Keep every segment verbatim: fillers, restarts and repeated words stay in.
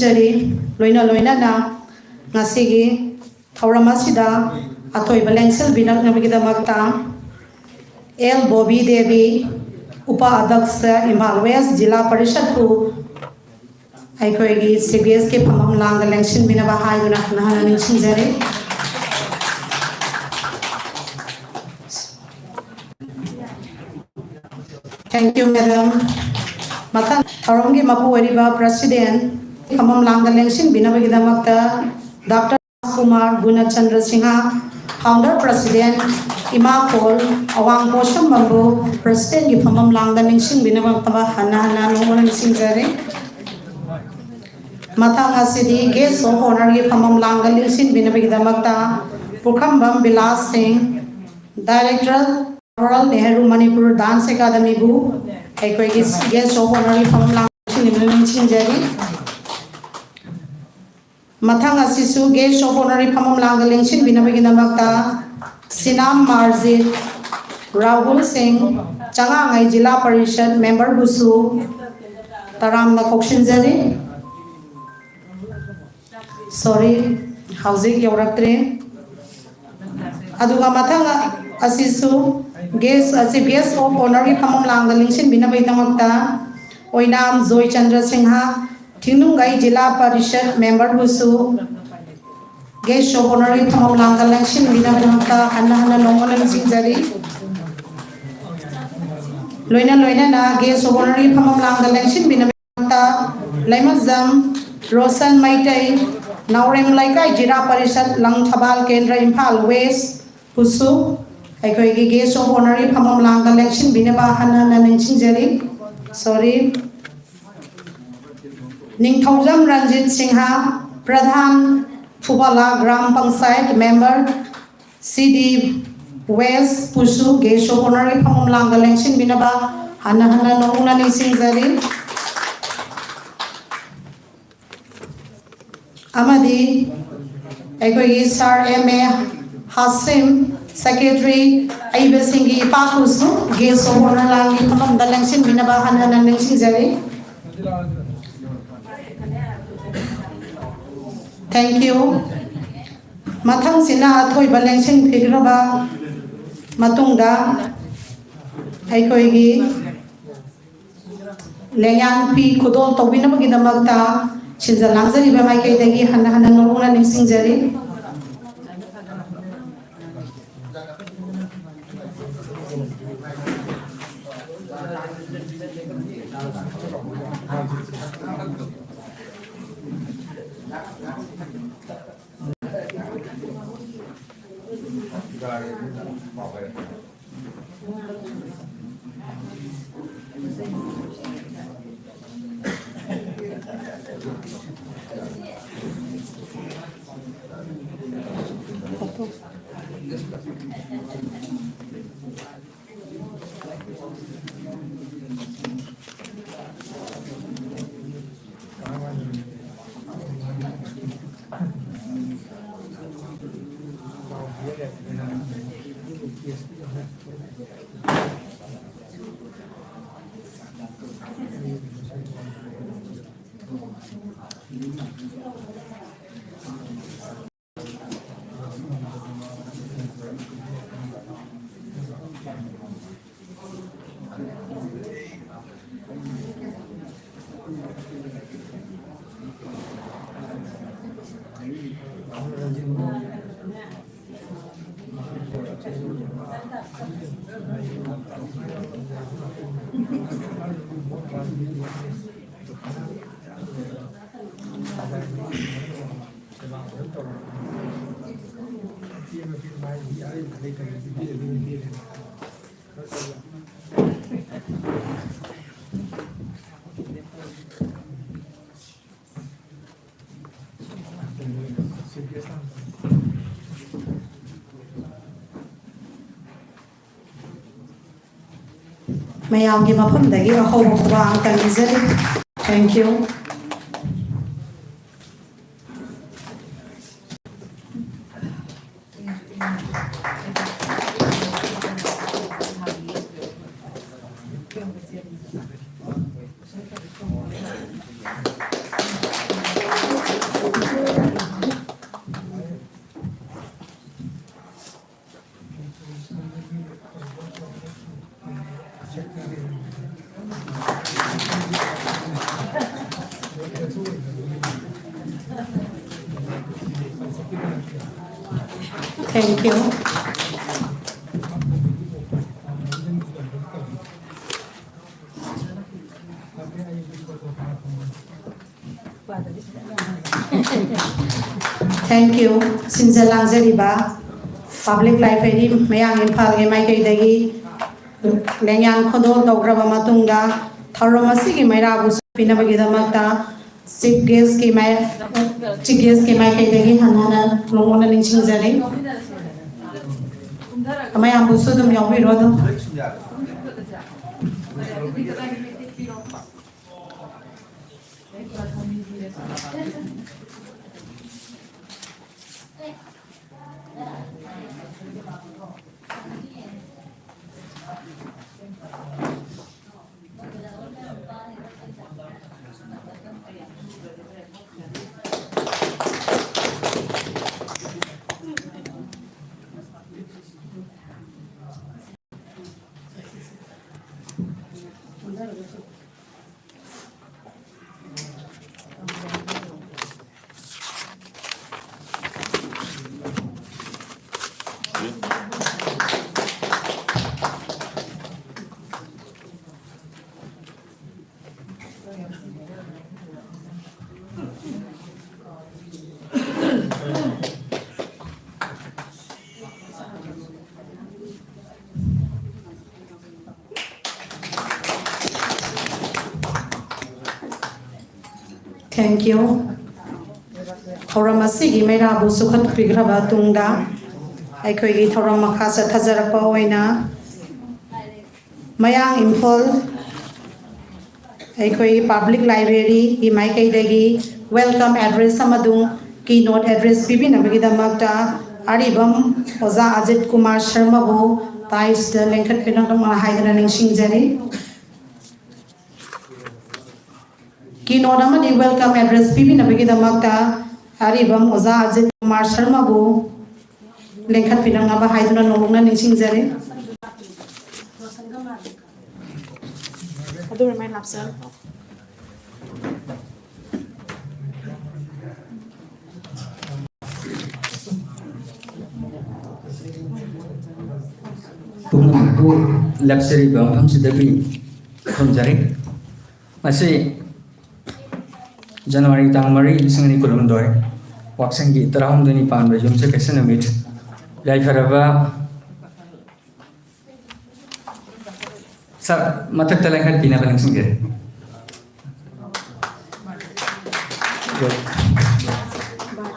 ꯆꯔꯤ꯫ ꯂꯣꯏꯅ ꯂꯣꯏꯅꯅ ꯉꯁꯤꯒꯤ ꯊꯧꯔꯝ ꯑꯁꯤꯗ ꯑꯊꯣꯏꯕ ꯂꯦꯡꯁꯤꯟꯕꯤꯅꯕꯒꯤꯗꯃꯛꯇ ꯑꯦꯜ ꯕꯣꯕꯤ ꯗꯦꯕꯤ, ꯎꯄ ꯑꯗꯛꯁ, ꯏꯝꯐꯥꯜ ꯋꯦꯁ ꯖꯤꯂꯥ ꯄꯔꯤꯁꯠꯄꯨ ꯑꯩꯈꯣꯏꯒꯤ ꯁꯤ ꯕꯤ ꯑꯦꯁꯀꯤ ꯐꯝꯐꯝ ꯂꯥꯡꯗ ꯂꯦꯡꯁꯤꯟꯕꯤꯅꯕ ꯍꯥꯏꯗꯨꯅ ꯍꯟꯅ ꯍꯟꯅ ꯅꯤꯡꯁꯤꯡꯖꯔꯤ꯫ Thank you, madam. ꯃꯊꯪ ꯊꯧꯔꯝꯒꯤ ꯃꯄꯨ ꯑꯣꯏꯔꯤꯕ president ꯐꯝꯐꯝ ꯂꯥꯡꯗ ꯂꯦꯡꯁꯤꯟꯕꯤꯅꯕꯒꯤꯗꯃꯛꯇ doctor Kumar Gunachandra Singh, founder president, ꯏꯃꯥ ꯀꯣꯜ, ꯑꯋꯥꯡ ꯄꯣꯠꯁꯪꯕꯝꯕꯨ presidentꯀꯤ ꯐꯝꯐꯝ ꯂꯥꯡꯗ ꯅꯤꯡꯁꯤꯡꯕꯤꯅꯕ ꯍꯟꯅ ꯍꯟꯅ ꯅꯣꯡꯃ ꯅꯤꯡꯁꯤꯡꯖꯔꯤ꯫ ꯃꯊꯪ ꯑꯁꯤꯗꯤ guest of honourꯒꯤ ꯐꯝꯐꯝ ꯂꯥꯡꯗ ꯂꯦꯡꯁꯤꯟꯕꯤꯅꯕꯒꯤꯗꯃꯛꯇ ꯄꯨꯈ꯭ꯔꯝꯕꯝ ꯕꯤꯂꯥꯁ ꯁꯤꯡ, director, Jawaharlal Nehru Manipur Dance Academyꯕꯨ ꯑꯩꯈꯣꯏꯒꯤ guest of honourꯒꯤ ꯐꯝꯐꯝ ꯂꯥꯡꯗ ꯂꯦꯡꯁꯤꯟꯕꯤꯅꯕ ꯅꯤꯡꯁꯤꯡꯖꯔꯤ꯫ ꯃꯊꯪ ꯑꯁꯤꯁꯨ guest of honourꯒꯤ ꯐꯝꯐꯝ ꯂꯥꯡꯗ ꯂꯦꯡꯁꯤꯟꯕꯤꯅꯕꯒꯤꯗꯃꯛꯇ ꯁꯤꯅꯥꯝ ꯃꯥꯔꯖꯤꯠ, ꯔꯥꯍꯨꯜ ꯁꯤꯡ, ꯆꯉꯥꯉꯩ ꯖꯤꯂꯥ ꯄꯔꯤꯁꯠ memberꯕꯨꯁꯨ ꯇꯔꯥꯝꯅ ꯀꯧꯁꯤꯟꯖꯔꯤ꯫ Sorry, ꯍꯧꯖꯤꯛ ꯌꯧꯔꯛꯇ꯭ꯔꯦ꯫ ꯑꯗꯨꯒ ꯃꯊꯪ ꯑꯁꯤꯁꯨ guest ꯑꯁꯤ guest of honourꯒꯤ ꯐꯝꯐꯝ ꯂꯥꯡꯗ ꯂꯦꯡꯁꯤꯟꯕꯤꯅꯕꯒꯤꯗꯃꯛꯇ ꯑꯣꯏꯅꯥꯝ ꯖꯣꯏꯆꯟꯗ꯭ꯔ ꯁꯤꯡꯍ, ꯊꯤꯡꯅꯨꯡꯒꯩ ꯖꯤꯂꯥ ꯄꯔꯤꯁꯠ memberꯕꯨꯁꯨ guest of honourꯒꯤ ꯐꯝꯐꯝ ꯂꯥꯡꯗ ꯂꯦꯡꯁꯤꯟꯕꯤꯅꯕꯒꯤꯗꯃꯛꯇ ꯍꯟꯅ ꯍꯟꯅ ꯅꯣꯡꯃ ꯅꯤꯡꯁꯤꯡꯖꯔꯤ꯫ ꯂꯣꯏꯅ ꯂꯣꯏꯅꯅ guest of honourꯒꯤ ꯐꯝꯐꯝ ꯂꯥꯡꯗ ꯂꯦꯡꯁꯤꯟꯕꯤꯅꯕꯒꯤꯗꯃꯛꯇ ꯂꯩꯃꯖꯝ ꯔꯣꯁꯟ ꯃꯩꯇꯩ, ꯅꯥꯎꯔꯦꯝ ꯂꯩꯀꯥꯏ ꯖꯤꯂꯥ ꯄꯔꯤꯁꯠ ꯂꯪ ꯊꯕꯥꯜ ꯀꯦꯟꯗ꯭ꯔ ꯏꯝꯐꯥꯜ ꯋꯦꯁ ꯄꯨꯁꯨ ꯑꯩꯈꯣꯏꯒꯤ guest of honourꯒꯤ ꯐꯝꯐꯝ ꯂꯥꯡꯗ ꯂꯦꯡꯁꯤꯟꯕꯤꯅꯕ ꯍꯟꯅ ꯍꯟꯅ ꯅꯤꯡꯁꯤꯡꯖꯔꯤ꯫ Sorry꯫ ꯅꯤꯡꯊꯧꯖꯝ ꯔꯟꯖꯤꯠ ꯁꯤꯡꯍ, ꯄ꯭ꯔꯙꯥꯟ ꯐꯨꯕꯥꯂꯥ ꯒ꯭ꯔꯥꯝ ꯄꯟꯆꯥꯌꯠ member, ꯁꯤ ꯗꯤ ꯋꯦꯁ ꯄꯨꯁꯨ guest of honourꯒꯤ ꯐꯝꯐꯝ ꯂꯥꯡꯗ ꯂꯦꯡꯁꯤꯟꯕꯤꯅꯕ ꯍꯟꯅ ꯍꯟꯅ ꯅꯧꯅ ꯅꯤꯡꯁꯤꯡꯖꯔꯤ꯫ ꯑꯃꯗꯤ ꯑꯩꯈꯣꯏꯒꯤ sir M A Hashim, secretary, ꯑꯏꯕꯁꯤꯡꯒꯤ ꯏꯄꯥꯛꯄꯨꯁꯨ guest of honour ꯂꯥꯡꯒꯤ ꯐꯝꯐꯝꯗ ꯂꯦꯡꯁꯤꯟꯕꯤꯅꯕ ꯍꯟꯅ ꯍꯟꯅ ꯅꯤꯡꯁꯤꯡꯖꯔꯤ꯫ Thank you. ꯃꯊꯪꯁꯤꯅ ꯑꯊꯣꯏꯕ ꯂꯦꯡꯁꯤꯟꯕꯤꯈ꯭ꯔꯕ ꯃꯇꯨꯡꯗ ꯑꯩꯈꯣꯏꯒꯤ ꯂꯦꯡꯌꯥꯟ ꯐꯤ ꯈꯨꯗꯣꯜ ꯇꯧꯕꯤꯅꯕꯒꯤꯗꯃꯛꯇ ꯁꯤꯟꯖ ꯂꯥꯡꯖꯔꯤꯕ ꯃꯥꯏꯀꯩꯗꯒꯤ ꯍꯟꯅ ꯍꯟꯅ ꯅꯧꯅ ꯅꯤꯡꯁꯤꯡꯖꯔꯤ꯫ ꯃꯌꯥꯝꯒꯤ ꯃꯐꯝꯗꯒꯤ ꯑꯍꯧꯕ ꯈꯨꯕꯥꯛ ꯑꯃ ꯇꯝꯕꯤꯖꯔꯤ꯫ Thank you. Thank you. Thank you. ꯁꯤꯟꯖ ꯂꯥꯡꯖꯔꯤꯕ Public Library ꯃꯌꯥꯡ ꯏꯝꯐꯥꯜꯒꯤ ꯃꯥꯏꯀꯩꯗꯒꯤ ꯂꯦꯡꯌꯥꯟ ꯈꯣꯟꯗꯣꯜ ꯇꯧꯈ꯭ꯔꯕ ꯃꯇꯨꯡꯗ, ꯊꯧꯔꯝ ꯑꯁꯤꯒꯤ ꯃꯩꯔꯥꯕꯨ ꯁꯣꯛꯄꯤꯅꯕꯒꯤꯗꯃꯛꯇ Chief Guest ꯀꯤ ꯃꯥꯏ-, Chief Guest ꯀꯤ ꯃꯥꯏꯀꯩꯗꯒꯤ ꯍꯟꯅ ꯍꯟꯅ ꯅꯣꯡꯃꯅ ꯅꯤꯡꯁꯤꯡꯖꯔꯤ꯫ ꯃꯌꯥꯝꯕꯨꯁꯨ ꯑꯗꯨꯝ ꯌꯥꯎꯕꯤꯔꯣ ꯑꯗꯨꯝ꯫ Thank you. ꯊꯧꯔꯝ ꯑꯁꯤꯒꯤ ꯃꯩꯔꯥꯕꯨ ꯁꯨꯈꯠꯄꯤꯈ꯭ꯔꯕ ꯇꯨꯡꯗ, ꯑꯩꯈꯣꯏꯒꯤ ꯊꯧꯔꯝ ꯃꯈꯥ ꯆꯠꯊꯖꯔꯛꯄ ꯑꯣꯏꯅ ꯃꯌꯥꯡ ꯏꯝꯐꯥꯜ ꯑꯩꯈꯣꯏ Public Library ꯒꯤ ꯃꯥꯏꯀꯩꯗꯒꯤ welcome address ꯑꯃꯗꯤ keynote address ꯄꯤꯕꯤꯅꯕꯒꯤꯗꯃꯛꯇ ꯑꯔꯤꯕꯝ ꯑꯣꯖꯥ ꯑꯖꯤꯠ ꯀꯨꯃꯥꯔ ꯁꯔꯃꯕꯨ dais ꯇ ꯂꯦꯡꯈꯠꯄꯤꯔꯛꯅꯕ ꯍꯥꯏꯗꯨꯅ ꯅꯤꯡꯁꯤꯡꯖꯔꯤ꯫ Keynote ꯑꯃꯗꯤ welcome address ꯄꯤꯕꯤꯅꯕꯒꯤꯗꯃꯛꯇ ꯑꯔꯤꯕꯝ ꯑꯣꯖꯥ ꯑꯖꯤꯠ ꯀꯨꯃꯥꯔ ꯁꯔꯃꯕꯨ ꯂꯦꯡꯈꯠꯄꯤꯔꯛꯅꯕ ꯍꯥꯏꯗꯨꯅ ꯅꯧꯍꯧꯅ ꯅꯤꯡꯁꯤꯡꯖꯔꯤ꯫ ꯑꯗꯨ ꯑꯣꯏꯔꯃꯥꯏ ꯂꯥꯛꯆꯔꯣ꯫ ꯂꯦꯞꯆꯔꯤꯕ ꯃꯐꯝꯁꯤꯗꯒꯤ ꯈꯨꯔꯨꯝꯖꯔꯤ꯫ ꯉꯁꯤ ꯖꯅꯋꯥꯔꯤ ꯇꯥꯡ ꯃꯔꯤ, ꯂꯤꯁꯤꯡ ꯑꯅꯤ ꯀꯨꯟꯍꯨꯝꯗꯣꯏ, ꯋꯥꯛꯁꯪꯒꯤ ꯇꯔꯥꯍꯨꯝꯗꯣꯏꯅꯤ ꯄꯥꯟꯕ ꯌꯨꯝꯁꯀꯩꯁ ꯅꯨꯃꯤꯠ꯫ ꯌꯥꯏꯐꯔꯕ ꯁꯥꯔ, ꯃꯊꯛꯇ ꯂꯦꯡꯈꯠꯄꯤꯅꯕ ꯅꯤꯡꯁꯤꯡꯖꯔꯤ꯫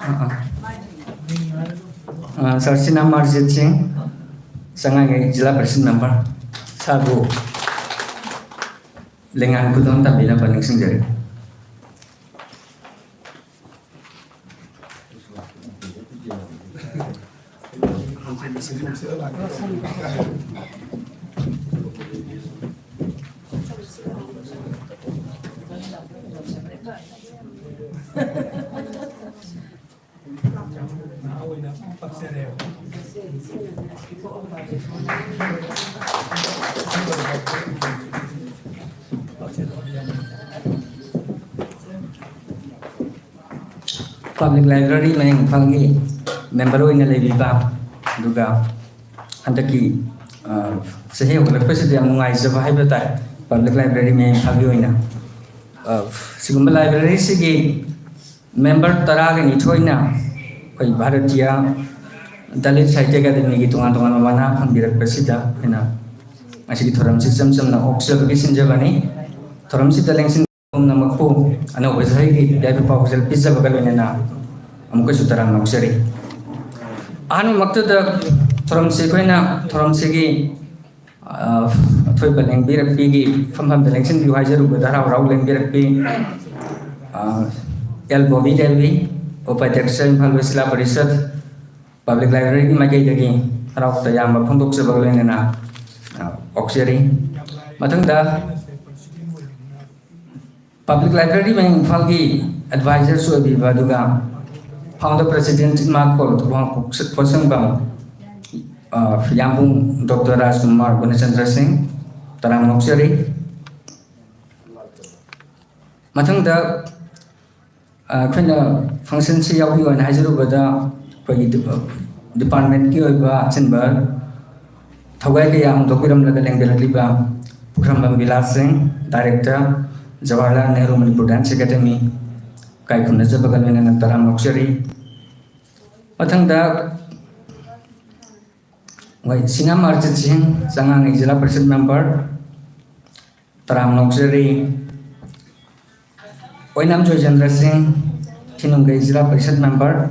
ꯑꯥ, ꯑꯥ꯫ ꯑꯥ, ꯁꯥꯔ, ꯁꯤꯅ ꯑꯃꯔꯖꯤꯠ ꯁꯤꯡ, ꯆꯉꯥꯏꯉꯩ ꯖꯤꯂꯥ ꯄꯔꯤꯁꯗ ꯃꯦꯝꯕꯔ꯫ ꯁꯥꯔꯕꯨ ꯂꯦꯡꯌꯥꯟ ꯈꯨꯗꯣꯜ ꯇꯝꯕꯤꯅꯕ ꯅꯤꯡꯁꯤꯡꯖꯔꯤ꯫ Public Library ꯃꯌꯥꯡ ꯏꯝꯐꯥꯜꯒꯤ ꯃꯦꯝꯕꯔ ꯑꯣꯏꯅ ꯂꯩꯕꯤꯕ, ꯑꯗꯨꯒ ꯍꯟꯗꯛꯀꯤ, ꯑ, ꯆꯍꯤ ꯍꯧꯒꯠꯂꯛꯄꯁꯤꯗ ꯌꯥꯝ ꯅꯨꯡꯉꯥꯏꯖꯕ ꯍꯥꯏꯕ ꯇꯥꯏ, Public Library ꯃꯌꯥꯡ ꯏꯝꯐꯥꯜꯒꯤ ꯑꯣꯏꯅ꯫ ꯑ, ꯁꯤꯒꯨꯝꯕ library ꯁꯤꯒꯤ ꯃꯦꯝꯕꯔ ꯇꯔꯥꯒ ꯅꯤꯊꯣꯏꯅ ꯑꯩꯈꯣꯏ ꯚꯥꯔꯇꯤꯌꯥ ꯗꯂꯤꯠ ꯁꯥꯍꯤꯇ꯭ꯌ ꯑꯦꯀꯥꯗꯃꯤꯒꯤ ꯇꯣꯉꯥꯟ ꯇꯣꯉꯥꯟꯕ ꯃꯅꯥ ꯐꯪꯕꯤꯔꯛꯄꯁꯤꯗ ꯑꯩꯈꯣꯏꯅ ꯉꯁꯤꯒꯤ ꯊꯧꯔꯝꯁꯤ ꯏꯆꯝ ꯆꯝꯅ ꯑꯣꯛꯆꯕꯒꯤ ꯁꯤꯟꯖꯕꯅꯤ꯫ ꯊꯧꯔꯝꯁꯤꯗ ꯂꯦꯡꯁꯤꯟ ꯄꯨꯝꯅꯃꯛꯄꯨ ꯑꯅꯧꯕ ꯆꯍꯤꯒꯤ ꯌꯥꯏꯐ ꯄꯥꯎꯖꯦꯜ ꯄꯤꯖꯕꯒ ꯂꯣꯏꯅꯅ ꯑꯃꯨꯛꯀꯁꯨ ꯇꯔꯥꯝꯅ ꯑꯣꯛꯆꯔꯤ꯫ ꯑꯍꯥꯟꯕꯃꯛꯇꯗ ꯊꯧꯔꯝꯁꯤ ꯑꯩꯈꯣꯏꯅ ꯊꯧꯔꯝꯁꯤꯒꯤ, ꯑ, ꯑꯊꯣꯏꯕ ꯂꯦꯡꯕꯤꯔꯛꯄꯤꯒꯤ ꯐꯝꯐꯝꯗ ꯂꯦꯡꯁꯤꯟꯕꯤꯌꯨ ꯍꯥꯏꯖꯔꯨꯕꯗ ꯍꯔꯥꯎ ꯍꯔꯥꯎ ꯂꯦꯡꯕꯤꯔꯛꯄꯤ, ꯑ, ꯑꯦꯜ ꯕꯣꯕꯤ ꯗꯦꯕꯤ, ꯎꯄꯥꯙ꯭ꯌꯛꯁ ꯏꯝꯐꯥꯜ ꯋꯦꯁ ꯖꯤꯂꯥ ꯄꯔꯤꯁꯠ, Public Library ꯒꯤ ꯃꯥꯏꯀꯩꯗꯒꯤ ꯍꯔꯥꯎ ꯇꯌꯥꯝꯕ ꯐꯣꯡꯗꯣꯛꯆꯕꯒ ꯂꯣꯏꯅꯅ, ꯑ, ꯑꯣꯛꯆꯔꯤ꯫ ꯃꯊꯪꯗ Public Library ꯃꯌꯥꯡ ꯏꯝꯐꯥꯜꯒꯤ advisor ꯁꯨ ꯑꯣꯏꯕꯤꯕ, ꯑꯗꯨꯒ founder president ꯏꯃꯥ ꯀꯣꯜ ꯋꯥꯡꯄꯣꯛ ꯄꯣꯠꯁꯪꯕꯝ, ꯑ, ꯌꯥꯝꯕꯨꯡ ꯗꯣꯛꯇꯔ ꯔꯥꯖꯀꯨꯃꯥꯔ ꯒꯨꯅꯆꯟꯗ꯭ꯔ ꯁꯤꯡ, ꯇꯔꯥꯝꯅ ꯑꯣꯛꯆꯔꯤ꯫ ꯃꯊꯪꯗ ꯑ, ꯑꯩꯈꯣꯏꯅ function ꯁꯤ ꯌꯥꯎꯕꯤꯌꯨ ꯍꯥꯏꯅ ꯍꯥꯏꯖꯔꯨꯕꯗ, ꯑꯩꯈꯣꯏꯒꯤ ꯗꯤ-, department ꯀꯤ ꯑꯣꯏꯕ ꯑꯆꯤꯟꯕ ꯊꯧꯒꯥꯏ ꯀꯌꯥ ꯍꯣꯡꯗꯣꯛꯄꯤꯔꯝꯂꯒ ꯂꯦꯡꯕꯤꯔꯛꯂꯤꯕ ꯄꯨꯈ꯭ꯔꯝꯕꯝ ꯕꯤꯂꯥꯁ ꯁꯤꯡ, Director, Jawaharlal Nehru Manipur Dance Academy, ꯏꯀꯥꯏ ꯈꯨꯝꯅꯖꯕꯒ ꯂꯣꯏꯅꯅ ꯇꯔꯥꯝ ꯑꯣꯛꯆꯔꯤ꯫ ꯃꯊꯪꯗ ꯑꯩꯈꯣꯏ ꯁꯤꯅꯥꯝ ꯑꯔꯖꯤꯠ ꯁꯤꯡ, ꯆꯉꯥꯡꯉꯩ ꯖꯤꯂꯥ ꯄꯔꯤꯁꯠ member, ꯇꯔꯥꯝꯅ ꯑꯣꯛꯆꯔꯤ꯫ ꯑꯣꯏꯅꯥꯝ ꯖꯣꯏꯆꯟꯗ꯭ꯔ ꯁꯤꯡ, ꯊꯤꯅꯨꯡꯒꯩ ꯖꯤꯂꯥ ꯄꯔꯤꯁꯠ member,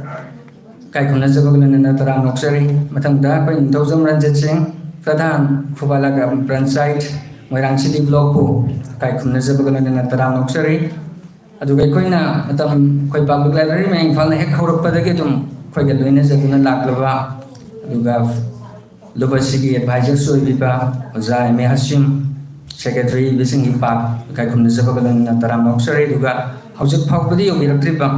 ꯏꯀꯥꯏ ꯈꯨꯝꯅꯖꯕꯒ ꯂꯣꯏꯅꯅ ꯇꯔꯥꯝꯅ ꯑꯣꯛꯆꯔꯤ꯫ ꯃꯊꯪꯗ ꯑꯩꯈꯣꯏ ꯅꯤꯡꯊꯧꯖꯝ ꯔꯟꯖꯤꯠ ꯁꯤꯡ, ꯄ꯭ꯔꯙꯥꯟ, ꯈꯨꯕꯥꯂꯥ ꯒ꯭ꯔꯥꯝ ꯄꯟꯆꯥꯌꯠ, ꯃꯣꯏꯔꯥꯡ city blockꯄꯨ ꯏꯀꯥꯏ ꯈꯨꯝꯅꯖꯕꯒ ꯂꯣꯏꯅꯅ ꯇꯔꯥꯝꯅ ꯑꯣꯛꯆꯔꯤ꯫ ꯑꯗꯨꯒ ꯑꯩꯈꯣꯏꯅ ꯃꯇꯝ, ꯑꯩꯈꯣꯏ Public Library ꯃꯌꯥꯡ ꯏꯝꯐꯥꯜꯅ ꯍꯦꯛ ꯍꯧꯔꯛꯄꯗꯒꯤ ꯑꯗꯨꯝ ꯑꯩꯈꯣꯏꯒ ꯂꯣꯏꯅꯖꯗꯨꯅ ꯂꯥꯛꯂꯕ, ꯑꯗꯨꯒ ꯂꯨꯞ ꯑꯁꯤꯒꯤ advisorꯁꯨ ꯑꯣꯏꯕꯤꯕ ꯑꯣꯖꯥ ꯑꯦꯝ ꯑꯦ ꯍꯥꯁꯤꯝ, secretary ꯏꯕꯤꯁꯤꯡ ꯏꯄꯥꯛ, ꯏꯀꯥꯏ ꯈꯨꯝꯅꯖꯕꯒ ꯂꯣꯏꯅꯅ ꯇꯔꯥꯝꯅ ꯑꯣꯛꯆꯔꯤ꯫ ꯑꯗꯨꯒ ꯍꯧꯖꯤꯛ ꯐꯥꯎꯕꯗ ꯌꯧꯕꯤꯔꯛꯇ꯭ꯔꯤꯕ,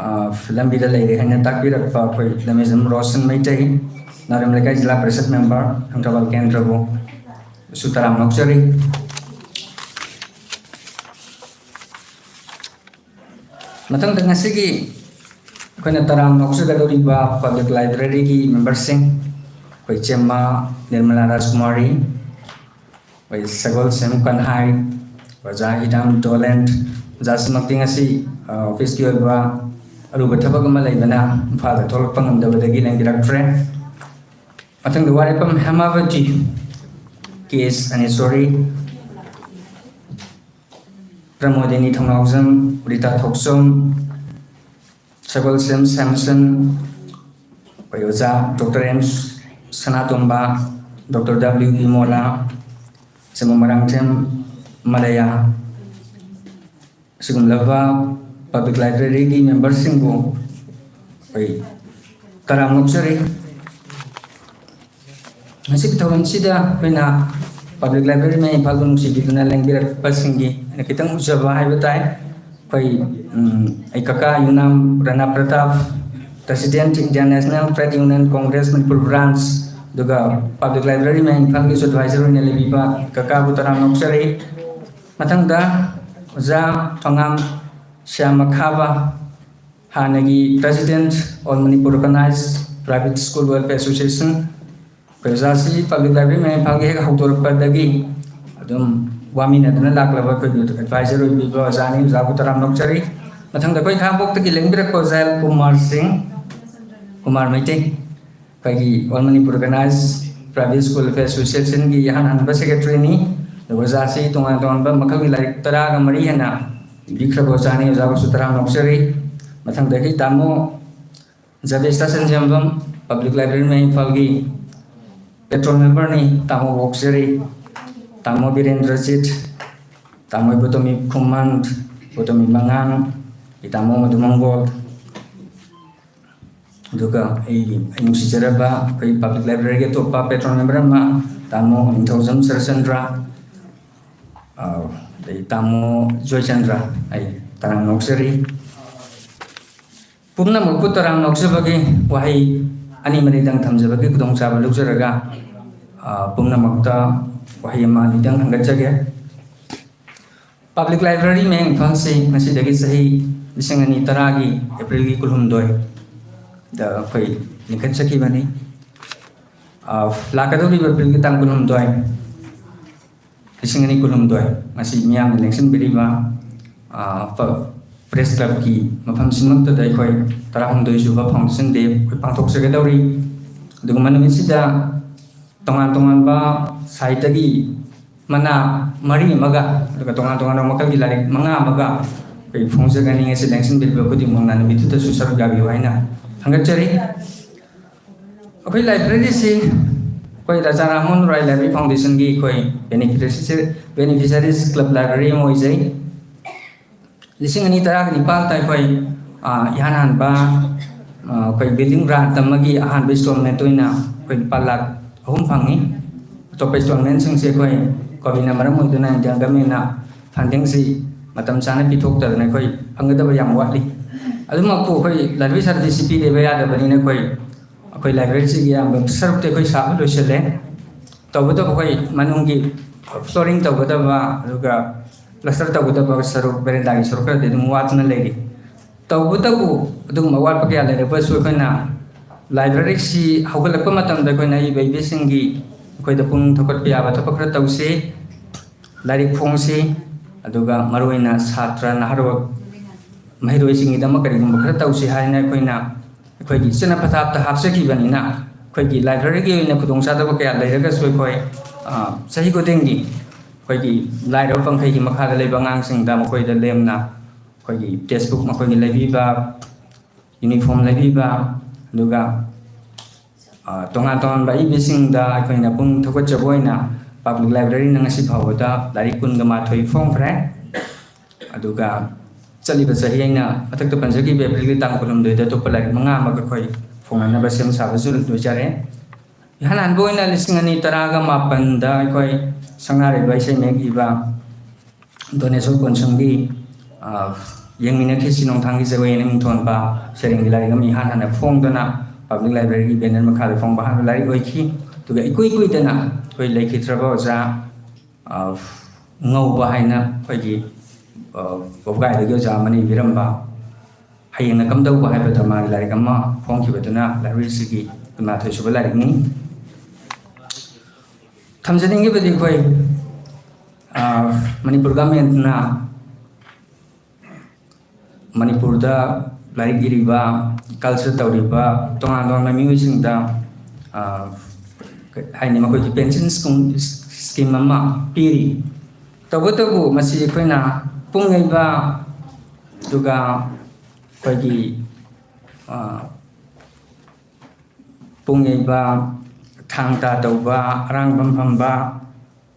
ꯑ, ꯂꯝꯕꯤꯗ ꯂꯩꯔꯦ ꯍꯥꯏꯅ ꯇꯥꯛꯄꯤꯔꯛꯄ ꯑꯩꯈꯣꯏ ꯂꯝꯃꯤꯖꯝ ꯔꯣꯁꯟ ꯃꯩꯇꯩ, ꯅꯥꯎꯔꯦꯝ ꯂꯩꯀꯥꯏ ꯖꯤꯂꯥ ꯄꯔꯤꯁꯠ member, ꯂꯪꯊꯕꯥꯜ ꯀꯦꯟꯗ꯭ꯔꯕꯨꯁꯨ ꯇꯔꯥꯝꯅ ꯑꯣꯛꯆꯔꯤ꯫ ꯃꯊꯪꯗ ꯉꯁꯤꯒꯤ ꯑꯩꯈꯣꯏꯅ ꯇꯔꯥꯝꯅ ꯑꯣꯛꯆꯒꯗꯧꯔꯤꯕ Public Libraryꯒꯤ memberꯁꯤꯡ, ꯑꯩꯈꯣꯏ ꯏꯆꯦꯝꯃ ꯅꯤꯔꯃꯂꯥ ꯔꯥꯖꯀꯨꯃꯥꯔꯤ, ꯑꯩꯈꯣꯏ ꯁꯒꯣꯜꯁꯦꯝ ꯀꯟꯍꯥꯏ, ꯑꯣꯖꯥ ꯍꯤꯗꯥꯝ ꯗꯣꯂꯦꯟ, ꯑꯣꯖꯥꯁꯤꯃꯛꯇꯤ ꯉꯁꯤ, ꯑ, officeꯀꯤ ꯑꯣꯏꯕ ꯑꯔꯨꯕ ꯊꯕꯛ ꯑꯃ ꯂꯩꯕꯅ ꯏꯝꯐꯥꯜꯗ ꯊꯣꯛꯂꯛꯄ ꯉꯝꯗꯕꯗꯒꯤ ꯂꯦꯡꯕꯤꯔꯛꯇ꯭ꯔꯦ꯫ ꯃꯊꯪꯗ ꯋꯥꯔꯦꯞꯐꯝ ꯍꯦꯃꯥꯕꯇꯤ, ꯀꯦ ꯑꯦꯁ ꯑꯅꯦꯁꯣꯔꯤ, ꯄ꯭ꯔꯃꯣꯗꯤꯅꯤ ꯊꯧꯅꯥꯎꯖꯝ, ꯔꯤꯇꯥ ꯊꯣꯛꯆꯣꯝ, ꯁꯒꯣꯜꯁꯦꯝ ꯁꯦꯝꯁꯟ, ꯑꯩꯈꯣꯏ ꯑꯣꯖꯥ ꯗꯣꯛꯇꯔ ꯑꯦꯝ ꯁꯅꯥꯇꯣꯝꯕ, ꯗꯣꯛꯇꯔ ꯗꯕ꯭ꯂꯤꯎ ꯕꯤꯃꯣꯂꯥ, ꯁꯤꯃ ꯃꯔꯥꯡꯊꯦꯝ ꯃꯂꯌꯥ, ꯑꯁꯤꯒꯨꯝꯂꯕ Public Libraryꯒꯤ memberꯁꯤꯡꯕꯨ ꯑꯩꯈꯣꯏ ꯇꯔꯥꯝꯅ ꯑꯣꯛꯆꯔꯤ꯫ ꯉꯁꯤꯒꯤ ꯊꯧꯔꯝꯁꯤꯗ ꯑꯩꯈꯣꯏꯅ Public Library ꯃꯌꯥꯡ ꯏꯝꯐꯥꯜꯕꯨ ꯅꯨꯡꯁꯤꯕꯤꯗꯨꯅ ꯂꯦꯡꯕꯤꯔꯛꯄꯁꯤꯡꯒꯤ ꯑꯩꯅ ꯈꯤꯇꯪ ꯎꯖꯕ ꯍꯥꯏꯕ ꯇꯥꯏ꯫ ꯑꯩꯈꯣꯏ, ꯎꯝ, ꯑꯩ ꯀꯀꯥ ꯌꯨꯝꯅꯥꯝ ꯔꯅꯥ Pratap, President, Indian National Trade Union Congress Manipur Branch, ꯑꯗꯨꯒ Public Library ꯃꯌꯥꯡ ꯏꯝꯐꯥꯜꯒꯤꯁꯨ advisor ꯑꯣꯏꯅ ꯂꯩꯕꯤꯕ ꯀꯀꯥꯕꯨ ꯇꯔꯥꯝꯅ ꯑꯣꯛꯆꯔꯤ꯫ ꯃꯊꯪꯗ ꯑꯣꯖꯥ ꯊꯣꯉꯥꯝ ꯁ꯭ꯌꯥꯃ ꯈꯥꯕ, ꯍꯥꯟꯅꯒꯤ President, All Manipur Recognized Private School Welfare Association, ꯑꯩꯈꯣꯏ ꯑꯣꯖꯥꯁꯤ ꯄꯕ꯭ꯂꯤꯛ ꯂꯥꯏꯕ꯭ꯔꯦꯔꯤ ꯃꯌꯥꯏ ꯏꯝꯐꯥꯜꯒꯤ ꯍꯦꯛ ꯍꯧꯗꯣꯔꯛꯄꯗꯒꯤ ꯑꯗꯨꯝ ꯋꯥꯃꯤꯟꯅꯗꯨꯅ ꯂꯥꯛꯂꯕ ꯑꯩꯈꯣꯏꯒꯤ ꯑꯦꯗꯚꯥꯏꯖꯔ ꯑꯣꯏꯕꯤꯕ ꯑꯣꯖꯥꯅꯤ꯫ ꯑꯣꯖꯥꯕꯨ ꯇꯔꯥꯝꯅ ꯑꯣꯛꯆꯔꯤ꯫ ꯃꯊꯪꯗ ꯑꯩꯈꯣꯏ ꯈꯥꯉꯕꯣꯛꯇꯒꯤ ꯂꯦꯡꯕꯤꯔꯛꯄ ꯑꯣꯖꯥ ꯀꯨꯃꯥꯔ ꯁꯤꯡ, ꯀꯨꯃꯥꯔ ꯃꯩꯇꯩ, ꯑꯩꯈꯣꯏꯒꯤ All Manipur Organized Private School Welfare Associationꯒꯤ ꯏꯍꯥꯟ ꯍꯥꯟꯕ ꯁꯦꯀ꯭ꯔꯦꯇꯔꯤꯅꯤ꯫ ꯑꯗꯨꯒ ꯑꯣꯖꯥꯁꯤ ꯇꯣꯉꯥꯟ ꯇꯣꯉꯥꯟꯕ ꯃꯈꯜꯒꯤ ꯂꯥꯏꯔꯤꯛ ꯇꯔꯥꯒ ꯃꯔꯤ ꯍꯦꯟꯅ ꯏꯕꯤꯈ꯭ꯔꯕ ꯑꯣꯖꯥꯅꯤ꯫ ꯑꯣꯖꯥꯕꯨꯁꯨ ꯇꯔꯥꯝꯅ ꯑꯣꯛꯆꯔꯤ꯫ ꯃꯊꯪꯗꯒꯤ ꯇꯥꯃꯣ ꯖꯕꯦꯁꯇꯥ ꯁꯟꯖꯦꯝꯕꯝ, ꯄꯕ꯭ꯂꯤꯛ ꯂꯥꯏꯕ꯭ꯔꯦꯔꯤ ꯃꯌꯥꯏ ꯏꯝꯐꯥꯜꯒꯤ ꯄꯦꯇ꯭ꯔꯣꯟ ꯃꯦꯝꯕꯔꯅꯤ꯫ ꯇꯥꯃꯣꯕꯨ ꯑꯣꯛꯆꯔꯤ꯫ ꯇꯥꯃꯣ ꯕꯤꯔꯦꯟꯗ꯭ꯔꯖꯤꯠ, ꯇꯥꯃꯣ ꯏꯕꯣꯇꯣꯝꯕꯤ ꯈꯨꯃꯟ, ꯏꯕꯣꯇꯣꯝꯕꯤ ꯃꯉꯥꯡ, ꯏꯇꯥꯃꯣ ꯃꯙꯨꯃꯪꯒꯣꯜ, ꯑꯗꯨꯒ ꯑꯩꯒꯤ, ꯑꯩ ꯅꯨꯡꯁꯤꯖꯔꯕ ꯑꯩꯈꯣꯏ ꯄꯕ꯭ꯂꯤꯛ ꯂꯥꯏꯕ꯭ꯔꯦꯔꯤꯒꯤ ꯑꯇꯣꯞꯄ ꯄꯦꯇ꯭ꯔꯣꯟ ꯃꯦꯝꯕꯔ ꯑꯃ, ꯇꯥꯃꯣ ꯅꯤꯡꯊꯧꯖꯝ ꯁꯔꯆꯟꯗ꯭ꯔ, ꯑ, ꯑꯗꯩ ꯇꯥꯃꯣ ꯖꯣꯏꯆꯟꯗ꯭ꯔ, ꯑꯩ ꯇꯔꯥꯝꯅ ꯑꯣꯛꯆꯔꯤ꯫ ꯄꯨꯝꯅꯃꯛꯄꯨ ꯇꯔꯥꯝꯅ ꯑꯣꯛꯆꯕꯒꯤ ꯋꯥꯍꯩ ꯑꯅꯤ ꯃꯔꯤꯗꯪ ꯊꯝꯖꯕꯒꯤ ꯈꯨꯗꯣꯡꯆꯥꯕ ꯂꯧꯖꯔꯒ, ꯑ, ꯄꯨꯝꯅꯃꯛꯇ ꯋꯥꯍꯩ ꯑꯃ ꯑꯅꯤꯗꯪ ꯍꯪꯒꯠꯆꯒꯦ꯫ ꯄꯕ꯭ꯂꯤꯛ ꯂꯥꯏꯕ꯭ꯔꯦꯔꯤ ꯃꯌꯥꯡ ꯏꯝꯐꯥꯜꯁꯤ ꯉꯁꯤꯗꯒꯤ ꯆꯍꯤ ꯂꯤꯁꯤꯡ ꯑꯅꯤ ꯇꯔꯥꯒꯤ ꯑꯦꯄ꯭ꯔꯤꯜꯒꯤ ꯀꯨꯟꯍꯨꯝꯗꯣꯏꯗ ꯑꯩꯈꯣꯏ ꯂꯤꯡꯈꯠꯆꯈꯤꯕꯅꯤ꯫ ꯑ, ꯂꯥꯛꯀꯗꯧꯔꯤꯕ ꯑꯦꯄ꯭ꯔꯤꯜꯒꯤ ꯇꯥꯡ ꯀꯨꯟꯍꯨꯝꯗꯣꯏ, ꯂꯤꯁꯤꯡ ꯑꯅꯤ ꯀꯨꯟꯍꯨꯝꯗꯣꯏ, ꯉꯁꯤ ꯃꯤꯌꯥꯝꯅ ꯂꯦꯡꯁꯤꯟꯕꯤꯔꯤꯕ, ꯑ, ꯄ-, ꯄ꯭ꯔꯦꯁ ꯀ꯭ꯂꯕꯀꯤ ꯃꯐꯝꯁꯤꯃꯛꯇꯗ ꯑꯩꯈꯣꯏ ꯇꯔꯥꯍꯨꯝꯗꯣꯏ ꯁꯨꯕ ꯐꯥꯎꯟꯗꯦꯁꯟ ꯗꯦ ꯑꯩꯈꯣꯏ ꯄꯥꯡꯊꯣꯛꯆꯒꯗꯧꯔꯤ꯫ ꯑꯗꯨꯒꯨꯝꯕ ꯅꯨꯃꯤꯠꯁꯤꯗ ꯇꯣꯉꯥꯟ ꯇꯣꯉꯥꯟꯕ ꯁꯥꯏꯠꯇꯒꯤ ꯃꯅꯥ ꯃꯔꯤ ꯑꯃꯒ, ꯑꯗꯨꯒ ꯇꯣꯉꯥꯟ ꯇꯣꯉꯥꯟꯕ ꯃꯈꯜꯒꯤ ꯂꯥꯏꯔꯤꯛ ꯃꯉꯥ ꯑꯃꯒ ꯑꯩꯈꯣꯏ ꯐꯣꯡꯖꯒꯅꯤ꯫ ꯑꯁꯤ ꯂꯦꯡꯁꯤꯟꯕꯤꯔꯤꯕ ꯈꯨꯗꯤꯡꯃꯛꯅ ꯅꯨꯃꯤꯠꯇꯨꯗꯁꯨ ꯁꯔꯨꯛ ꯌꯥꯕꯤꯌꯨ ꯍꯥꯏꯅ ꯈꯪꯒꯠꯆꯔꯤ꯫ ꯑꯩꯈꯣꯏ ꯂꯥꯏꯕ꯭ꯔꯦꯔꯤꯁꯤ ꯑꯩꯈꯣꯏ ꯔꯥꯖꯥ ꯔꯥꯝꯃꯣꯍꯟ ꯔꯥꯏ ꯂꯥꯏꯕ꯭ꯔꯦꯔꯤ ꯐꯥꯎꯟꯗꯦꯁꯟꯒꯤ ꯑꯩꯈꯣꯏ ꯕꯦꯅꯤꯐꯤꯁꯔꯤꯁ, ꯕꯦꯅꯤꯐꯤꯁꯔꯤꯁ ꯀ꯭ꯂꯕ ꯂꯥꯏꯕ꯭ꯔꯦꯔꯤ ꯑꯃ ꯑꯣꯏꯖꯩ꯫ ꯂꯤꯁꯤꯡ ꯑꯅꯤ ꯇꯔꯥꯒ ꯅꯤꯄꯥꯜꯗ ꯑꯩꯈꯣꯏ, ꯑ, ꯏꯍꯥꯟ ꯍꯥꯟꯕ, ꯑ, ꯑꯩꯈꯣꯏ ꯕꯤꯜꯗꯤꯡ ꯒ꯭ꯔꯥꯟꯠ ꯑꯃꯒꯤ ꯑꯍꯥꯟꯕ ꯏꯟꯁꯇꯣꯜꯃꯦꯟꯠ ꯑꯣꯏꯅ ꯑꯩꯈꯣꯏ ꯂꯨꯄꯥ ꯂꯥꯈ ꯑꯍꯨꯝ ꯐꯪꯉꯤ꯫ ꯑꯇꯣꯞꯄ ꯏꯟꯁꯇꯣꯜꯃꯦꯟꯠꯁꯤꯡꯁꯦ ꯑꯩꯈꯣꯏ ꯀꯣꯚꯤꯗꯅ ꯃꯔꯝ ꯑꯣꯏꯗꯨꯅ ꯏꯟꯗꯤꯌꯥꯟ ꯒꯃꯦꯟꯅ ꯐꯟꯗꯤꯡꯁꯤ ꯃꯇꯝ ꯆꯥꯅ ꯄꯤꯊꯣꯛꯇꯗꯅ ꯑꯩꯈꯣꯏ ꯐꯪꯒꯗꯕ ꯌꯥꯝ ꯋꯥꯠꯂꯤ꯫ ꯑꯗꯨꯃꯛꯄꯨ ꯑꯩꯈꯣꯏ ꯂꯥꯏꯕ꯭ꯔꯦꯔꯤ ꯁꯥꯇ꯭ꯔꯁꯤ ꯄꯤꯗꯕ ꯌꯥꯗꯕꯅꯤꯅ ꯑꯩꯈꯣꯏ, ꯑꯩꯈꯣꯏ ꯂꯥꯏꯕ꯭ꯔꯦꯔꯤꯁꯤꯒꯤ ꯑꯌꯥꯝꯕ ꯁꯔꯨꯛꯇꯤ ꯑꯩꯈꯣꯏ ꯁꯥꯕ ꯂꯣꯏꯁꯤꯜꯂꯦ꯫ ꯇꯧꯕꯇꯕꯨ ꯑꯩꯈꯣꯏ ꯃꯅꯨꯡꯒꯤ ꯐ꯭ꯂꯣꯔꯤꯡ ꯇꯧꯒꯗꯕ, ꯑꯗꯨꯒ ꯄ꯭ꯂꯥꯁꯇꯔ ꯇꯧꯒꯗꯕ ꯁꯔꯨꯛ, ꯕꯦꯔꯦꯟꯗꯥꯒꯤ ꯁꯔꯨꯛ ꯈꯔꯗꯤ ꯑꯗꯨꯝ ꯋꯥꯠꯇꯨꯅ ꯂꯩꯔꯤ꯫ ꯇꯧꯕꯇꯕꯨ ꯑꯗꯨꯒꯨꯝꯕ ꯑꯋꯥꯠꯄ ꯀꯌꯥ ꯂꯩꯔꯕꯁꯨ ꯑꯩꯈꯣꯏꯅ ꯂꯥꯏꯕ꯭ꯔꯦꯔꯤꯁꯤ ꯍꯧꯒꯠꯂꯛꯄ ꯃꯇꯝꯗ ꯑꯩꯈꯣꯏꯅ ꯑꯏꯕ ꯏꯕꯤꯁꯤꯡꯒꯤ ꯑꯩꯈꯣꯏꯗ ꯄꯨꯛꯅꯤꯡ ꯊꯧꯒꯠꯄ ꯌꯥꯕ ꯊꯕꯛ ꯈꯔ ꯇꯧꯁꯤ, ꯂꯥꯏꯔꯤꯛ ꯐꯣꯡꯁꯤ, ꯑꯗꯨꯒ ꯃꯔꯨꯑꯣꯏꯅ ꯁꯥꯇ꯭ꯔ ꯅꯍꯥꯔꯣꯜ ꯃꯍꯩꯔꯣꯏꯁꯤꯡꯒꯤꯗꯃꯛ ꯀꯔꯤꯒꯨꯝꯕ ꯈꯔ ꯇꯧꯁꯤ ꯍꯥꯏꯅ ꯑꯩꯈꯣꯏꯅ ꯑꯩꯈꯣꯏꯒꯤ ꯏꯆꯠꯅ ꯄꯊꯥꯞꯇ ꯍꯥꯞꯆꯈꯤꯕꯅꯤꯅ, ꯑꯩꯈꯣꯏꯒꯤ ꯂꯥꯏꯕ꯭ꯔꯦꯔꯤꯒꯤ ꯑꯣꯏꯅ ꯈꯨꯗꯣꯡꯆꯥꯗꯕ ꯀꯌꯥ ꯂꯩꯔꯒꯁꯨ ꯑꯩꯈꯣꯏ, ꯑ, ꯆꯍꯤ ꯈꯨꯗꯤꯡꯒꯤ ꯑꯩꯈꯣꯏꯒꯤ ꯂꯥꯏꯔꯕ ꯄꯪꯈꯩꯒꯤ ꯃꯈꯥꯗ ꯂꯩꯕ ꯑꯉꯥꯡꯁꯤꯡꯗ ꯃꯈꯣꯏꯗ ꯂꯦꯝꯅ ꯑꯩꯈꯣꯏꯒꯤ ꯇꯦꯛꯁꯕꯨꯛ ꯃꯈꯣꯏꯒꯤ ꯂꯩꯕꯤꯕ, ꯌꯨꯅꯤꯐꯣꯔꯝ ꯂꯩꯕꯤꯕ, ꯑꯗꯨꯒ, ꯑ, ꯇꯣꯉꯥꯟ ꯇꯣꯉꯥꯟꯕ ꯑꯏꯕꯁꯤꯡꯗ ꯑꯩꯈꯣꯏꯅ ꯄꯨꯛꯅꯤꯡ ꯊꯧꯒꯠꯆꯕ ꯑꯣꯏꯅ ꯄꯕ꯭ꯂꯤꯛ ꯂꯥꯏꯕ꯭ꯔꯦꯔꯤꯅ ꯉꯁꯤ ꯐꯥꯎꯕꯗ ꯂꯥꯏꯔꯤꯛ ꯀꯨꯟꯒ ꯃꯥꯊꯣꯏ ꯐꯣꯡꯈ꯭ꯔꯦ꯫ ꯑꯗꯨꯒ ꯆꯠꯂꯤꯕ ꯆꯍꯤ ꯑꯩꯅ ꯃꯊꯛꯇ ꯄꯟꯖꯈꯤꯕ ꯑꯦꯄ꯭ꯔꯤꯜꯒꯤ ꯇꯥꯡ ꯀꯨꯟꯍꯨꯝꯗꯣꯏꯗ ꯑꯇꯣꯞꯄ ꯂꯥꯏꯔꯤꯛ ꯃꯉꯥ ꯑꯃꯒ ꯑꯩꯈꯣꯏ ꯐꯣꯡꯅꯅꯕ ꯁꯦꯝ ꯁꯥꯕꯁꯨ ꯂꯣꯏꯖꯔꯦ꯫ ꯏꯍꯥꯟ ꯍꯥꯟꯕ ꯑꯣꯏꯅ ꯂꯤꯁꯤꯡ ꯑꯅꯤ ꯇꯔꯥꯒ ꯃꯥꯄꯟꯗ ꯑꯩꯈꯣꯏ ꯁꯪꯅꯥꯔꯩꯕ ꯏꯁꯩ ꯃꯌꯦꯛ ꯏꯕ ꯗꯣꯅꯦꯁꯣꯔ ꯀꯣꯟꯁꯨꯝꯒꯤ, ꯑ, ꯌꯦꯡꯃꯤꯟꯅꯈꯤꯁꯤ ꯅꯣꯡꯊꯥꯡꯒꯤ ꯖꯒꯣꯏ ꯑꯅꯤ ꯃꯤꯡꯊꯣꯟꯕ ꯁꯩꯔꯦꯡꯒꯤ ꯂꯥꯏꯔꯤꯛ ꯑꯃ ꯏꯍꯥꯟ ꯍꯥꯟꯅ ꯐꯣꯡꯗꯨꯅ ꯄꯕ꯭ꯂꯤꯛ ꯂꯥꯏꯕ꯭ꯔꯦꯔꯤꯒꯤ ꯕꯦꯅꯔ ꯃꯈꯥꯗ ꯐꯣꯡꯕ ꯑꯍꯥꯟꯕ ꯂꯥꯏꯔꯤꯛ ꯑꯣꯏꯈꯤ꯫ ꯑꯗꯨꯒ ꯏꯀꯨꯏ ꯀꯨꯏꯗꯅ ꯑꯩꯈꯣꯏ ꯂꯩꯈꯤꯗ꯭ꯔꯕ ꯑꯣꯖꯥ, ꯑ, ꯉꯧꯕ ꯍꯥꯏꯅ ꯑꯩꯈꯣꯏꯒꯤ, ꯑ, ꯋꯥꯕꯒꯥꯏꯗꯒꯤ ꯑꯣꯖꯥ ꯑꯃꯅ ꯏꯕꯤꯔꯝꯕ ꯍꯌꯦꯡꯅ ꯀꯝꯗꯧꯕ ꯍꯥꯏꯕ ꯗ꯭ꯔꯃꯥꯒꯤ ꯂꯥꯏꯔꯤꯛ ꯑꯃ ꯐꯣꯡꯈꯤꯕꯗꯨꯅ ꯂꯥꯏꯕ꯭ꯔꯦꯔꯤꯁꯤꯒꯤ ꯀꯨꯟꯃꯥꯊꯣꯏ ꯁꯨꯕ ꯂꯥꯏꯔꯤꯛꯅꯤ꯫ ꯊꯝꯖꯅꯤꯡꯉꯤꯕꯗꯤ ꯑꯩꯈꯣꯏ, ꯑ, ꯃꯅꯤꯄꯨꯔ ꯒꯃꯦꯟꯅ ꯃꯅꯤꯄꯨꯔꯗ ꯂꯥꯏꯔꯤꯛ ꯏꯔꯤꯕ, ꯀꯜꯆꯔ ꯇꯧꯔꯤꯕ, ꯇꯣꯉꯥꯟ ꯇꯣꯉꯥꯟꯕ ꯃꯤꯑꯣꯏꯁꯤꯡꯗ, ꯑ, ꯀ-, ꯍꯥꯏꯅꯤ, ꯃꯈꯣꯏꯒꯤ ꯄꯦꯟꯁꯤꯟ ꯁ꯭ꯀꯨꯝ-, ꯁ꯭ꯀꯤꯝ ꯑꯃ ꯄꯤꯔꯤ꯫ ꯇꯧꯕꯇꯕꯨ ꯃꯁꯤ ꯑꯩꯈꯣꯏꯅ ꯄꯨꯡ ꯌꯩꯕ, ꯑꯗꯨꯒ ꯑꯩꯈꯣꯏꯒꯤ, ꯑ, ꯄꯨꯡ ꯌꯩꯕ, ꯊꯥꯡ ꯇꯥ ꯇꯧꯕ, ꯑꯔꯥꯡꯕꯝ ꯐꯝꯕ,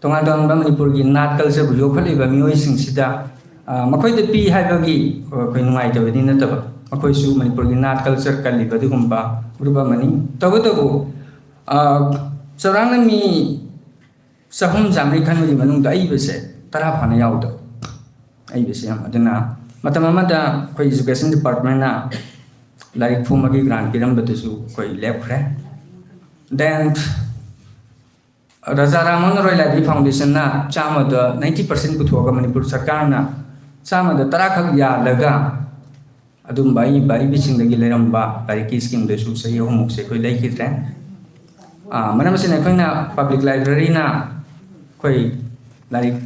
ꯇꯣꯉꯥꯟ ꯇꯣꯉꯥꯟꯕ ꯃꯅꯤꯄꯨꯔꯒꯤ ꯅꯥꯠ ꯀꯜꯆꯔꯕꯨ ꯌꯣꯛꯈꯠꯂꯤꯕ ꯃꯤꯑꯣꯏꯁꯤꯡꯁꯤꯗ, ꯑ, ꯃꯈꯣꯏꯗ ꯄꯤ ꯍꯥꯏꯕꯒꯤ, ꯑ, ꯑꯩꯈꯣꯏ ꯅꯨꯡꯉꯥꯏꯇꯕꯗꯤ ꯅꯠꯇꯕ, ꯃꯈꯣꯏꯁꯨ ꯃꯅꯤꯄꯨꯔꯒꯤ ꯅꯥꯠ ꯀꯜꯆꯔ ꯀꯜꯂꯤꯕ ꯑꯗꯨꯒꯨꯝꯕ ꯒ꯭ꯔꯨꯞ ꯑꯃꯅꯤ꯫ ꯇꯧꯕꯇꯕꯨ, ꯑ, ꯆꯥꯎꯔꯥꯛꯅ ꯃꯤ ꯆꯍꯨꯝ ꯆꯥꯝꯃꯔꯤ ꯈꯟꯕꯒꯤ ꯃꯅꯨꯡꯗ ꯑꯏꯕꯁꯦ ꯇꯔꯥ ꯐꯥꯅ ꯌꯥꯎꯗꯕ꯫ ꯑꯏꯕꯁꯦ ꯌꯥꯝ, ꯑꯗꯨꯅ ꯃꯇꯝ ꯑꯃꯗ ꯑꯩꯈꯣꯏ ꯏꯖꯨꯀꯦꯁꯟ ꯗꯤꯄꯥꯔꯠꯃꯦꯟꯅ ꯂꯥꯏꯔꯤꯛ ꯐꯣꯡꯕꯒꯤ ꯒ꯭ꯔꯥꯟ ꯄꯤꯔꯝꯕꯗꯨꯁꯨ ꯑꯩꯈꯣꯏ ꯂꯦꯞꯈ꯭ꯔꯦ꯫ Then ꯔꯥꯖꯥ ꯔꯥꯝꯃꯣꯍꯟ ꯔꯣꯏ ꯂꯥꯏꯕ꯭ꯔꯦꯔꯤ ꯐꯥꯎꯟꯗꯦꯁꯟꯅ ꯆꯥꯝꯃꯗ ninety percent ꯄꯨꯊꯣꯛꯑꯒ ꯃꯅꯤꯄꯨꯔ ꯁꯔꯀꯥꯔꯅ ꯆꯥꯝꯃꯗ ꯇꯔꯥꯈꯛ ꯌꯥꯜꯂꯒ ꯑꯗꯨꯝꯕ ꯑꯏꯕ ꯑꯏꯕꯤꯁꯤꯡꯗꯒꯤ ꯂꯩꯔꯝꯕ ꯂꯥꯏꯔꯤꯛꯀꯤ ꯁ꯭ꯀꯤꯝꯗꯨꯁꯨ ꯆꯍꯤ ꯑꯍꯨꯝꯃꯨꯛꯁꯦ ꯑꯩꯈꯣꯏ ꯂꯩꯈꯤꯗ꯭ꯔꯦ꯫ ꯑꯥ, ꯃꯔꯝ ꯑꯁꯤꯅ ꯑꯩꯈꯣꯏꯅ ꯄꯕ꯭ꯂꯤꯛ ꯂꯥꯏꯕ꯭ꯔꯦꯔꯤꯅ ꯑꯩꯈꯣꯏ ꯂꯥꯏꯔꯤꯛ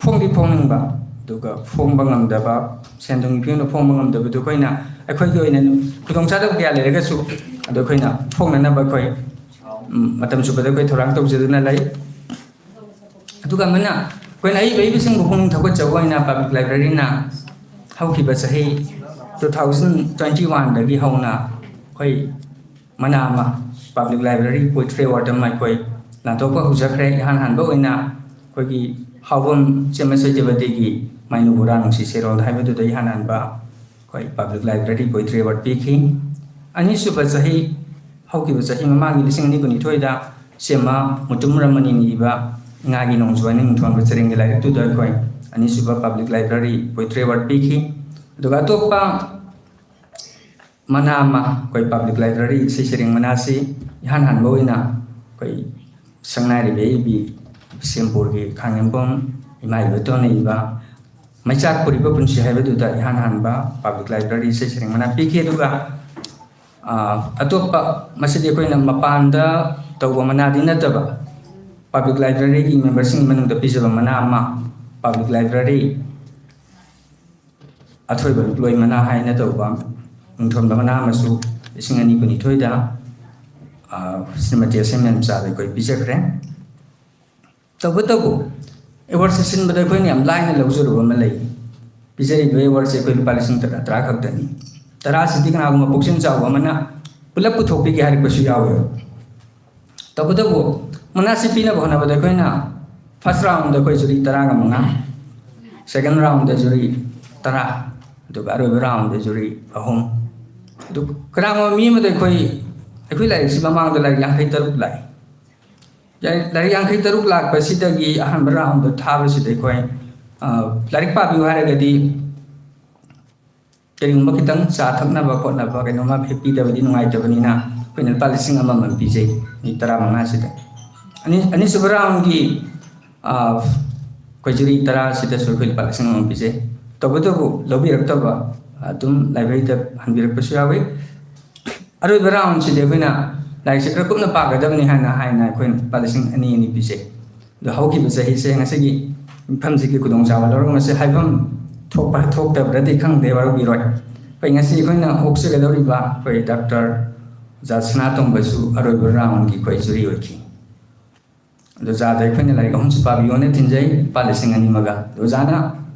ꯐꯣꯡꯗꯤ ꯐꯣꯡꯅꯤꯡꯕ, ꯑꯗꯨꯒ ꯐꯣꯡꯕ ꯉꯝꯗꯕ, ꯁꯦꯟ ꯊꯨꯝꯒꯤ ꯐꯤꯕꯝꯗ ꯐꯣꯡꯕ ꯉꯝꯗꯕꯗꯨ ꯑꯩꯈꯣꯏꯅ, ꯑꯩꯈꯣꯏꯒꯤ ꯑꯣꯏꯅ ꯈꯨꯗꯣꯡꯆꯥꯗꯕ ꯀꯌꯥ ꯂꯩꯔꯒꯁꯨ, ꯑꯗꯨ ꯑꯩꯈꯣꯏꯅ ꯐꯣꯡꯅꯅꯕ ꯑꯩꯈꯣꯏ, ꯎꯝ, ꯃꯇꯝ ꯆꯨꯞꯄꯗ ꯑꯩꯈꯣꯏ ꯊꯧꯔꯥꯡ ꯇꯧꯖꯗꯨꯅ ꯂꯩ꯫ ꯑꯗꯨꯒ ꯑꯃꯅ, ꯑꯩꯈꯣꯏꯅ ꯑꯏꯕ ꯑꯏꯕꯁꯤꯡꯕꯨ ꯄꯨꯛꯅꯤꯡ ꯊꯧꯒꯠꯆꯕ ꯑꯣꯏꯅ ꯄꯕ꯭ꯂꯤꯛ ꯂꯥꯏꯕ꯭ꯔꯦꯔꯤꯅ ꯍꯧꯈꯤꯕ ꯆꯍꯤ two thousand twenty one ꯗꯒꯤ ꯍꯧꯅ ꯑꯩꯈꯣꯏ ꯃꯅꯥ ꯑꯃ, ꯄꯕ꯭ꯂꯤꯛ ꯂꯥꯏꯕ꯭ꯔꯦꯔꯤ ꯄꯣꯏꯇ꯭ꯔꯤ ꯑꯦꯋꯥꯔꯗ ꯑꯃ ꯑꯩꯈꯣꯏ ꯂꯥꯟꯊꯣꯛꯄ ꯍꯧꯖꯈ꯭ꯔꯦ꯫ ꯏꯍꯥꯟ ꯍꯥꯟꯕ ꯑꯣꯏꯅ ꯑꯩꯈꯣꯏꯒꯤ ꯍꯥꯎꯕꯝ ꯆꯦꯃꯁ ꯁꯩꯇꯕꯇꯤꯒꯤ ꯃꯥꯏꯅꯨ ꯕꯣꯔꯥ ꯅꯨꯡꯁꯤ ꯁꯩꯔꯣꯜ ꯍꯥꯏꯕꯗꯨꯗ ꯏꯍꯥꯟ ꯍꯥꯟꯕ ꯑꯩꯈꯣꯏ ꯄꯕ꯭ꯂꯤꯛ ꯂꯥꯏꯕ꯭ꯔꯦꯔꯤ ꯄꯣꯏꯇ꯭ꯔꯤ ꯑꯦꯋꯥꯔꯗ ꯄꯤꯈꯤ꯫ ꯑꯅꯤꯁꯨꯕ ꯆꯍꯤ, ꯍꯧꯈꯤꯕ ꯆꯍꯤ ꯃꯃꯥꯡꯒꯤ ꯂꯤꯁꯤꯡ ꯑꯅꯤ ꯀꯨꯟꯅꯤꯊꯣꯏꯗ ꯁꯦꯝꯃ ꯃꯨꯇꯨꯝ ꯔꯃꯅꯤꯅ ꯏꯕ ꯏꯉꯥꯒꯤ ꯅꯣꯡꯖꯨ ꯍꯥꯏꯅ ꯃꯤꯡꯊꯣꯟꯕ ꯁꯩꯔꯦꯡꯒꯤ ꯂꯥꯏꯔꯤꯛꯇꯨꯗ ꯑꯩꯈꯣꯏ ꯑꯅꯤꯁꯨꯕ ꯄꯕ꯭ꯂꯤꯛ ꯂꯥꯏꯕ꯭ꯔꯦꯔꯤ ꯄꯣꯏꯇ꯭ꯔꯤ ꯑꯦꯋꯥꯔꯗ ꯄꯤꯈꯤ꯫ ꯑꯗꯨꯒ ꯑꯇꯣꯞꯄ ꯃꯅꯥ ꯑꯃ, ꯑꯩꯈꯣꯏ ꯄꯕ꯭ꯂꯤꯛ ꯂꯥꯏꯕ꯭ꯔꯦꯔꯤ ꯏꯁꯩ ꯁꯩꯔꯦꯡ ꯃꯅꯥꯁꯤ ꯏꯍꯥꯟ ꯍꯥꯟꯕ ꯑꯣꯏꯅ ꯑꯩꯈꯣꯏ ꯁꯛꯅꯥꯏꯔꯤꯕꯤ ꯑꯏꯕꯤ ꯕꯤꯁꯦꯝꯄꯨꯔꯒꯤ ꯈꯥꯉꯦꯝꯕꯝ ꯏꯃꯥ ꯏꯕꯦꯇꯣꯟꯅ ꯏꯕ ꯃꯩꯆꯥꯛ ꯄꯨꯔꯤꯕ ꯄꯨꯟꯁꯤ ꯍꯥꯏꯕꯗꯨꯗ ꯏꯍꯥꯟ ꯍꯥꯟꯕ ꯄꯕ꯭ꯂꯤꯛ ꯂꯥꯏꯕ꯭ꯔꯦꯔꯤ ꯏꯁꯩ ꯁꯩꯔꯦꯡ ꯃꯅꯥ ꯄꯤꯈꯤ꯫ ꯑꯗꯨꯒ, ꯑ, ꯑꯇꯣꯞꯄ, ꯃꯁꯤꯗꯤ ꯑꯩꯈꯣꯏꯅ ꯃꯄꯥꯟꯗ ꯇꯧꯕ ꯃꯅꯥꯗꯤ ꯅꯠꯇꯕ, ꯄꯕ꯭ꯂꯤꯛ ꯂꯥꯏꯕ꯭ꯔꯦꯔꯤꯒꯤ ꯃꯦꯝꯕꯔꯁꯤꯡꯒꯤ ꯃꯅꯨꯡꯗ ꯄꯤꯖꯕ ꯃꯅꯥ ꯑꯃ, ꯄꯕ꯭ꯂꯤꯛ ꯂꯥꯏꯕ꯭ꯔꯦꯔꯤ ꯑꯊꯣꯏꯕ ꯂꯨꯞꯂꯣꯏ ꯃꯅꯥ ꯍꯥꯏꯅ ꯇꯧꯕ ꯃꯤꯡꯊꯣꯟꯕ ꯃꯅꯥ ꯑꯃꯁꯨ ꯂꯤꯁꯤꯡ ꯑꯅꯤ ꯀꯨꯟꯅꯤꯊꯣꯏꯗ, ꯑ, ꯁ꯭ꯔꯤꯃꯇꯤ ꯑꯁꯦꯝ ꯃꯦꯝꯆꯥꯗ ꯑꯩꯈꯣꯏ ꯄꯤꯖꯈ꯭ꯔꯦ꯫ ꯇꯧꯕꯇꯕꯨ, ꯑꯦꯋꯥꯔꯗꯁꯦ ꯁꯤꯟꯕꯗ ꯑꯩꯈꯣꯏꯅ ꯌꯥꯝ ꯂꯥꯏꯅ ꯂꯧꯖꯔꯨꯕ ꯑꯃ ꯂꯩ꯫ ꯄꯤꯖꯔꯤꯕ ꯑꯦꯋꯥꯔꯗꯁꯦ ꯑꯩꯈꯣꯏ ꯂꯨꯄꯥ ꯂꯤꯁꯤꯡ ꯇꯔꯥ, ꯇꯔꯥ ꯈꯛꯇꯅꯤ꯫ ꯇꯔꯥꯁꯤꯗꯤ ꯀꯅꯥꯒꯨꯝꯕ ꯄꯨꯛꯆꯦꯜ ꯆꯥꯎꯕ ꯑꯃꯅ ꯄꯨꯂꯞ ꯄꯨꯊꯣꯛꯄꯤꯒꯦ ꯍꯥꯏꯔꯛꯄꯁꯨ ꯌꯥꯎꯋꯦꯕ꯫ ꯇꯧꯕꯇꯕꯨ, ꯃꯅꯥꯁꯤ ꯄꯤꯅꯕ ꯍꯣꯠꯅꯕꯗ ꯑꯩꯈꯣꯏꯅ first round ꯑꯩꯈꯣꯏ ꯖꯨꯔꯤ ꯇꯔꯥꯒ ꯃꯉꯥ, second round ꯖꯨꯔꯤ ꯇꯔꯥ, ꯑꯗꯨꯒ ꯑꯔꯣꯏꯕ round ꯖꯨꯔꯤ ꯑꯍꯨꯝ꯫ ꯑꯗꯨ ꯀꯅꯥꯒꯨꯝꯕ ꯃꯤ ꯑꯃꯗ ꯑꯩꯈꯣꯏ, ꯑꯩꯈꯣꯏ ꯂꯥꯏꯔꯤꯛꯁꯤ ꯃꯃꯥꯡꯗ ꯂꯥꯏꯔꯤꯛ ꯌꯥꯡꯈꯩ ꯇꯔꯨꯛ ꯂꯥꯛꯏ꯫ ꯂꯥꯏꯔꯤꯛ, ꯂꯥꯏꯔꯤꯛ ꯌꯥꯡꯈꯩ ꯇꯔꯨꯛ ꯂꯥꯛꯄꯁꯤꯗꯒꯤ ꯑꯍꯥꯟꯕ round ꯊꯥꯕꯁꯤꯗ ꯑꯩꯈꯣꯏ, ꯑ, ꯂꯥꯏꯔꯤꯛ ꯄꯥꯕꯤꯌꯨ ꯍꯥꯏꯔꯒꯗꯤ ꯀꯔꯤꯒꯨꯝꯕ ꯈꯤꯇꯪ ꯆꯥ ꯊꯛꯅꯕ ꯈꯣꯠꯅꯕ ꯀꯩꯅꯣꯝꯃ ꯍꯦꯛ ꯄꯤꯗꯕꯗꯤ ꯅꯨꯡꯉꯥꯏꯇꯕꯅꯤꯅ ꯑꯩꯈꯣꯏꯅ ꯂꯨꯄꯥ ꯂꯤꯁꯤꯡ ꯑꯃꯃꯝ ꯄꯤꯖꯩ ꯃꯤ ꯇꯔꯥꯃꯉꯥꯁꯤꯗ꯫ ꯑꯅꯤ-, ꯑꯅꯤꯁꯨꯕ round ꯒꯤ, ꯑ, ꯑꯩꯈꯣꯏ ꯖꯨꯔꯤ ꯇꯔꯥꯁꯤꯗꯁꯨ ꯑꯩꯈꯣꯏ ꯂꯨꯄꯥ ꯂꯤꯁꯤꯡ ꯑꯃꯃꯝ ꯄꯤꯖꯩ꯫ ꯇꯧꯕꯇꯕꯨ ꯂꯧꯕꯤꯔꯛꯇꯕ, ꯑꯗꯨꯝ library ꯗ ꯍꯟꯕꯤꯔꯛꯄꯁꯨ ꯌꯥꯎꯏ꯫ ꯑꯔꯣꯏꯕ round ꯁꯤꯗꯤ ꯑꯩꯈꯣꯏꯅ ꯂꯥꯏꯔꯤꯛꯁꯦ ꯈꯔ ꯀꯨꯞꯅ ꯄꯥꯒꯗꯕꯅꯤ ꯍꯥꯏꯅ, ꯍꯥꯏꯅ ꯑꯩꯈꯣꯏꯅ ꯂꯨꯄꯥ ꯂꯤꯁꯤꯡ ꯑꯅꯤ ꯑꯅꯤ ꯄꯤꯖꯩ꯫ ꯑꯗꯣ ꯍꯧꯈꯤꯕ ꯆꯍꯤꯁꯦ ꯉꯁꯤꯒꯤ ꯃꯤꯐꯝꯁꯤꯒꯤ ꯈꯨꯗꯣꯡꯆꯥꯕ ꯂꯧꯔꯒ ꯃꯁꯤ ꯍꯥꯏꯐꯝ ꯊꯣꯛꯄ ꯊꯣꯛꯇꯕ꯭ꯔꯗꯤ ꯈꯪꯗꯦ, ꯋꯥꯔꯧꯕꯤꯔꯣꯏ꯫ ꯑꯩꯈꯣꯏ ꯉꯁꯤ ꯑꯩꯈꯣꯏꯅ ꯑꯣꯛꯆꯒꯗꯧꯔꯤꯕ ꯑꯩꯈꯣꯏ ꯗꯥꯛꯇꯔ ꯑꯣꯖꯥ ꯁꯅꯥꯇꯣꯝꯕꯁꯨ ꯑꯔꯣꯏꯕ round ꯀꯤ ꯑꯩꯈꯣꯏ ꯖꯨꯔꯤ ꯑꯣꯏꯈꯤ꯫ ꯑꯗꯣ ꯑꯣꯖꯥꯗ ꯑꯩꯈꯣꯏꯅ ꯂꯥꯏꯔꯤꯛ ꯑꯍꯨꯝꯁꯤ ꯄꯥꯕꯤꯌꯣꯅ ꯊꯤꯟꯖꯩ, ꯂꯨꯄꯥ ꯂꯤꯁꯤꯡ ꯑꯅꯤ ꯑꯃꯒ꯫ ꯑꯗꯣ ꯑꯣꯖꯥꯅ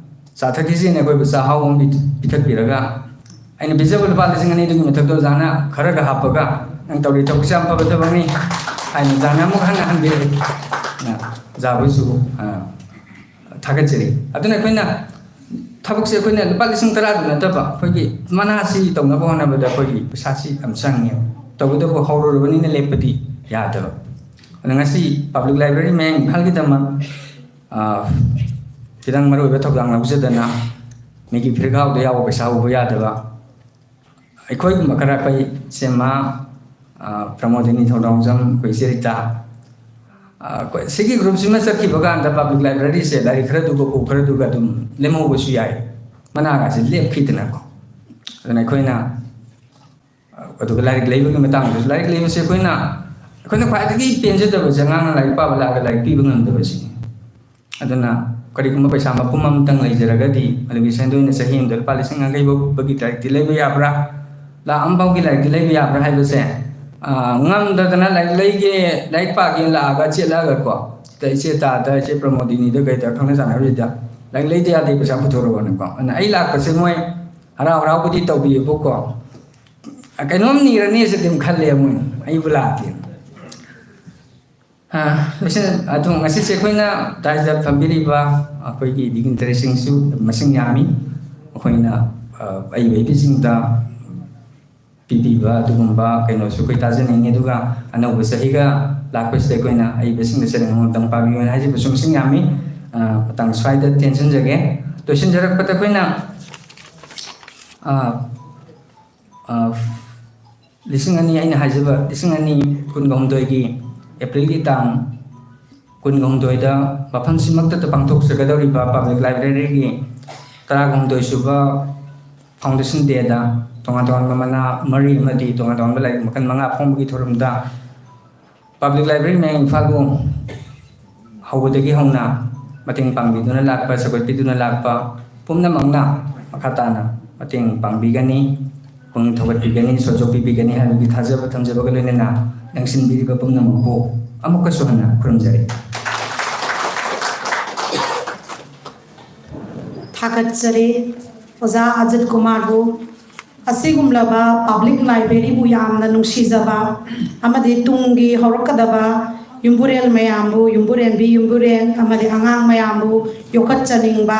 ꯆꯥ ꯊꯛꯈꯤꯁꯦꯅ ꯑꯩꯈꯣꯏꯕꯨ ꯆꯥꯛꯍꯥꯎ ꯑꯃ ꯄꯤ-, ꯄꯤꯊꯛꯄꯤꯔꯒ, ꯑꯩꯅ ꯄꯤꯖꯕ ꯂꯨꯄꯥ ꯂꯤꯁꯤꯡ ꯑꯅꯤꯗꯨꯒꯤ ꯃꯊꯛꯇ ꯑꯣꯖꯥꯅ ꯈꯔꯒ ꯍꯥꯞꯄꯒ, "ꯅꯪ ꯇꯧꯔꯤ ꯊꯕꯛꯁꯦ ꯌꯥꯝ ꯐꯕ ꯊꯕꯛꯅꯤ" ꯍꯥꯏꯅ ꯑꯣꯖꯥꯅ ꯑꯃꯨꯛ ꯍꯟꯅ ꯍꯟꯕꯤꯔꯛꯏ꯫ ꯑ, ꯑꯣꯖꯥꯕꯨꯁꯨ, ꯑ, ꯊꯥꯒꯠꯆꯔꯤ꯫ ꯑꯗꯨꯅ ꯑꯩꯈꯣꯏꯅ ꯊꯕꯛꯁꯦ ꯑꯩꯈꯣꯏꯅ ꯂꯨꯄꯥ ꯂꯤꯁꯤꯡ ꯇꯔꯥꯗꯨ ꯅꯠꯇꯕ, ꯑꯩꯈꯣꯏꯒꯤ ꯃꯅꯥꯁꯤ ꯇꯧꯅꯕ ꯍꯣꯠꯅꯕꯗ ꯑꯩꯈꯣꯏꯒꯤ ꯄꯩꯁꯥꯁꯤ ꯌꯥꯝ ꯆꯪꯉꯦꯕ꯫ ꯇꯧꯕꯇꯕꯨ ꯍꯧꯔꯨꯔꯕꯅꯤꯅ ꯂꯦꯞꯄꯗꯤ ꯌꯥꯗꯕ꯫ ꯑꯗꯨꯅ ꯉꯁꯤ Public Library ꯃꯌꯥꯡ ꯏꯝꯐꯥꯜꯒꯤꯗꯃꯛ, ꯑ, ꯈꯤꯇꯪ ꯃꯔꯨꯑꯣꯏꯕ ꯊꯧꯗꯥꯡ ꯂꯧꯖꯗꯅ ꯃꯤꯒꯤ ꯐꯤꯔꯒꯥꯎꯗ ꯌꯥꯎꯕ ꯄꯩꯁꯥ ꯎꯕ ꯌꯥꯗꯕ, ꯑꯩꯈꯣꯏꯒꯨꯝꯕ ꯈꯔ, ꯑꯩꯈꯣꯏ ꯁꯦꯝꯃ, ꯑ, ꯄ꯭ꯔꯃꯣꯗꯤꯅꯤ ꯊꯧꯅꯥꯎꯖꯝ, ꯑꯩꯈꯣꯏ ꯏꯆꯦ ꯔꯤꯇꯥ, ꯑ, ꯑꯩꯈꯣꯏ ꯁꯤꯒꯤ group ꯁꯤꯃ ꯆꯠꯈꯤꯕ ꯀꯥꯟꯗ Public Library ꯁꯦ ꯂꯥꯏꯔꯤꯛ ꯈꯔꯗꯨꯒ ꯎ ꯈꯔꯗꯨꯒ ꯑꯗꯨꯝ ꯂꯦꯝꯍꯧꯕꯁꯨ ꯌꯥꯏ, ꯃꯅꯥꯒꯁꯦ ꯂꯦꯞꯈꯤꯗꯅꯀꯣ꯫ ꯑꯗꯨꯅ ꯑꯩꯈꯣꯏꯅ, ꯑ, ꯑꯗꯨꯒ ꯂꯥꯏꯔꯤꯛ ꯂꯩꯕꯒꯤ ꯃꯇꯥꯡꯗꯁꯨ, ꯂꯥꯏꯔꯤꯛ ꯂꯩꯕꯁꯦ ꯑꯩꯈꯣꯏꯅ, ꯑꯩꯈꯣꯏꯅ ꯈ꯭ꯋꯥꯏꯗꯒꯤ ꯄꯦꯟꯖꯗꯕꯁꯦ ꯑꯉꯥꯡꯅ ꯂꯥꯏꯔꯤꯛ ꯄꯥꯕ ꯂꯥꯛꯑꯒ ꯂꯥꯏꯔꯤꯛ ꯄꯤꯕ ꯉꯝꯗꯕꯁꯤꯅꯤ꯫ ꯑꯗꯨꯅ ꯀꯔꯤꯒꯨꯝꯕ ꯄꯩꯁꯥ ꯃꯄꯨꯝ ꯑꯃꯇꯪ ꯂꯩꯖꯔꯒꯗꯤ, ꯃꯗꯨꯒꯤ ꯁꯦꯟꯗꯣꯏꯅ ꯆꯍꯤ ꯑꯃꯗ ꯂꯨꯄꯥ ꯂꯤꯁꯤꯡ ꯌꯥꯡꯈꯩ ꯐꯥꯎꯕꯒꯤ ꯂꯥꯏꯔꯤꯛꯇꯤ ꯂꯩꯕ ꯌꯥꯕ꯭ꯔꯥ, ꯂꯥꯛ ꯑꯃ ꯐꯥꯎꯒꯤ ꯂꯥꯏꯔꯤꯛꯇꯤ ꯂꯩꯕ ꯌꯥꯕ꯭ꯔꯥ ꯍꯥꯏꯕꯁꯦ, ꯑ, ꯉꯝꯗꯗꯅ ꯂꯥꯏꯔꯤꯛ ꯂꯩꯒꯦ, ꯂꯥꯏꯔꯤꯛ ꯄꯥꯒꯦꯅ ꯂꯥꯛꯑꯒ ꯆꯦꯠꯂꯛꯑꯒꯀꯣ, ꯁꯤꯗ ꯏꯆꯦ ꯇꯥꯗ, ꯏꯆꯦ ꯄ꯭ꯔꯃꯣꯗꯤꯅꯤꯗ ꯀꯩꯗ ꯈꯪꯅ ꯆꯥꯟꯅꯕꯁꯤꯗ ꯂꯥꯏꯔꯤꯛ ꯂꯩꯗ ꯌꯥꯗꯦ, ꯄꯩꯁꯥ ꯄꯨꯊꯣꯔꯛꯑꯣꯅꯀꯣ꯫ ꯑꯗꯨꯅ ꯑꯩ ꯂꯥꯛꯄꯁꯦ ꯃꯣꯏ ꯍꯔꯥꯎ ꯍꯔꯥꯎꯕꯨꯗꯤ ꯇꯧꯕꯤꯌꯦꯕꯀꯣ, ꯀꯩꯅꯣꯝ ꯅꯤꯔꯅꯤ ꯁꯤꯗꯤ ꯑꯗꯨꯝ ꯈꯜꯂꯦ ꯃꯣꯏ, ꯑꯩꯕꯨ ꯂꯥꯛꯇꯦ꯫ ꯑ, ꯂꯣꯏꯁꯤꯟ-, ꯑꯗꯣ ꯉꯁꯤꯁꯦ ꯑꯩꯈꯣꯏꯅ ꯗꯥꯏꯁꯇ ꯐꯝꯕꯤꯔꯤꯕ ꯑꯩꯈꯣꯏꯒꯤ dignitaries ꯁꯤꯡꯁꯨ ꯃꯁꯤꯡ ꯌꯥꯝꯃꯤ꯫ ꯑꯩꯈꯣꯏꯅ, ꯑ, ꯑꯏꯕ ꯑꯏꯕꯤꯁꯤꯡꯗ ꯄꯤꯕꯤꯕ ꯑꯗꯨꯒꯨꯝꯕ ꯀꯩꯅꯣꯁꯨ ꯑꯩꯈꯣꯏ ꯇꯥꯖꯅꯤꯡꯉꯤ꯫ ꯑꯗꯨꯒ ꯑꯅꯧꯕ ꯆꯍꯤꯒ ꯂꯥꯛꯄꯁꯤꯗ ꯑꯩꯈꯣꯏꯅ ꯑꯏꯕꯁꯤꯡꯗ ꯆꯠꯅꯤꯡꯕ ꯑꯃꯇꯪ ꯄꯥꯕꯤꯌꯨ ꯍꯥꯏꯅ ꯍꯥꯏꯖꯕꯁꯨ ꯃꯁꯤꯡ ꯌꯥꯝꯃꯤ꯫ ꯑ, ꯃꯇꯥꯡ ꯁ꯭ꯋꯥꯏꯗ ꯇꯦꯟꯁꯤꯟꯖꯒꯦ꯫ ꯂꯣꯏꯁꯤꯟꯖꯔꯛꯄꯗ ꯑꯩꯈꯣꯏꯅ, ꯑ, ꯑ, ꯂꯤꯁꯤꯡ ꯑꯅꯤ, ꯑꯩꯅ ꯍꯥꯏꯖꯕ ꯂꯤꯁꯤꯡ ꯑꯅꯤ ꯀꯨꯟꯒ ꯍꯨꯝꯗꯣꯏꯒꯤ ꯑꯦꯄ꯭ꯔꯤꯜꯒꯤ ꯇꯥꯡ ꯀꯨꯟꯒ ꯍꯨꯝꯗꯣꯏꯗ ꯃꯐꯝꯁꯤꯃꯛꯇꯗ ꯄꯥꯡꯊꯣꯛꯆꯒꯗꯧꯔꯤꯕ Public Library ꯒꯤ ꯇꯔꯥꯍꯨꯝꯗꯣꯏ ꯁꯨꯕ Foundation Dayꯗ ꯇꯣꯉꯥꯟ ꯇꯣꯉꯥꯟꯕ ꯃꯅꯥ ꯃꯔꯤ ꯑꯃꯗꯤ ꯇꯣꯉꯥꯟ ꯇꯣꯉꯥꯟꯕ ꯂꯥꯏꯔꯤꯛ ꯃꯈꯜ ꯃꯉꯥ ꯐꯣꯡꯕꯒꯤ ꯊꯧꯔꯝꯗ Public Library ꯃꯌꯥꯡ ꯏꯝꯐꯥꯜꯕꯨ ꯍꯧꯕꯗꯒꯤ ꯍꯧꯅ ꯃꯇꯦꯡ ꯄꯥꯡꯕꯤꯗꯨꯅ ꯂꯥꯛꯄ, ꯁꯧꯒꯠꯄꯤꯗꯨꯅ ꯂꯥꯛꯄ ꯄꯨꯝꯅꯃꯛꯅ ꯃꯈꯥ ꯇꯥꯅ ꯃꯇꯦꯡ ꯄꯥꯡꯕꯤꯒꯅꯤ, ꯄꯨꯛꯅꯤꯡ ꯊꯧꯒꯠꯄꯤꯒꯅꯤ, ꯁꯣꯖꯣꯛꯄꯤꯕꯤꯒꯅꯤ ꯍꯥꯏꯕꯒꯤ ꯊꯥꯖꯕ ꯊꯝꯖꯕꯒ ꯂꯣꯏꯅꯅ ꯂꯦꯡꯁꯤꯟꯕꯤꯔꯤꯕ ꯄꯨꯝꯅꯃꯛꯄꯨ ꯑꯃꯨꯛꯀꯁꯨ ꯍꯟꯅ ꯈꯨꯔꯨꯝꯖꯔꯤ꯫ ꯊꯥꯒꯠꯆꯔꯤ ꯑꯣꯖꯥ ꯑꯖꯤꯠ ꯀꯨꯃꯥꯔꯕꯨ꯫ ꯑꯁꯤꯒꯨꯝꯂꯕ public libraryꯕꯨ ꯌꯥꯝꯅ ꯅꯨꯡꯁꯤꯖꯕ ꯑꯃꯗꯤ ꯇꯨꯡꯒꯤ ꯍꯧꯔꯛꯀꯗꯕ ꯌꯨꯝꯕꯨꯔꯦꯜ ꯃꯌꯥꯝꯕꯨ, ꯌꯨꯝꯕꯨꯔꯦꯟꯕꯤ ꯌꯨꯝꯕꯨꯔꯦꯟ ꯑꯃꯗꯤ ꯑꯉꯥꯡ ꯃꯌꯥꯝꯕꯨ ꯌꯣꯛꯈꯠꯆꯅꯤꯡꯕ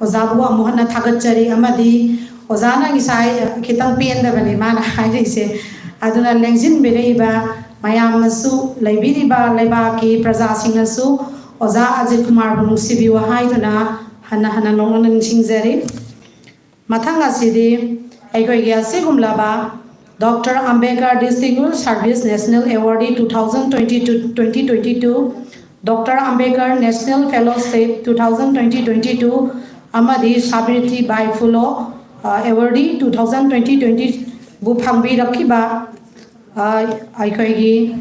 ꯑꯣꯖꯥꯕꯨ ꯑꯃꯨꯛ ꯍꯟꯅ ꯊꯥꯒꯠꯆꯔꯤ꯫ ꯑꯃꯗꯤ ꯑꯣꯖꯥꯅ ꯉꯁꯥꯏ ꯈꯤꯇꯪ ꯄꯦꯟꯗꯕꯅꯦ ꯃꯥꯅ ꯍꯥꯏꯔꯤꯁꯦ꯫ ꯑꯗꯨꯅ ꯂꯦꯡꯁꯤꯟꯕꯤꯔꯛꯏꯕ ꯃꯌꯥꯝꯅꯁꯨ, ꯂꯩꯕꯤꯔꯤꯕ ꯂꯩꯕꯥꯛꯀꯤ ꯄ꯭ꯔꯖꯥꯁꯤꯡꯅꯁꯨ ꯑꯣꯖꯥ ꯑꯖꯤꯠ ꯀꯨꯃꯥꯔꯕꯨ ꯅꯨꯡꯁꯤꯕꯤꯌꯨ ꯍꯥꯏꯗꯨꯅ ꯍꯟꯅ ꯍꯟꯅ ꯅꯣꯛꯅꯅ ꯅꯤꯡꯁꯤꯡꯖꯔꯤ꯫ ꯃꯊꯪ ꯑꯁꯤꯗꯤ ꯑꯩꯈꯣꯏꯒꯤ ꯑꯁꯤꯒꯨꯝꯂꯕ Doctor Ambedkar Distinguished Service National Awardee two thousand twenty-two, twenty twenty-two, Doctor Ambedkar National Fellowship two thousand twenty twenty-two ꯑꯃꯗꯤ Savitribai Phule, ꯑ, Awardee two thousand twenty twenty ꯕꯨ ꯐꯪꯕꯤꯔꯛꯈꯤꯕ, ꯑ, ꯑꯩꯈꯣꯏꯒꯤ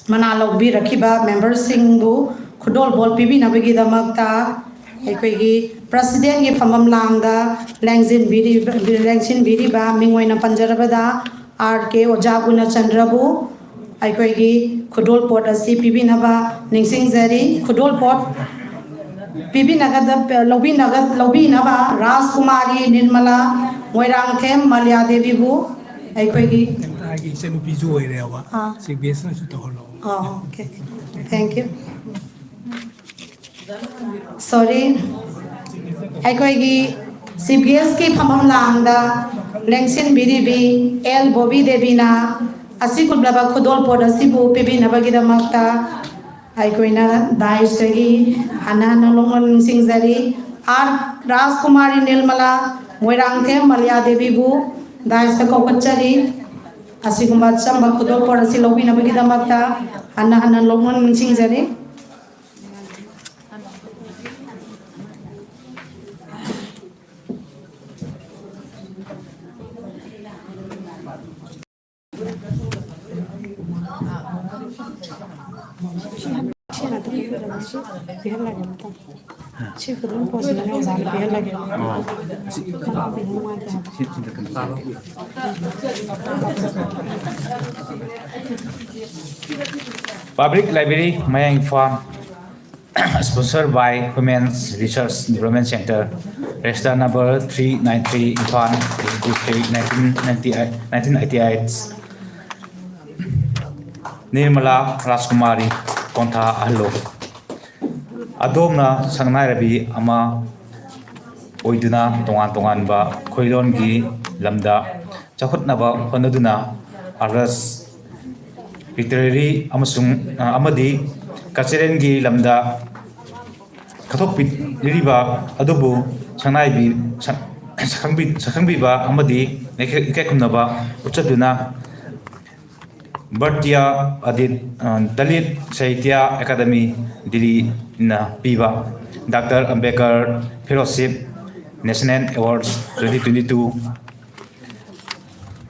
ꯃꯅꯥ ꯂꯧꯕꯤꯔꯛꯈꯤꯕ memberꯁꯤꯡꯕꯨ ꯈꯨꯗꯣꯜꯄꯣꯠ ꯄꯤꯕꯤꯅꯕꯒꯤꯗꯃꯛꯇ ꯑꯩꯈꯣꯏꯒꯤ presidentꯀꯤ ꯐꯝꯐꯝ ꯂꯥꯡꯗ ꯂꯦꯡꯁꯤꯟꯕꯤꯔꯤꯕ, ꯂꯦꯡꯁꯤꯟꯕꯤꯔꯤꯕ ꯃꯤꯡ ꯑꯣꯏꯅ ꯄꯟꯖꯔꯕꯗ R K ꯑꯣꯖꯥ ꯒꯨꯅꯆꯟꯗ꯭ꯔꯕꯨ ꯑꯩꯈꯣꯏꯒꯤ ꯈꯨꯗꯣꯜꯄꯣꯠ ꯑꯁꯤ ꯄꯤꯕꯤꯅꯕ ꯅꯤꯡꯁꯤꯡꯖꯔꯤ꯫ ꯈꯨꯗꯣꯜꯄꯣꯠ ꯄꯤꯕꯤꯅꯒꯗ-, ꯂꯧꯕꯤꯅꯒ-, ꯂꯧꯕꯤꯅꯕ ꯔꯥꯖꯀꯨꯃꯥꯔꯤ ꯅꯤꯔꯃꯂꯥ ꯃꯣꯏꯔꯥꯡꯊꯦꯝ ꯃꯂꯤꯌꯥ ꯗꯦꯕꯤꯕꯨ ꯑꯩꯈꯣꯏꯒꯤ ꯀꯩꯝꯇ ꯍꯥꯏꯒꯦ, ꯏꯆꯟꯅꯨꯄꯤꯁꯨ ꯑꯣꯏꯔꯦꯕ꯫ ꯑꯥ꯫ ꯁꯤ ꯕꯦꯁꯅꯁꯨ ꯇꯧꯍꯜꯂꯣ꯫ ꯑꯥ, okay. Thank you. Sorry꯫ ꯑꯩꯈꯣꯏꯒꯤ ꯁꯤ ꯕꯤ ꯑꯦꯁꯀꯤ ꯐꯝꯐꯝ ꯂꯥꯡꯗ ꯂꯦꯡꯁꯤꯟꯕꯤꯔꯤꯕꯤ ꯑꯦꯜ ꯕꯣꯕꯤ ꯗꯦꯕꯤꯅ ꯑꯁꯤꯒꯨꯝꯂꯕ ꯈꯨꯗꯣꯜꯄꯣꯠ ꯑꯁꯤꯕꯨ ꯄꯤꯕꯤꯅꯕꯒꯤꯗꯃꯛꯇ ꯑꯩꯈꯣꯏꯅ ꯗꯥꯏꯁꯇꯒꯤ ꯍꯟꯅ ꯍꯟꯅ ꯅꯣꯛꯅ ꯅꯤꯡꯁꯤꯡꯖꯔꯤ꯫ ꯑꯥꯔ ꯔꯥꯖꯀꯨꯃꯥꯔꯤ ꯅꯤꯔꯃꯂꯥ ꯃꯣꯏꯔꯥꯡꯊꯦꯝ ꯃꯂꯤꯌꯥ ꯗꯦꯕꯤꯕꯨ ꯗꯥꯏꯁꯇ ꯀꯧꯈꯠꯆꯔꯤ꯫ ꯑꯁꯤꯒꯨꯝꯕ ꯑꯆꯝꯕ ꯈꯨꯗꯣꯜꯄꯣꯠ ꯑꯁꯤ ꯂꯧꯕꯤꯅꯕꯒꯤꯗꯃꯛꯇ ꯍꯟꯅ ꯍꯟꯅ ꯅꯣꯛꯅ ꯅꯤꯡꯁꯤꯡꯖꯔꯤ꯫ ꯁꯤ ꯍꯟ-, ꯁꯤ ꯍꯟꯗꯛꯀꯤ ꯀꯩꯅꯣꯁꯤ ꯄꯤꯍꯜꯂꯒꯦ ꯑꯝꯇꯪ꯫ ꯁꯤ ꯈꯨꯗꯣꯜ ꯄꯣꯠꯁꯤꯅꯅꯦ ꯑꯣꯖꯥꯗ ꯄꯤꯍꯜꯂꯒꯦ꯫ ꯑꯣ꯫ ꯁꯤ, ꯀꯩꯅꯣ ꯅꯨꯡꯉꯥꯏꯇꯦ ꯍꯥꯏꯕ꯫ ꯁꯤ, ꯁꯤꯗ ꯀꯩꯅꯣ ꯇꯧꯔꯣ꯫ Public Library, Mayang Imphal, sponsored by Women's Research Development Centre, register number three nine three, Imphal, district nineteen ninety-eight, nineteen eighty-eight꯫ Nirmala ꯔꯥꯖꯀꯨꯃꯥꯔꯤ ꯀꯣꯟꯊꯥ ꯑꯍꯜꯂꯨ꯫ ꯑꯗꯣꯝꯅ ꯁꯛꯅꯥꯏꯔꯕꯤ ꯑꯃ ꯑꯣꯏꯗꯨꯅ ꯇꯣꯉꯥꯟ ꯇꯣꯉꯥꯟꯕ ꯈꯣꯏꯂꯣꯟꯒꯤ ꯂꯝꯗ ꯆꯥꯎꯈꯠꯅꯕ ꯍꯣꯠꯅꯗꯨꯅ arts, literary ꯑꯃꯁꯨꯡ, ꯑ, ꯑꯃꯗꯤ culturalꯒꯤ ꯂꯝꯗ ꯀꯠꯊꯣꯛꯄꯤꯔꯤꯕ ꯑꯗꯨꯕꯨ ꯁꯛꯅꯥꯏꯕꯤ-, ꯁꯛ-, ꯁꯛꯈꯪꯕꯤ-, ꯁꯛꯈꯪꯕꯤꯕ ꯑꯃꯗꯤ ꯏꯀꯥꯏ-, ꯏꯀꯥꯏ ꯈꯨꯝꯅꯕ ꯎꯠꯆꯗꯨꯅ Bharatiya Adit, ꯑ, Dalit Sahitya Akademi ꯗꯤꯜꯂꯤꯅ ꯄꯤꯕ Doctor Ambedkar Fellowship National Awards twenty twenty-two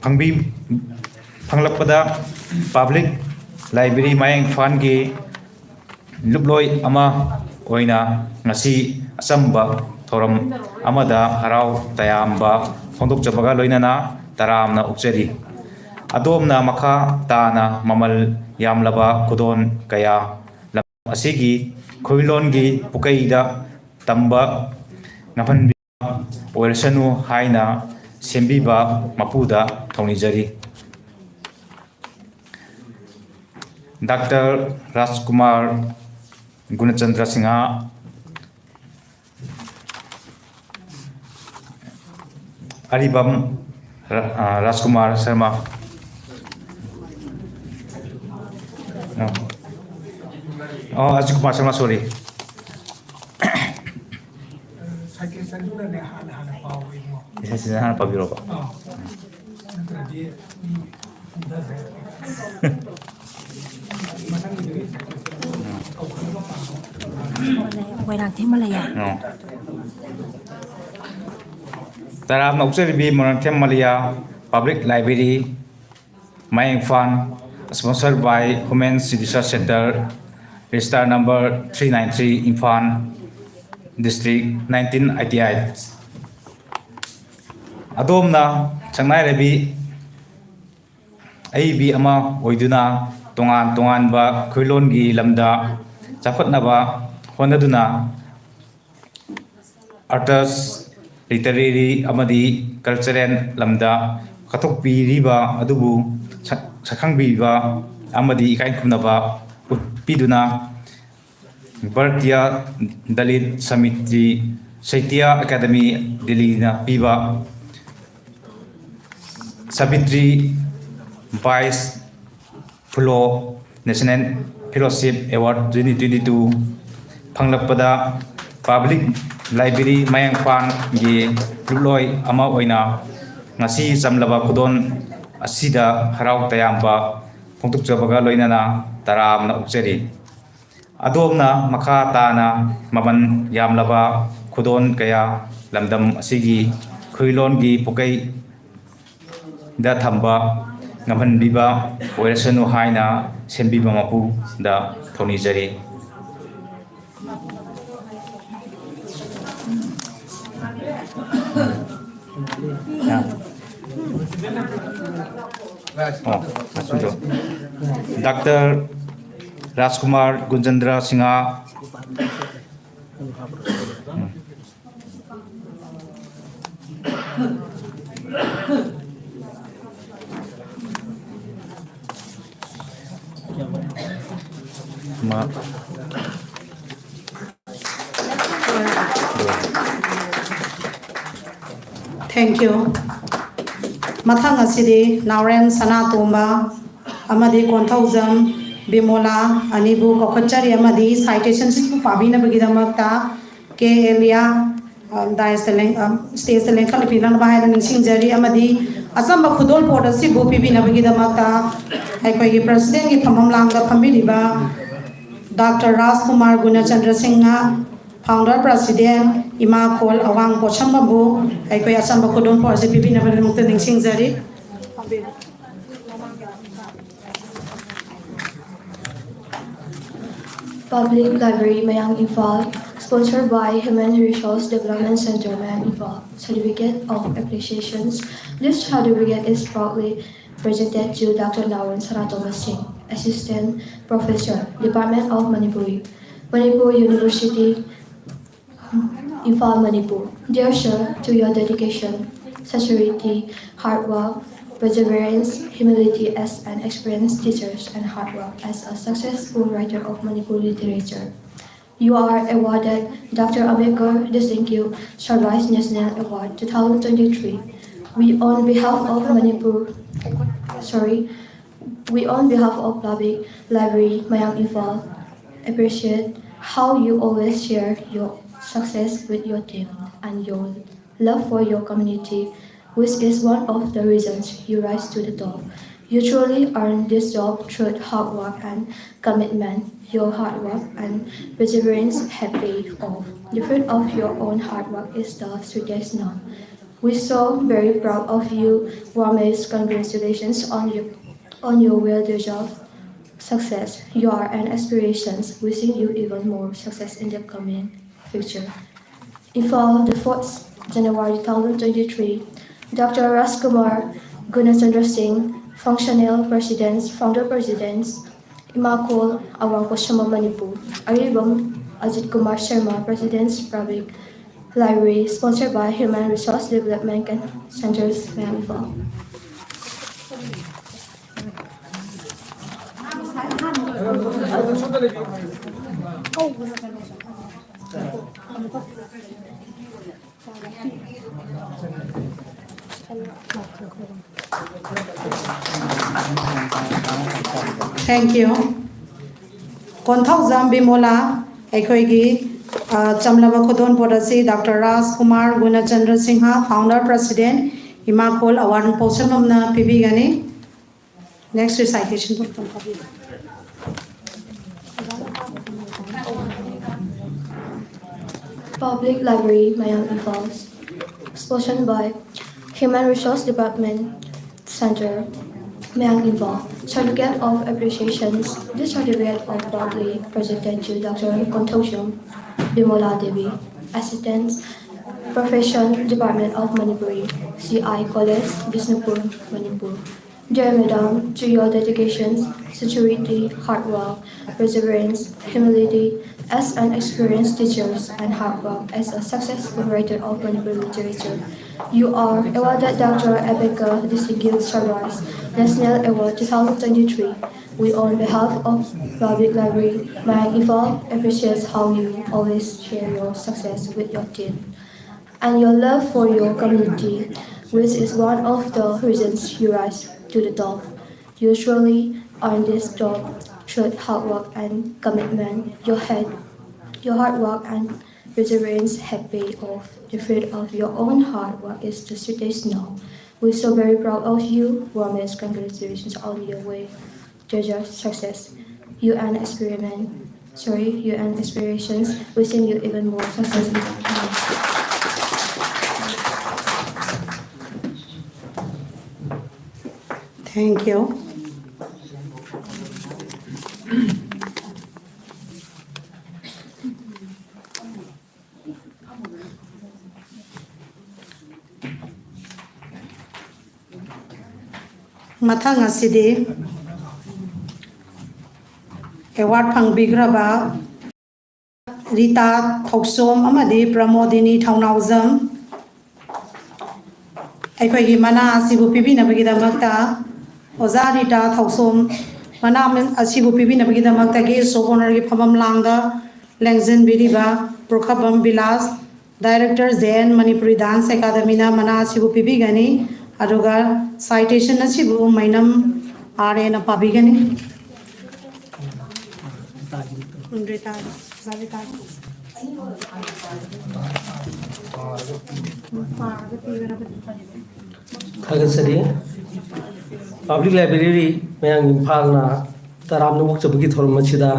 ꯐꯪꯕꯤ-, ꯐꯪꯂꯛꯄꯗ Public Library ꯃꯌꯥꯡ ꯏꯝꯐꯥꯜꯒꯤ ꯂꯨꯞꯂꯣꯏ ꯑꯃ ꯑꯣꯏꯅ ꯉꯁꯤ ꯑꯆꯝꯕ ꯊꯧꯔꯝ ꯑꯃꯗ ꯍꯔꯥꯎ ꯇꯌꯥꯝꯕ ꯐꯣꯡꯗꯣꯛꯆꯕꯒ ꯂꯣꯏꯅꯅ ꯇꯔꯥꯝꯅ ꯑꯣꯛꯆꯔꯤ꯫ ꯑꯗꯣꯝꯅ ꯃꯈꯥ ꯇꯥꯅ ꯃꯃꯜ ꯌꯥꯝꯂꯕ ꯈꯨꯗꯣꯜ ꯀꯌꯥ ꯂꯝꯗꯝ ꯑꯁꯤꯒꯤ ꯈꯨꯜꯂꯣꯟꯒꯤ ꯄꯨꯀꯩꯗ ꯇꯝꯕ ꯉꯝꯍꯟꯕꯤꯕ ꯑꯣꯏꯔꯁꯅꯨ ꯍꯥꯏꯅ ꯁꯦꯝꯕꯤꯕ ꯃꯄꯨꯗ ꯊꯧꯅꯤꯖꯔꯤ꯫ Doctor ꯔꯥꯖꯀꯨꯃꯥꯔ ꯒꯨꯅꯆꯟꯗ꯭ꯔ ꯁꯤꯡꯍ, ꯑꯔꯤꯕꯝ ꯔ-, ꯑ, ꯔꯥꯖꯀꯨꯃꯥꯔ ꯁꯔꯃ꯫ ꯑ, ꯑ, ꯑꯖꯤꯠ ꯀꯨꯃꯥꯔ ꯁꯔꯃ, sorry꯫ Citation ꯗꯨꯅꯅꯦ ꯍꯥꯟꯅ ꯍꯥꯟꯅ ꯄꯥꯎ ꯏꯕꯨꯡꯉꯣ꯫ Citation ꯍꯥꯟꯅ ꯄꯥꯕꯤꯔꯣꯀꯣ꯫ ꯑꯥ꯫ ꯅꯠꯇ꯭ꯔꯗꯤ ꯃꯤ ꯍꯟꯊꯈ꯭ꯔꯦ꯫ ꯃꯊꯪꯒꯤꯗꯨꯗꯤ citation ꯀꯧꯈꯠꯂꯒ ꯄꯥꯕ꯫ ꯃꯣꯏꯔꯥꯡꯊꯦꯝ ꯃꯂꯩꯌꯥ꯫ ꯑꯣ꯫ ꯇꯔꯥꯝꯅ ꯑꯣꯛꯆꯔꯤꯕꯤ Moirangthem ꯃꯂꯩꯌꯥ Public Library, Mayengphan, sponsored by Women's Research Center, register number three nine three, Imphal, district nineteen eighty-eight꯫ ꯑꯗꯣꯝꯅ ꯁꯛꯅꯥꯏꯔꯕꯤ ꯑꯏꯕꯤ ꯑꯃ ꯑꯣꯏꯗꯨꯅ ꯇꯣꯉꯥꯟ ꯇꯣꯉꯥꯟꯕ ꯈꯨꯂꯣꯟꯒꯤ ꯂꯝꯗ ꯆꯥꯎꯈꯠꯅꯕ ꯍꯣꯠꯅꯗꯨꯅ arts, literary ꯑꯃꯗꯤ cultural ꯂꯝꯗ ꯀꯠꯊꯣꯛꯄꯤꯔꯤꯕ ꯑꯗꯨꯕꯨ ꯁꯛ-, ꯁꯛꯈꯪꯕꯤꯕ ꯑꯃꯗꯤ ꯏꯀꯥꯏ ꯈꯨꯝꯅꯕ ꯎꯠꯄꯤꯗꯨꯅ ꯚꯥꯔꯇꯤꯌꯥ ꯗꯂꯤꯠ ꯁꯃꯤꯇꯤ ꯁꯥꯍꯤꯇ꯭ꯌ ꯑꯦꯀꯥꯗꯃꯤ ꯗꯤꯜꯂꯤꯅ ꯄꯤꯕ ꯁꯥꯕꯤꯇ꯭ꯔꯤ ꯕꯥꯏ ꯐꯨꯂꯣ National Fellowship Award twenty twenty-two ꯐꯪꯂꯛꯄꯗ Public Library ꯃꯌꯥꯡꯐꯥꯟꯒꯤ ꯂꯨꯞꯂꯣꯏ ꯑꯃ ꯑꯣꯏꯅ ꯉꯁꯤ ꯆꯝꯂꯕ ꯈꯨꯗꯣꯜ ꯑꯁꯤꯗ ꯍꯔꯥꯎ ꯇꯌꯥꯝꯕ ꯐꯣꯡꯗꯣꯛꯆꯕꯒ ꯂꯣꯏꯅꯅ ꯇꯔꯥꯝꯅ ꯑꯣꯛꯆꯔꯤ꯫ ꯑꯗꯣꯝꯅ ꯃꯈꯥ ꯇꯥꯅ ꯃꯃꯜ ꯌꯥꯝꯂꯕ ꯈꯨꯗꯣꯜ ꯀꯌꯥ ꯂꯝꯗꯝ ꯑꯁꯤꯒꯤ ꯈꯨꯂꯣꯟꯒꯤ ꯄꯨꯀꯩꯗ ꯊꯝꯕ ꯉꯝꯍꯟꯕꯤꯕ ꯑꯣꯏꯔꯁꯅꯨ ꯍꯥꯏꯅ ꯁꯦꯝꯕꯤꯕ ꯃꯄꯨꯗ ꯊꯧꯅꯤꯖꯔꯤ꯫ ꯑꯣ, ꯑꯁꯤꯗꯣ꯫ ꯗꯥꯛꯇꯔ ꯔꯥꯖꯀꯨꯃꯥꯔ ꯒꯨꯟꯖꯟꯗ꯭ꯔ ꯁꯤꯡꯍ꯫ ꯃꯥ-, Thank you꯫ ꯃꯊꯪ ꯑꯁꯤꯗꯤ ꯅꯥꯎꯔꯦꯝ ꯁꯅꯥꯇꯣꯝꯕ ꯑꯃꯗꯤ ꯀꯣꯟꯊꯧꯖꯝ ꯕꯤꯃꯣꯂꯥ ꯑꯅꯤꯕꯨ ꯀꯧꯈꯠꯆꯔꯤ ꯑꯃꯗꯤ citationꯁꯤꯕꯨ ꯄꯥꯕꯤꯅꯕꯒꯤꯗꯃꯛꯇ ꯀꯦ ꯑꯦꯂꯤꯌꯥ, ꯑ, dais ꯇ ꯂꯦꯡ-, ꯑ, stage ꯇ ꯂꯦꯡꯈꯠꯄꯤꯅꯅꯕ ꯍꯥꯏꯅ ꯅꯤꯡꯁꯤꯡꯖꯔꯤ ꯑꯃꯗꯤ ꯑꯆꯝꯕ ꯈꯨꯗꯣꯜꯄꯣꯠ ꯑꯁꯤꯕꯨ ꯄꯤꯕꯤꯅꯕꯒꯤꯗꯃꯛꯇ ꯑꯩꯈꯣꯏꯒꯤ president ꯀꯤ ꯐꯝꯐꯝ ꯂꯥꯡꯗ ꯐꯝꯕꯤꯔꯤꯕ ꯗꯥꯛꯇꯔ ꯔꯥꯖꯀꯨꯃꯥꯔ ꯒꯨꯅꯆꯟꯗ꯭ꯔ ꯁꯤꯡꯍ, Founder President ꯏꯃꯥ ꯈꯣꯜ ꯑꯋꯥꯡ ꯄꯣꯠꯁꯝꯕꯕꯨ ꯑꯩꯈꯣꯏ ꯑꯆꯝꯕ ꯈꯨꯗꯣꯜꯄꯣꯠ ꯑꯁꯤ ꯄꯤꯕꯤꯅꯕꯒꯤꯗꯃꯛꯇ ꯅꯤꯡꯁꯤꯡꯖꯔꯤ꯫ Public Library, Mayang, Imphal, sponsored by Human Resource Development Center, Mayang, Imphal. Certificate of Appreciations. This certificate is proudly presented to Doctor Naorn Sanatoma Singh, Assistant Professor, Department of Manipuri, Manipur University, Imphal, Manipur. Dear sir, to your dedication, sincerity, hard work, perseverance, humility as an experienced teacher, and hard work as a successful writer of Manipuri literature, you are awarded Doctor Ambedkar Distinguished Service National Award two thousand twenty-three. We, on behalf of Manipur, sorry, we, on behalf of Public Library, Mayang, Imphal, appreciate how you always share your success with your team and your love for your community, which is one of the reasons you rise to the top. You truly earned this job through hard work and commitment. Your hard work and perseverance have paid off. The fruit of your own hard work is the sweetest now. We so very proud of you. Warmest congratulations on your, on your well-deserved success. You are an inspiration. Wishing you even more success in the coming future. Imphal, the fourth January two thousand twenty-three. Doctor Rajkumar Gunachandra Singh, Functional President, Founder President, Imakol, Awang Koshama, Manipur. Aribam Ajit Kumar Sharma, President, Public Library, sponsored by Human Resource Development Centers, Imphal. Thank you. Konthoujam ꯕꯤꯃꯣꯂꯥ, ꯑꯩꯈꯣꯏꯒꯤ, ꯑ, ꯆꯝꯂꯕ ꯈꯨꯗꯣꯜꯄꯣꯠ ꯑꯁꯤ doctor ꯔꯥꯖ Kumar Gunachandra Singh, Founder President, ꯏꯃꯥꯈꯣꯜ ꯑꯋꯥꯡ ꯄꯣꯠꯁꯝꯕꯝꯅ ꯄꯤꯕꯤꯒꯅꯤ꯫ Next recitation ꯇꯧꯕꯤꯌꯨ꯫ Public Library, Mayang, Imphal. Sponsored by Human Resource Department, Center, Mayang, Imphal. Certificate of Appreciation. This certificate of proudly presented to Doctor Konthoujam Bimola Devi, Assistant Professor, Department of Manipuri, C I College, Bishnupur, Manipur. Dear Madam, to your dedications, sincerity, hard work, perseverance, humility, as an experienced teacher and hard work as a successful writer of Manipuri literature, you are awarded Doctor Ambedkar Distinguished Service National Award twenty twenty-three. We, on behalf of Public Library, Mayang, Imphal, appreciates how you always share your success with your team and your love for your community, which is one of the reasons you rise to the top. You surely earn this job through hard work and commitment. Your head, your hard work and perseverance have paid off. The fruit of your own hard work is the sweetest now. We're so very proud of you. Warmest congratulations on your way to your success. You and experiment, sorry, you and aspirations. Wishing you even more success in the Thank you. ꯃꯊꯪ ꯑꯁꯤꯗꯤ award ꯐꯪꯕꯤꯈ꯭ꯔꯕ Rita ꯊꯧꯁꯣꯝ ꯑꯃꯗꯤ ꯄ꯭ꯔꯃꯣꯗꯤꯅꯤ ꯊꯧꯅꯥꯎꯖꯝ ꯑꯩꯈꯣꯏꯒꯤ ꯃꯅꯥ ꯑꯁꯤꯕꯨ ꯄꯤꯕꯤꯅꯕꯒꯤꯗꯃꯛꯇ ꯑꯣꯖꯥ ꯔꯤꯇꯥ ꯊꯧꯁꯣꯝ ꯃꯅꯥ ꯑꯁꯤꯕꯨ ꯄꯤꯕꯤꯅꯕꯒꯤꯗꯃꯛꯇ gas of ꯑꯣꯅꯔꯒꯤ ꯐꯝꯐꯝ ꯂꯥꯡꯗ ꯂꯦꯡꯁꯤꯟꯕꯤꯔꯤꯕ Pukhrambam Bilash, director J N Manipuri dance ꯑꯦꯀꯥꯗꯃꯤꯅ ꯃꯅꯥ ꯑꯁꯤꯕꯨ ꯄꯤꯕꯤꯒꯅꯤ꯫ ꯑꯗꯨꯒ ꯁꯥꯏꯇꯦꯁꯟ ꯑꯁꯤꯕꯨ ꯃꯩꯅꯝ ꯑꯥꯔ ꯑꯦꯅ ꯄꯥꯕꯤꯒꯅꯤ꯫ ꯊꯥꯒꯠꯆꯔꯤ꯫ ꯄꯕ꯭ꯂꯤꯛ ꯂꯥꯏꯕ꯭ꯔꯦꯔꯤ ꯃꯌꯥꯡ ꯏꯝꯐꯥꯜꯅ ꯇꯔꯥꯝꯅ ꯑꯣꯛꯆꯕꯒꯤ ꯊꯧꯔꯝ ꯑꯁꯤꯗ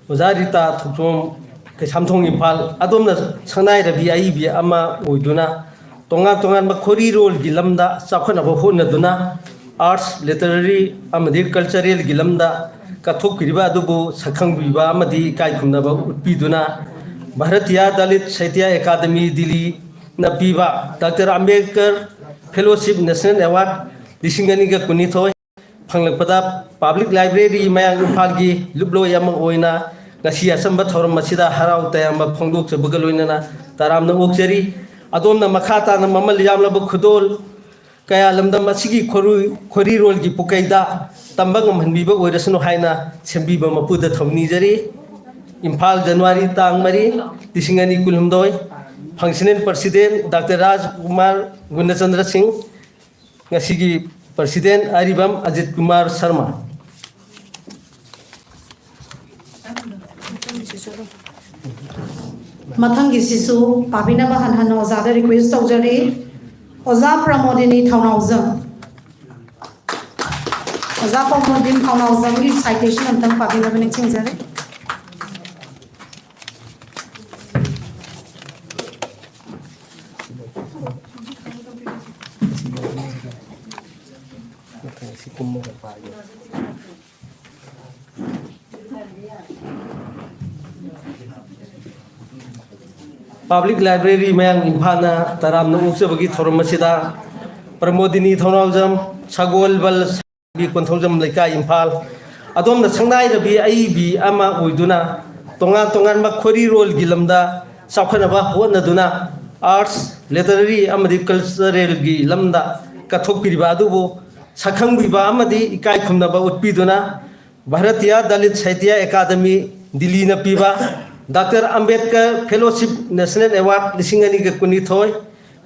ꯑꯣꯖꯥ ꯔꯤꯇꯥ ꯊꯣꯛꯆꯣꯝ ꯀꯩꯁꯥꯝꯊꯣꯡ ꯏꯝꯐꯥꯜ ꯑꯗꯣꯝꯅ ꯁꯛꯅꯥꯏꯔꯕꯤ ꯑꯏꯕꯤ ꯑꯃ ꯑꯣꯏꯗꯨꯅ ꯇꯣꯉꯥꯟ ꯇꯣꯉꯥꯟꯕ ꯈꯣꯔꯤꯔꯣꯜꯒꯤ ꯂꯝꯗ ꯆꯥꯎꯈꯠꯅꯕ ꯍꯣꯠꯅꯗꯨꯅ arts, literary ꯑꯃꯗꯤ culturalꯒꯤ ꯂꯝꯗ ꯀꯠꯊꯣꯛꯄꯤꯔꯤꯕ ꯑꯗꯨꯕꯨ ꯁꯛꯈꯪꯕꯤꯕ ꯑꯃꯗꯤ ꯏꯀꯥꯏ ꯈꯨꯝꯅꯕ ꯎꯠꯄꯤꯗꯨꯅ ꯚꯥꯔꯇꯤꯌꯥ ꯗꯂꯤꯠ ꯁꯥꯍꯤꯇ꯭ꯌ ꯑꯦꯀꯥꯗꯃꯤ ꯗꯤꯜꯂꯤꯅ ꯄꯤꯕ doctor Ambedkar Fellowship National Award ꯂꯤꯁꯤꯡ ꯑꯅꯤꯒ ꯀꯨꯟꯅꯤꯊꯣꯏ ꯐꯪꯂꯛꯄꯗ Public Library ꯃꯌꯥꯡ ꯏꯝꯐꯥꯜꯒꯤ ꯂꯨꯞꯂꯣꯏ ꯑꯃ ꯑꯣꯏꯅ ꯉꯁꯤ ꯑꯆꯝꯕ ꯊꯧꯔꯝ ꯑꯁꯤꯗ ꯍꯔꯥꯎ ꯇꯌꯥꯝꯕ ꯐꯣꯡꯗꯣꯛꯆꯕꯒ ꯂꯣꯏꯅꯅ ꯇꯔꯥꯝꯅ ꯑꯣꯛꯆꯔꯤ꯫ ꯑꯗꯣꯝꯅ ꯃꯈꯥ ꯇꯥꯅ ꯃꯃꯜ ꯌꯥꯝꯂꯕ ꯈꯨꯗꯣꯜ ꯀꯌꯥ ꯂꯝꯗꯝ ꯑꯁꯤꯒꯤ ꯈꯣꯔꯨ-, ꯈꯣꯔꯤꯔꯣꯜꯒꯤ ꯄꯨꯀꯩꯗ ꯇꯝꯕ ꯉꯝꯍꯟꯕꯤꯕ ꯑꯣꯏꯔꯁꯅꯨ ꯍꯥꯏꯅ ꯁꯦꯝꯕꯤꯕ ꯃꯄꯨꯗ ꯊꯧꯅꯤꯖꯔꯤ꯫ ꯏꯝꯐꯥꯜ, ꯖꯅꯋꯥꯔꯤ ꯇꯥꯡ ꯃꯔꯤ, ꯂꯤꯁꯤꯡ ꯑꯅꯤ ꯀꯨꯟꯍꯨꯝꯗꯣꯏ꯫ Functional President ꯗꯥꯛꯇꯔ ꯔꯥꯖꯀꯨꯃꯥꯔ ꯒꯨꯅꯆꯟꯗ꯭ꯔ ꯁꯤꯡ, ꯉꯁꯤꯒꯤ President ꯑꯔꯤꯕꯝ ꯑꯖꯤꯠ ꯀꯨꯃꯥꯔ ꯁꯔꯃ꯫ ꯃꯊꯪꯒꯤꯁꯤꯁꯨ ꯄꯥꯕꯤꯅꯕ ꯍꯟꯅ ꯍꯟꯅ ꯑꯣꯖꯥꯗ request ꯇꯧꯖꯔꯤ꯫ ꯑꯣꯖꯥ ꯄ꯭ꯔꯃꯣꯗꯤꯅꯤ ꯊꯧꯅꯥꯎꯖꯝ꯫ ꯑꯣꯖꯥ ꯄ꯭ꯔꯃꯣꯗꯤꯅꯤ ꯊꯧꯅꯥꯎꯖꯝꯒꯤ citation ꯑꯝꯇꯪ ꯄꯥꯕꯤꯅꯕ ꯅꯤꯡꯁꯤꯡꯖꯔꯤ꯫ Public Library ꯃꯌꯥꯡ ꯏꯝꯐꯥꯜꯅ ꯇꯔꯥꯝꯅ ꯑꯣꯛꯆꯕꯒꯤ ꯊꯧꯔꯝ ꯑꯁꯤꯗ ꯄ꯭ꯔꯃꯣꯗꯤꯅꯤ ꯊꯧꯅꯥꯎꯖꯝ, ꯁꯒꯣꯜꯕꯜ ꯁꯥꯕꯤ ꯀꯣꯟꯊꯧꯖꯝ ꯂꯩꯀꯥꯏ, ꯏꯝꯐꯥꯜ ꯑꯗꯣꯝꯅ ꯁꯛꯅꯥꯏꯔꯕꯤ ꯑꯏꯕꯤ ꯑꯃ ꯑꯣꯏꯗꯨꯅ ꯇꯣꯉꯥꯟ ꯇꯣꯉꯥꯟꯕ ꯈꯣꯔꯤꯔꯣꯜꯒꯤ ꯂꯝꯗ ꯆꯥꯎꯈꯠꯅꯕ ꯍꯣꯠꯅꯗꯨꯅ arts, literary ꯑꯃꯗꯤ culturalꯒꯤ ꯂꯝꯗ ꯀꯠꯊꯣꯛꯄꯤꯔꯤꯕ ꯑꯗꯨꯕꯨ ꯁꯛꯈꯪꯕꯤꯕ ꯑꯃꯗꯤ ꯏꯀꯥꯏ ꯈꯨꯝꯅꯕ ꯎꯠꯄꯤꯗꯨꯅ ꯚꯥꯔꯇꯤꯌꯥ ꯗꯂꯤꯠ ꯁꯥꯍꯤꯇ꯭ꯌ ꯑꯦꯀꯥꯗꯃꯤ ꯗꯤꯜꯂꯤꯅ ꯄꯤꯕ doctor Ambedkar Fellowship National Award ꯂꯤꯁꯤꯡ ꯑꯅꯤꯒ ꯀꯨꯟꯅꯤꯊꯣꯏ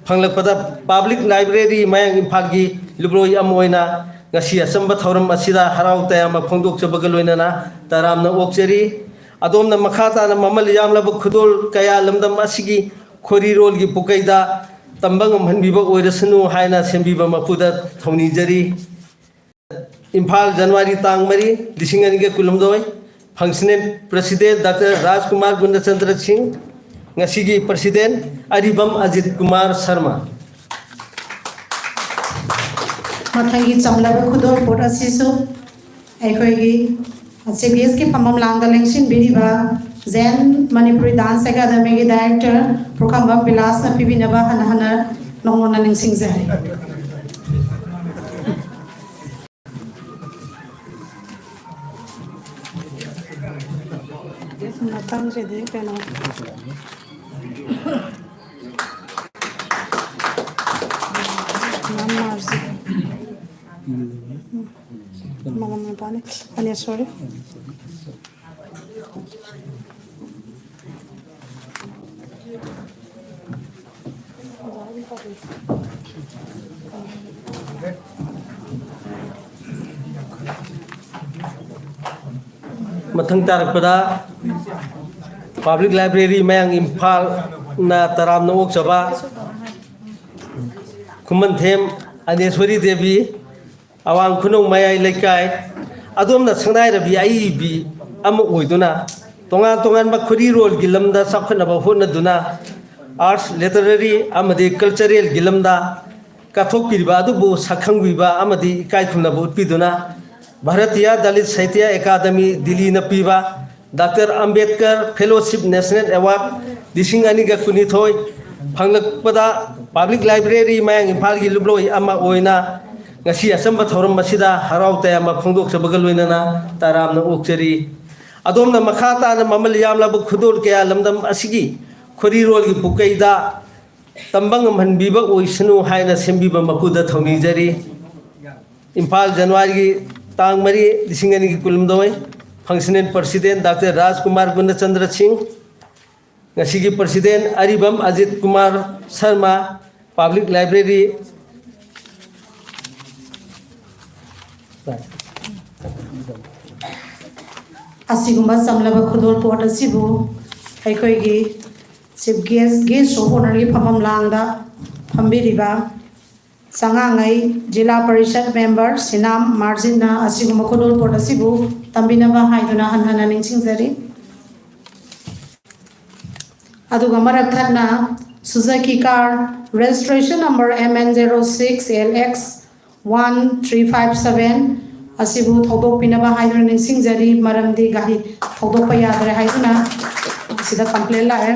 ꯐꯪꯂꯛꯄꯗ Public Library ꯃꯌꯥꯡ ꯏꯝꯐꯥꯜꯒꯤ ꯂꯨꯞꯂꯣꯏ ꯑꯃ ꯑꯣꯏꯅ ꯉꯁꯤ ꯑꯆꯝꯕ ꯊꯧꯔꯝ ꯑꯁꯤꯗ ꯍꯔꯥꯎ ꯇꯌꯥꯝꯕ ꯐꯣꯡꯗꯣꯛꯆꯕꯒ ꯂꯣꯏꯅꯅ ꯇꯔꯥꯝꯅ ꯑꯣꯛꯆꯔꯤ꯫ ꯑꯗꯣꯝꯅ ꯃꯈꯥ ꯇꯥꯅ ꯃꯃꯜ ꯌꯥꯝꯂꯕ ꯈꯨꯗꯣꯜ ꯀꯌꯥ ꯂꯝꯗꯝ ꯑꯁꯤꯒꯤ ꯈꯣꯔꯤꯔꯣꯜꯒꯤ ꯄꯨꯀꯩꯗ ꯇꯝꯕ ꯉꯝꯍꯟꯕꯤꯕ ꯑꯣꯏꯔꯁꯅꯨ ꯍꯥꯏꯅ ꯁꯦꯝꯕꯤꯕ ꯃꯄꯨꯗ ꯊꯧꯅꯤꯖꯔꯤ꯫ ꯏꯝꯐꯥꯜ, ꯖꯅꯋꯥꯔꯤ ꯇꯥꯡ ꯃꯔꯤ, ꯂꯤꯁꯤꯡ ꯑꯅꯤꯒ ꯀꯨꯟꯍꯨꯝꯗꯣꯏ꯫ Functional President Doctor Rajkumar Gundachandra Singh, ꯉꯁꯤꯒꯤ President ꯑꯔꯤꯕꯝ ꯑꯖꯤꯠ ꯀꯨꯃꯥꯔ ꯁꯔꯃ꯫ ꯃꯊꯪꯒꯤ ꯆꯝꯂꯕ ꯈꯨꯗꯣꯜꯄꯣꯠ ꯑꯁꯤꯁꯨ ꯑꯩꯈꯣꯏꯒꯤ ꯁꯤ ꯕꯤ ꯑꯦꯁꯀꯤ ꯐꯝꯐꯝ ꯂꯥꯡꯗ ꯂꯦꯡꯁꯤꯟꯕꯤꯔꯤꯕ ꯖꯦꯟ ꯃꯅꯤꯄꯨꯔꯤ ꯗꯥꯟꯁ ꯑꯦꯀꯥꯗꯃꯤꯒꯤ ꯗꯥꯏꯔꯦꯛꯇꯔ ꯄꯨꯈ꯭ꯔꯝꯕꯝ ꯕꯤꯂꯥꯁꯅ ꯄꯤꯕꯤꯅꯕ ꯍꯟꯅ ꯍꯟꯅ ꯅꯧꯅ ꯅꯤꯡꯁꯤꯡꯖꯔꯤ꯫ ꯃꯊꯪꯁꯤꯗꯤ ꯀꯩꯅꯣ, ꯃꯃꯥꯁꯦ꯫ ꯃꯃꯥ ꯃꯄꯥꯅꯤ꯫ ꯑꯅꯦ, ꯁꯣꯔꯤ꯫ ꯃꯊꯪ ꯇꯥꯔꯛꯄꯗ Public Library ꯃꯌꯥꯡ ꯏꯝꯐꯥꯜꯅ ꯇꯔꯥꯝꯅ ꯑꯣꯛꯆꯕ ꯈꯨꯃꯟꯊꯦꯝ ꯑꯅꯦꯁ꯭ꯋꯔꯤ ꯗꯦꯕꯤ, ꯑꯋꯥꯡ ꯈꯨꯅꯧ ꯃꯌꯥꯏ ꯂꯩꯀꯥꯏ, ꯑꯗꯣꯝꯅ ꯁꯛꯅꯥꯏꯔꯕꯤ ꯑꯏꯕꯤ ꯑꯃ ꯑꯣꯏꯗꯨꯅ ꯇꯣꯉꯥꯟ ꯇꯣꯉꯥꯟꯕ ꯈꯨꯔꯤꯔꯣꯜꯒꯤ ꯂꯝꯗ ꯆꯥꯎꯈꯠꯅꯕ ꯍꯣꯠꯅꯗꯨꯅ arts, literary ꯑꯃꯗꯤ culturalꯒꯤ ꯂꯝꯗ ꯀꯠꯊꯣꯛꯄꯤꯔꯤꯕ ꯑꯗꯨꯕꯨ ꯁꯛꯈꯪꯕꯤꯕ ꯑꯃꯗꯤ ꯏꯀꯥꯏ ꯈꯨꯝꯅꯕ ꯎꯠꯄꯤꯗꯨꯅ ꯚꯥꯔꯇꯤꯌꯥ ꯗꯂꯤꯠ ꯁꯥꯍꯤꯇ꯭ꯌ ꯑꯦꯀꯥꯗꯃꯤ ꯗꯤꯜꯂꯤꯅ ꯄꯤꯕ doctor Ambedkar Fellowship National Award ꯂꯤꯁꯤꯡ ꯑꯅꯤꯒ ꯀꯨꯟꯅꯤꯊꯣꯏ ꯐꯪꯂꯛꯄꯗ Public Library ꯃꯌꯥꯡ ꯏꯝꯐꯥꯜꯒꯤ ꯂꯨꯞꯂꯣꯏ ꯑꯃ ꯑꯣꯏꯅ ꯉꯁꯤ ꯑꯆꯝꯕ ꯊꯧꯔꯝ ꯑꯁꯤꯗ ꯍꯔꯥꯎ ꯇꯌꯥꯝꯕ ꯐꯣꯡꯗꯣꯛꯆꯕꯒ ꯂꯣꯏꯅꯅ ꯇꯔꯥꯝꯅ ꯑꯣꯛꯆꯔꯤ꯫ ꯑꯗꯣꯝꯅ ꯃꯈꯥ ꯇꯥꯅ ꯃꯃꯜ ꯌꯥꯝꯂꯕ ꯈꯨꯗꯣꯜ ꯀꯌꯥ ꯂꯝꯗꯝ ꯑꯁꯤꯒꯤ ꯈꯣꯔꯤꯔꯣꯜꯒꯤ ꯄꯨꯀꯩꯗ ꯇꯝꯕ ꯉꯝꯍꯟꯕꯤꯕ ꯑꯣꯏꯁꯅꯨ ꯍꯥꯏꯅ ꯁꯦꯝꯕꯤꯕ ꯃꯄꯨꯗ ꯊꯧꯅꯤꯖꯔꯤ꯫ ꯏꯝꯐꯥꯜ, ꯖꯅꯋꯥꯔꯤꯒꯤ ꯇꯥꯡ ꯃꯔꯤ, ꯂꯤꯁꯤꯡ ꯑꯅꯤꯒꯤ ꯀꯨꯟꯍꯨꯝꯗꯣꯏ, Functional President ꯗꯥꯛꯇꯔ ꯔꯥꯖꯀꯨꯃꯥꯔ ꯒꯨꯟꯗꯆꯟꯗ꯭ꯔ ꯁꯤꯡ, ꯉꯁꯤꯒꯤ President ꯑꯔꯤꯕꯝ ꯑꯖꯤꯠ ꯀꯨꯃꯥꯔ ꯁꯔꯃ, Public Library꯫ ꯑꯁꯤꯒꯨꯝꯕ ꯆꯝꯂꯕ ꯈꯨꯗꯣꯜꯄꯣꯠ ꯑꯁꯤꯕꯨ ꯑꯩꯈꯣꯏꯒꯤ Chief Guest, Guest of Honourꯒꯤ ꯐꯝꯐꯝ ꯂꯥꯡꯗ ꯐꯝꯕꯤꯔꯤꯕ ꯆꯉꯥꯡꯉꯩ ꯖꯤꯂꯥ ꯄꯔꯤꯁꯠ ꯃꯦꯝꯕꯔ ꯁꯤꯅꯥꯝ ꯃꯥꯔꯖꯤꯟꯅ ꯑꯁꯤꯒꯨꯝꯕ ꯈꯨꯗꯣꯜꯄꯣꯠ ꯑꯁꯤꯕꯨ ꯇꯝꯕꯤꯅꯕ ꯍꯥꯏꯗꯨꯅ ꯍꯟꯅ ꯍꯟꯅ ꯅꯤꯡꯁꯤꯡꯖꯔꯤ꯫ ꯑꯗꯨꯒ ꯃꯔꯛ ꯊꯠꯅ ꯁꯨꯖꯨꯀꯤ car registration number M N zero six L X one three five seven ꯑꯁꯤꯕꯨ ꯊꯧꯗꯣꯛꯄꯤꯅꯕ ꯍꯥꯏꯗꯨꯅ ꯅꯤꯡꯁꯤꯡꯖꯔꯤ, ꯃꯔꯝꯗꯤ ꯒꯥꯔꯤ ꯊꯧꯗꯣꯛꯄ ꯌꯥꯗ꯭ꯔꯦ ꯍꯥꯏꯗꯨꯅ ꯁꯤꯗ ꯀꯝꯄ꯭ꯂꯦꯟ ꯂꯥꯛꯑꯦ꯫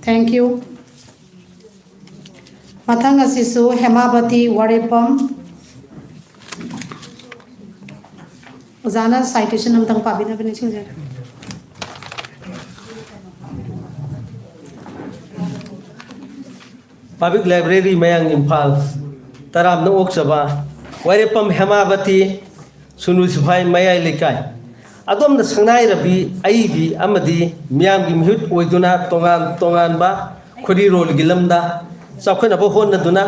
Thank you꯫ ꯃꯊꯪ ꯑꯁꯤꯁꯨ ꯍꯦꯃꯥꯕꯇꯤ ꯋꯥꯔꯦꯞꯐꯝ꯫ ꯑꯣꯖꯥꯅ ꯁꯥꯏꯇꯦꯁꯟ ꯑꯝꯇꯪ ꯄꯥꯕꯤꯅꯕ ꯅꯤꯡꯁꯤꯡꯖꯔꯤ꯫ Public Library, ꯃꯌꯥꯡ ꯏꯝꯐꯥꯜ꯫ ꯇꯔꯥꯝꯅ ꯑꯣꯛꯆꯕ ꯋꯥꯏꯔꯦꯞꯄꯝ ꯍꯦꯃꯥꯕꯇꯤ, ꯁꯨꯅꯨ ꯁꯤꯐꯥꯏ, ꯃꯌꯥꯏ ꯂꯩꯀꯥꯏ꯫ ꯑꯗꯣꯝꯅ ꯁꯪꯅꯥꯏꯔꯕꯤ ꯑꯏꯕꯤ ꯑꯃꯗꯤ ꯃꯤꯌꯥꯝꯒꯤ ꯃꯤꯍꯨꯠ ꯑꯣꯏꯗꯨꯅ ꯇꯣꯉꯥꯟ ꯇꯣꯉꯥꯟꯕ ꯈꯨꯔꯤꯔꯣꯜꯒꯤ ꯂꯝꯗ ꯆꯥꯎꯈꯠꯅꯕ ꯍꯣꯠꯅꯗꯨꯅ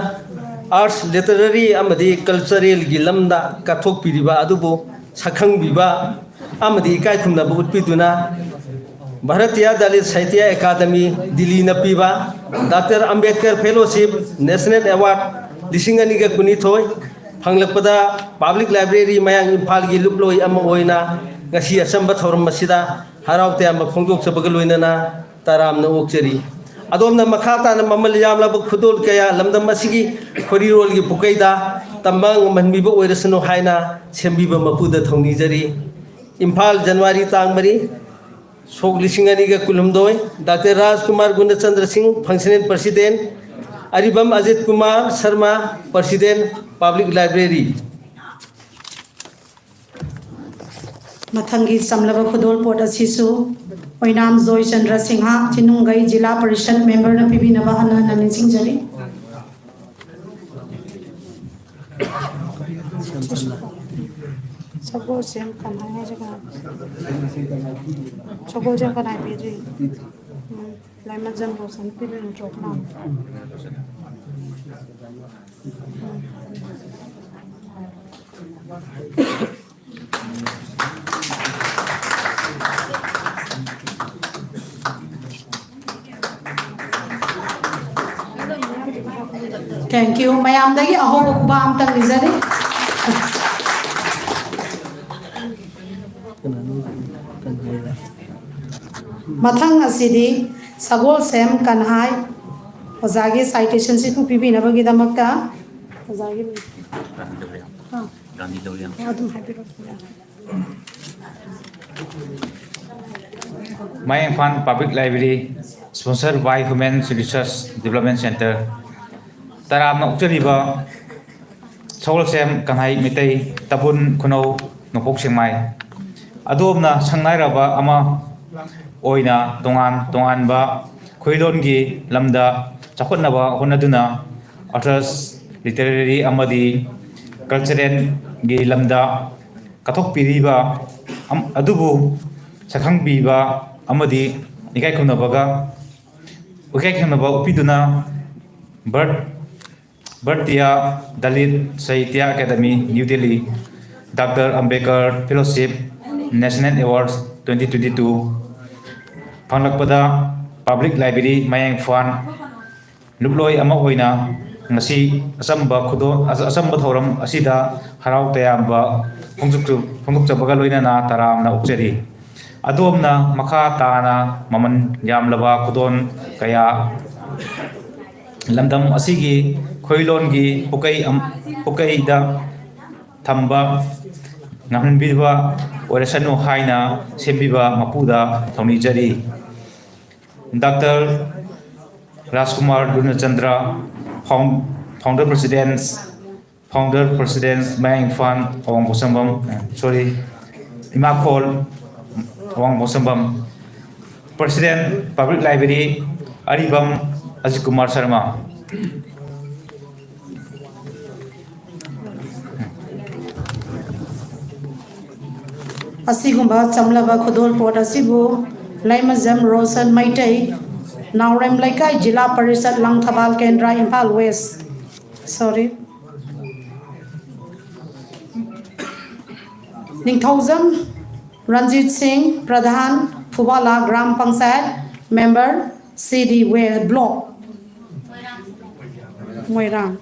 arts, literary ꯑꯃꯗꯤ culturalꯒꯤ ꯂꯝꯗ ꯀꯠꯊꯣꯛꯄꯤꯔꯤꯕ ꯑꯗꯨꯕꯨ ꯁꯛꯈꯪꯕꯤꯕ ꯑꯃꯗꯤ ꯏꯀꯥꯏ ꯈꯨꯝꯅꯕ ꯎꯠꯄꯤꯗꯨꯅ ꯚꯥꯔꯇꯤꯌꯥ ꯗꯂꯤꯠ ꯁꯥꯍꯤꯇ꯭ꯌ ꯑꯦꯀꯥꯗꯃꯤ ꯗꯤꯜꯂꯤꯅ ꯄꯤꯕ doctor Ambedkar fellowship national award ꯂꯤꯁꯤꯡ ꯑꯅꯤꯒ ꯀꯨꯟꯅꯤꯊꯣꯏ ꯐꯪꯂꯛꯄꯗ Public Library ꯃꯌꯥꯡ ꯏꯝꯐꯥꯜꯒꯤ ꯂꯨꯞꯂꯣꯏ ꯑꯃ ꯑꯣꯏꯅ ꯉꯁꯤ ꯑꯆꯝꯕ ꯊꯧꯔꯝ ꯑꯁꯤꯗ ꯍꯔꯥꯎ ꯇꯌꯥꯝꯕ ꯐꯣꯡꯗꯣꯛꯆꯕꯒ ꯂꯣꯏꯅꯅ ꯇꯔꯥꯝꯅ ꯑꯣꯛꯆꯔꯤ꯫ ꯑꯗꯣꯝꯅ ꯃꯈꯥ ꯇꯥꯅ ꯃꯃꯜ ꯌꯥꯝꯂꯕ ꯈꯨꯗꯣꯜ ꯀꯌꯥ ꯂꯝꯗꯝ ꯑꯁꯤꯒꯤ ꯈꯣꯔꯤꯔꯣꯜꯒꯤ ꯄꯨꯀꯩꯗ ꯇꯝꯕ ꯉꯝꯍꯟꯕꯤꯕ ꯑꯣꯏꯔꯁꯅꯨ ꯍꯥꯏꯅ ꯁꯦꯝꯕꯤꯕ ꯃꯄꯨꯗ ꯊꯧꯅꯤꯖꯔꯤ꯫ ꯏꯝꯐꯥꯜ, ꯖꯅꯋꯥꯔꯤ ꯇꯥꯡ ꯃꯔꯤ, ꯁꯣꯛ ꯂꯤꯁꯤꯡ ꯑꯅꯤꯒ ꯀꯨꯟꯍꯨꯝꯗꯣꯏ, ꯗꯥꯛꯇꯔ ꯔꯥꯖꯀꯨꯃꯥꯔ ꯒꯨꯅꯆꯟꯗ꯭ꯔ ꯁꯤꯡ, functional president, ꯑꯔꯤꯕꯝ Ajit Kumar Sharma, president, Public Library꯫ ꯃꯊꯪꯒꯤ ꯆꯝꯂꯕ ꯈꯨꯗꯣꯜꯄꯣꯠ ꯑꯁꯤꯁꯨ ꯑꯣꯏꯅꯥꯝ ꯖꯣꯏꯆꯟꯗ꯭ꯔ ꯁꯤꯡꯍ, ꯆꯤꯡꯅꯨꯡꯒꯩ ꯖꯤꯂꯥ ꯄꯔꯤꯁꯠ ꯃꯦꯝꯕꯔꯅ ꯄꯤꯕꯤꯅꯕ ꯍꯟꯅ ꯍꯟꯅ ꯅꯤꯡꯁꯤꯡꯖꯔꯤ꯫ ꯁꯒꯣꯜꯁꯦꯝ ꯀꯅꯥ ꯍꯥꯏꯁꯦ ꯀꯅꯥ? ꯁꯒꯣꯜꯁꯦꯝ ꯀꯅꯥ ꯄꯤꯗ꯭ꯔꯤ? ꯎꯝ, ꯂꯥꯏꯃꯖꯝ ꯔꯣꯁꯟ ꯄꯤꯕ ꯅꯠꯇ꯭ꯔꯣ? ꯀꯅꯥ? Thank you. ꯃꯌꯥꯝꯗꯒꯤ ꯑꯍꯧꯕ ꯈꯨꯕꯥꯛ ꯑꯝꯇꯪ ꯄꯤꯖꯔꯤ꯫ ꯃꯊꯪ ꯑꯁꯤꯗꯤ ꯁꯒꯣꯜꯁꯦꯝ ꯀꯟꯍꯥꯏ꯫ ꯑꯣꯖꯥꯒꯤ ꯁꯥꯏꯇꯦꯁꯟꯁꯤꯕꯨ ꯄꯤꯕꯤꯅꯕꯒꯤꯗꯃꯛꯇ ꯑꯣꯖꯥꯒꯤ ꯑꯥ꯫ ꯑꯗꯨꯝ ꯍꯥꯏꯕꯤꯔꯛꯑꯣ꯫ ꯃꯌꯥꯡ Imphal Public Library, sponsored by Human Resource Development Centre, ꯇꯔꯥꯝꯅ ꯑꯣꯛꯆꯔꯤꯕ ꯁꯒꯣꯜꯁꯦꯝ ꯀꯟꯍꯥꯏ ꯃꯤꯇꯩ, ꯇꯥꯕꯨꯟ ꯈꯨꯅꯧ, ꯅꯣꯡꯄꯣꯛ ꯁꯦꯛꯃꯥꯏ꯫ ꯑꯗꯣꯝꯅ ꯁꯛꯅꯥꯏꯔꯕ ꯑꯃ ꯑꯣꯏꯅ ꯇꯣꯉꯥꯟ ꯇꯣꯉꯥꯟꯕ ꯈꯨꯏꯂꯣꯟꯒꯤ ꯂꯝꯗ ꯆꯥꯎꯈꯠꯅꯕ ꯍꯣꯠꯅꯗꯨꯅ arts, literary ꯑꯃꯗꯤ cultural ꯒꯤ ꯂꯝꯗ ꯀꯠꯊꯣꯛꯄꯤꯔꯤꯕ ꯑꯝ-, ꯑꯗꯨꯕꯨ ꯁꯛꯈꯪꯕꯤꯕ ꯑꯃꯗꯤ ꯏꯀꯥꯏ ꯈꯨꯝꯅꯕꯒ, ꯏꯀꯥꯏ ꯈꯨꯝꯅꯕ ꯎꯠꯄꯤꯗꯨꯅ ꯕꯔꯠ Bharatiya Dalit Sahitya academy, new Delhi, doctor Ambedkar fellowship, National Awards twenty twenty two ꯐꯪꯂꯛꯄꯗ Public Library ꯃꯌꯥꯡ ꯏꯝꯐꯥꯜ ꯂꯨꯞꯂꯣꯏ ꯑꯃ ꯑꯣꯏꯅ ꯉꯁꯤ ꯑꯆꯝꯕ ꯈꯨꯗꯣ-, ꯑꯆꯝꯕ ꯊꯧꯔꯝ ꯑꯁꯤꯗ ꯍꯔꯥꯎ ꯇꯌꯥꯝꯕ ꯐꯣꯡꯗꯣꯛꯆ-, ꯐꯣꯡꯗꯣꯛꯆꯕꯒ ꯂꯣꯏꯅꯅ ꯇꯔꯥꯝꯅ ꯑꯣꯛꯆꯔꯤ꯫ ꯑꯗꯣꯝꯅ ꯃꯈꯥ ꯇꯥꯅ ꯃꯃꯜ ꯌꯥꯝꯂꯕ ꯈꯨꯗꯣꯜ ꯀꯌꯥ ꯂꯝꯗꯝ ꯑꯁꯤꯒꯤ ꯈꯣꯏꯂꯣꯟꯒꯤ ꯄꯨꯀꯩ ꯑꯝ-, ꯄꯨꯀꯩꯗ ꯊꯝꯕ ꯉꯝꯍꯟꯕꯤꯕ ꯑꯣꯏꯔꯁꯅꯨ ꯍꯥꯏꯅ ꯁꯦꯝꯕꯤꯕ ꯃꯄꯨꯗ ꯊꯧꯅꯤꯖꯔꯤ꯫ ꯗꯥꯛꯇꯔ ꯔꯥꯖꯀꯨꯃꯥꯔ ꯒꯨꯔꯅꯆꯟꯗ꯭ꯔ, found-, founder president, founder president, ꯃꯌꯥꯡ ꯏꯝꯐꯥꯜ, ꯑꯋꯥꯡ ꯄꯣꯠꯁꯪꯕꯝ, sorry, ꯏꯃꯥꯈꯣꯜ, ꯑꯋꯥꯡ ꯄꯣꯠꯁꯪꯕꯝ, president, Public Library, ꯑꯔꯤꯕꯝ ꯑꯖꯤꯠ ꯀꯨꯃꯥꯔ ꯁꯔꯃ꯫ ꯑꯁꯤꯒꯨꯝꯕ ꯆꯝꯂꯕ ꯈꯨꯗꯣꯜꯄꯣꯠ ꯑꯁꯤꯕꯨ ꯂꯩꯃꯖꯝ ꯔꯣꯁꯟ ꯃꯩꯇꯩ, ꯅꯥꯎꯔꯦꯝ ꯂꯩꯀꯥꯏ, ꯖꯤꯂꯥ Parishad, Langthabal Kendra, Imphal west, sorry, Ningthoujam Ranjit Singh, pradhan, Phubala gram panchayat, member, C D block꯫ Moirang.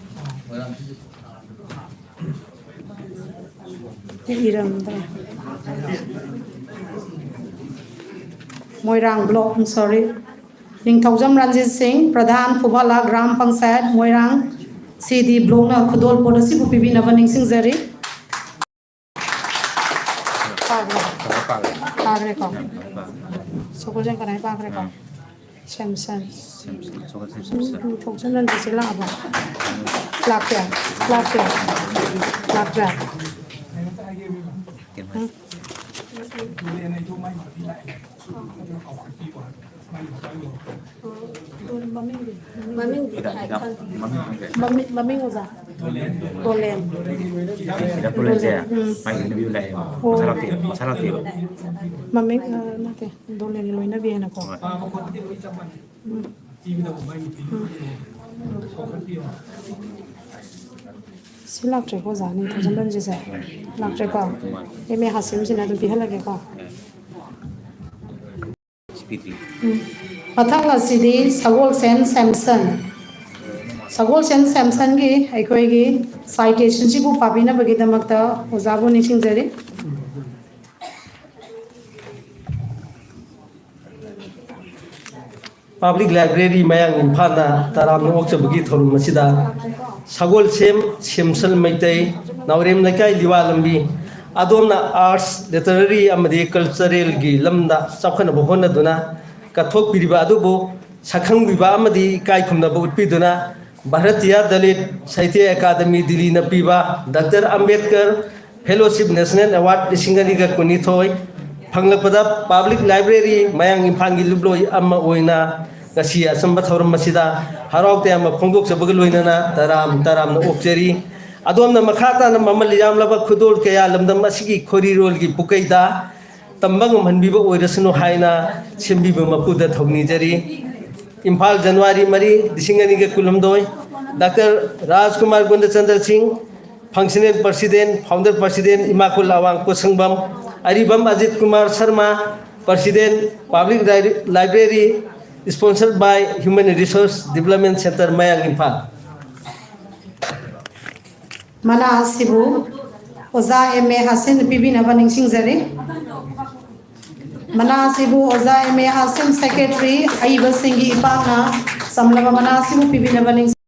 ꯏꯔꯝꯗ꯭ꯔꯦ꯫ Moirang block, I'm sorry. Ningthoujam Ranjit Singh, pradhan Phubala gram panchayat, ꯃꯣꯏꯔꯥꯡ ꯁꯤ ꯗꯤ blockꯅ ꯈꯨꯗꯣꯜꯄꯣꯠ ꯑꯁꯤꯕꯨ ꯄꯤꯕꯤꯅꯕ ꯅꯤꯡꯁꯤꯡꯖꯔꯤ꯫ ꯄꯥꯈ꯭ꯔꯦ꯫ ꯄꯥꯈ꯭ꯔꯦꯀꯣ? ꯁꯒꯣꯜꯁꯦꯝ ꯀꯅꯥꯏ ꯄꯥꯈ꯭ꯔꯦꯀꯣ? ꯁꯦꯝꯁꯟ꯫ ꯁꯦꯝꯁꯟ, ꯁꯒꯣꯜꯁꯦꯝ ꯁꯦꯝꯁꯟ꯫ ꯎꯝ, ꯊꯣꯛꯆꯟ ꯔꯟꯖꯤꯠꯁꯦ ꯂꯥꯛꯑꯕ? ꯂꯥꯛꯇꯦ? ꯂꯥꯛꯇꯦ? ꯂꯥꯛꯇ꯭ꯔꯦ? ꯎꯝ꯫ ꯃꯃꯤꯡꯗꯤ? ꯃꯃꯤꯡꯗꯤ ꯍꯤꯗꯥꯛ, ꯍꯤꯗꯥꯛ, ꯈꯪꯗꯦ꯫ ꯃꯃꯤꯡ ꯈꯪꯗꯦ꯫ ꯃꯃꯤꯡ, ꯃꯃꯤꯡ ꯑꯣꯖꯥ? ꯗꯣꯂꯦꯟ꯫ ꯁꯤꯗ ꯄꯨꯔꯛꯏꯁꯦ, ꯎꯝ꯫ ꯃꯥꯒꯤ interview ꯂꯥꯛꯑꯦꯕ꯫ ꯑꯣ꯫ ꯃꯁꯥ ꯂꯥꯛꯇꯦ, ꯃꯁꯥ ꯂꯥꯛꯇꯦꯕ꯫ ꯃꯃꯤꯡ, ꯑ, ꯅꯠꯇꯦ, ꯗꯣꯂꯦꯟꯒꯤ ꯂꯣꯏꯅꯕꯤ ꯍꯥꯏꯅꯀꯣ꯫ ꯍꯣꯏ꯫ ꯎꯝ꯫ ꯎꯝ꯫ ꯁꯤ ꯂꯥꯛꯇ꯭ꯔꯦꯀꯣ, ꯑꯣꯖꯥ, ꯅꯤꯡꯊꯧꯖꯝ ꯔꯟꯖꯤꯠꯁꯦ? ꯂꯥꯛꯇ꯭ꯔꯦꯀꯣ? ꯑꯦꯝ ꯑꯦ ꯍꯥꯁꯤꯝꯁꯤꯅ ꯑꯗꯨꯝ ꯄꯤꯍꯜꯂꯒꯦꯀꯣ꯫ ꯎꯝ꯫ ꯃꯊꯪ ꯑꯁꯤꯗꯤ ꯁꯒꯣꯜꯁꯦꯟ ꯁꯦꯝꯁꯟ꯫ ꯁꯒꯣꯜꯁꯦꯟ ꯁꯦꯝꯁꯟꯒꯤ ꯑꯩꯈꯣꯏꯒꯤ citationꯁꯤꯕꯨ ꯄꯥꯕꯤꯅꯕꯒꯤꯗꯃꯛꯇ ꯑꯣꯖꯥꯕꯨ ꯅꯤꯡꯁꯤꯡꯖꯔꯤ꯫ Public Library ꯃꯌꯥꯡ ꯏꯝꯐꯥꯜꯅ ꯇꯔꯥꯝꯅ ꯑꯣꯛꯆꯕꯒꯤ ꯊꯧꯔꯝ ꯑꯁꯤꯗ ꯁꯒꯣꯜꯁꯦꯝ ꯁꯦꯝꯁꯟ ꯃꯩꯇꯩ, ꯅꯥꯎꯔꯦꯝ ꯂꯩꯀꯥꯏ, ꯂꯤꯋꯥ ꯂꯝꯕꯤ, ꯑꯗꯣꯝꯅ arts, literary ꯑꯃꯗꯤ culturalꯒꯤ ꯂꯝꯗ ꯆꯥꯎꯈꯠꯅꯕ ꯍꯣꯠꯅꯗꯨꯅ ꯀꯠꯊꯣꯛꯄꯤꯔꯤꯕ ꯑꯗꯨꯕꯨ ꯁꯛꯈꯪꯕꯤꯕ ꯑꯃꯗꯤ ꯏꯀꯥꯏ ꯈꯨꯝꯅꯕ ꯎꯠꯄꯤꯗꯨꯅ ꯚꯥꯔꯇꯤꯌꯥ ꯗꯂꯤꯠ ꯁꯥꯍꯤꯇ꯭ꯌ ꯑꯦꯀꯥꯗꯃꯤ ꯗꯤꯜꯂꯤꯅ ꯄꯤꯕ doctor Ambedkar Fellowship National Award ꯂꯤꯁꯤꯡ ꯑꯅꯤꯒ ꯀꯨꯟꯅꯤꯊꯣꯏ ꯐꯪꯂꯛꯄꯗ Public Library ꯃꯌꯥꯡ ꯏꯝꯐꯥꯜꯒꯤ ꯂꯨꯞꯂꯣꯏ ꯑꯃ ꯑꯣꯏꯅ ꯉꯁꯤ ꯑꯆꯝꯕ ꯊꯧꯔꯝ ꯑꯁꯤꯗ ꯍꯔꯥꯎ ꯇꯌꯥꯝꯕ ꯐꯣꯡꯗꯣꯛꯆꯕꯒ ꯂꯣꯏꯅꯅ ꯇꯔꯥꯝ ꯇꯔꯥꯝꯅ ꯑꯣꯛꯆꯔꯤ꯫ ꯑꯗꯣꯝꯅ ꯃꯈꯥ ꯇꯥꯅ ꯃꯃꯜ ꯌꯥꯝꯂꯕ ꯈꯨꯗꯣꯜ ꯀꯌꯥ ꯂꯝꯗꯝ ꯑꯁꯤꯒꯤ ꯈꯣꯔꯤꯔꯣꯜꯒꯤ ꯄꯨꯀꯩꯗ ꯇꯝꯕ ꯉꯝꯍꯟꯕꯤꯕ ꯑꯣꯏꯔꯁꯅꯨ ꯍꯥꯏꯅ ꯁꯦꯝꯕꯤꯕ ꯃꯄꯨꯗ ꯊꯧꯅꯤꯖꯔꯤ꯫ ꯏꯝꯐꯥꯜ, ꯖꯅꯋꯥꯔꯤ ꯃꯔꯤ, ꯂꯤꯁꯤꯡ ꯑꯅꯤꯒ ꯀꯨꯟꯍꯨꯝꯗꯣꯏ, ꯗꯥꯛꯇꯔ ꯔꯥꯖꯀꯨꯃꯥꯔ ꯒꯨꯟꯗꯆꯟꯗ꯭ꯔ ꯁꯤꯡ, Functional President, Founder President, ꯏꯃꯥꯈꯨꯜ ꯑꯋꯥꯡ ꯄꯣꯠꯁꯪꯕꯝ, ꯑꯔꯤꯕꯝ Ajit Kumar Sharma, President, Public Library, sponsored by Human Resource Development Center, ꯃꯌꯥꯡ ꯏꯝꯐꯥꯜ꯫ ꯃꯅꯥ ꯑꯁꯤꯕꯨ ꯑꯣꯖꯥ ꯑꯦꯝ ꯑꯦ ꯍꯥꯁꯤꯟ ꯄꯤꯕꯤꯅꯕ ꯅꯤꯡꯁꯤꯡꯖꯔꯤ꯫ ꯃꯅꯥ ꯑꯁꯤꯕꯨ ꯑꯣꯖꯥ ꯑꯦꯝ ꯑꯦ ꯍꯥꯁꯤꯟ, ꯁꯦꯀ꯭ꯔꯦꯇꯔꯤ, ꯑꯏꯕꯁꯤꯡꯒꯤ ꯏꯄꯥꯛꯅ ꯆꯝꯂꯕ ꯃꯅꯥ ꯑꯁꯤꯕꯨ ꯄꯤꯕꯤꯅꯕ ꯅꯤꯡꯁꯤꯡꯖꯔꯤ꯫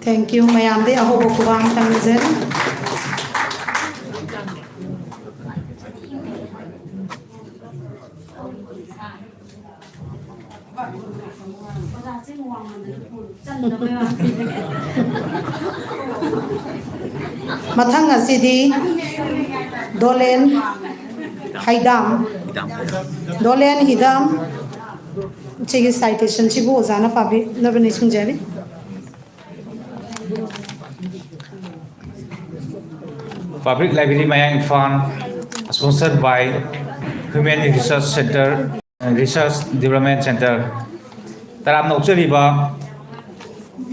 Thank you꯫ ꯃꯌꯥꯝꯗꯤ ꯑꯍꯧꯕ ꯈꯨꯕꯥꯛ ꯑꯃ ꯇꯝꯖꯔꯤ꯫ ꯃꯊꯪ ꯑꯁꯤꯗꯤ ꯗꯣꯂꯦꯟ ꯍꯩꯗꯥꯝ꯫ ꯗꯣꯂꯦꯟ ꯍꯤꯗꯥꯝ꯫ ꯁꯤꯒꯤ ꯁꯥꯏꯇꯦꯁꯟꯁꯤꯕꯨ ꯑꯣꯖꯥꯅ ꯄꯥꯕꯤꯅꯕ ꯅꯤꯡꯁꯤꯡꯖꯔꯤ꯫ Public Library Mayang Imphal, sponsored by Human Resource Center, Research Development Center꯫ ꯇꯔꯥꯝꯅ ꯑꯣꯛꯆꯔꯤꯕ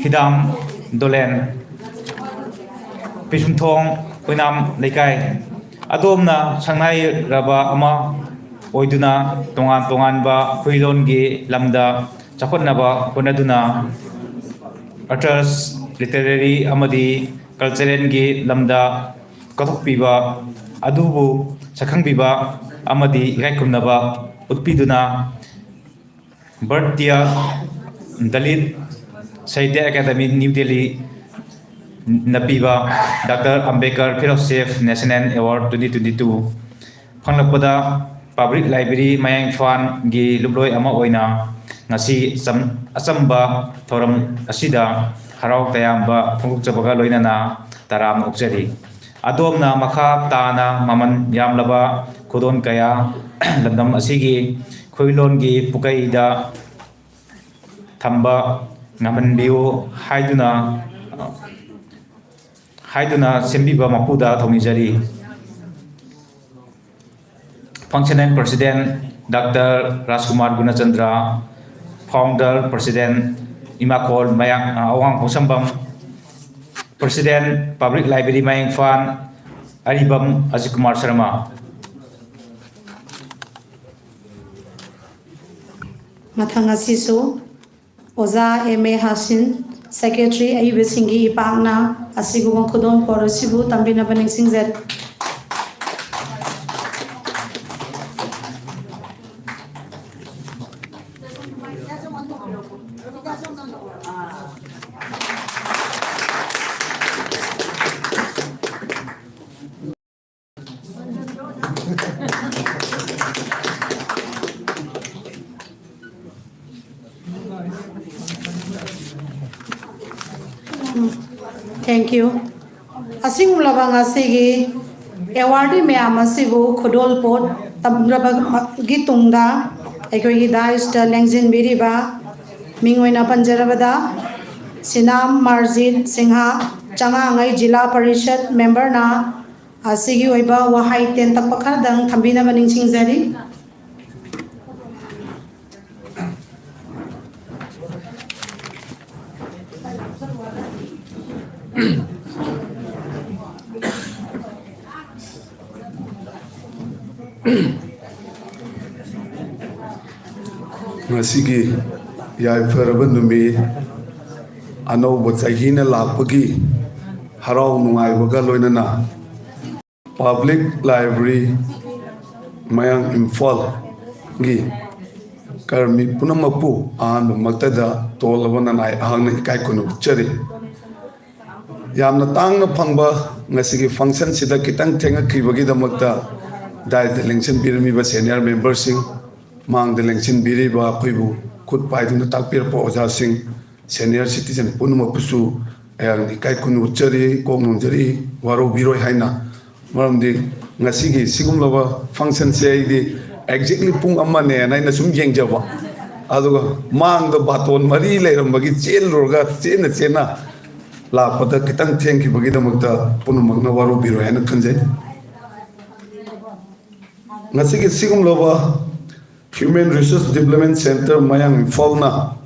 ꯍꯤꯗꯥꯝ ꯗꯣꯂꯦꯟ, ꯄꯤꯁꯨꯝꯊꯣꯡ ꯑꯣꯏꯅꯥꯝ ꯂꯩꯀꯥꯏ꯫ ꯑꯗꯣꯝꯅ ꯁꯛꯅꯥꯏꯔꯕ ꯑꯃ ꯑꯣꯏꯗꯨꯅ ꯇꯣꯉꯥꯟ ꯇꯣꯉꯥꯟꯕ ꯈꯨꯏꯂꯣꯟꯒꯤ ꯂꯝꯗ ꯆꯥꯎꯈꯠꯅꯕ ꯍꯣꯠꯅꯗꯨꯅ arts, literary ꯑꯃꯗꯤ culturalꯒꯤ ꯂꯝꯗ ꯀꯠꯊꯣꯛꯄꯤꯕ ꯑꯗꯨꯕꯨ ꯁꯛꯈꯪꯕꯤꯕ ꯑꯃꯗꯤ ꯏꯀꯥꯏ ꯈꯨꯝꯅꯕ ꯎꯠꯄꯤꯗꯨꯅ Bharatiya Dalit Sahitya Academy, New Delhi ꯅ ꯄꯤꯕ Doctor Ambedkar Fellowship National Award twenty twenty-two ꯐꯪꯂꯛꯄꯗ Public Library ꯃꯌꯥꯡ ꯏꯝꯐꯥꯜꯒꯤ ꯂꯨꯞꯂꯣꯏ ꯑꯃ ꯑꯣꯏꯅ ꯉꯁꯤ ꯑꯆꯝ-, ꯑꯆꯝꯕ ꯊꯧꯔꯝ ꯑꯁꯤꯗ ꯍꯔꯥꯎ ꯇꯌꯥꯝꯕ ꯐꯣꯡꯗꯣꯛꯆꯕꯒ ꯂꯣꯏꯅꯅ ꯇꯔꯥꯝꯅ ꯑꯣꯛꯆꯔꯤ꯫ ꯑꯗꯣꯝꯅ ꯃꯈꯥ ꯇꯥꯅ ꯃꯃꯜ ꯌꯥꯝꯂꯕ ꯈꯨꯗꯣꯜ ꯀꯌꯥ ꯂꯝꯗꯝ ꯑꯁꯤꯒꯤ ꯈꯨꯏꯂꯣꯟꯒꯤ ꯄꯨꯀꯩꯗ ꯊꯝꯕ ꯉꯝꯍꯟꯕꯤꯌꯨ ꯍꯥꯏꯗꯨꯅ, ꯍꯥꯏꯗꯨꯅ ꯁꯦꯝꯕꯤꯕ ꯃꯄꯨꯗ ꯊꯧꯅꯤꯖꯔꯤ꯫ Functional President Doctor Rajkumar Gunachandra, Founder President ꯏꯃꯥꯈꯣꯜ ꯃꯌꯥꯡ, ꯑꯋꯥꯡ ꯄꯣꯠꯁꯝꯕꯝ, President Public Library ꯃꯌꯥꯡ ꯏꯝꯐꯥꯜ ꯑꯔꯤꯕꯝ ꯑꯖꯤꯠ ꯀꯨꯃꯥꯔ ꯁꯔꯃ꯫ ꯃꯊꯪ ꯑꯁꯤꯁꯨ ꯑꯣꯖꯥ ꯑꯦꯝ ꯑꯦ ꯍꯥꯁꯤꯟ, ꯁꯦꯀ꯭ꯔꯦꯇꯔꯤ ꯑꯏꯕꯁꯤꯡꯒꯤ ꯏꯄꯥꯛꯅ ꯑꯁꯤꯒꯨꯝꯕ ꯈꯨꯗꯣꯜꯄꯣꯠ ꯑꯁꯤꯕꯨ ꯇꯝꯕꯤꯅꯕ ꯅꯤꯡꯁꯤꯡꯖꯔꯤ꯫ Thank you. ꯑꯁꯤꯒꯨꯝꯂꯕ ꯉꯁꯤꯒꯤ ꯑꯦꯋꯥꯔꯗꯤ ꯃꯌꯥꯝ ꯑꯁꯤꯕꯨ ꯈꯨꯗꯣꯜꯄꯣꯠ ꯇꯝꯂꯕꯒꯤ ꯇꯨꯡꯗ ꯑꯩꯈꯣꯏꯒꯤ ꯗꯥꯏꯁꯇ ꯂꯦꯡꯁꯤꯟꯕꯤꯔꯤꯕ ꯃꯤꯡ ꯑꯣꯏꯅ ꯄꯟꯖꯔꯕꯗ ꯁꯤꯅꯥꯝ ꯃꯥꯔꯖꯤꯠ ꯁꯤꯡꯍ, ꯆꯉꯥꯉꯩ ꯖꯤꯂꯥ ꯄꯔꯤꯁꯠ ꯃꯦꯝꯕꯔꯅ ꯑꯁꯤꯒꯤ ꯑꯣꯏꯕ ꯋꯥꯍꯩ ꯇꯦꯟꯇꯛꯄ ꯈꯔꯗꯪ ꯊꯝꯕꯤꯅꯕ ꯅꯤꯡꯁꯤꯡꯖꯔꯤ꯫ ꯉꯁꯤꯒꯤ ꯌꯥꯏꯐꯔꯕ ꯅꯨꯃꯤꯠ, ꯑꯅꯧꯕ ꯆꯍꯤꯅ ꯂꯥꯛꯄꯒꯤ ꯍꯔꯥꯎ ꯅꯨꯡꯉꯥꯏꯕꯒ ꯂꯣꯏꯅꯅ Public Library ꯃꯌꯥꯡ ꯏꯝꯐꯥꯜꯒꯤ ꯀꯔꯃꯤ ꯄꯨꯝꯅꯃꯛꯄꯨ ꯑꯍꯥꯟꯕꯃꯛꯇꯗ ꯇꯣꯜꯂꯕ ꯅꯅꯥꯏ ꯑꯍꯥꯛꯅ ꯏꯀꯥꯏ ꯈꯨꯝꯅꯕ ꯎꯠꯆꯔꯤ꯫ ꯌꯥꯝꯅ ꯇꯥꯡꯅ ꯐꯪꯕ ꯉꯁꯤꯒꯤ functionꯁꯤꯗ ꯈꯤꯇꯪ ꯊꯦꯡꯉꯛꯈꯤꯕꯒꯤꯗꯃꯛꯇ ꯗꯥꯏꯗ ꯂꯦꯡꯁꯤꯟꯕꯤꯔꯝꯃꯤꯕ senior memberꯁꯤꯡ, ꯃꯥꯡꯗ ꯂꯦꯡꯁꯤꯟꯕꯤꯔꯤꯕ ꯑꯩꯈꯣꯏꯕꯨ ꯈꯨꯠ ꯄꯥꯏꯗꯨꯅ ꯇꯥꯛꯄꯤꯔꯛꯄ ꯑꯣꯖꯥꯁꯤꯡ, senior citizen ꯄꯨꯝꯅꯃꯛꯄꯨꯁꯨ ꯑꯩꯍꯥꯛꯅ ꯏꯀꯥꯏ ꯈꯨꯝꯅꯕ ꯎꯠꯆꯔꯤ, ꯀꯣꯛ ꯅꯣꯟꯖꯔꯤ, ꯋꯥꯔꯧꯕꯤꯔꯣꯏ ꯍꯥꯏꯅ꯫ ꯃꯔꯝꯗꯤ ꯉꯁꯤꯒꯤ ꯁꯤꯒꯨꯝꯂꯕ functionꯁꯦ ꯑꯩꯗꯤ exactly ꯄꯨꯡ ꯑꯃꯅꯦꯅ ꯑꯩꯅ ꯁꯨꯝ ꯌꯦꯡꯖꯕ, ꯑꯗꯨꯒ ꯃꯥꯡꯗ ꯕꯥꯇꯣꯟ ꯃꯔꯤ ꯂꯩꯔꯝꯕꯒꯤ ꯆꯦꯜꯂꯨꯔꯒ ꯆꯦꯟꯅ ꯆꯦꯟꯅ ꯂꯥꯛꯄꯗ ꯈꯤꯇꯪ ꯊꯦꯡꯈꯤꯕꯒꯤꯗꯃꯛꯇ ꯄꯨꯝꯅꯃꯛꯅ ꯋꯥꯔꯧꯕꯤꯔꯣꯏ ꯍꯥꯏꯅ ꯈꯟꯖꯩ꯫ ꯉꯁꯤꯒꯤ ꯁꯤꯒꯨꯝꯂꯕ Human Resource Development Centre ꯃꯌꯥꯡ ꯏꯝꯐꯥꯜꯅ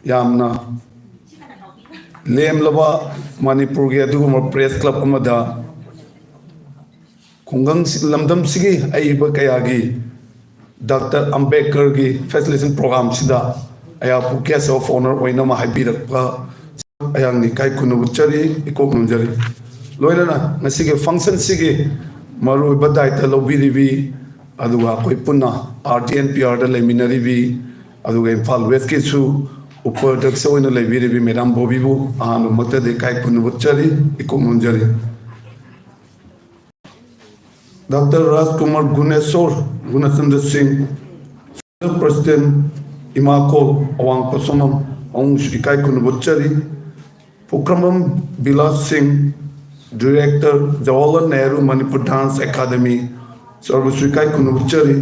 ꯌꯥꯝꯅ ꯂꯦꯝꯂꯕ ꯃꯅꯤꯄꯨꯔꯒꯤ ꯑꯗꯨꯒꯨꯝꯕ press club ꯑꯃꯗ ꯈꯨꯡꯒꯪ ꯂꯝꯗꯝꯁꯤꯒꯤ ꯑꯏꯕ ꯀꯌꯥꯒꯤ ꯗꯥꯛꯇꯔ ꯑꯝꯕꯦꯗꯀꯔꯒꯤ ꯐꯦꯁꯤꯂꯤꯇꯦꯁꯟ ꯄ꯭ꯔꯣꯒ꯭ꯔꯥꯝꯁꯤꯗ ꯑꯩꯍꯥꯛꯄꯨ ꯒꯦꯁ ꯑꯣꯐ ꯑꯣꯅꯔ ꯑꯣꯏꯅꯕ ꯍꯥꯏꯕꯤꯔꯛꯄ ꯑꯩꯍꯥꯛꯅ ꯏꯀꯥꯏ ꯈꯨꯝꯅꯕ ꯎꯠꯆꯔꯤ, ꯏꯀꯣꯛ ꯅꯣꯟꯖꯔꯤ꯫ ꯂꯣꯏꯅꯅ ꯉꯁꯤꯒꯤ ꯐꯪꯁꯟꯁꯤꯒꯤ ꯃꯔꯨꯑꯣꯏꯕ ꯗꯥꯏꯇ ꯂꯧꯕꯤꯔꯤꯕꯤ, ꯑꯗꯨꯒ ꯑꯩꯈꯣꯏ ꯄꯨꯟꯅ ꯑꯥꯔ ꯇꯤ ꯑꯦꯟ ꯄꯤ ꯑꯥꯔꯗ ꯂꯩꯃꯤꯟꯅꯔꯤꯕꯤ, ꯑꯗꯨꯒ ꯏꯝꯐꯥꯜ ꯋꯦꯁꯀꯤꯁꯨ ꯎꯄꯥꯙ꯭ꯌꯛꯁ ꯑꯣꯏꯅ ꯂꯩꯕꯤꯔꯤꯕꯤ ꯃꯦꯗꯥꯝ ꯕꯣꯕꯤꯕꯨ ꯑꯍꯥꯟꯕꯃꯛꯇꯗ ꯏꯀꯥꯏ ꯈꯨꯝꯅꯕ ꯎꯠꯆꯔꯤ, ꯏꯀꯣꯛ ꯅꯣꯟꯖꯔꯤ꯫ ꯗꯥꯛꯇꯔ ꯔꯥꯖꯀꯨꯃꯥꯔ ꯒꯨꯅꯦꯁꯣꯔ ꯒꯨꯅꯆꯟꯗ꯭ꯔ ꯁꯤꯡ, ꯄ꯭ꯔꯁꯤꯗꯦꯟ ꯏꯃꯥꯀꯣꯜ ꯑꯋꯥꯡ ꯄꯣꯠꯁꯪꯕꯝ ꯑꯍꯨꯝꯁꯨ ꯏꯀꯥꯏ ꯈꯨꯝꯅꯕ ꯎꯠꯆꯔꯤ꯫ Pukhrambam Bilash Singh, director, Jawaharlal Nehru Manipur dance academy, ꯁꯔꯕꯁꯨ ꯏꯀꯥꯏ ꯈꯨꯝꯅꯕ ꯎꯠꯆꯔꯤ꯫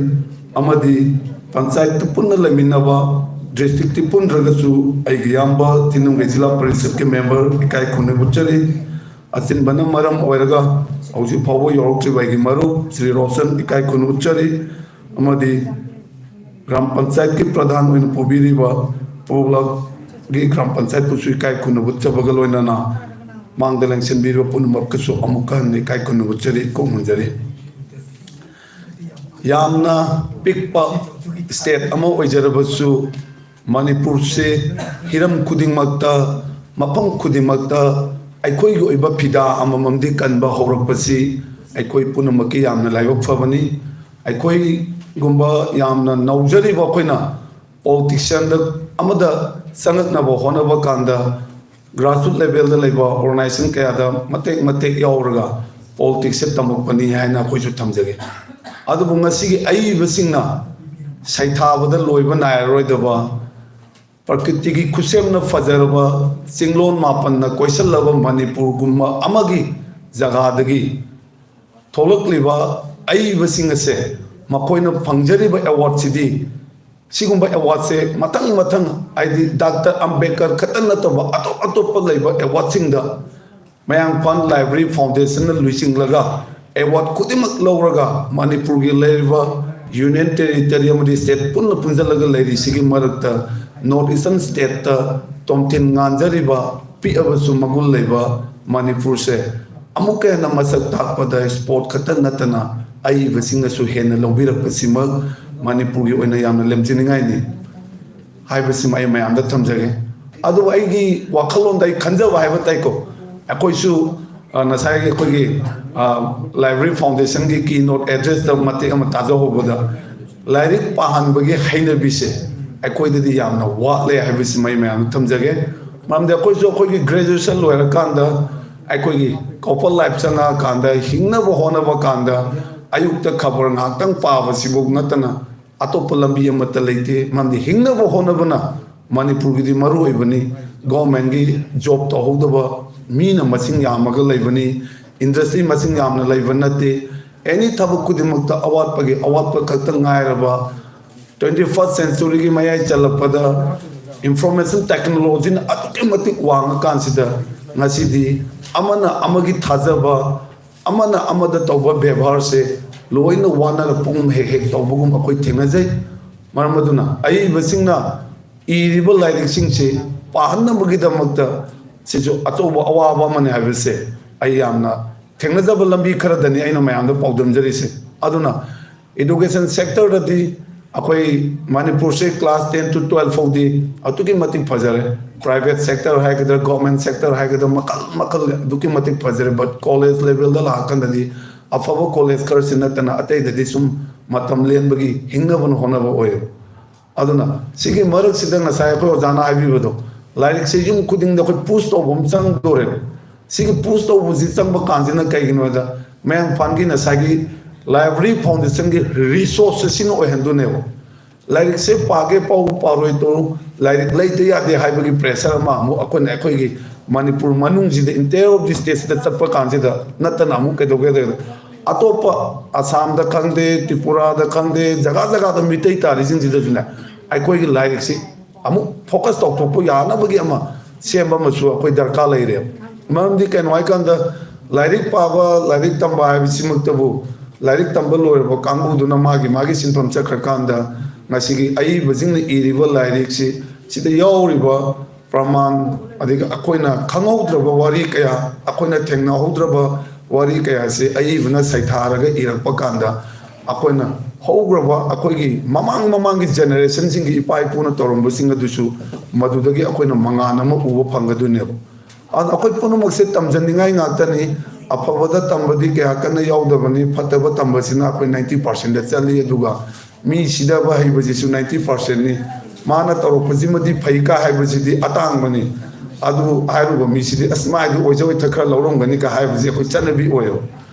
ꯑꯃꯗꯤ ꯄꯟꯆꯥꯌꯠꯇ ꯄꯨꯟꯅ ꯂꯩꯃꯤꯟꯅꯕ, ꯗꯤꯁꯇ꯭ꯔꯤꯛꯇꯤ ꯄꯨꯟꯗ꯭ꯔꯒꯁꯨ ꯑꯩꯒꯤ ꯏꯌꯥꯝꯕ ꯇꯤꯅꯨꯡꯒꯩ ꯖꯤꯂꯥ ꯄꯔꯤꯁꯠꯀꯤ ꯃꯦꯝꯕꯔ ꯏꯀꯥꯏ ꯈꯨꯝꯅꯕ ꯎꯠꯆꯔꯤ꯫ ꯑꯆꯤꯟꯕꯅ ꯃꯔꯝ ꯑꯣꯏꯔꯒ ꯍꯧꯖꯤꯛ ꯐꯥꯎꯕ ꯌꯧꯔꯛꯇ꯭ꯔꯤꯕ ꯑꯩꯒꯤ ꯃꯔꯨꯞ ꯁ꯭ꯔꯤ ꯔꯣꯁꯟ ꯏꯀꯥꯏ ꯈꯨꯝꯅꯕ ꯎꯠꯆꯔꯤ꯫ ꯑꯃꯗꯤ ꯒ꯭ꯔꯥꯝ ꯄꯟꯆꯥꯌꯠꯀꯤ ꯄ꯭ꯔꯙꯥꯟ ꯑꯣꯏꯅ ꯄꯨꯕꯤꯔꯤꯕ ꯄꯣꯂꯛꯒꯤ ꯒ꯭ꯔꯥꯝ ꯄꯟꯆꯥꯌꯠꯄꯨꯁꯨ ꯏꯀꯥꯏ ꯈꯨꯝꯅꯕ ꯎꯠꯆꯕꯒ ꯂꯣꯏꯅꯅ ꯃꯥꯡꯗ ꯂꯦꯡꯁꯤꯟꯕꯤꯔꯤꯕ ꯄꯨꯝꯅꯃꯛꯀꯁꯨ ꯑꯃꯨꯛꯀ ꯍꯟꯅ ꯏꯀꯥꯏ ꯈꯨꯝꯅꯕ ꯎꯠꯆꯔꯤ, ꯏꯀꯣꯛ ꯅꯣꯟꯖꯔꯤ꯫ ꯌꯥꯝꯅ ꯄꯤꯛꯄ ꯁ꯭ꯇꯦꯠ ꯑꯃ ꯑꯣꯏꯖꯔꯕꯁꯨ ꯃꯅꯤꯄꯨꯔꯁꯦ ꯍꯤꯔꯝ ꯈꯨꯗꯤꯡꯃꯛꯇ, ꯃꯐꯝ ꯈꯨꯗꯤꯡꯃꯛꯇ ꯑꯩꯈꯣꯏꯒꯤ ꯑꯣꯏꯕ ꯐꯤꯗꯥ ꯑꯃꯃꯝꯗꯤ ꯀꯟꯕ ꯍꯧꯔꯛꯄꯁꯤ ꯑꯩꯈꯣꯏ ꯄꯨꯝꯅꯃꯛꯀꯤ ꯌꯥꯝꯅ ꯂꯥꯏꯕꯛ ꯐꯕꯅꯤ꯫ ꯑꯩꯈꯣꯏꯒꯨꯝꯕ ꯌꯥꯝꯅ ꯅꯧꯖꯔꯤꯕ ꯑꯩꯈꯣꯏꯅ ꯄꯣꯂꯤꯇꯤꯛꯁꯤꯌꯥꯟꯗ ꯑꯃꯗ ꯆꯪꯉꯛꯅꯕ ꯍꯣꯠꯅꯕ ꯀꯥꯟꯗ ꯒ꯭ꯔꯥꯁꯔꯨꯠ ꯂꯦꯚꯦꯜꯗ ꯂꯩꯕ ꯑꯣꯔꯒꯅꯥꯏꯖꯦꯁꯟ ꯀꯌꯥꯗ ꯃꯇꯦꯛ ꯃꯇꯦꯛ ꯌꯥꯎꯔꯒ ꯄꯣꯂꯤꯇꯤꯛꯁꯁꯦ ꯇꯝꯃꯛꯄꯅꯤ ꯍꯥꯏꯅ ꯑꯩꯈꯣꯏꯁꯨ ꯊꯝꯖꯒꯦ꯫ ꯑꯗꯨꯕꯨ ꯉꯁꯤꯒꯤ ꯑꯏꯕꯁꯤꯡꯅ ꯁꯩꯊꯥꯕꯗ ꯂꯣꯏꯕ ꯅꯥꯏꯔꯔꯣꯏꯗꯕ ꯄ꯭ꯔꯀ꯭ꯔꯤꯇꯤꯒꯤ ꯈꯨꯠꯁꯦꯝꯅ ꯐꯖꯔꯕ ꯆꯤꯡꯂꯣꯟ ꯃꯥꯄꯟꯅ ꯀꯣꯏꯁꯜꯂꯕ ꯃꯅꯤꯄꯨꯔꯒꯨꯝꯕ ꯑꯃꯒꯤ ꯖꯒꯥꯗꯒꯤ ꯊꯣꯛꯂꯛꯂꯤꯕ ꯑꯏꯕꯁꯤꯡ ꯑꯁꯦ ꯃꯈꯣꯏꯅ ꯐꯪꯖꯔꯤꯕ ꯑꯦꯋꯥꯔꯗꯁꯤꯗꯤ, ꯁꯤꯒꯨꯝꯕ ꯑꯦꯋꯥꯔꯗꯁꯦ ꯃꯊꯪ ꯃꯊꯪ, ꯍꯥꯏꯗꯤ ꯗꯥꯛꯇꯔ ꯑꯝꯕꯦꯗꯀꯔ ꯈꯛꯇ ꯅꯠꯇꯕ ꯑꯇꯣꯞ ꯑꯇꯣꯞꯄ ꯂꯩꯕ ꯑꯦꯋꯥꯔꯗꯁꯤꯡꯗ ꯃꯌꯥꯡꯐꯥꯟ ꯂꯥꯏꯕ꯭ꯔꯦꯔꯤ ꯐꯥꯎꯟꯗꯦꯁꯟꯅ ꯂꯨꯆꯤꯡꯂꯒ ꯑꯦꯋꯥꯔꯗ ꯈꯨꯗꯤꯡꯃꯛ ꯂꯧꯔꯒ ꯃꯅꯤꯄꯨꯔꯒꯤ ꯂꯩꯔꯤꯕ ꯌꯨꯅꯤꯌꯟ ꯇꯦꯔꯤꯇꯣꯔꯤ ꯑꯃꯗꯤ ꯁ꯭ꯇꯦꯠ ꯄꯨꯟꯅ ꯄꯨꯟꯁꯤꯜꯂꯒ ꯂꯩꯔꯤꯁꯤꯒꯤ ꯃꯔꯛꯇ ꯅꯣꯔꯠ ꯏꯁꯇꯔꯟ ꯁ꯭ꯇꯦꯠꯇ ꯇꯣꯝꯊꯤꯟ ꯉꯥꯟꯖꯔꯤꯕ ꯄꯤꯛꯑꯕꯁꯨ ꯃꯒꯨꯟ ꯂꯩꯕ ꯃꯅꯤꯄꯨꯔꯁꯦ ꯑꯃꯨꯛꯀ ꯍꯦꯟꯅ ꯃꯁꯛ ꯇꯥꯛꯄꯗ ꯁ꯭ꯄꯣꯔꯠ ꯈꯛꯇ ꯅꯠꯇꯅ ꯑꯏꯕꯁꯤꯡꯅꯁꯨ ꯍꯦꯟꯅ ꯂꯧꯕꯤꯔꯛꯄꯁꯤꯃꯛ ꯃꯅꯤꯄꯨꯔꯒꯤ ꯑꯣꯏꯅ ꯌꯥꯝꯅ ꯂꯦꯝꯖꯅꯤꯡꯉꯥꯏꯅꯤ ꯍꯥꯏꯕꯁꯤꯃ ꯑꯩ ꯃꯌꯥꯝꯗ ꯊꯝꯖꯒꯦ꯫ ꯑꯗꯨꯕꯨ ꯑꯩꯒꯤ ꯋꯥꯈꯜꯂꯣꯟꯗ ꯑꯩ ꯈꯟꯖꯕ ꯍꯥꯏꯕ ꯇꯥꯏꯀꯣ, ꯑꯩꯈꯣꯏꯁꯨ, ꯑ, ꯉꯁꯥꯏꯒꯤ ꯑꯩꯈꯣꯏꯒꯤ, ꯑ, ꯂꯥꯏꯕ꯭ꯔꯦꯔꯤ ꯐꯥꯎꯟꯗꯦꯁꯟꯒꯤ ꯀꯤ ꯅꯣꯠ ꯑꯦꯗ꯭ꯔꯦꯁꯇ ꯃꯇꯦꯛ ꯑꯃ ꯇꯥꯖꯍꯧꯕꯗ, ꯂꯥꯏꯔꯤꯛ ꯄꯥꯍꯟꯕꯒꯤ ꯍꯩꯅꯕꯤꯁꯦ ꯑꯩꯈꯣꯏꯗꯗꯤ ꯌꯥꯝꯅ ꯋꯥꯠꯂꯦ ꯍꯥꯏꯕꯁꯤꯃ ꯑꯩ ꯃꯌꯥꯝꯗ ꯊꯝꯖꯒꯦ꯫ ꯃꯔꯝꯗꯤ ꯑꯩꯈꯣꯏꯁꯨ ꯑꯩꯈꯣꯏꯒꯤ ꯒ꯭ꯔꯦꯖꯨꯑꯦꯁꯟ ꯂꯣꯏꯔꯀꯥꯟꯗ, ꯑꯩꯈꯣꯏꯒꯤ ꯀꯣꯄꯔ ꯂꯥꯏꯐ ꯆꯪꯉꯛꯑꯀꯥꯟꯗ, ꯍꯤꯡꯅꯕ ꯍꯣꯠꯅꯕ ꯀꯥꯟꯗ ꯑꯌꯨꯛꯇ ꯈꯕꯔ ꯉꯥꯏꯍꯥꯛꯇꯪ ꯄꯥꯕꯁꯤꯐꯧ ꯅꯠꯇꯅ ꯑꯇꯣꯞꯄ ꯂꯝꯕꯤ ꯑꯃꯠꯇ ꯂꯩꯇꯦ꯫ ꯃꯔꯝꯗꯤ ꯍꯤꯡꯅꯕ ꯍꯣꯠꯅꯕꯅ ꯃꯅꯤꯄꯨꯔꯒꯤꯗꯤ ꯃꯔꯨ ꯑꯣꯏꯕꯅꯤ꯫ ꯒꯣꯔꯃꯦꯟꯒꯤ ꯖꯣꯕ ꯇꯧꯍꯧꯗꯕ ꯃꯤꯅ ꯃꯁꯤꯡ ꯌꯥꯝꯃꯒ ꯂꯩꯕꯅꯤ, ꯏꯟꯗꯁꯇ꯭ꯔꯤ ꯃꯁꯤꯡ ꯌꯥꯝꯅ ꯂꯩꯕ ꯅꯠꯇꯦ꯫ ꯑꯦꯅꯤ ꯊꯕꯛ ꯈꯨꯗꯤꯡꯃꯛꯇ ꯑꯋꯥꯠꯄꯒꯤ ꯑꯋꯥꯠꯄ ꯈꯛꯇ ꯉꯥꯏꯔꯕ ꯇ꯭ꯋꯦꯟꯇꯤ ꯐꯥꯔꯁ ꯁꯦꯟꯆꯨꯔꯤꯒꯤ ꯃꯌꯥꯏ ꯆꯜꯂꯛꯄꯗ ꯏꯟꯐꯣꯔꯃꯦꯁꯟ ꯇꯦꯛꯅꯣꯂꯣꯖꯤꯅ ꯑꯗꯨꯛꯀꯤ ꯃꯇꯤꯛ ꯋꯥꯡꯉꯀꯥꯟꯁꯤꯗ, ꯉꯁꯤꯗꯤ ꯑꯃꯅ ꯑꯃꯒꯤ ꯊꯥꯖꯕ, ꯑꯃꯅ ꯑꯃꯗ ꯇꯧꯕ ꯕꯦꯕꯥꯔꯁꯦ ꯂꯣꯏꯅ ꯋꯥꯅꯔ ꯄꯨꯡ ꯍꯦꯛ ꯍꯦꯛ ꯇꯧꯕꯒꯨꯝ ꯑꯩꯈꯣꯏ ꯊꯦꯡꯅꯖꯩ꯫ ꯃꯔꯝ ꯑꯗꯨꯅ ꯑꯏꯕꯁꯤꯡꯅ ꯏꯔꯤꯕ ꯂꯥꯏꯔꯤꯛꯁꯤꯡꯁꯤ ꯄꯥꯍꯟꯅꯕꯒꯤꯗꯃꯛꯇ ꯁꯤꯁꯨ ꯑꯆꯧꯕ ꯑꯋꯥꯕ ꯑꯃꯅꯤ ꯍꯥꯏꯕꯁꯦ ꯑꯩ ꯌꯥꯝꯅ ꯊꯦꯡꯅꯖꯕ ꯂꯝꯕꯤ ꯈꯔꯗꯅꯤ ꯑꯩꯅ ꯃꯌꯥꯝꯗ ꯄꯥꯎꯗꯝꯖꯔꯤꯁꯦ꯫ ꯑꯗꯨꯅ ꯏꯗꯨꯀꯦꯁꯟ ꯁꯦꯛꯇꯔꯗꯗꯤ ꯑꯩꯈꯣꯏ ꯃꯅꯤꯄꯨꯔꯁꯦ ꯀ꯭ꯂꯥꯁ ꯇꯦꯟ ꯇꯨ ꯇꯨꯋꯦꯜꯐ ꯐꯥꯎꯗꯤ ꯑꯗꯨꯛꯀꯤ ꯃꯇꯤꯛ ꯐꯖꯔꯦ꯫ ꯄ꯭ꯔꯥꯏꯚꯦꯠ ꯁꯦꯛꯇꯔ ꯍꯥꯏꯒꯗ꯭ꯔꯥ, ꯒꯣꯔꯃꯦꯟ ꯁꯦꯛꯇꯔ ꯍꯥꯏꯒꯗ꯭ꯔꯥ, ꯃꯈꯜ ꯃꯈꯜ ꯑꯗꯨꯛꯀꯤ ꯃꯇꯤꯛ ꯐꯖꯔꯦ꯫ ꯕꯠ ꯀꯣꯂꯦꯖ ꯂꯦꯚꯦꯜꯗ ꯂꯥꯛꯑꯀꯥꯟꯗꯗꯤ ꯑꯐꯕ ꯀꯣꯂꯦꯖ ꯈꯔꯁꯤ ꯅꯠꯇꯅ ꯑꯇꯩꯗꯗꯤ ꯁꯨꯝ ꯃꯇꯝ ꯂꯦꯟꯕꯒꯤ ꯍꯤꯡꯅꯕꯅ ꯍꯣꯠꯅꯕ ꯑꯣꯏꯌꯦ꯫ ꯑꯗꯨꯅ ꯁꯤꯒꯤ ꯃꯔꯛꯁꯤꯗ ꯉꯁꯥꯏ ꯑꯩꯈꯣꯏ ꯑꯣꯖꯥꯅ ꯍꯥꯏꯕꯤꯕꯗꯣ, ꯂꯥꯏꯔꯤꯛꯁꯦ ꯌꯨꯝ ꯈꯨꯗꯤꯡꯗ ꯑꯩꯈꯣꯏ ꯄꯨꯁ ꯇꯧꯕ ꯑꯃ ꯆꯪꯗꯣꯔꯦꯕ꯫ ꯁꯤꯒꯤ ꯄꯨꯁ ꯇꯧꯕꯁꯤ ꯆꯪꯕ ꯀꯥꯟꯁꯤꯅ ꯀꯩꯒꯤꯅꯣꯗ, ꯃꯌꯥꯡꯐꯥꯟꯒꯤ ꯉꯁꯥꯏꯒꯤ ꯂꯥꯏꯕ꯭ꯔꯦꯔꯤ ꯐꯥꯎꯟꯗꯦꯁꯟꯒꯤ ꯔꯤꯁꯣꯔꯁꯁꯦ ꯁꯤꯅ ꯑꯣꯏꯍꯟꯗꯣꯏꯅꯦꯕ꯫ ꯂꯥꯏꯔꯤꯛꯁꯦ ꯄꯥꯒꯦ ꯄꯥꯎ, ꯄꯥꯔꯣꯏ ꯇꯧ, ꯂꯥꯏꯔꯤꯛ ꯂꯩꯇ ꯌꯥꯗꯦ ꯍꯥꯏꯕꯒꯤ ꯄ꯭ꯔꯦꯁꯔ ꯑꯃ ꯑꯃꯨꯛ ꯑꯩꯈꯣꯏꯅ ꯑꯩꯈꯣꯏꯒꯤ ꯃꯅꯤꯄꯨꯔ ꯃꯅꯨꯡꯁꯤꯗ, ꯏꯟꯇꯦꯔꯤꯌꯔ ꯑꯣꯐ ꯗꯤ ꯁ꯭ꯇꯦꯠꯁꯤꯗ ꯆꯠꯄ ꯀꯥꯟꯁꯤꯗ ꯅꯠꯇꯅ ꯑꯃꯨꯛ ꯀꯩꯗꯧꯒꯦ ꯍꯥꯏꯕꯗ, ꯑꯇꯣꯞꯄ ꯑꯁꯥꯝꯗ ꯈꯪꯗꯦ, ꯇ꯭ꯔꯤꯄꯨꯔꯥꯗ ꯈꯪꯗꯦ, ꯖꯒꯥ ꯖꯒꯥꯗ ꯃꯤꯇꯩ ꯇꯥꯔꯤꯁꯤꯡꯁꯤꯗꯁꯨꯅꯦ, ꯑꯩꯈꯣꯏꯒꯤ ꯂꯥꯏꯔꯤꯛꯁꯤ ꯑꯃꯨꯛ ꯐꯣꯀꯁ ꯇꯧꯊꯣꯛꯄ ꯌꯥꯅꯕꯒꯤ ꯑꯃ ꯁꯦꯝꯕ ꯑꯃꯁꯨ ꯑꯩꯈꯣꯏ ꯗꯔꯀꯥꯔ ꯂꯩꯔꯦ꯫ ꯃꯔꯝꯗꯤ ꯀꯩꯅꯣ ꯍꯥꯏꯀꯥꯟꯗ, ꯂꯥꯏꯔꯤꯛ ꯄꯥꯕ, ꯂꯥꯏꯔꯤꯛ ꯇꯝꯕ ꯍꯥꯏꯕꯁꯤꯃꯛꯇꯕꯨ, ꯂꯥꯏꯔꯤꯛ ꯇꯝꯕ ꯂꯣꯏꯔꯕ ꯀꯥꯡꯕꯨꯗꯨꯅ ꯃꯥꯒꯤ ꯃꯥꯒꯤ ꯁꯤꯟꯐꯝ ꯆꯠꯈ꯭ꯔꯀꯥꯟꯗ, ꯉꯁꯤꯒꯤ ꯑꯏꯕꯁꯤꯡꯅ ꯏꯔꯤꯕ ꯂꯥꯏꯔꯤꯛꯁꯤ, ꯁꯤꯗ ꯌꯥꯎꯔꯤꯕ ꯄ꯭ꯔꯃꯥꯟ, ꯑꯗꯒꯤ ꯑꯩꯈꯣꯏꯅ ꯈꯪꯍꯧꯗ꯭ꯔꯕ ꯋꯥꯔꯤ ꯀꯌꯥ, ꯑꯩꯈꯣꯏꯅ ꯊꯦꯡꯅꯍꯧꯗ꯭ꯔꯕ ꯋꯥꯔꯤ ꯀꯌꯥꯁꯤ ꯑꯏꯕꯅ ꯁꯩꯊꯥꯔꯒ ꯏꯔꯛꯄ ꯀꯥꯟꯗ, ꯑꯩꯈꯣꯏꯅ ꯍꯧꯈ꯭ꯔꯕ ꯑꯩꯈꯣꯏꯒꯤ ꯃꯃꯥꯡ ꯃꯃꯥꯡꯒꯤ ꯖꯦꯅꯦꯔꯦꯁꯟꯁꯤꯡꯒꯤ ꯏꯄꯥ ꯏꯄꯨꯅ ꯇꯧꯔꯝꯕꯁꯤꯡ ꯑꯗꯨꯁꯨ ꯃꯗꯨꯗꯒꯤ ꯑꯩꯈꯣꯏꯅ ꯃꯉꯥꯟ ꯑꯃ ꯎꯕ ꯐꯪꯒꯗꯣꯏꯅꯦꯕ꯫ ꯑꯗꯨꯅ ꯑꯩꯈꯣꯏ ꯄꯨꯝꯅꯃꯛꯁꯦ ꯇꯝꯖꯅꯤꯡꯉꯥꯏ ꯉꯥꯛꯇꯅꯤ꯫ ꯑꯐꯕꯗ ꯇꯝꯕꯗꯤ ꯀꯌꯥ ꯀꯟꯅ ꯌꯥꯎꯗꯕꯅꯤ, ꯐꯠꯇꯕ ꯇꯝꯕꯁꯤꯅ ꯑꯩꯈꯣꯏ ꯅꯥꯏꯟꯇꯤ ꯄꯥꯔꯁꯦꯟꯗ ꯆꯠꯂꯤ, ꯑꯗꯨꯒ ꯃꯤ ꯁꯤꯗꯕ ꯍꯩꯕꯁꯤꯁꯨ ꯅꯥꯏꯟꯇꯤ ꯄꯥꯔꯁꯦꯟꯅꯤ꯫ ꯃꯥꯅ ꯇꯧꯔꯛꯄꯁꯤꯃꯗꯤ ꯐꯩ ꯀꯥ ꯍꯥꯏꯕꯁꯤꯗꯤ ꯑꯇꯥꯡꯕꯅꯤ꯫ ꯑꯗꯨ ꯍꯥꯏꯔꯨꯕ ꯃꯤꯁꯤꯗꯤ ꯑꯁ ꯃꯥꯏꯗꯤ ꯑꯣꯏꯖ ꯑꯣꯏꯊꯛ ꯈꯔ ꯂꯧꯔꯝꯒꯅꯤ ꯀꯥ ꯍꯥꯏꯕꯁꯤ ꯑꯩꯈꯣꯏ ꯆꯠꯅꯕꯤ ꯑꯣꯏꯌꯦꯕ꯫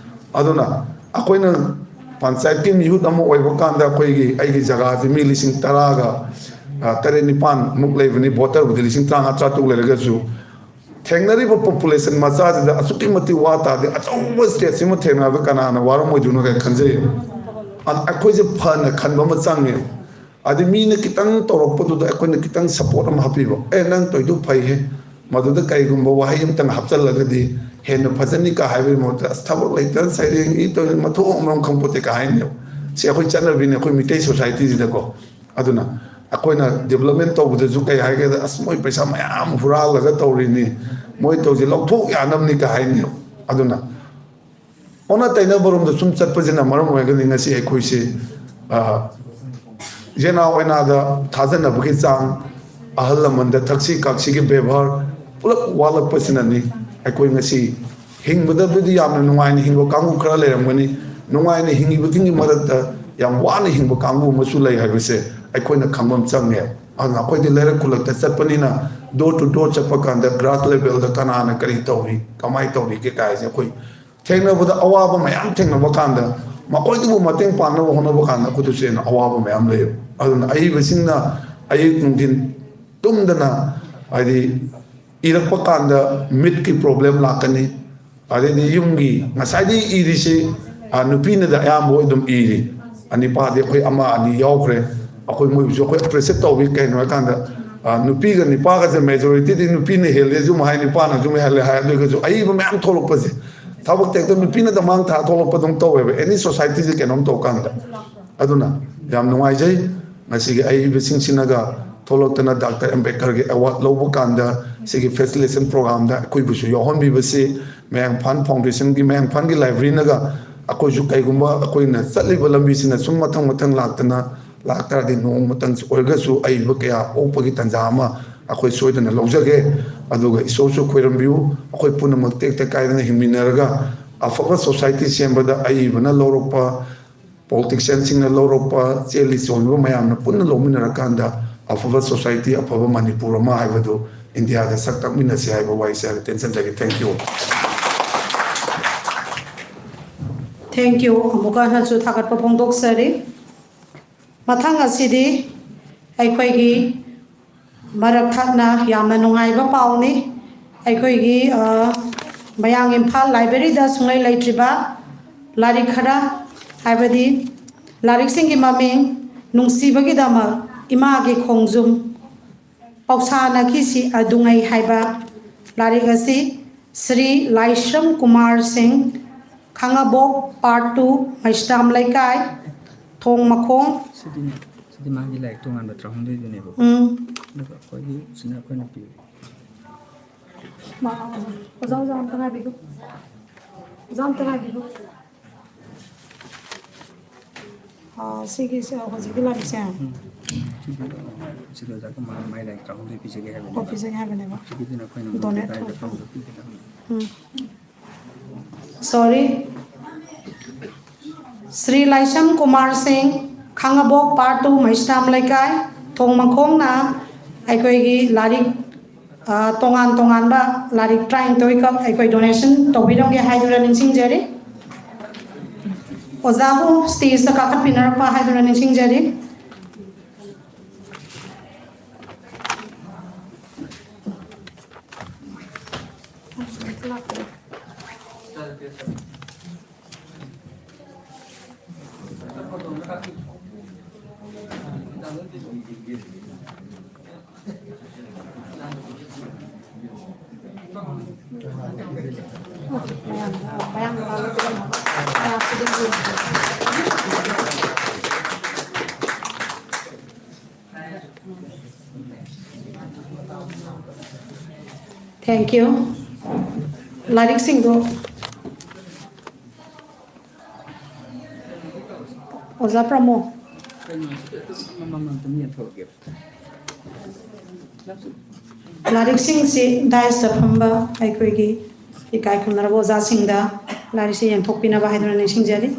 ꯑꯗꯨꯅ ꯑꯩꯈꯣꯏꯅ ꯄꯟꯆꯥꯌꯠꯀꯤ ꯃꯤꯍꯨꯠ ꯑꯃ ꯑꯣꯏꯕ ꯀꯥꯟꯗ ꯑꯩꯈꯣꯏꯒꯤ ꯑꯩꯒꯤ ꯖꯒꯥꯁꯤ ꯃꯤ ꯂꯤꯁꯤꯡ ꯇꯔꯥꯒ ꯇꯔꯦꯠ ꯅꯤꯄꯥꯟꯃꯨꯛ ꯂꯩꯕꯅꯤ, ꯚꯣꯇꯔꯕꯨꯗꯤ ꯂꯤꯁꯤꯡ ꯇꯔꯥꯃꯉꯥ ꯇꯔꯥꯇꯔꯨꯛ ꯂꯩꯔꯒꯁꯨ ꯊꯦꯡꯅꯔꯤꯕ ꯄꯣꯄꯨꯂꯦꯁꯟ ꯃꯆꯥꯁꯤꯗ ꯑꯁꯨꯛꯀꯤ ꯃꯇꯤꯛ ꯋꯥ ꯇꯥꯔꯗꯤ ꯑꯆꯧꯕ ꯁ꯭ꯇꯦꯠꯁꯤꯃ ꯊꯦꯡꯅꯕꯗ ꯀꯅꯥꯅ ꯋꯥꯔꯝꯃꯣꯏꯗꯣꯏꯅꯣ ꯀꯥꯏꯅ ꯈꯟꯖꯩꯌꯦꯕ꯫ ꯑ-, ꯑꯩꯈꯣꯏꯁꯦ ꯐꯅ ꯈꯟꯕ ꯑꯃ ꯆꯪꯉꯦ꯫ ꯑꯗꯩ ꯃꯤꯅ ꯈꯤꯇꯪ ꯇꯧꯔꯛꯄꯗꯨꯗ ꯑꯩꯈꯣꯏꯅ ꯈꯤꯇꯪ ꯁꯞꯄꯣꯔꯠ ꯑꯃ ꯍꯥꯞꯄꯤꯕ, "ꯑꯦ, ꯅꯪ ꯇꯧꯔꯤꯗꯨ ꯐꯩꯍꯦ, ꯃꯗꯨꯗ ꯀꯔꯤꯒꯨꯝꯕ ꯋꯥꯍꯩ ꯑꯃꯇꯪ ꯍꯥꯞꯆꯜꯂꯒꯗꯤ ꯍꯦꯟꯅ ꯐꯖꯅꯤ" ꯀꯥ ꯍꯥꯏꯕꯒꯤ ꯃꯍꯨꯠꯇ, "ꯑꯁ, ꯊꯕꯛ ꯂꯩꯇꯅ ꯁꯩꯔꯦꯡ ꯏ ꯇꯧꯔꯤ, ꯃꯊꯣꯡ ꯃꯔꯝ ꯈꯪꯄꯣꯠꯇꯦ" ꯀꯥ ꯍꯥꯏꯅꯦꯕ꯫ ꯁꯤ ꯑꯩꯈꯣꯏ ꯆꯠꯅꯕꯤꯅꯤ, ꯑꯩꯈꯣꯏ ꯃꯤꯇꯩ ꯁꯣꯁꯥꯏꯇꯤꯁꯤꯗꯀꯣ꯫ ꯑꯗꯨꯅ ꯑꯩꯈꯣꯏꯅ ꯗꯤꯕꯂꯞꯃꯦꯟ ꯇꯧꯕꯗꯁꯨ ꯀꯩ ꯍꯥꯏꯒꯦꯗ, "ꯑꯁ, ꯃꯣꯏ ꯄꯩꯁꯥ ꯃꯌꯥꯝ ꯍꯨꯔꯥꯜꯂꯒ ꯇꯧꯔꯤꯅꯤ, ꯃꯣꯏ ꯇꯧꯁꯦ ꯂꯧꯊꯣꯛ ꯌꯥꯅꯕꯅꯤ" ꯀꯥ ꯍꯥꯏꯅꯦꯕ꯫ ꯑꯗꯨꯅ ꯑꯣꯟꯅ ꯇꯩꯅꯕꯔꯣꯝꯗ ꯁꯨꯝ ꯆꯠꯄꯁꯤꯅ ꯃꯔꯝ ꯑꯣꯏꯔꯒꯅꯤ ꯉꯁꯤ ꯑꯩꯈꯣꯏꯁꯤ, ꯑ, ꯌꯦꯅꯥ ꯑꯣꯏꯅꯥꯗ ꯊꯥꯖꯅꯕꯒꯤ ꯆꯥꯡ, ꯑꯍꯜ ꯂꯃꯟꯗ ꯊꯛꯁꯤ ꯈꯥꯁꯤꯒꯤ ꯕꯦꯕꯥꯔ ꯄꯨꯂꯞ ꯋꯥꯠꯂꯛꯄꯁꯤꯅꯅꯤ꯫ ꯑꯩꯈꯣꯏ ꯉꯁꯤ ꯍꯤꯡꯕꯗꯕꯨꯗꯤ ꯌꯥꯝꯅ ꯅꯨꯡꯉꯥꯏꯅ ꯍꯤꯡꯕ ꯀꯥꯡꯕꯨ ꯈꯔ ꯂꯩꯔꯝꯒꯅꯤ, ꯅꯨꯡꯉꯥꯏꯅ ꯍꯤꯡꯉꯤꯕꯁꯤꯡꯒꯤ ꯃꯔꯛꯇ ꯌꯥꯝ ꯋꯥꯅ ꯍꯤꯡꯕ ꯀꯥꯡꯕꯨ ꯑꯃꯁꯨ ꯂꯩ ꯍꯥꯏꯕꯁꯦ ꯑꯩꯈꯣꯏꯅ ꯈꯪꯕ ꯑꯃ ꯆꯪꯉꯦ꯫ ꯑꯗꯨꯅ ꯑꯩꯈꯣꯏꯗꯤ ꯂꯩꯔꯛ ꯈꯨꯜꯂꯛꯇ ꯆꯠꯄꯅꯤꯅ, door to door ꯆꯠꯄ ꯀꯥꯟꯗ grass levelꯗ ꯀꯅꯥꯅ ꯀꯔꯤ ꯇꯧꯔꯤ, ꯀꯃꯥꯏꯅ ꯇꯧꯔꯤꯒꯦ ꯀꯥꯏꯁꯦ ꯑꯩꯈꯣꯏ ꯊꯦꯡꯅꯕꯗ, ꯑꯋꯥꯕ ꯃꯌꯥꯝ ꯊꯦꯡꯅꯕ ꯀꯥꯟꯗ, ꯃꯈꯣꯏꯗꯨꯕꯨ ꯃꯇꯦꯡ ꯄꯥꯡꯅꯕ ꯍꯣꯠꯅꯕ ꯀꯥꯟꯗ ꯑꯩꯈꯣꯏꯗꯁꯨ ꯍꯦꯟꯅ ꯑꯋꯥꯕ ꯃꯌꯥꯝ ꯂꯩꯌꯦꯕ꯫ ꯑꯗꯨꯅ ꯑꯏꯕꯁꯤꯡꯅ ꯑꯌꯨꯛ ꯅꯨꯡꯊꯤꯟ ꯇꯨꯝꯗꯅ, ꯍꯥꯏꯗꯤ, ꯏꯔꯛꯄ ꯀꯥꯟꯗ ꯃꯤꯠꯀꯤ ꯄ꯭ꯔꯣꯕ꯭ꯂꯦꯝ ꯂꯥꯛꯀꯅꯤ꯫ ꯑꯗꯩꯗꯤ ꯌꯨꯝꯒꯤ ꯉꯁꯥꯏꯗꯒꯤ ꯏꯔꯤꯁꯤ, ꯑ, ꯅꯨꯄꯤꯅꯗ ꯑꯌꯥꯝꯕ ꯑꯣꯏ ꯑꯗꯨꯝ ꯏꯔꯤ꯫ ꯑ, ꯅꯤꯄꯥꯗꯤ ꯑꯩꯈꯣꯏ ꯑꯃ ꯑꯅꯤ ꯌꯥꯎꯈ꯭ꯔꯦ꯫ ꯑꯩꯈꯣꯏ ꯃꯣꯏꯕꯨꯁꯨ ꯑꯩꯈꯣꯏ ꯑꯦꯄ꯭ꯔꯤꯁꯤꯌꯦꯠ ꯇꯧꯏ꯫ ꯀꯩꯅꯣ ꯍꯥꯏꯀꯥꯟꯗ, ꯑ, ꯅꯨꯄꯤꯒ ꯅꯤꯄꯥꯒꯁꯦ ꯃꯦꯖꯣꯔꯤꯇꯤꯗꯤ ꯅꯨꯄꯤꯅ ꯍꯦꯜꯂꯦꯁꯨ ꯑꯃꯨꯛ ꯍꯥꯏ, ꯅꯤꯄꯥꯅꯁꯨ ꯑꯃꯨꯛ ꯍꯦꯜꯂꯦ ꯍꯥꯏ꯫ ꯑꯗꯨ ꯑꯣꯏꯔꯒꯁꯨ ꯑꯏꯕ ꯃꯌꯥꯝ ꯊꯣꯛꯂꯛꯄꯁꯦ, ꯊꯕꯛꯇ ꯍꯦꯛꯇ ꯅꯨꯄꯤꯅꯗ ꯃꯥꯡ ꯊꯥ ꯊꯣꯛꯂꯛꯄꯗꯧꯅ ꯇꯧꯋꯦꯕ, ꯑꯦꯅꯤ ꯁꯣꯁꯥꯏꯇꯤꯁꯦ ꯀꯩꯅꯣꯝ ꯇꯧꯀꯥꯟꯗ꯫ ꯑꯗꯨꯅ ꯌꯥꯝ ꯅꯨꯡꯉꯥꯏꯖꯩ ꯉꯁꯤꯒꯤ ꯑꯏꯕꯁꯤꯡꯁꯤꯅꯒ ꯊꯣꯛꯂꯛꯇꯅ ꯗꯥꯛꯇꯔ ꯑꯝꯕꯦꯗꯀꯔꯒꯤ ꯑꯦꯋꯥꯔꯗ ꯂꯧꯕ ꯀꯥꯟꯗ ꯁꯤꯒꯤ ꯐꯦꯁꯤꯂꯤꯇꯦꯁꯟ ꯄ꯭ꯔꯣꯒ꯭ꯔꯥꯝꯗ ꯑꯩꯈꯣꯏꯕꯨꯁꯨ ꯌꯥꯎꯍꯟꯕꯤꯕꯁꯤ, ꯃꯌꯥꯡꯐꯥꯟ ꯐꯥꯎꯟꯗꯦꯁꯟꯒꯤ, ꯃꯌꯥꯡꯐꯥꯟꯒꯤ ꯂꯥꯏꯕ꯭ꯔꯦꯔꯤꯅꯒ ꯑꯩꯈꯣꯏꯁꯨ ꯀꯩꯒꯨꯝꯕ ꯑꯩꯈꯣꯏꯅ ꯆꯠꯂꯤꯕ ꯂꯝꯕꯤꯁꯤꯅ ꯁꯨꯝ ꯃꯊꯪ ꯃꯊꯪ ꯂꯥꯛꯇꯅ ꯂꯥꯛꯇꯥꯔꯗꯤ, ꯅꯣꯡꯃꯇꯪ ꯑꯣꯏꯔꯒꯁꯨ ꯑꯏꯕ ꯀꯌꯥ ꯑꯣꯛꯄꯒꯤ ꯇꯥꯟꯖꯥ ꯑꯃ ꯑꯩꯈꯣꯏ ꯁꯣꯏꯗꯅ ꯂꯧꯖꯒꯦ꯫ ꯑꯗꯨꯒ ꯏꯁꯣꯔꯁꯨ ꯈꯣꯏꯔꯝꯕꯤꯌꯨ, ꯑꯩꯈꯣꯏ ꯄꯨꯝꯅꯃꯛ ꯇꯦꯛꯇ ꯀꯥꯏꯗꯅ ꯍꯤꯡꯃꯤꯟꯅꯔꯒ ꯑꯐꯕ ꯁꯣꯁꯥꯏꯇꯤ ꯁꯦꯝꯕꯗ ꯑꯏꯕꯅ ꯂꯧꯔꯛꯄ, ꯄꯣꯂꯤꯇꯤꯁꯤꯌꯥꯟꯁꯤꯡꯅ ꯂꯧꯔꯛꯄ, ꯆꯦꯜꯂꯤ ꯆꯣꯡꯂꯤꯕ ꯃꯌꯥꯝꯅ ꯄꯨꯟꯅ ꯂꯧꯃꯤꯟꯅꯔꯀꯥꯟꯗ ꯑꯐꯕ ꯁꯣꯁꯥꯏꯇꯤ, ꯑꯐꯕ ꯃꯅꯤꯄꯨꯔ ꯑꯃ ꯍꯥꯏꯕꯗꯨ ꯏꯟꯗꯤꯌꯥꯗ ꯁꯛ ꯇꯥꯛꯃꯤꯟꯅꯁꯤ ꯍꯥꯏꯕ ꯋꯥꯍꯩꯁꯦ ꯍꯥꯏꯔꯒ ꯇꯦꯟꯁꯟꯖꯒꯦ꯫ Thank you꯫ Thank you꯫ ꯑꯃꯨꯛꯀ ꯍꯟꯅꯁꯨ ꯊꯥꯒꯠꯄ ꯐꯣꯡꯗꯣꯛꯆꯔꯤ꯫ ꯃꯊꯪ ꯑꯁꯤꯗꯤ ꯑꯩꯈꯣꯏꯒꯤ ꯃꯔꯛ ꯊꯠꯅ ꯌꯥꯝꯅ ꯅꯨꯡꯉꯥꯏꯕ ꯄꯥꯎꯅꯤ꯫ ꯑꯩꯈꯣꯏꯒꯤ, ꯑ, ꯃꯌꯥꯡ ꯏꯝꯐꯥꯜ ꯂꯥꯏꯕ꯭ꯔꯦꯔꯤꯗ ꯁꯨꯡꯂꯩ ꯂꯩꯇ꯭ꯔꯤꯕ ꯂꯥꯏꯔꯤꯛ ꯈꯔ, ꯍꯥꯏꯕꯗꯤ ꯂꯥꯏꯔꯤꯛꯁꯤꯡꯒꯤ ꯃꯃꯤꯡ ꯅꯨꯡꯁꯤꯕꯒꯤꯗꯃꯛ ꯏꯃꯥꯒꯤ ꯈꯣꯡꯖꯨꯝ, ꯄꯧꯁꯥꯅꯈꯤꯁꯤ ꯑꯗꯨꯉꯩ ꯍꯥꯏꯕ ꯂꯥꯏꯔꯤꯛ ꯑꯁꯤ ꯁ꯭ꯔꯤ ꯂꯥꯏꯁ꯭ꯔꯝ ꯀꯨꯃꯥꯔ ꯁꯤꯡ, ꯈꯥꯉꯕꯣꯛ, ꯄꯥꯔꯠ ꯇꯨ, ꯃꯩꯁꯇꯥꯝ ꯂꯩꯀꯥꯏ, ꯊꯣꯡ ꯃꯈꯣꯡ꯫ ꯁꯤꯗꯤ ꯁꯤꯗꯤ ꯃꯥꯒꯤ ꯂꯥꯏꯔꯤꯛ ꯇꯣꯉꯥꯟꯕ ꯇꯔꯥꯍꯨꯝꯗꯣꯏꯗꯨꯅꯦꯕꯀꯣ꯫ ꯎꯝ꯫ ꯑꯗꯨꯒ ꯑꯩꯈꯣꯏꯒꯤ ꯁꯤꯅ ꯑꯩꯈꯣꯏꯅ ꯄꯤꯕ꯫ ꯃꯥ-, ꯑꯣꯖꯥ, ꯑꯣꯖꯥ ꯑꯝꯇ ꯉꯥꯏꯕꯤꯈꯣ꯫ ꯑꯣꯖꯥ ꯑꯝꯇ ꯉꯥꯏꯕꯤꯈꯣ꯫ ꯑꯥ, ꯁꯤꯒꯤꯁꯦ ꯍꯧꯖꯤꯛꯀꯤ ꯂꯥꯏꯔꯤꯛꯁꯦ꯫ ꯁꯤꯗ ꯑꯣꯖꯥ ꯀꯨꯃꯥꯔ ꯃꯥꯏ ꯂꯥꯏꯔꯤꯛ ꯇꯔꯥꯍꯨꯝꯗꯣꯏ ꯄꯤꯖꯒꯦ ꯑꯣ, ꯍꯥꯏꯕꯅꯦꯕ꯫ ꯄꯤꯖꯒꯦ ꯍꯥꯏꯕꯅꯦꯕ꯫ ꯁꯤꯒꯤꯗꯨꯅ ꯑꯩꯈꯣꯏꯅ Donate ꯃꯣꯏꯗ ꯇꯧꯕ꯫ ꯇꯧꯕꯗꯣ ꯄꯤꯒꯗꯕꯅꯤ꯫ ꯎꯝ꯫ Sorry꯫ ꯁ꯭ꯔꯤ ꯂꯥꯏꯁ꯭ꯔꯝ ꯀꯨꯃꯥꯔ ꯁꯤꯡ, ꯈꯥꯉꯕꯣꯛ ꯄꯥꯔꯠ ꯇꯨ, ꯃꯩꯁꯅꯥꯝ ꯂꯩꯀꯥꯏ, ꯊꯣꯡ ꯃꯈꯣꯡꯅ ꯑꯩꯈꯣꯏꯒꯤ ꯂꯥꯏꯔꯤꯛ, ꯑ, ꯇꯣꯉꯥꯟ ꯇꯣꯉꯥꯟꯕ ꯂꯥꯏꯔꯤꯛ ꯇꯔꯥꯅꯤꯊꯣꯏ ꯈꯛ ꯑꯩꯈꯣꯏ donation ꯇꯧꯕꯤꯔꯝꯒꯦ ꯍꯥꯏꯗꯨꯅ ꯅꯤꯡꯁꯤꯡꯖꯔꯤ꯫ ꯑꯣꯖꯥꯕꯨ stage ꯇ ꯀꯥꯈꯠꯄꯤꯅꯔꯛꯄ ꯍꯥꯏꯗꯨꯅ ꯅꯤꯡꯁꯤꯡꯖꯔꯤ꯫ Thank you꯫ ꯂꯥꯏꯔꯤꯛꯁꯤꯡꯗꯣ ꯑꯣꯖꯥ ꯄ꯭ꯔꯃꯣ꯫ ꯂꯥꯏꯔꯤꯛꯁꯤꯡꯁꯤ ꯗꯥꯏꯁꯇ ꯐꯝꯕ ꯑꯩꯈꯣꯏꯒꯤ ꯏꯀꯥꯏ ꯈꯨꯝꯅꯔꯕ ꯑꯣꯖꯥꯁꯤꯡꯗ ꯂꯥꯏꯔꯤꯛꯁꯤ ꯌꯦꯟꯊꯣꯛꯄꯤꯅꯕ ꯍꯥꯏꯗꯨꯅ ꯅꯤꯡꯁꯤꯡꯖꯔꯤ꯫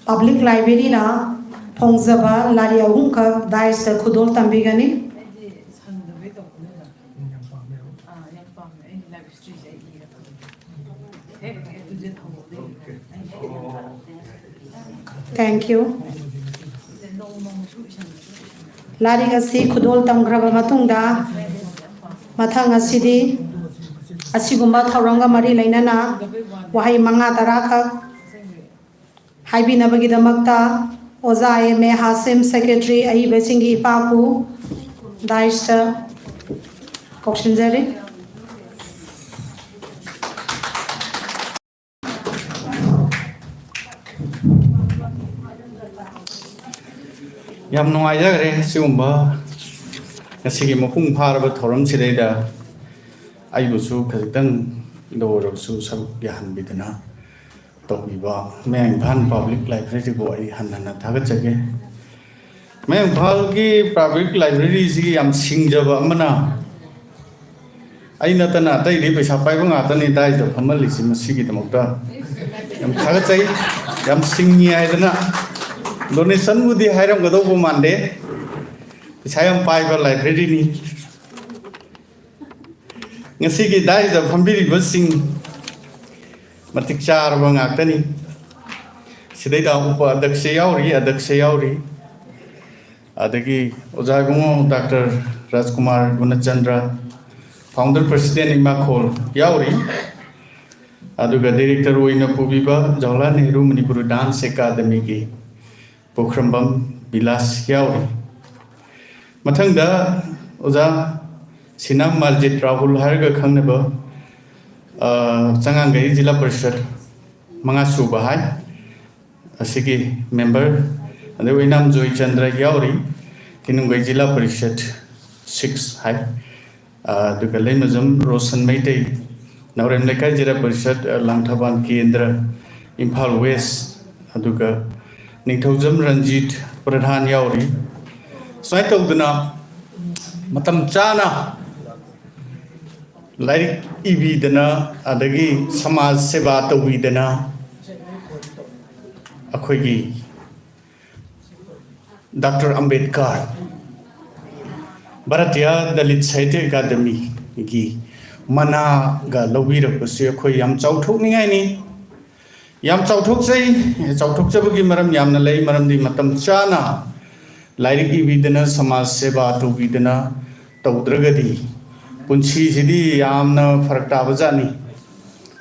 Public library ꯅ ꯐꯣꯡꯖꯕ ꯂꯥꯏꯔꯤꯛ ꯑꯍꯨꯝꯈꯛ ꯗꯥꯏꯁꯇ ꯈꯨꯗꯣꯜ ꯇꯝꯕꯤꯒꯅꯤ꯫ Thank you. ꯂꯥꯏꯔꯤꯛ ꯑꯁꯤ ꯈꯨꯗꯣꯜ ꯇꯝꯈ꯭ꯔꯕ ꯃꯇꯨꯡꯗ, ꯃꯊꯪ ꯑꯁꯤꯗꯤ ꯑꯁꯤꯒꯨꯝꯕ ꯊꯧꯔꯝꯒ ꯃꯔꯤ ꯂꯩꯅꯅ ꯋꯥꯍꯩ ꯃꯉꯥ ꯇꯔꯥꯈꯛ ꯍꯥꯏꯕꯤꯅꯕꯒꯤꯗꯃꯛꯇ ꯑꯣꯖꯥ ꯑꯦꯝ ꯑꯦ ꯍꯥꯁꯤꯝ, secretary ꯑꯏꯕꯁꯤꯡꯒꯤ ꯏꯄꯥꯄꯨ, ꯗꯥꯏꯁꯇ ꯀꯧꯁꯤꯟꯖꯔꯤ꯫ ꯌꯥꯝ ꯅꯨꯡꯉꯥꯏꯖꯈ꯭ꯔꯦ ꯁꯤꯒꯨꯝꯕ ꯉꯁꯤꯒꯤ ꯃꯄꯨꯡ ꯐꯥꯔꯕ ꯊꯧꯔꯝꯁꯤꯗꯩꯗ ꯑꯩꯕꯨꯁꯨ ꯈꯖꯤꯛꯇꯪꯗ ꯑꯣꯏꯔꯕꯁꯨ ꯁꯔꯨꯛ ꯌꯥꯍꯟꯕꯤꯗꯨꯅ ꯇꯧꯕꯤꯕ ꯃꯌꯥꯡ ꯏꯝꯐꯥꯜ ꯄꯕ꯭ꯂꯤꯛ ꯂꯥꯏꯕ꯭ꯔꯦꯔꯤꯕꯨ ꯑꯩ ꯍꯟꯅ ꯍꯟꯅ ꯊꯥꯒꯠꯆꯒꯦ꯫ ꯃꯌꯥꯡ ꯏꯝꯐꯥꯜꯒꯤ ꯄꯕ꯭ꯂꯤꯛ ꯂꯥꯏꯕ꯭ꯔꯦꯔꯤꯁꯤꯒꯤ ꯌꯥꯝ ꯁꯤꯡꯖꯕ ꯑꯃꯅ, ꯑꯩ ꯅꯠꯇꯅ ꯑꯇꯩꯗꯤ ꯄꯩꯁꯥ ꯄꯥꯏꯕ ꯉꯥꯛꯇꯅꯤ ꯗꯥꯏꯁꯇ ꯐꯝꯍꯜꯂꯤꯁꯤ, ꯃꯁꯤꯒꯤꯗꯃꯛꯇ ꯌꯥꯝ ꯊꯥꯒꯠꯆꯩ꯫ ꯌꯥꯝ ꯁꯤꯡꯉꯤ ꯍꯥꯏꯗꯅ ꯗꯣꯅꯦꯁꯟꯕꯨꯗꯤ ꯍꯥꯏꯔꯝꯒꯗꯧꯕ ꯃꯥꯟꯗꯦ, ꯄꯩꯁꯥ ꯌꯥꯝ ꯄꯥꯏꯕ ꯂꯥꯏꯕ꯭ꯔꯦꯔꯤꯅꯤ꯫ ꯉꯁꯤꯒꯤ ꯗꯥꯏꯁꯇ ꯐꯝꯕꯤꯔꯤꯕꯁꯤꯡ, ꯃꯇꯤꯛ ꯆꯥꯔꯕ ꯉꯥꯛꯇꯅꯤ꯫ ꯁꯤꯗꯩꯗ ꯎꯄ ꯑꯗꯛꯁ ꯌꯥꯎꯔꯤ, ꯑꯗꯛꯁ ꯌꯥꯎꯔꯤ, ꯑꯗꯒꯤ ꯑꯣꯖꯥ ꯏꯕꯨꯡꯉꯣ ꯗꯥꯛꯇꯔ ꯔꯥꯖꯀꯨꯃꯥꯔ ꯒꯨꯅꯆꯟꯗ꯭ꯔ, ꯐꯥꯎꯟꯗꯔ ꯄ꯭ꯔꯁꯤꯗꯦꯟ ꯏꯃꯥꯈꯣꯜ ꯌꯥꯎꯔꯤ, ꯑꯗꯨꯒ ꯗꯤꯔꯦꯛꯇꯔ ꯑꯣꯏꯅ ꯄꯨꯕꯤꯕ ꯖꯋꯥꯍꯔꯂꯥꯜ ꯅꯦꯍꯔꯨ ꯃꯅꯤꯄꯨꯔ ꯗꯥꯟꯁ ꯑꯦꯀꯥꯗꯃꯤꯒꯤ ꯄꯣꯈ꯭ꯔꯝꯕꯝ ꯕꯤꯂꯥꯁ ꯌꯥꯎꯔꯤ꯫ ꯃꯊꯪꯗ ꯑꯣꯖꯥ ꯁꯤꯅꯥꯝ ꯃꯥꯔꯖꯤꯠ ꯔꯥꯍꯨꯜ ꯍꯥꯏꯔꯒ ꯈꯪꯅꯕ, ꯑ, ꯆꯉꯥꯡꯒꯩ ꯖꯤꯂꯥ ꯄꯔꯤꯁꯠ ꯃꯉꯥ ꯁꯨꯕ ꯍꯥꯏ, ꯑꯁꯤꯒꯤ ꯃꯦꯝꯕꯔ, ꯑꯗꯩ ꯑꯣꯏꯅꯥꯝ ꯖꯣꯏꯆꯟꯗ꯭ꯔ ꯌꯥꯎꯔꯤ, ꯀꯤꯅꯨꯡꯒꯩ ꯖꯤꯂꯥ ꯄꯔꯤꯁꯠ ꯁꯤꯛꯁ ꯍꯥꯏ꯫ ꯑ, ꯑꯗꯨꯒ ꯂꯩꯃꯖꯝ ꯔꯣꯁꯟ ꯃꯩꯇꯩ, ꯅꯥꯎꯔꯦꯝ ꯂꯩꯀꯥꯏ ꯖꯤꯂꯥ ꯄꯔꯤꯁꯠ, ꯑ, ꯂꯥꯡꯊꯕꯥꯜ ꯀꯦꯟꯗ꯭ꯔ, ꯏꯝꯐꯥꯜ ꯋꯦꯁ, ꯑꯗꯨꯒ ꯅꯤꯡꯊꯧꯖꯝ ꯔꯟꯖꯤꯠ ꯄ꯭ꯔꯙꯥꯟ ꯌꯥꯎꯔꯤ꯫ ꯁꯨꯃꯥꯏꯅ ꯇꯧꯗꯅ ꯃꯇꯝ ꯆꯥꯅ ꯂꯥꯏꯔꯤꯛ ꯏꯕꯤꯗꯅ, ꯑꯗꯒꯤ ꯁꯃꯥꯖ ꯁꯦꯕꯥ ꯇꯧꯕꯤꯗꯅ, ꯑꯩꯈꯣꯏꯒꯤ ꯗꯥꯛꯇꯔ ꯑꯝꯕꯦꯗꯀꯔ ꯚꯥꯔꯇꯤꯌꯥ ꯗꯂꯤꯠ ꯁꯥꯍꯤꯇ꯭ꯌ ꯑꯦꯀꯥꯗꯃꯤꯒꯤ ꯃꯅꯥꯒ ꯂꯧꯕꯤꯔꯛꯄꯁꯤ ꯑꯩꯈꯣꯏ ꯌꯥꯝ ꯆꯥꯎꯊꯣꯛꯅꯤꯡꯉꯥꯏꯅꯤ꯫ ꯌꯥꯝ ꯆꯥꯎꯊꯣꯛꯆꯩ꯫ ꯆꯥꯎꯊꯣꯛꯆꯕꯒꯤ ꯃꯔꯝ ꯌꯥꯝꯅ ꯂꯩ, ꯃꯔꯝꯗꯤ ꯃꯇꯝ ꯆꯥꯅ ꯂꯥꯏꯔꯤꯛ ꯏꯕꯤꯗꯅ, ꯁꯃꯥꯖ ꯁꯦꯕꯥ ꯇꯧꯕꯤꯗꯅ ꯇꯧꯗ꯭ꯔꯒꯗꯤ ꯄꯨꯟꯁꯤꯁꯤꯗꯤ ꯌꯥꯝꯅ ꯐꯔꯛ ꯇꯥꯕ ꯖꯥꯠꯅꯤ꯫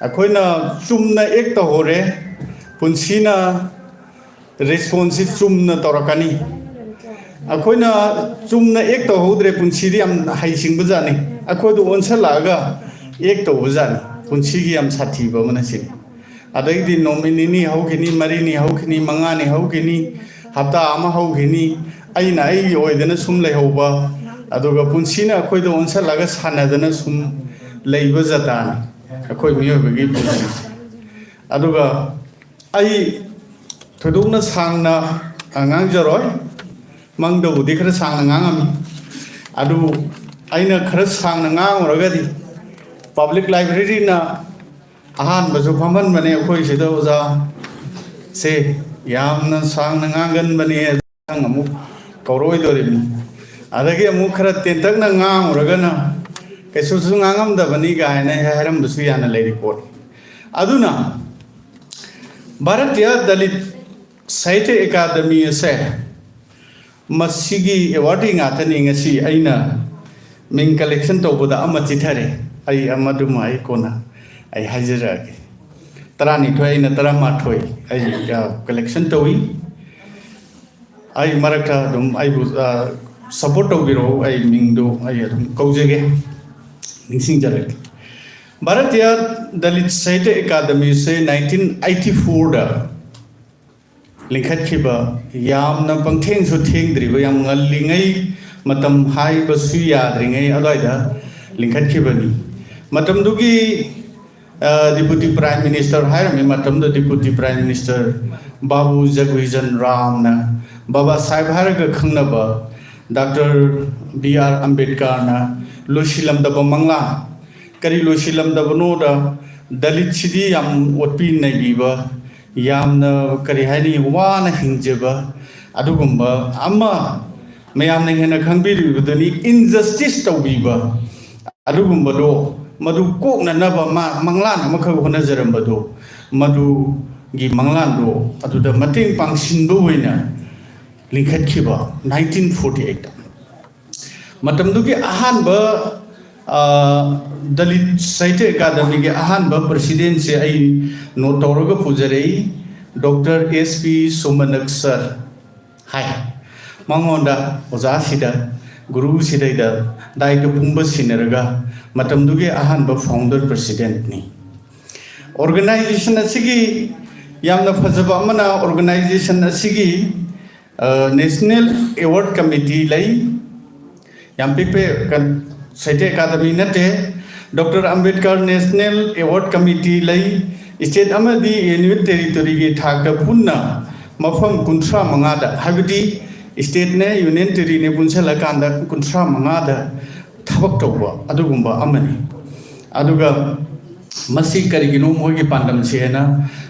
ꯑꯩꯈꯣꯏꯅ ꯆꯨꯝꯅ ꯑꯦꯛ ꯇꯧꯍꯧꯔꯦ, ꯄꯨꯟꯁꯤꯅ ꯔꯦꯁꯄꯣꯟꯁꯁꯤ ꯆꯨꯝꯅ ꯇꯧꯔꯛꯀꯅꯤ꯫ ꯑꯩꯈꯣꯏꯅ ꯆꯨꯝꯅ ꯑꯦꯛ ꯇꯧꯍꯧꯗ꯭ꯔꯦ, ꯄꯨꯟꯁꯤꯗꯤ ꯌꯥꯝ ꯍꯩꯁꯤꯡꯕ ꯖꯥꯠꯅꯤ꯫ ꯑꯩꯈꯣꯏꯗ ꯑꯣꯟꯁꯜꯂꯛꯑꯒ ꯑꯦꯛ ꯇꯧꯕ ꯖꯥꯠꯅꯤ꯫ ꯄꯨꯟꯁꯤꯒꯤ ꯌꯥꯝ ꯁꯥꯊꯤꯕ ꯑꯃꯅ ꯁꯤꯅꯤ꯫ ꯑꯗꯩꯗꯤ ꯅꯨꯃꯤꯠ ꯅꯤꯅꯤ ꯍꯧꯈꯤꯅꯤ, ꯃꯔꯤꯅꯤ ꯍꯧꯈꯤꯅꯤ, ꯃꯉꯥꯅꯤ ꯍꯧꯈꯤꯅꯤ, ꯍꯞꯇꯥ ꯑꯃ ꯍꯧꯈꯤꯅꯤ, ꯑꯩꯅ ꯑꯩꯒꯤ ꯑꯣꯏꯗꯅ ꯁꯨꯝ ꯂꯩꯍꯧꯕ, ꯑꯗꯨꯒ ꯄꯨꯟꯁꯤꯅ ꯑꯩꯈꯣꯏꯗ ꯑꯣꯟꯁꯜꯂꯒ ꯁꯥꯟꯅꯗꯅ ꯁꯨꯝ ꯂꯩꯕ ꯖꯇꯥꯅꯤ ꯑꯩꯈꯣꯏ ꯃꯤꯑꯣꯏꯕꯒꯤ ꯄꯨꯟꯁꯤꯁꯦ꯫ ꯑꯗꯨꯒ ꯑꯩ ꯊꯣꯏꯗꯣꯛꯅ ꯁꯥꯡꯅ ꯉꯥꯡꯖꯔꯣꯏ, ꯃꯪꯗꯕꯨꯗꯤ ꯈꯔ ꯁꯥꯡꯅ ꯉꯥꯡꯉꯝꯃꯤ꯫ ꯑꯗꯨ ꯑꯩꯅ ꯈꯔ ꯁꯥꯡꯅ ꯉꯥꯡꯉꯨꯔꯒꯗꯤ ꯄꯕ꯭ꯂꯤꯛ ꯂꯥꯏꯕ꯭ꯔꯦꯔꯤꯅ ꯑꯍꯥꯟꯕꯁꯨ ꯐꯝꯍꯟꯕꯅꯦ ꯑꯩꯈꯣꯏ ꯁꯤꯗ ꯑꯣꯖꯥꯁꯦ, ꯌꯥꯝꯅ ꯁꯥꯡꯅ ꯉꯥꯡꯒꯟꯕꯅꯦ, ꯅꯪ ꯑꯃꯨꯛ ꯀꯧꯔꯛꯑꯣꯏꯗꯣꯔꯤꯕꯅꯤ꯫ ꯑꯗꯒꯤ ꯑꯃꯨꯛ ꯈꯔ ꯇꯦꯟꯇꯛꯅ ꯉꯥꯡꯉꯨꯔꯒꯅ ꯀꯩꯁꯨꯁꯨ ꯉꯥꯡꯉꯝꯗꯕꯅꯤ ꯀꯥꯏꯅ ꯍꯥꯏꯔꯝꯕꯁꯨ ꯌꯥꯅ ꯂꯩꯔꯤ ꯄꯣꯠꯅꯤ꯫ ꯑꯗꯨꯅ ꯚꯥꯔꯇꯤꯌꯥ ꯗꯂꯤꯠ ꯁꯥꯍꯤꯇ꯭ꯌ ꯑꯦꯀꯥꯗꯃꯤ ꯑꯁꯦ ꯃꯁꯤꯒꯤ ꯑꯦꯋꯥꯔꯗꯤ ꯉꯥꯛꯇꯅꯤ꯫ ꯉꯁꯤ ꯑꯩꯅ ꯃꯤꯡ ꯀꯂꯦꯛꯁꯟ ꯇꯧꯕꯗ ꯑꯃ ꯆꯤꯊꯔꯦ꯫ ꯑꯩ ꯑꯃꯗꯨꯃ ꯑꯩ ꯀꯣꯟꯅ ꯑꯩ ꯍꯥꯏꯖꯔꯛꯑꯒꯦ꯫ ꯇꯔꯥꯅꯤꯊꯣꯏ, ꯑꯩꯅ ꯇꯔꯥꯃꯥꯊꯣꯏ ꯑꯩ ꯀꯂꯦꯛꯁꯟ ꯇꯧꯏ꯫ ꯑꯩ ꯃꯔꯛꯇ ꯑꯗꯨꯝ ꯑꯩꯕꯨ ꯁꯄꯣꯔꯠ ꯇꯧꯕꯤꯔꯛꯎ꯫ ꯑꯩ ꯃꯤꯡꯗꯨ ꯑꯩ ꯑꯗꯨꯝ ꯀꯧꯖꯒꯦ, ꯅꯤꯡꯁꯤꯡꯖꯔꯛꯀꯦ꯫ ꯚꯥꯔꯇꯤꯌꯥ ꯗꯂꯤꯠ ꯁꯥꯍꯤꯇ꯭ꯌ ꯑꯦꯀꯥꯗꯃꯤꯁꯦ ꯅꯥꯏꯟꯇꯤꯟ ꯑꯩꯠꯇꯤ ꯐꯣꯔꯗ ꯂꯤꯡꯈꯠꯈꯤꯕ, ꯌꯥꯝꯅ ꯄꯪꯊꯦꯡꯁꯨ ꯊꯦꯡꯗ꯭ꯔꯤꯕ, ꯌꯥꯝ ꯉꯜꯂꯤꯉꯩ, ꯃꯇꯝ ꯍꯥꯏꯕꯁꯨ ꯌꯥꯗ꯭ꯔꯤꯉꯩ ꯑꯗꯨꯋꯥꯏꯗ ꯂꯤꯡꯈꯠꯈꯤꯕꯅꯤ꯫ ꯃꯇꯝꯗꯨꯒꯤ ꯗꯤꯄꯨꯇꯤ ꯄ꯭ꯔꯥꯏꯝ ꯃꯤꯅꯤꯁꯇꯔ ꯍꯥꯏꯔꯝꯃꯤ ꯃꯇꯝꯗ ꯗꯤꯄꯨꯇꯤ ꯄ꯭ꯔꯥꯏꯝ ꯃꯤꯅꯤꯁꯇꯔ ꯕꯥꯕꯨ ꯖꯒꯋꯤꯖꯟ ꯔꯥꯝꯅ, ꯕꯥꯕꯥ ꯁꯥꯍꯦꯕ ꯍꯥꯏꯔꯒ ꯈꯪꯅꯕ ꯗꯥꯛꯇꯔ ꯕꯤ ꯑꯥꯔ ꯑꯝꯕꯦꯗꯀꯔꯅ ꯂꯣꯏꯁꯤꯜꯂꯝꯗꯕ ꯃꯪꯂꯥꯟ꯫ ꯀꯔꯤ ꯂꯣꯏꯁꯤꯜꯂꯝꯗꯕꯅꯣꯗ, ꯗꯂꯤꯠꯁꯤꯗꯤ ꯌꯥꯝ ꯑꯣꯠꯄꯤ ꯅꯩꯕꯤꯕ, ꯌꯥꯝꯅ, ꯀꯔꯤ ꯍꯥꯏꯅꯤ, ꯋꯥꯅ ꯍꯤꯡꯖꯕ ꯑꯗꯨꯒꯨꯝꯕ ꯑꯃ, ꯃꯌꯥꯝꯅ ꯍꯦꯟꯅ ꯈꯪꯕꯤꯔꯤꯕꯗꯨꯅꯤ, ꯏꯟꯖꯁꯇꯤꯁ ꯇꯧꯕꯤꯕ ꯑꯗꯨꯒꯨꯝꯕꯗꯣ, ꯃꯗꯨ ꯀꯣꯛꯅꯅꯕ ꯃꯥ ꯃꯪꯂꯥꯟ ꯑꯃꯈꯛ ꯍꯣꯠꯅꯖꯔꯝꯕꯗꯣ, ꯃꯗꯨꯒꯤ ꯃꯪꯂꯥꯟꯗꯣ ꯑꯗꯨꯗ ꯃꯇꯦꯡ ꯄꯥꯡꯁꯤꯟꯕ ꯑꯣꯏꯅ ꯂꯤꯡꯈꯠꯈꯤꯕ ꯅꯥꯏꯟꯇꯤꯟ ꯐꯣꯔꯇꯤ ꯑꯩꯠꯇ꯫ ꯃꯇꯝꯗꯨꯒꯤ ꯑꯍꯥꯟꯕ, ꯑ, ꯗꯂꯤꯠ ꯁꯥꯍꯤꯇ꯭ꯌ ꯑꯦꯀꯥꯗꯃꯤꯒꯤ ꯑꯍꯥꯟꯕ ꯄ꯭ꯔꯁꯤꯗꯦꯟꯁꯦ ꯑꯩ ꯅꯣꯠ ꯇꯧꯔꯒ ꯄꯨꯖꯔꯛꯏ, ꯗꯣꯛꯇꯔ ꯑꯦꯁ ꯄꯤ ꯁꯣꯃꯅꯛ ꯁꯔ ꯍꯥꯏ꯫ ꯃꯉꯣꯟꯗ, ꯑꯣꯖꯥꯁꯤꯗ, ꯒꯨꯔꯨꯁꯤꯗꯩꯗ ꯗꯥꯏꯇ ꯄꯨꯝꯕ ꯁꯤꯟꯅꯔꯒ ꯃꯇꯝꯗꯨꯒꯤ ꯑꯍꯥꯟꯕ ꯐꯥꯎꯟꯗꯔ ꯄ꯭ꯔꯁꯤꯗꯦꯟꯠꯅꯤ꯫ ꯑꯣꯔꯒꯅꯥꯏꯖꯦꯁꯟ ꯑꯁꯤꯒꯤ ꯌꯥꯝꯅ ꯐꯖꯕ ꯑꯃꯅ, ꯑꯣꯔꯒꯅꯥꯏꯖꯦꯁꯟ ꯑꯁꯤꯒꯤ ꯅꯦꯁꯅꯦꯜ ꯑꯦꯋꯥꯔꯗ ꯀꯃꯤꯇꯤ ꯂꯩ꯫ ꯌꯥꯝ ꯄꯤꯛꯄ ꯀ-, ꯁꯥꯍꯤꯇ꯭ꯌ ꯑꯦꯀꯥꯗꯃꯤ ꯅꯠꯇꯦ꯫ Doctor Ambedkar national award committee ꯂꯩ꯫ ꯁ꯭ꯇꯦꯠ ꯑꯃꯗꯤ ꯌꯨꯅꯤꯌꯟ ꯇꯦꯔꯤꯇꯣꯔꯤꯒꯤ ꯊꯥꯛꯇ ꯄꯨꯟꯅ ꯃꯐꯝ ꯀꯨꯟꯊ꯭ꯔꯥ ꯃꯉꯥꯗ, ꯍꯥꯏꯕꯗꯤ ꯁ꯭ꯇꯦꯠꯅꯦ ꯌꯨꯅꯤꯌꯟ ꯇꯦꯔꯤꯅꯦ ꯄꯨꯟꯁꯤꯜꯂꯀꯥꯟꯗ ꯀꯨꯟꯊ꯭ꯔꯥ ꯃꯉꯥꯗ ꯊꯕꯛ ꯇꯧꯕ ꯑꯗꯨꯒꯨꯝꯕ ꯑꯃꯅꯤ꯫ ꯑꯗꯨꯒ ꯃꯁꯤ ꯀꯔꯤꯒꯤꯅꯣ ꯃꯣꯏꯒꯤ ꯄꯥꯟꯗꯝꯁꯦꯅ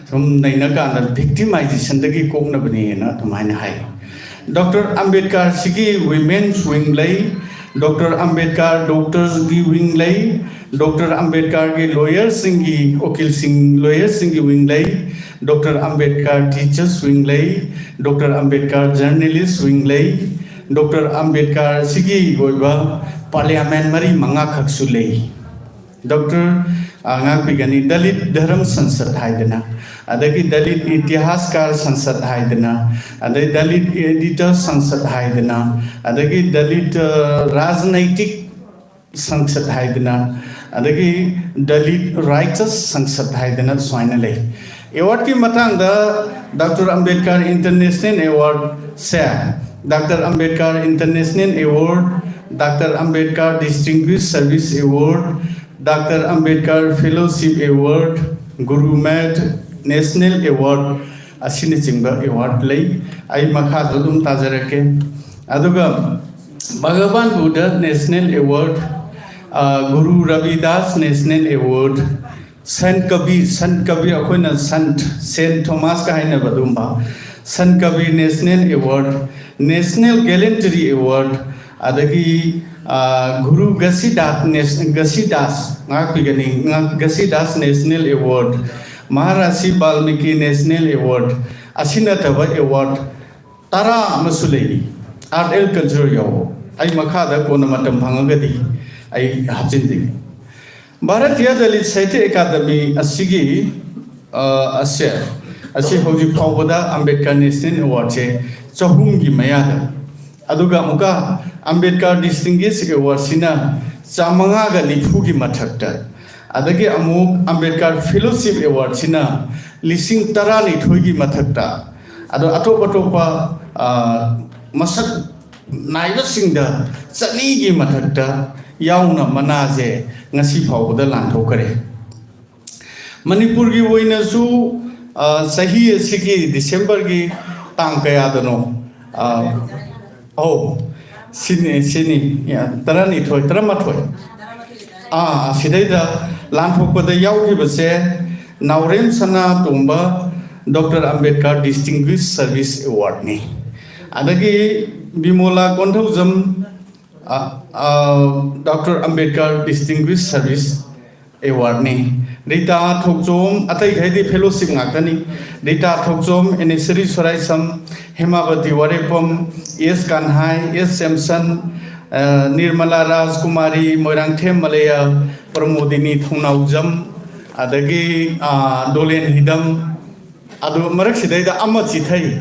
ꯁꯨꯝ ꯅꯩꯅꯀꯥꯟꯗ ꯚꯤꯛꯇꯤꯃꯥꯏꯖꯦꯁꯟꯗꯒꯤ ꯀꯣꯛꯅꯕꯅꯦꯅ ꯑꯗꯨꯃꯥꯏꯅ ꯍꯥꯏ꯫ ꯗꯣꯛꯇꯔ ꯑꯝꯕꯦꯗꯀꯔꯁꯤꯒꯤ ꯋꯤꯃꯦꯟꯁ ꯋꯤꯡ ꯂꯩ, ꯗꯣꯛꯇꯔ ꯑꯝꯕꯦꯗꯀꯔ ꯗꯣꯛꯇꯔꯁꯒꯤ ꯋꯤꯡ ꯂꯩ, ꯗꯣꯛꯇꯔ ꯑꯝꯕꯦꯗꯀꯔꯒꯤ ꯂꯣꯌꯔꯁꯤꯡꯒꯤ, ꯎꯀꯤꯜꯁꯤꯡ, ꯂꯣꯌꯔꯁꯤꯡꯒꯤ ꯋꯤꯡ ꯂꯩ, ꯗꯣꯛꯇꯔ ꯑꯝꯕꯦꯗꯀꯔ ꯇꯤꯆꯔꯁ ꯋꯤꯡ ꯂꯩ, ꯗꯣꯛꯇꯔ ꯑꯝꯕꯦꯗꯀꯔ ꯖꯔꯅꯦꯂꯤꯁ ꯋꯤꯡ ꯂꯩ, ꯗꯣꯛꯇꯔ ꯑꯝꯕꯦꯗꯀꯔ ꯑꯁꯤꯒꯤ ꯑꯣꯏꯕ ꯄꯥꯔꯂꯤꯌꯥꯃꯦꯟ ꯃꯔꯤ ꯃꯉꯥꯈꯛꯁꯨ ꯂꯩ꯫ ꯗꯣꯛꯇꯔ, ꯑ, ꯉꯥꯛꯄꯤꯒꯅꯤ, ꯗꯂꯤꯠ ꯙꯔꯝ ꯁꯪꯁꯠ ꯍꯥꯏꯗꯅ, ꯑꯗꯒꯤ ꯗꯂꯤꯠ ꯏꯇꯤꯍꯥꯁꯀꯥꯔ ꯁꯪꯁꯠ ꯍꯥꯏꯗꯅ, ꯑꯗꯩ ꯗꯂꯤꯠ ꯑꯦꯗꯤꯇꯔ ꯁꯪꯁꯠ ꯍꯥꯏꯗꯅ, ꯑꯗꯒꯤ ꯗꯂꯤꯠ, ꯑ, ꯔꯥꯖꯅꯩꯇꯤꯛ ꯁꯪꯁꯠ ꯍꯥꯏꯗꯅ, ꯑꯗꯒꯤ ꯗꯂꯤꯠ ꯔꯥꯏꯇꯁ ꯁꯪꯁꯠ ꯍꯥꯏꯗꯅ ꯁꯨꯃꯥꯏꯅ ꯂꯩ꯫ ꯑꯦꯋꯥꯔꯗꯀꯤ ꯃꯇꯥꯡꯗ ꯗꯥꯛꯇꯔ ꯑꯝꯕꯦꯗꯀꯔ ꯏꯟꯇꯔꯅꯦꯁꯅꯦꯜ ꯑꯦꯋꯥꯔꯗꯁꯦ doctor Ambedkar international award, doctor Ambedkar distinguished service award, doctor Ambedkar fellowship award, Guru ꯃꯦꯠ ꯅꯦꯁꯅꯦꯜ ꯑꯦꯋꯥꯔꯗ ꯑꯁꯤꯅꯆꯤꯡꯕ ꯑꯦꯋꯥꯔꯗ ꯂꯩ꯫ ꯑꯩ ꯃꯈꯥꯁꯨ ꯑꯗꯨꯝ ꯇꯥꯖꯔꯛꯀꯦ꯫ ꯑꯗꯨꯒ ꯚꯒꯕꯥꯟ ꯕꯨꯙ ꯅꯦꯁꯅꯦꯜ ꯑꯦꯋꯥꯔꯗ, ꯑ, ꯒꯨꯔꯨ ꯔꯕꯤꯗꯥꯁ ꯅꯦꯁꯅꯦꯜ ꯑꯦꯋꯥꯔꯗ, ꯁꯟ ꯀꯕꯤꯔ, ꯁꯟ ꯀꯕꯤꯔ, ꯑꯩꯈꯣꯏꯅ ꯁꯟ, ꯁꯦꯟ ꯊꯣꯃꯥꯁꯀ ꯍꯥꯏꯅꯕ ꯑꯗꯨꯒꯨꯝꯕ, ꯁꯟ Kabir national award, national ꯒꯦꯂꯦꯟꯇꯔꯤ award, ꯑꯗꯒꯤ, ꯑ, ꯒꯨꯔꯨ ꯘꯁꯤꯗꯥꯁ ꯅꯦꯁ-, ꯘꯁꯤꯗꯥꯁ ꯉꯥꯛꯄꯤꯒꯅꯤ, ꯉꯥꯛ-, ꯘꯁꯤꯗꯥꯁ ꯅꯦꯁꯅꯦꯜ ꯑꯦꯋꯥꯔꯗ, ꯃꯍꯥꯔꯥꯁꯤ ꯕꯥꯜꯃꯤꯀꯤ ꯅꯦꯁꯅꯦꯜ ꯑꯦꯋꯥꯔꯗ, ꯑꯁꯤ ꯅꯠꯇꯕ ꯑꯦꯋꯥꯔꯗ ꯇꯔꯥ ꯑꯃꯁꯨ ꯂꯩꯔꯤ, ꯑꯥꯔꯠ ꯑꯦꯟ ꯀꯜꯆꯔ ꯌꯥꯎꯕ꯫ ꯑꯩ ꯃꯈꯥꯗ ꯀꯣꯟꯅ ꯃꯇꯝ ꯐꯪꯉꯒꯗꯤ ꯑꯩ ꯍꯥꯞꯆꯤꯟꯖꯒꯦ꯫ ꯚꯥꯔꯇꯤꯌꯥ ꯗꯂꯤꯠ ꯁꯥꯍꯤꯇ꯭ꯌ ꯑꯦꯀꯥꯗꯃꯤ ꯑꯁꯤꯒꯤ, ꯑ, ꯑꯁꯦ, ꯑꯁꯤ ꯍꯧꯖꯤꯛ ꯐꯥꯎꯕꯗ ꯑꯝꯕꯦꯗꯀꯔ ꯅꯦꯁꯅꯦꯜ ꯑꯦꯋꯥꯔꯗꯁꯦ ꯆꯍꯨꯝꯒꯤ ꯃꯌꯥꯗ, ꯑꯗꯨꯒ ꯑꯃꯨꯛꯀ ꯑꯝꯕꯦꯗꯀꯔ ꯗꯤꯁꯇꯤꯡꯒꯤꯁ ꯑꯦꯋꯥꯔꯗꯁꯤꯅ ꯆꯥꯃꯉꯥꯒ ꯅꯤꯐꯨꯒꯤ ꯃꯊꯛꯇ, ꯑꯗꯒꯤ ꯑꯃꯨꯛ ꯑꯝꯕꯦꯗꯀꯔ ꯐꯦꯂꯣꯁꯤꯞ ꯑꯦꯋꯥꯔꯗꯁꯤꯅ ꯂꯤꯁꯤꯡ ꯇꯔꯥꯅꯤꯊꯣꯏꯒꯤ ꯃꯊꯛꯇ, ꯑꯗꯣ ꯑꯇꯣꯞ ꯑꯇꯣꯞꯄ, ꯑ, ꯃꯁꯛ ꯅꯥꯏꯕꯁꯤꯡꯗ ꯆꯅꯤꯒꯤ ꯃꯊꯛꯇ ꯌꯥꯎꯅ ꯃꯅꯥꯁꯦ ꯉꯁꯤ ꯐꯥꯎꯕꯗ ꯂꯥꯟꯊꯣꯛꯈ꯭ꯔꯦ꯫ ꯃꯅꯤꯄꯨꯔꯒꯤ ꯑꯣꯏꯅꯁꯨ, ꯑ, ꯆꯍꯤ ꯑꯁꯤꯒꯤ ꯗꯤꯁꯦꯝꯕꯔꯒꯤ ꯇꯥꯡ ꯀꯌꯥꯗꯅꯣ? ꯑ, ꯑꯧ, ꯁꯤꯅꯤ, ꯁꯤꯅꯤ, ꯇꯔꯥꯅꯤꯊꯣꯏ, ꯇꯔꯥꯃꯥꯊꯣꯏ꯫ ꯑꯥ, ꯁꯤꯗꯩꯗ ꯂꯥꯟꯊꯣꯛꯄꯗ ꯌꯥꯎꯈꯤꯕꯁꯦ ꯅꯥꯎꯔꯦꯝ ꯁꯅꯥꯇꯣꯝꯕ ꯗꯣꯛꯇꯔ ꯑꯝꯕꯦꯗꯀꯔ ꯗꯤꯁꯇꯤꯡꯒ꯭ꯋꯤꯁ ꯁꯔꯚꯤꯁ ꯑꯦꯋꯥꯔꯗꯅꯤ꯫ ꯑꯗꯒꯤ ꯕꯤꯃꯣꯂꯥ Konthoujam, doctor Ambedkar distinguished service ꯑꯦꯋꯥꯔꯗꯅꯤ꯫ Rita ꯊꯣꯛꯆꯣꯝ, ꯑꯇꯩꯈꯩꯗꯤ ꯐꯦꯂꯣꯁꯤꯞ ꯉꯥꯛꯇꯅꯤ꯫ ꯔꯤꯇꯥ ꯊꯣꯛꯆꯣꯝ, ꯑꯦꯅꯦꯁꯔꯤ ꯁꯣꯔꯥꯏꯁꯝ, ꯍꯦꯃꯥꯕꯇꯤ ꯋꯥꯔꯦꯄꯝ, ꯑꯦꯁ ꯀꯥꯟꯍꯥꯏ, ꯑꯦꯁ ꯁꯦꯝꯁꯟ, ꯑ, ꯅꯤꯔꯃꯂꯥ ꯔꯥꯖꯀꯨꯃꯥꯔꯤ, ꯃꯣꯏꯔꯥꯡꯊꯦꯝ ꯃꯂꯩꯌꯥ, ꯄ꯭ꯔꯃꯣꯗꯤꯅꯤ ꯊꯧꯅꯥꯎꯖꯝ, ꯑꯗꯒꯤ, ꯑ, ꯗꯣꯂꯦꯟ ꯍꯤꯗꯝ, ꯑꯗꯨ ꯃꯔꯛꯁꯤꯗꯩꯗ ꯑꯃ ꯆꯤꯊꯩ꯫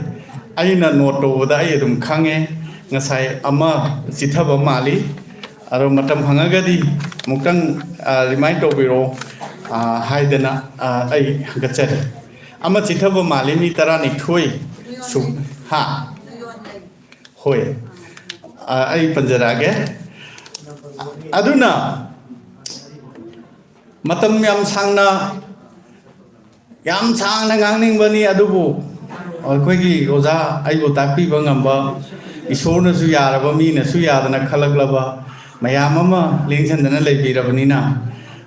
ꯑꯩꯅ ꯅꯣꯠ ꯇꯧꯕꯗ ꯑꯩ ꯑꯗꯨꯝ ꯈꯪꯉꯦ, ꯉꯁꯥꯏ ꯑꯃ ꯆꯤꯊꯕ ꯃꯥꯜꯂꯤ꯫ ꯑꯗꯣ ꯃꯇꯝ ꯐꯪꯉꯒꯗꯤ ꯑꯃꯨꯛꯇꯪ, ꯑ, ꯔꯤꯃꯥꯏꯟ ꯇꯧꯕꯤꯔꯛꯑꯣ, ꯑ, ꯍꯥꯏꯗꯅ, ꯑ, ꯑꯩ ꯍꯪꯒꯠꯆꯔꯤ꯫ ꯑꯃ ꯆꯤꯊꯕ ꯃꯥꯜꯂꯤ, ꯃꯤ ꯇꯔꯥꯅꯤꯊꯣꯏ ꯁꯨ-, ꯍꯥ? ꯍꯣꯏ꯫ ꯑ, ꯑꯩ ꯄꯟꯖꯔꯛꯑꯒꯦ꯫ ꯑꯗꯨꯅ ꯃꯇꯝ ꯌꯥꯝ ꯁꯥꯡꯅ, ꯌꯥꯝ ꯁꯥꯡꯅ ꯉꯥꯡꯅꯤꯡꯕꯅꯤ, ꯑꯗꯨꯕꯨ ꯑꯩꯈꯣꯏꯒꯤ ꯑꯣꯖꯥ ꯑꯩꯕꯨ ꯇꯥꯛꯄꯤꯕ ꯉꯝꯕ, ꯏꯁꯣꯔꯅꯁꯨ ꯌꯥꯔꯕ, ꯃꯤꯅꯁꯨ ꯌꯥꯗꯅ ꯈꯜꯂꯛꯂꯕ ꯃꯌꯥꯝ ꯑꯃ ꯂꯦꯡꯁꯤꯟꯗꯅ ꯂꯩꯕꯤꯔꯕꯅꯤꯅ,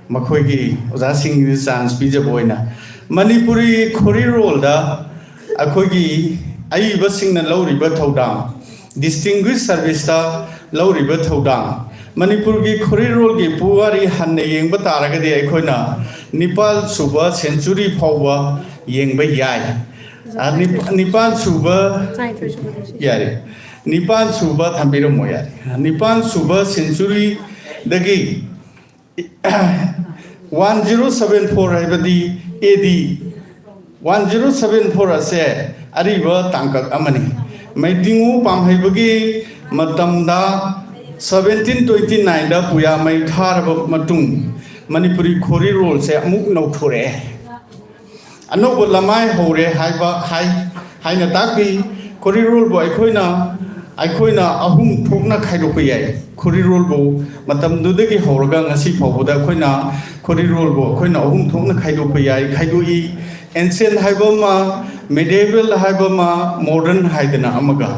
ꯃꯈꯣꯏꯒꯤ ꯑꯣꯖꯥꯁꯤꯡꯒꯤ ꯆꯥꯟꯁ ꯄꯤꯖꯕ ꯑꯣꯏꯅ ꯃꯅꯤꯄꯨꯔꯤ ꯈꯣꯔꯤꯔꯣꯜꯗ ꯑꯩꯈꯣꯏꯒꯤ ꯑꯏꯕꯁꯤꯡꯅ ꯂꯧꯔꯤꯕ ꯊꯧꯗꯥꯡ, ꯗꯤꯁꯇꯤꯡꯒ꯭ꯋꯤꯁ ꯁꯔꯚꯤꯁꯇ ꯂꯧꯔꯤꯕ ꯊꯧꯗꯥꯡ, ꯃꯅꯤꯄꯨꯔꯒꯤ ꯈꯣꯔꯤꯔꯣꯜꯒꯤ ꯄꯨꯋꯥꯔꯤ ꯍꯟꯅ ꯌꯦꯡꯕ ꯇꯥꯔꯒꯗꯤ ꯑꯩꯈꯣꯏꯅ ꯅꯤꯄꯥꯜ ꯁꯨꯕ ꯁꯦꯟꯆꯨꯔꯤ ꯐꯥꯎꯕ ꯌꯦꯡꯕ ꯌꯥꯏ꯫ ꯑ, ꯅꯤꯞ-, ꯅꯤꯄꯥꯜ ꯁꯨꯕ, ꯌꯥꯔꯦ, ꯅꯤꯄꯥꯜ ꯁꯨꯕ ꯊꯝꯕꯤꯔꯝꯃꯣ, ꯌꯥꯔꯦ, ꯅꯤꯄꯥꯜ ꯁꯨꯕ ꯁꯦꯟꯆꯨꯔꯤꯗꯒꯤ ꯋꯥꯟ ꯖꯤꯔꯣ ꯁꯕꯦꯟ ꯐꯣꯔ ꯍꯥꯏꯕꯗꯤ ꯑꯦ ꯗꯤ ꯋꯥꯟ ꯖꯤꯔꯣ ꯁꯕꯦꯟ ꯐꯣꯔ ꯑꯁꯦ ꯑꯔꯤꯕ ꯇꯥꯡꯀꯛ ꯑꯃꯅꯤ꯫ ꯃꯩꯗꯤꯉꯨ ꯄꯥꯝꯍꯩꯕꯒꯤ ꯃꯇꯝꯗ ꯁꯕꯦꯟꯇꯤꯟ ꯇ꯭ꯋꯦꯟꯇꯤ ꯅꯥꯏꯟꯗ ꯄꯨꯌꯥ ꯃꯩ ꯊꯥꯔꯕ ꯃꯇꯨꯡ ꯃꯅꯤꯄꯨꯔꯤ ꯈꯣꯔꯤꯔꯣꯜꯁꯦ ꯑꯃꯨꯛ ꯅꯧꯊꯣꯔꯛꯑꯦ꯫ ꯑꯅꯧꯕ ꯂꯃꯥꯏ ꯍꯧꯔꯦ ꯍꯥꯏꯕ ꯍꯥꯏ-, ꯍꯥꯏꯅ ꯇꯥꯛꯄꯤ꯫ ꯈꯣꯔꯤꯔꯣꯜꯕꯨ ꯑꯩꯈꯣꯏꯅ, ꯑꯩꯈꯣꯏꯅ ꯑꯍꯨꯝ ꯊꯣꯛꯅ ꯈꯥꯏꯗꯣꯛꯄ ꯌꯥꯏ꯫ ꯈꯣꯔꯤꯔꯣꯜꯕꯨ ꯃꯇꯝꯗꯨꯗꯒꯤ ꯍꯧꯔꯒ ꯉꯁꯤ ꯐꯥꯎꯕꯗ ꯑꯩꯈꯣꯏꯅ ꯈꯣꯔꯤꯔꯣꯜꯕꯨ ꯑꯩꯈꯣꯏꯅ ꯑꯍꯨꯝ ꯊꯣꯛꯅ ꯈꯥꯏꯗꯣꯛꯄ ꯌꯥꯏ, ꯈꯥꯏꯗꯣꯛꯏ꯫ ꯑꯦꯟꯁꯤꯌꯟ ꯍꯥꯏꯕ ꯑꯃ, ꯃꯤꯗꯤꯌꯦꯕꯜ ꯍꯥꯏꯕ ꯑꯃ, ꯃꯣꯗꯔꯟ ꯍꯥꯏꯗꯅ ꯑꯃꯒ꯫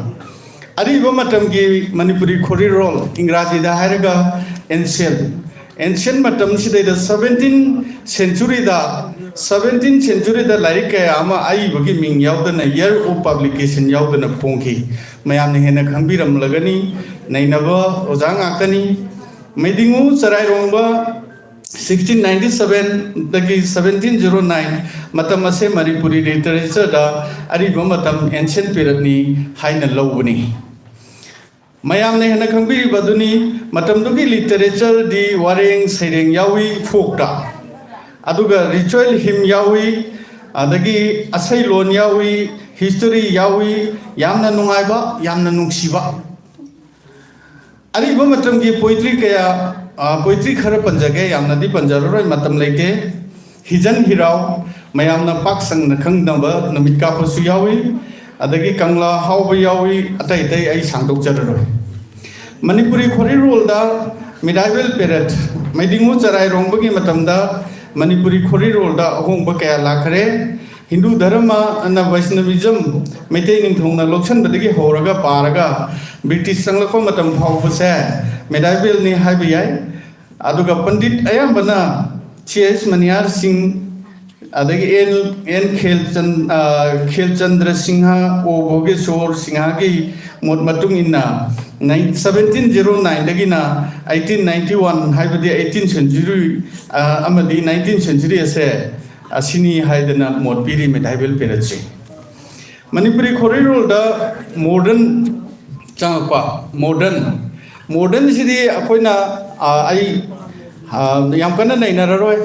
ꯑꯔꯤꯕ ꯃꯇꯝꯒꯤ ꯃꯅꯤꯄꯨꯔꯤ ꯈꯣꯔꯤꯔꯣꯜ, ꯏꯪꯒ꯭ꯔꯥꯖꯤꯗ ꯍꯥꯏꯔꯒ ꯑꯦꯟꯁꯤꯌꯟ, ꯑꯦꯟꯁꯤꯌꯟ ꯃꯇꯝꯁꯤꯗꯩꯗ ꯁꯕꯦꯟꯇꯤꯟ ꯁꯦꯟꯆꯨꯔꯤꯗ, ꯁꯕꯦꯟꯇꯤꯟ ꯁꯦꯟꯆꯨꯔꯤꯗ ꯂꯥꯏꯔꯤꯛ ꯀꯌꯥ ꯑꯃ ꯑꯏꯕꯒꯤ ꯃꯤꯡ ꯌꯥꯎꯗꯅ, year of publication ꯌꯥꯎꯗꯅ ꯐꯣꯡꯈꯤ꯫ ꯃꯌꯥꯝꯅ ꯍꯦꯟꯅ ꯈꯪꯕꯤꯔꯝꯂꯒꯅꯤ꯫ ꯅꯩꯅꯕ ꯑꯣꯖꯥ ꯉꯥꯛꯇꯅꯤ꯫ ꯃꯩꯗꯤꯡꯉꯨ ꯆꯔꯥꯏꯔꯣꯡꯕ ꯁꯤꯛꯁꯇꯤꯟ ꯅꯥꯏꯟꯇꯤ ꯁꯕꯦꯟꯗꯒꯤ ꯁꯕꯦꯟꯇꯤꯟ ꯖꯤꯔꯣ ꯅꯥꯏꯟ ꯃꯇꯝ ꯑꯁꯦ ꯃꯅꯤꯄꯨꯔꯤ ꯂꯤꯇꯔꯦꯆꯔꯗ ꯑꯔꯤꯕ ꯃꯇꯝ, ancient periodꯅꯤ ꯍꯥꯏꯅ ꯂꯧꯕꯅꯤ꯫ ꯃꯌꯥꯝꯅ ꯍꯦꯟꯅ ꯈꯪꯕꯤꯔꯤꯕ ꯑꯗꯨꯅꯤ, ꯃꯇꯝꯗꯨꯒꯤ ꯂꯤꯇꯔꯦꯆꯔꯗꯤ ꯋꯥꯔꯦꯡ ꯁꯩꯔꯦꯡ ꯌꯥꯎꯏ ꯐꯣꯛꯇ, ꯑꯗꯨꯒ ꯔꯤꯆꯨꯋꯦꯜ ꯍꯤꯝ ꯌꯥꯎꯏ, ꯑꯗꯒꯤ ꯑꯁꯩꯂꯣꯟ ꯌꯥꯎꯏ, ꯍꯤꯁꯇꯣꯔꯤ ꯌꯥꯎꯏ, ꯌꯥꯝꯅ ꯅꯨꯡꯉꯥꯏꯕ, ꯌꯥꯝꯅ ꯅꯨꯡꯁꯤꯕ꯫ ꯑꯔꯤꯕ ꯃꯇꯝꯒꯤ ꯄꯣꯏꯇ꯭ꯔꯤ ꯀꯌꯥ, ꯄꯣꯏꯇ꯭ꯔꯤ ꯈꯔ ꯄꯟꯖꯒꯦ, ꯌꯥꯝꯅꯗꯤ ꯄꯟꯖꯔꯔꯣꯏ, ꯃꯇꯝ ꯂꯩꯇꯦ꯫ ꯍꯤꯖꯟ ꯍꯤꯔꯥꯎ, ꯃꯌꯥꯝꯅ ꯄꯥꯛ ꯁꯟꯅ ꯈꯪꯅꯕ ꯅꯨꯃꯤꯠ ꯀꯥꯞꯄꯁꯨ ꯌꯥꯎꯏ, ꯑꯗꯒꯤ ꯀꯪꯂꯥ ꯍꯥꯎꯕ ꯌꯥꯎꯏ, ꯑꯇꯩ ꯑꯇꯩ ꯑꯩ ꯁꯥꯡꯗꯣꯛꯆꯔꯔꯣꯏ꯫ ꯃꯅꯤꯄꯨꯔꯤ ꯈꯣꯔꯤꯔꯣꯜꯗ medieval period, ꯃꯩꯗꯤꯡꯉꯨ ꯆꯔꯥꯏꯔꯣꯡꯕꯒꯤ ꯃꯇꯝꯗ ꯃꯅꯤꯄꯨꯔꯤ ꯈꯣꯔꯤꯔꯣꯜꯗ ꯑꯍꯣꯡꯕ ꯀꯌꯥ ꯂꯥꯛꯈ꯭ꯔꯦ꯫ ꯍꯤꯟꯗꯨ ꯙꯔꯃꯅ Vaishnavism, ꯃꯩꯇꯩ ꯅꯤꯡꯊꯧꯅ ꯂꯧꯁꯤꯟꯕꯗꯒꯤ ꯍꯧꯔꯒ ꯄꯥꯔꯒ ꯕ꯭ꯔꯤꯇꯤꯁ ꯆꯪꯂꯛꯄ ꯃꯇꯝ ꯐꯥꯎꯕꯁꯦ medievalꯅꯤ ꯍꯥꯏꯕ ꯌꯥꯏ꯫ ꯑꯗꯨꯒ ꯄꯟꯗꯤꯠ ꯑꯌꯥꯝꯕꯅ ꯁꯤ ꯑꯦꯁ ꯃꯅꯤꯍꯥꯔ ꯁꯤꯡ, ꯑꯗꯒꯤ ꯑꯦꯟ, ꯑꯦꯟ ꯈꯦꯜꯆꯟ-, ꯑ, ꯈꯦꯜꯆꯟꯗ꯭ꯔ ꯁꯤꯡꯍ, ꯑꯣ ꯚꯣꯒꯦꯁꯣꯔ ꯁꯤꯡꯍꯒꯤ ꯃꯣꯠ ꯃꯇꯨꯡ ꯏꯟꯅ, ꯅꯥꯏꯟ-, ꯁꯕꯦꯟꯇꯤꯟ ꯖꯤꯔꯣ ꯅꯥꯏꯟꯗꯒꯤꯅ ꯑꯩꯠꯇꯤꯟ ꯅꯥꯏꯟꯇꯤ ꯋꯥꯟ, ꯍꯥꯏꯕꯗꯤ ꯑꯩꯠꯇꯤꯟ century, ꯑ, ꯑꯃꯗꯤ ꯅꯥꯏꯟꯇꯤꯟ century ꯑꯁꯦ ꯑꯁꯤꯅꯤ ꯍꯥꯏꯗꯅ ꯃꯣꯠ ꯄꯤꯔꯤ medieval periodꯁꯦ꯫ ꯃꯅꯤꯄꯨꯔꯤ ꯈꯣꯔꯤꯔꯣꯜꯗ modern ꯆꯪꯉꯛꯄ, modern, modernꯁꯤꯗꯤ ꯑꯩꯈꯣꯏꯅ, ꯑ, ꯑꯩ, ꯑ, ꯌꯥꯝ ꯀꯟꯅ ꯅꯩꯅꯔꯔꯣꯏ꯫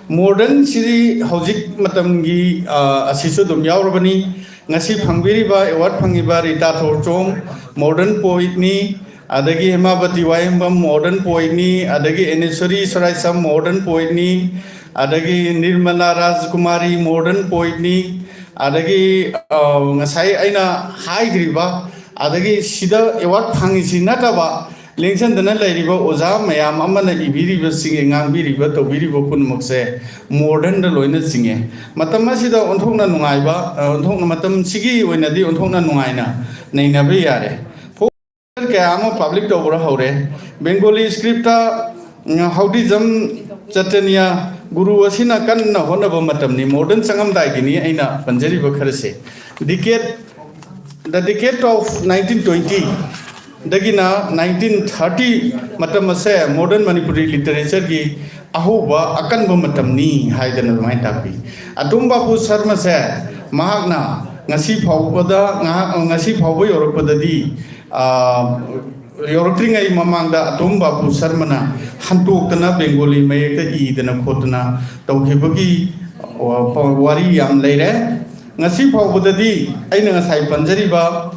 Modernꯁꯤꯗꯤ ꯍꯧꯖꯤꯛ ꯃꯇꯝꯒꯤ, ꯑ, ꯑꯁꯤꯁꯨ ꯑꯗꯨꯝ ꯌꯥꯎꯔꯕꯅꯤ꯫ ꯉꯁꯤ ꯐꯪꯕꯤꯔꯤꯕ, award ꯐꯪꯉꯤꯕ ꯔꯤꯇꯥ ꯊꯣꯔꯆꯣꯝ modern poetꯅꯤ, ꯑꯗꯒꯤ ꯍꯦꯃꯥꯕꯇꯤ ꯋꯥꯍꯦꯡꯕꯝ modern poetꯅꯤ, ꯑꯗꯒꯤ ꯑꯦꯅꯦꯁꯣꯔꯤ ꯁꯣꯔꯥꯏꯁꯝ modern poetꯅꯤ, ꯑꯗꯒꯤ ꯅꯤꯔꯃꯂꯥ ꯔꯥꯖꯀꯨꯃꯥꯔꯤ modern poetꯅꯤ, ꯑꯗꯒꯤ, ꯑ, ꯉꯁꯥꯏ ꯑꯩꯅ ꯍꯥꯏꯈ꯭ꯔꯤꯕ, ꯑꯗꯒꯤ ꯁꯤꯗ award ꯐꯪꯉꯤꯁꯤ ꯅꯠꯇꯕ ꯂꯦꯡꯁꯟꯗꯅ ꯂꯩꯔꯤꯕ ꯑꯣꯖꯥ ꯃꯌꯥꯝ ꯑꯃꯅ ꯏꯕꯤꯔꯤꯕꯁꯤꯡ, ꯉꯥꯡꯕꯤꯔꯤꯕ, ꯇꯧꯕꯤꯔꯤꯕ ꯄꯨꯝꯅꯃꯛꯁꯦ modernꯗ ꯂꯣꯏꯅ ꯆꯤꯡꯉꯦ꯫ ꯃꯇꯝ ꯑꯁꯤꯗ ꯑꯣꯟꯊꯣꯛꯅ ꯅꯨꯡꯉꯥꯏꯕ, ꯑ, ꯑꯣꯟꯊꯣꯛꯅ, ꯃꯇꯝꯁꯤꯒꯤ ꯑꯣꯏꯅꯗꯤ ꯑꯣꯟꯊꯣꯛꯅ ꯅꯨꯡꯉꯥꯏꯅ ꯅꯩꯅꯕ ꯌꯥꯔꯦ꯫ ꯀꯌꯥ ꯑꯃ publish ꯇꯧꯕ ꯍꯧꯔꯦ꯫ Bengali scriptꯇ, ꯎꯝ, ꯍꯥꯎꯗꯤꯖꯝ ꯆꯇꯅꯤꯌꯥ ꯒꯨꯔꯨ ꯑꯁꯤꯅ ꯀꯟꯅ ꯍꯣꯠꯅꯕ ꯃꯇꯝꯅꯤ꯫ Modern ꯆꯪꯉꯝꯗꯥꯏꯒꯤꯅꯤ ꯑꯩꯅ ꯄꯟꯖꯔꯤꯕ ꯈꯔꯁꯦ꯫ Decade, the decade of nineteen twenty, ꯗꯒꯤꯅ ꯅꯥꯏꯟꯇꯤꯟ ꯊꯥꯔꯇꯤ ꯃꯇꯝ ꯑꯁꯦ ꯃꯣꯗꯔꯟ ꯃꯅꯤꯄꯨꯔꯤ ꯂꯤꯇꯔꯦꯆꯔꯒꯤ ꯑꯍꯧꯕ ꯑꯀꯟꯕ ꯃꯇꯝꯅꯤ ꯍꯥꯏꯗꯅ ꯑꯗꯨꯃꯥꯏꯅ ꯇꯥꯛꯄꯤ꯫ ꯑꯇꯣꯝ ꯕꯥꯄꯨ ꯁꯔꯃꯁꯦ ꯃꯍꯥꯛꯅ ꯉꯁꯤ ꯐꯥꯎꯕꯗ ꯉꯥꯏꯍꯥꯛ, ꯉꯁꯤ ꯐꯥꯎꯕ ꯌꯧꯔꯛꯄꯗꯗꯤ, ꯑ, ꯌꯧꯔꯛꯇ꯭ꯔꯤꯉꯩ ꯃꯃꯥꯡꯗ ꯑꯇꯣꯝ ꯕꯥꯄꯨ ꯁꯔꯃꯅ ꯍꯟꯇꯣꯛꯇꯅ ꯕꯦꯡꯒꯣꯂꯤ ꯃꯌꯦꯛꯇ ꯏꯗꯅ ꯈꯣꯠꯇꯅ ꯇꯧꯈꯤꯕꯒꯤ ꯋꯥꯔꯤ ꯌꯥꯝ ꯂꯩꯔꯦ꯫ ꯉꯁꯤ ꯐꯥꯎꯕꯗꯗꯤ ꯑꯩꯅ ꯉꯁꯥꯏ ꯄꯟꯖꯔꯤꯕ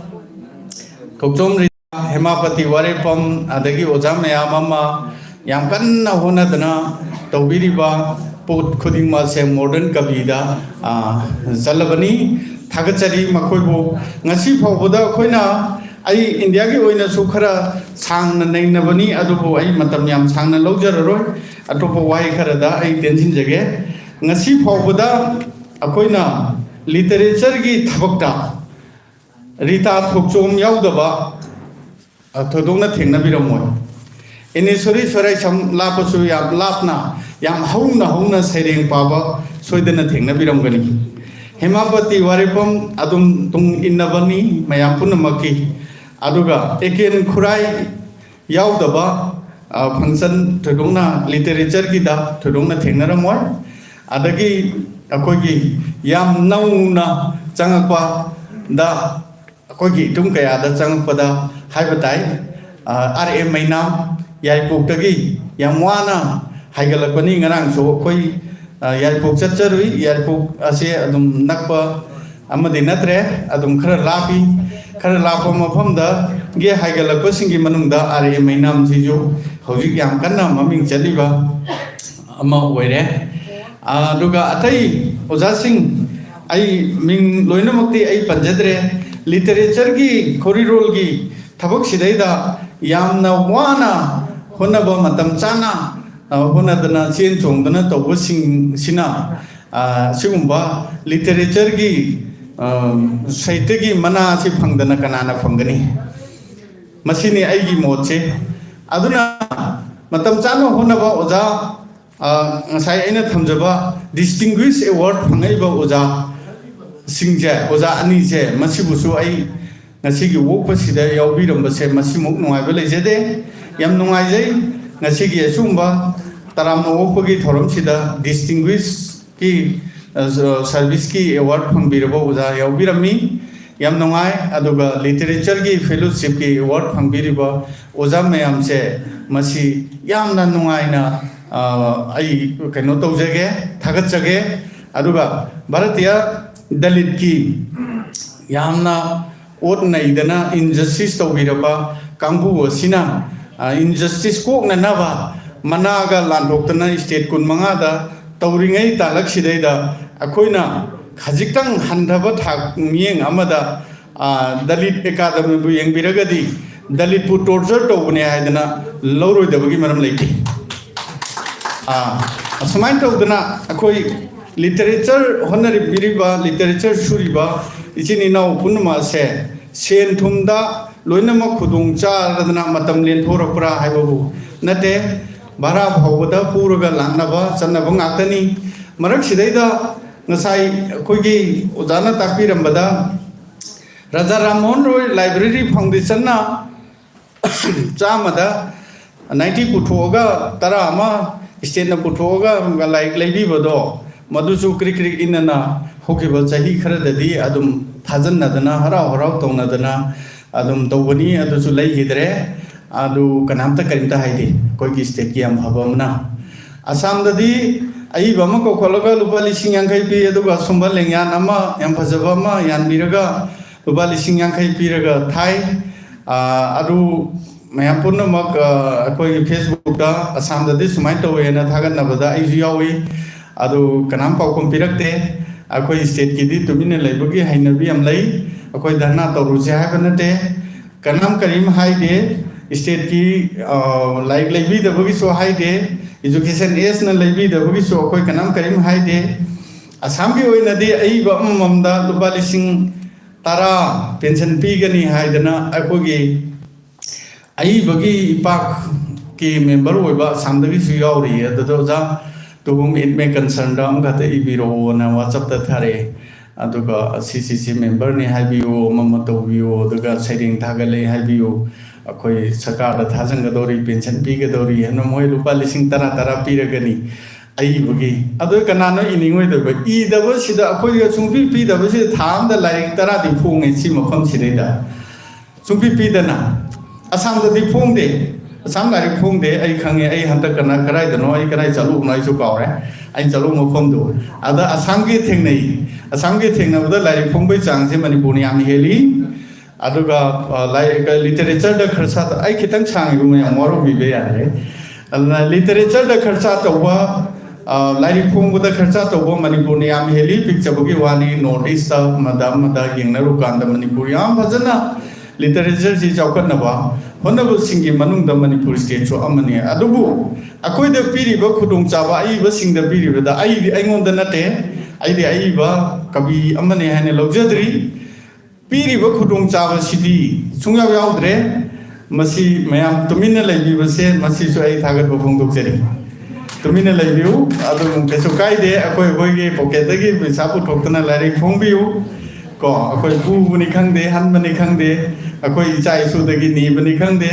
ꯊꯣꯛꯆꯣꯝ ꯔꯤꯇꯥ, ꯍꯦꯃꯥꯄꯇꯤ ꯋꯥꯔꯦꯞꯐꯝ, ꯑꯗꯒꯤ ꯑꯣꯖꯥ ꯃꯌꯥꯝ ꯑꯃ ꯌꯥꯝ ꯀꯟꯅ ꯍꯣꯠꯅꯗꯅ ꯇꯧꯕꯤꯔꯤꯕ ꯄꯣꯠ ꯈꯨꯗꯤꯡꯃꯛꯁꯦ ꯃꯣꯗꯔꯟ ꯀꯕꯤꯗ, ꯑ, ꯆꯜꯂꯕꯅꯤ꯫ ꯊꯥꯒꯠꯆꯔꯤ ꯃꯈꯣꯏꯕꯨ꯫ ꯉꯁꯤ ꯐꯥꯎꯕꯗ ꯑꯩꯈꯣꯏꯅ, ꯑꯩ ꯏꯟꯗꯤꯌꯥꯒꯤ ꯑꯣꯏꯅꯁꯨ ꯈꯔ ꯁꯥꯡꯅ ꯅꯩꯅꯕꯅꯤ, ꯑꯗꯨꯕꯨ ꯑꯩ ꯃꯇꯝ ꯌꯥꯝ ꯁꯥꯡꯅ ꯂꯧꯖꯔꯔꯣꯏ, ꯑꯇꯣꯞꯄ ꯋꯥꯍꯩ ꯈꯔꯗ ꯑꯩ ꯇꯦꯟꯁꯤꯟꯖꯒꯦ꯫ ꯉꯁꯤ ꯐꯥꯎꯕꯗ ꯑꯩꯈꯣꯏꯅ ꯂꯤꯇꯔꯦꯆꯔꯒꯤ ꯊꯕꯛꯇ ꯔꯤꯇꯥ ꯊꯣꯛꯆꯣꯝ ꯌꯥꯎꯗꯕ, ꯑ, ꯊꯣꯏꯗꯣꯛꯅ ꯊꯦꯡꯅꯕꯤꯔꯝꯃꯣꯏ꯫ ꯏꯅꯦꯁꯣꯔꯤ ꯁꯣꯔꯥꯏꯁꯝ ꯂꯥꯞꯄꯁꯨ ꯌꯥꯝ ꯂꯥꯞꯅ, ꯌꯥꯝ ꯍꯧꯅ ꯍꯧꯅ ꯁꯩꯔꯦꯡ ꯄꯥꯕ ꯁꯣꯏꯗꯅ ꯊꯦꯡꯅꯕꯤꯔꯝꯒꯅꯤ꯫ ꯍꯦꯃꯥꯄꯇꯤ ꯋꯥꯔꯦꯞꯐꯝ ꯑꯗꯨꯝ ꯇꯨꯡ ꯏꯟꯅꯕꯅꯤ ꯃꯌꯥꯝ ꯄꯨꯝꯅꯃꯛꯀꯤ꯫ ꯑꯗꯨꯒ ꯑꯦꯀꯦꯟ ꯈꯨꯔꯥꯏ ꯌꯥꯎꯗꯕ, ꯑ, ꯐꯪꯁꯟ ꯊꯣꯏꯗꯣꯛꯅ ꯂꯤꯇꯔꯦꯆꯔꯒꯤꯗ ꯊꯣꯏꯗꯣꯛꯅ ꯊꯦꯡꯅꯔꯝꯃꯣꯏ꯫ ꯑꯗꯒꯤ ꯑꯩꯈꯣꯏꯒꯤ ꯌꯥꯝ ꯅꯧꯅ ꯆꯪꯉꯛꯄꯗ ꯑꯩꯈꯣꯏꯒꯤ ꯏꯗꯨꯝ ꯀꯌꯥꯗ ꯆꯪꯉꯛꯄꯗ ꯍꯥꯏꯕ ꯇꯥꯏ, ꯑ, ꯑꯥꯔ ꯑꯦ ꯃꯩꯅꯥꯝ ꯌꯥꯏꯔꯤꯄꯣꯛꯇꯒꯤ ꯌꯥꯝ ꯋꯥꯅ ꯍꯥꯏꯒꯠꯂꯛꯄꯅꯤ꯫ ꯉꯔꯥꯡꯁꯨ ꯑꯩꯈꯣꯏ, ꯑ, ꯌꯥꯏꯔꯤꯄꯣꯛ ꯆꯠꯆꯔꯨꯏ꯫ ꯌꯥꯏꯔꯤꯄꯣꯛ ꯑꯁꯦ ꯑꯗꯨꯝ ꯅꯛꯄ ꯑꯃꯗꯤ ꯅꯠꯇ꯭ꯔꯦ, ꯑꯗꯨꯝ ꯈꯔ ꯂꯥꯞꯄꯤ꯫ ꯈꯔ ꯂꯥꯞꯄ ꯃꯐꯝꯗꯒꯤ ꯍꯥꯏꯒꯠꯂꯛꯄꯁꯤꯡꯒꯤ ꯃꯅꯨꯡꯗ ꯑꯥꯔ ꯑꯦ ꯃꯩꯅꯥꯝꯁꯤꯁꯨ ꯍꯧꯖꯤꯛ ꯌꯥꯝ ꯀꯟꯅ ꯃꯃꯤꯡ ꯆꯠꯂꯤꯕ ꯑꯃ ꯑꯣꯏꯔꯦ꯫ ꯑꯗꯨꯒ ꯑꯇꯩ ꯑꯣꯖꯥꯁꯤꯡ, ꯑꯩ ꯃꯤꯡ ꯂꯣꯏꯅꯃꯛꯇꯤ ꯑꯩ ꯄꯟꯖꯗ꯭ꯔꯦ꯫ ꯂꯤꯇꯔꯦꯆꯔꯒꯤ ꯈꯣꯔꯤꯔꯣꯜꯒꯤ ꯊꯕꯛꯁꯤꯗꯩꯗ ꯌꯥꯝꯅ ꯋꯥꯅ ꯍꯣꯠꯅꯕ, ꯃꯇꯝ ꯆꯥꯅ, ꯑ, ꯍꯣꯠꯅꯗꯅ ꯆꯦꯟ ꯆꯣꯡꯗꯅ ꯇꯧꯕꯁꯤꯡꯁꯤꯅ, ꯑ, ꯁꯤꯒꯨꯝꯕ ꯂꯤꯇꯔꯦꯆꯔꯒꯤ, ꯑ, ꯁꯥꯍꯤꯇ꯭ꯌꯒꯤ ꯃꯅꯥ ꯑꯁꯤ ꯐꯪꯗꯅ ꯀꯅꯥꯅ ꯐꯪꯒꯅꯤ? ꯃꯁꯤꯅꯤ ꯑꯩꯒꯤ ꯃꯣꯠꯁꯦ꯫ ꯑꯗꯨꯅ ꯃꯇꯝ ꯆꯥꯅ ꯍꯣꯠꯅꯕ ꯑꯣꯖꯥ, ꯑ, ꯉꯁꯥꯏ ꯑꯩꯅ ꯊꯝꯖꯕ ꯗꯤꯁꯇꯤꯡꯒ꯭ꯋꯤꯁ ꯑꯦꯋꯥꯔꯗ ꯐꯪꯉꯛꯏꯕ ꯑꯣꯖꯥꯁꯤꯡꯁꯦ, ꯑꯣꯖꯥ ꯑꯅꯤꯁꯦ, ꯃꯁꯤꯕꯨꯁꯨ ꯑꯩ ꯉꯁꯤꯒꯤ ꯑꯣꯛꯄꯁꯤꯗ ꯌꯥꯎꯕꯤꯔꯝꯕꯁꯦ ꯃꯁꯤꯃꯨꯛ ꯅꯨꯡꯉꯥꯏꯕ ꯂꯩꯖꯗꯦ꯫ ꯌꯥꯝ ꯅꯨꯡꯉꯥꯏꯖꯩ꯫ ꯉꯁꯤꯒꯤ ꯑꯁꯤꯒꯨꯝꯕ ꯇꯔꯥꯝꯅ ꯑꯣꯛꯄꯒꯤ ꯊꯧꯔꯝꯁꯤꯗ ꯗꯤꯁꯇꯤꯡꯒ꯭ꯋꯤꯁꯀꯤ, ꯑ, ꯁꯔꯚꯤꯁꯀꯤ ꯑꯦꯋꯥꯔꯗ ꯐꯪꯕꯤꯔꯕ ꯑꯣꯖꯥ ꯌꯥꯎꯕꯤꯔꯝꯃꯤ꯫ ꯌꯥꯝ ꯅꯨꯡꯉꯥꯏ꯫ ꯑꯗꯨꯒ ꯂꯤꯇꯔꯦꯆꯔꯒꯤ ꯐꯦꯂꯣꯁꯤꯞꯀꯤ ꯑꯦꯋꯥꯔꯗ ꯐꯪꯕꯤꯔꯤꯕ ꯑꯣꯖꯥ ꯃꯌꯥꯝꯁꯦ ꯃꯁꯤ ꯌꯥꯝꯅ ꯅꯨꯡꯉꯥꯏꯅ, ꯑ, ꯑꯩ ꯀꯩꯅꯣ ꯇꯧꯖꯒꯦ, ꯊꯥꯒꯠꯆꯒꯦ꯫ ꯑꯗꯨꯒ ꯚꯥꯔꯇꯤꯌꯥ ꯗꯂꯤꯠꯀꯤ ꯌꯥꯝꯅ ꯑꯣꯠ ꯅꯩꯗꯅ ꯏꯟꯖꯁꯇꯤꯁ ꯇꯧꯕꯤꯔꯕ ꯀꯥꯡꯕꯨ ꯑꯁꯤꯅ, ꯑ, ꯏꯟꯖꯁꯇꯤꯁ ꯀꯣꯛꯅꯅꯕ ꯃꯅꯥꯒ ꯂꯥꯟꯊꯣꯛꯇꯅ ꯁ꯭ꯇꯦꯠ ꯀꯨꯟꯃꯉꯥꯗ ꯇꯧꯔꯤꯉꯩ ꯇꯥꯂꯛꯁꯤꯗꯩꯗ ꯑꯩꯈꯣꯏꯅ ꯈꯖꯤꯛꯇꯪ ꯍꯟꯊꯕ ꯊꯥꯛ ꯃꯤꯠꯌꯦꯡ ꯑꯃꯗ, ꯑ, ꯗꯂꯤꯠ ꯑꯦꯀꯥꯗꯃꯤꯕꯨ ꯌꯦꯡꯕꯤꯔꯒꯗꯤ ꯗꯂꯤꯠꯄꯨ ꯇꯣꯔꯆꯔ ꯇꯧꯕꯅꯦ ꯍꯥꯏꯗꯅ ꯂꯧꯔꯣꯏꯗꯕꯒꯤ ꯃꯔꯝ ꯂꯩꯇꯦ꯫ ꯑ, ꯑꯁꯨꯃꯥꯏꯅ ꯇꯧꯗꯅ ꯑꯩꯈꯣꯏ ꯂꯤꯇꯔꯦꯆꯔ ꯍꯣꯠꯅꯔꯤꯕ, ꯂꯤꯇꯔꯦꯆꯔ ꯁꯨꯔꯤꯕ ꯏꯆꯤꯟ ꯏꯅꯥꯎ ꯄꯨꯝꯅꯃꯛ ꯑꯁꯦ ꯁꯦꯟ ꯊꯨꯝꯗ ꯂꯣꯏꯅꯃꯛ ꯈꯨꯗꯣꯡ ꯆꯥꯔꯗꯅ ꯃꯇꯝ ꯂꯦꯟꯊꯣꯔꯛꯄ꯭ꯔꯥ ꯍꯥꯏꯕꯕꯨ ꯅꯠꯇꯦ꯫ ꯚꯔꯥ ꯐꯥꯎꯕꯗ ꯄꯨꯔꯒ ꯂꯥꯛꯅꯕ ꯆꯠꯅꯕ ꯉꯥꯛꯇꯅꯤ꯫ ꯃꯔꯛꯁꯤꯗꯩꯗ ꯉꯁꯥꯏ ꯑꯩꯈꯣꯏꯒꯤ ꯑꯣꯖꯥꯅ ꯇꯥꯛꯄꯤꯔꯝꯕꯗ ꯔꯥꯖꯥ ꯔꯥꯝꯃꯣꯍꯟ ꯔꯣꯏ ꯂꯥꯏꯕ꯭ꯔꯦꯔꯤ ꯐꯥꯎꯟꯗꯦꯁꯟꯅ ꯆꯥꯝꯃꯗ ꯅꯥꯏꯟꯇꯤ ꯄꯨꯊꯣꯛꯑꯒ ꯇꯔꯥ ꯑꯃ ꯁ꯭ꯇꯦꯠꯅ ꯄꯨꯊꯣꯛꯑꯒ ꯂꯥꯏꯔꯤꯛ ꯂꯩꯕꯤꯕꯗꯣ, ꯃꯗꯨꯁꯨ ꯀ꯭ꯔꯤꯛ ꯀ꯭ꯔꯤꯛ ꯏꯟꯅꯅ ꯍꯧꯈꯤꯕ ꯆꯍꯤ ꯈꯔꯗꯗꯤ ꯑꯗꯨꯝ ꯊꯥꯖꯟꯅꯗꯅ, ꯍꯔꯥꯎ ꯍꯔꯥꯎ ꯇꯧꯅꯗꯅ ꯑꯗꯨꯝ ꯇꯧꯕꯅꯤ꯫ ꯑꯗꯨꯁꯨ ꯂꯩꯈꯤꯗ꯭ꯔꯦ꯫ ꯑꯗꯨ ꯀꯅꯥꯝꯇ ꯀꯔꯤꯝꯇ ꯍꯥꯏꯗꯦ꯫ ꯑꯩꯈꯣꯏꯒꯤ ꯁ꯭ꯇꯦꯠꯀꯤ ꯌꯥꯝ ꯐꯕ ꯑꯃꯅ ꯑꯁꯥꯝꯗꯗꯤ ꯑꯏꯕ ꯑꯃ ꯀꯧꯈꯠꯂꯒ ꯂꯨꯄꯥ ꯂꯤꯁꯤꯡ ꯌꯥꯡꯈꯩ ꯄꯤ, ꯑꯗꯨꯒ ꯑꯁꯨꯝꯕ ꯂꯦꯡꯌꯥꯟ ꯑꯃ ꯌꯥꯝ ꯐꯖꯕ ꯑꯃ ꯌꯥꯟꯕꯤꯔꯒ ꯂꯨꯄꯥ ꯂꯤꯁꯤꯡ ꯌꯥꯡꯈꯩ ꯄꯤꯔꯒ ꯊꯥꯏ꯫ ꯑꯥ, ꯑꯗꯨ ꯃꯌꯥꯝ ꯄꯨꯝꯅꯃꯛ, ꯑ, ꯑꯩꯈꯣꯏꯒꯤ ꯐꯦꯁꯕꯨꯛꯇ ꯑꯁꯥꯝꯗꯗꯤ ꯁꯨꯃꯥꯏꯅ ꯇꯧꯋꯦꯅ ꯊꯥꯒꯠꯅꯕꯗ ꯑꯩꯁꯨ ꯌꯥꯎꯏ꯫ ꯑꯗꯨ ꯀꯅꯥꯝ ꯄꯥꯎꯈꯨꯝ ꯄꯤꯔꯛꯇꯦ꯫ ꯑꯩꯈꯣꯏ ꯁ꯭ꯇꯦꯠꯀꯤꯗꯤ ꯇꯨꯃꯤꯟꯅ ꯂꯩꯕꯒꯤ ꯍꯩꯅꯕꯤ ꯌꯥꯝ ꯂꯩ꯫ ꯑꯩꯈꯣꯏ ꯙꯔꯅꯥ ꯇꯧꯔꯨꯁꯦ ꯍꯥꯏꯕ ꯅꯠꯇꯦ꯫ ꯀꯅꯥꯝ ꯀꯔꯤꯝ ꯍꯥꯏꯗꯦ꯫ ꯁ꯭ꯇꯦꯠꯀꯤ, ꯑ, ꯂꯥꯏꯔꯤꯛ ꯂꯩꯕꯤꯗꯕꯒꯤꯁꯨ ꯍꯥꯏꯗꯦ꯫ ꯏꯖꯨꯀꯦꯁꯟ ꯑꯦꯖꯅ ꯂꯩꯕꯤꯗꯕꯒꯤꯁꯨ ꯑꯩꯈꯣꯏ ꯀꯅꯥꯝ ꯀꯔꯤꯝ ꯍꯥꯏꯗꯦ꯫ ꯑꯁꯥꯝꯒꯤ ꯑꯣꯏꯅꯗꯤ ꯑꯏꯕ ꯑꯃꯃꯝꯗ ꯂꯨꯄꯥ ꯂꯤꯁꯤꯡ ꯇꯔꯥ ꯄꯦꯟꯁꯟ ꯄꯤꯒꯅꯤ ꯍꯥꯏꯗꯅ ꯑꯩꯈꯣꯏꯒꯤ ꯑꯏꯕꯒꯤ ꯏꯄꯥꯛꯀꯤ ꯃꯦꯝꯕꯔ ꯑꯣꯏꯕ ꯑꯁꯥꯝꯗꯒꯤꯁꯨ ꯌꯥꯎꯔꯤ꯫ ꯑꯗꯨꯗ ꯑꯣꯖꯥ, to whom it may concernꯗ ꯑꯃꯈꯛꯇ ꯏꯕꯤꯔꯛꯑꯣꯅ WhatsAppꯇ ꯊꯥꯔꯛꯑꯦ꯫ ꯑꯗꯨꯒ ꯁꯤ ꯁꯤ ꯁꯤ ꯃꯦꯝꯕꯔꯅꯤ ꯍꯥꯏꯕꯤꯌꯨ, ꯑꯃ ꯑꯃ ꯇꯧꯕꯤꯌꯨ, ꯑꯗꯨꯒ ꯁꯩꯔꯦꯡ ꯊꯥꯒꯠꯂꯦ ꯍꯥꯏꯕꯤꯌꯨ, ꯑꯩꯈꯣꯏ ꯁꯔꯀꯥꯔꯗ ꯊꯥꯖꯤꯟꯒꯗꯧꯔꯤ, ꯄꯦꯟꯁꯟ ꯄꯤꯒꯗꯧꯔꯤ ꯍꯥꯏꯅ ꯃꯣꯏ ꯂꯨꯄꯥ ꯂꯤꯁꯤꯡ ꯇꯔꯥ ꯇꯔꯥ ꯄꯤꯔꯒꯅꯤ ꯑꯏꯕꯒꯤ꯫ ꯑꯗꯨ ꯀꯅꯥꯅꯣ ꯏꯅꯤꯡꯉꯣꯏꯗꯕ? ꯏꯗꯕꯁꯤꯗ, ꯑꯩꯈꯣꯏꯒ ꯁꯨꯡꯄꯤ ꯄꯤꯗꯕꯁꯤꯗ ꯊꯥ ꯑꯃꯗ ꯂꯥꯏꯔꯤꯛ ꯇꯔꯥꯗꯤ ꯐꯣꯡꯉꯦ ꯁꯤ ꯃꯐꯝꯁꯤꯗꯩꯗ꯫ ꯁꯨꯡꯄꯤ ꯄꯤꯗꯅ꯫ ꯑꯁꯥꯝꯗꯗꯤ ꯐꯣꯡꯗꯦ꯫ ꯑꯁꯥꯝ ꯂꯥꯏꯔꯤꯛ ꯐꯣꯡꯗꯦ꯫ ꯑꯩ ꯈꯪꯉꯦ꯫ ꯑꯩ ꯍꯟꯗꯛ ꯀꯅꯥ, ꯀꯗꯥꯏꯗꯅꯣ, ꯑꯩ ꯀꯗꯥꯏ ꯆꯠꯂꯨꯕꯅꯣ ꯑꯩꯁꯨ ꯀꯥꯎꯔꯦ꯫ ꯑꯩꯅ ꯆꯠꯂꯨꯕ ꯃꯐꯝꯗꯣ꯫ ꯑꯗ ꯑꯁꯥꯝꯒꯤ ꯊꯦꯡꯅꯩ꯫ ꯑꯁꯥꯝꯒꯤ ꯊꯦꯡꯅꯕꯗ ꯂꯥꯏꯔꯤꯛ ꯐꯣꯡꯕꯒꯤ ꯆꯥꯡꯁꯦ ꯃꯅꯤꯄꯨꯔꯅ ꯌꯥꯝ ꯍꯦꯜꯂꯤ꯫ ꯑꯗꯨꯒ, ꯑ, ꯂꯥꯏ-, ꯂꯤꯇꯔꯦꯆꯔꯗ ꯈꯔ ꯁꯥꯠ-, ꯑꯩ ꯈꯤꯇꯪ ꯁꯥꯡꯉꯤꯕ, ꯃꯌꯥꯝ ꯋꯥꯔꯧꯕꯤꯕ ꯌꯥꯗ꯭ꯔꯦ꯫ ꯑꯗꯨꯅ ꯂꯤꯇꯔꯦꯆꯔꯗ ꯈꯔ ꯁꯥꯠ ꯇꯧꯕ, ꯑ, ꯂꯥꯏꯔꯤꯛ ꯐꯣꯡꯕꯗ ꯈꯔ ꯁꯥꯠ ꯇꯧꯕ ꯃꯅꯤꯄꯨꯔꯅ ꯌꯥꯝ ꯍꯦꯜꯂꯤ꯫ ꯄꯤꯛꯆꯕꯒꯤ ꯋꯥꯅꯤ, ꯅꯣꯔꯠ ꯏꯁꯇ ꯑꯃꯗ ꯑꯃꯗ ꯌꯦꯡꯅꯔꯨꯀꯥꯟꯗ ꯃꯅꯤꯄꯨꯔ ꯌꯥꯝ ꯐꯖꯅ ꯂꯤꯇꯔꯦꯆꯔꯁꯤ ꯆꯥꯎꯈꯠꯅꯕ ꯍꯣꯠꯅꯕꯁꯤꯡꯒꯤ ꯃꯅꯨꯡꯗ ꯃꯅꯤꯄꯨꯔ ꯁ꯭ꯇꯦꯠꯁꯨ ꯑꯃꯅꯤ꯫ ꯑꯗꯨꯕꯨ ꯑꯩꯈꯣꯏꯗ ꯄꯤꯔꯤꯕ ꯈꯨꯗꯣꯡꯆꯥꯕ ꯑꯏꯕꯁꯤꯡꯗ ꯄꯤꯔꯤꯕꯗ, ꯑꯩꯗꯤ, ꯑꯩꯉꯣꯟꯗ ꯅꯠꯇꯦ, ꯑꯩꯗꯤ ꯑꯏꯕ ꯀꯕꯤ ꯑꯃꯅꯤ ꯍꯥꯏꯅ ꯂꯧꯖꯗ꯭ꯔꯤ꯫ ꯄꯤꯔꯤꯕ ꯈꯨꯗꯣꯡꯆꯥꯕꯁꯤꯗꯤ ꯁꯨꯡꯌꯥꯎ ꯌꯥꯎꯗ꯭ꯔꯦ꯫ ꯃꯁꯤ ꯃꯌꯥꯝ ꯇꯨꯃꯤꯟꯅ ꯂꯩꯕꯤꯕꯁꯦ, ꯃꯁꯤꯁꯨ ꯑꯩ ꯊꯥꯒꯠꯄ ꯐꯣꯡꯗꯣꯛꯆꯔꯤ꯫ ꯇꯨꯃꯤꯟꯅ ꯂꯩꯕꯤꯌꯨ, ꯑꯗꯨꯝ ꯀꯩꯁꯨ ꯀꯥꯏꯗꯦ꯫ ꯑꯩꯈꯣꯏ, ꯑꯩꯈꯣꯏꯒꯤ ꯄꯣꯀꯦꯠꯇꯒꯤ ꯄꯩꯁꯥ ꯄꯨꯊꯣꯛꯇꯅ ꯂꯥꯏꯔꯤꯛ ꯐꯣꯡꯕꯤꯌꯨ꯫ ꯀꯣ, ꯑꯩꯈꯣꯏ ꯄꯨꯕꯅꯤ ꯈꯪꯗꯦ, ꯍꯟꯕꯅꯤ ꯈꯪꯗꯦ, ꯑꯩꯈꯣꯏ ꯏꯆꯥ ꯏꯁꯨꯗꯒꯤ ꯅꯤꯕꯅꯤ ꯈꯪꯗꯦ,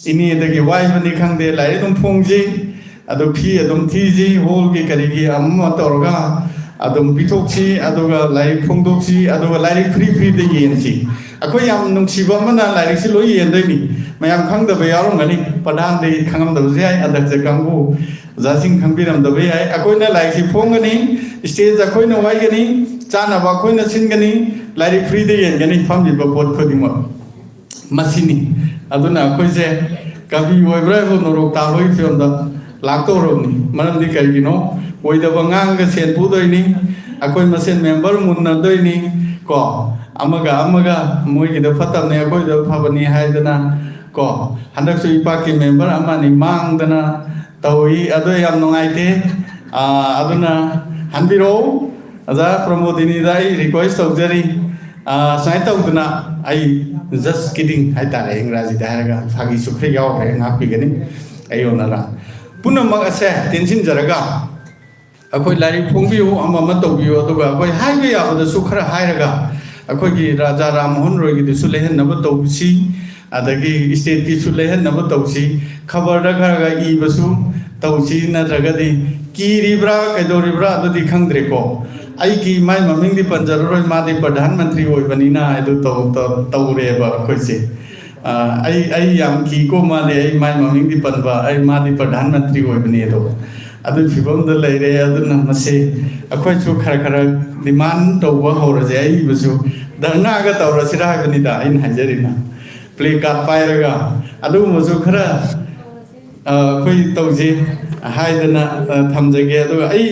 ꯏꯅꯦꯗꯒꯤ ꯋꯥꯏꯕꯅꯤ ꯈꯪꯗꯦ, ꯂꯥꯏꯔꯤꯛ ꯑꯗꯨꯝ ꯐꯣꯡꯖꯩ꯫ ꯑꯗꯨ ꯐꯤ ꯑꯗꯨꯝ ꯊꯤꯁꯤ, ꯍꯣꯜꯒꯤ ꯀꯔꯤꯒꯤ ꯑꯃ ꯑꯃ ꯇꯧꯔꯒ ꯑꯗꯨꯝ ꯄꯤꯊꯣꯛꯁꯤ, ꯑꯗꯨꯒ ꯂꯥꯏꯔꯤꯛ ꯐꯣꯡꯗꯣꯛꯁꯤ, ꯑꯗꯨꯒ ꯂꯥꯏꯔꯤꯛ free free ꯗ ꯌꯦꯟꯁꯤ꯫ ꯑꯩꯈꯣꯏ ꯌꯥꯝ ꯅꯨꯡꯁꯤꯕ ꯑꯃꯅ ꯂꯥꯏꯔꯤꯛꯁꯤ ꯂꯣꯏ ꯌꯦꯟꯗꯣꯏꯅꯤ꯫ ꯃꯌꯥꯝ ꯈꯪꯗꯕ ꯌꯥꯎꯔꯝꯒꯅꯤ, ꯄ꯭ꯔꯙꯥꯟꯗꯤ ꯈꯪꯉꯝꯗꯕꯁꯨ ꯌꯥꯏ, ꯑꯗꯛꯁ ꯀꯥꯡꯕꯨ ꯑꯣꯖꯥꯁꯤꯡ ꯈꯪꯕꯤꯔꯝꯗꯕ ꯌꯥꯏ꯫ ꯑꯩꯈꯣꯏꯅ ꯂꯥꯏꯔꯤꯛꯁꯤ ꯐꯣꯡꯒꯅꯤ, stage ꯑꯩꯈꯣꯏꯅ ꯋꯥꯏꯒꯅꯤ, ꯆꯥꯅꯕ ꯑꯩꯈꯣꯏꯅ ꯁꯤꯟꯒꯅꯤ, ꯂꯥꯏꯔꯤꯛ free ꯗ ꯌꯦꯟꯒꯅꯤ ꯐꯝꯃꯤꯕ ꯄꯣꯠ ꯈꯨꯗꯤꯡꯃꯛ꯫ ꯃꯁꯤꯅꯤ꯫ ꯑꯗꯨꯅ ꯑꯩꯈꯣꯏꯁꯦ ꯀꯕꯤ ꯑꯣꯏꯕ꯭ꯔꯥ ꯍꯥꯏꯕꯨ ꯅꯣꯔꯣꯛ ꯇꯥꯕꯒꯤ ꯐꯤꯕꯝꯗ ꯂꯥꯛꯇꯧꯔꯕꯅꯤ꯫ ꯃꯔꯝꯗꯤ ꯀꯔꯤꯒꯤꯅꯣ? ꯑꯣꯏꯗꯕ ꯉꯥꯡꯒ ꯁꯦꯟ ꯄꯨꯗꯣꯏꯅꯤ, ꯑꯩꯈꯣꯏ ꯃꯁꯦꯟ ꯃꯦꯝꯕꯔ ꯃꯨꯟꯅꯗꯣꯏꯅꯤ, ꯀꯣ, ꯑꯃꯒ ꯑꯃꯒ ꯃꯣꯏꯒꯤꯗ ꯐꯠꯇꯕꯅꯤ, ꯑꯩꯈꯣꯏꯗ ꯐꯕꯅꯤ ꯍꯥꯏꯗꯅ, ꯀꯣ, ꯍꯟꯗꯛꯁꯨ ꯏꯄꯥꯛꯀꯤ ꯃꯦꯝꯕꯔ ꯑꯃꯅꯤ ꯃꯥꯡꯗꯅ ꯇꯧꯏ꯫ ꯑꯗꯣ ꯌꯥꯝ ꯅꯨꯡꯉꯥꯏꯇꯦ꯫ ꯑꯥ, ꯑꯗꯨꯅ ꯍꯟꯕꯤꯔꯛꯎ꯫ ꯑꯣꯖꯥ ꯄ꯭ꯔꯃꯣꯗꯤꯅꯤꯗ ꯑꯩ request ꯇꯧꯖꯔꯤ꯫ ꯑꯥ, ꯁꯨꯃꯥꯏꯅ ꯇꯧꯗꯅ, ꯑꯩ just kidding ꯍꯥꯏꯇꯥꯔꯦ, ꯏꯪꯒ꯭ꯔꯥꯖꯤꯗ ꯍꯥꯏꯔꯒ ꯐꯥꯒꯤꯁꯨ ꯈꯔ ꯌꯥꯎꯈ꯭ꯔꯦ, ꯉꯥꯛꯄꯤꯒꯅꯤ ꯑꯩ ꯑꯣꯅꯔ꯫ ꯄꯨꯝꯅꯃꯛ ꯑꯁꯦ ꯇꯦꯟꯁꯤꯟꯖꯔꯒ, ꯑꯩꯈꯣꯏ ꯂꯥꯏꯔꯤꯛ ꯐꯣꯡꯕꯤꯌꯨ, ꯑꯃ ꯑꯃ ꯇꯧꯕꯤꯌꯨ, ꯑꯗꯨꯒ ꯑꯩꯈꯣꯏ ꯍꯥꯏꯕ ꯌꯥꯕꯗꯁꯨ ꯈꯔ ꯍꯥꯏꯔꯒ ꯑꯩꯈꯣꯏꯒꯤ ꯔꯥꯖꯥ ꯔꯥꯝ ꯃꯣꯍꯟ ꯔꯣꯏꯒꯤꯗꯨꯁꯨ ꯂꯩꯍꯟꯅꯕ ꯇꯧꯁꯤ, ꯑꯗꯒꯤ ꯏꯁꯇꯦꯠꯀꯤꯁꯨ ꯂꯩꯍꯟꯅꯕ ꯇꯧꯁꯤ, ꯈꯕꯔꯗ ꯈꯔ ꯈꯔ ꯏꯕꯁꯨ ꯇꯧꯁꯤ, ꯅꯠꯇ꯭ꯔꯒꯗꯤ ꯀꯤꯔꯤꯕ꯭ꯔꯥ ꯀꯩꯗꯧꯔꯤꯕ꯭ꯔꯥ ꯑꯗꯨꯗꯤ ꯈꯪꯗ꯭ꯔꯦꯀꯣ꯫ ꯑꯩꯒꯤ ꯃꯥꯏ ꯃꯃꯤꯡꯗꯤ ꯄꯟꯖꯔꯔꯣꯏ, ꯃꯥꯗꯤ ꯄ꯭ꯔꯙꯥꯟ ꯃꯟꯇ꯭ꯔꯤ ꯑꯣꯏꯕꯅꯤꯅ ꯑꯗꯨ ꯇꯧ-, ꯇꯧ-, ꯇꯧꯔꯦꯕ ꯑꯩꯈꯣꯏꯁꯦ꯫ ꯑ, ꯑꯩ, ꯑꯩ ꯌꯥꯝ ꯀꯤꯀꯣ, ꯃꯥꯗꯤ ꯑꯩ ꯃꯥꯏ ꯃꯃꯤꯡꯗꯤ ꯄꯟꯕ, ꯑꯩ, ꯃꯥꯗꯤ ꯄ꯭ꯔꯙꯥꯟ ꯃꯟꯇ꯭ꯔꯤ ꯑꯣꯏꯕꯅꯤ ꯑꯗꯣ꯫ ꯑꯗꯨꯒꯤ ꯐꯤꯕꯝꯗ ꯂꯩꯔꯦ꯫ ꯑꯗꯨꯅ ꯃꯁꯤ ꯑꯩꯈꯣꯏꯁꯨ ꯈꯔ ꯈꯔ ꯗꯤꯃꯥꯟ ꯇꯧꯕ ꯍꯧꯔꯁꯦ꯫ ꯑꯏꯕꯁꯨ ꯙꯔꯅꯥꯒ ꯇꯧꯔꯁꯤꯔꯥ ꯍꯥꯏꯕꯅꯤꯗ ꯑꯩꯅ ꯍꯥꯏꯖꯔꯤꯅ, ꯄ꯭ꯂꯦ ꯀꯥꯔꯗ ꯄꯥꯏꯔꯒ ꯑꯗꯨꯒꯨꯝꯕꯁꯨ ꯈꯔ, ꯑ, ꯑꯩꯈꯣꯏ ꯇꯧꯁꯤ ꯍꯥꯏꯗꯅ, ꯑ, ꯊꯝꯖꯒꯦ꯫ ꯑꯗꯨꯒ ꯑꯩ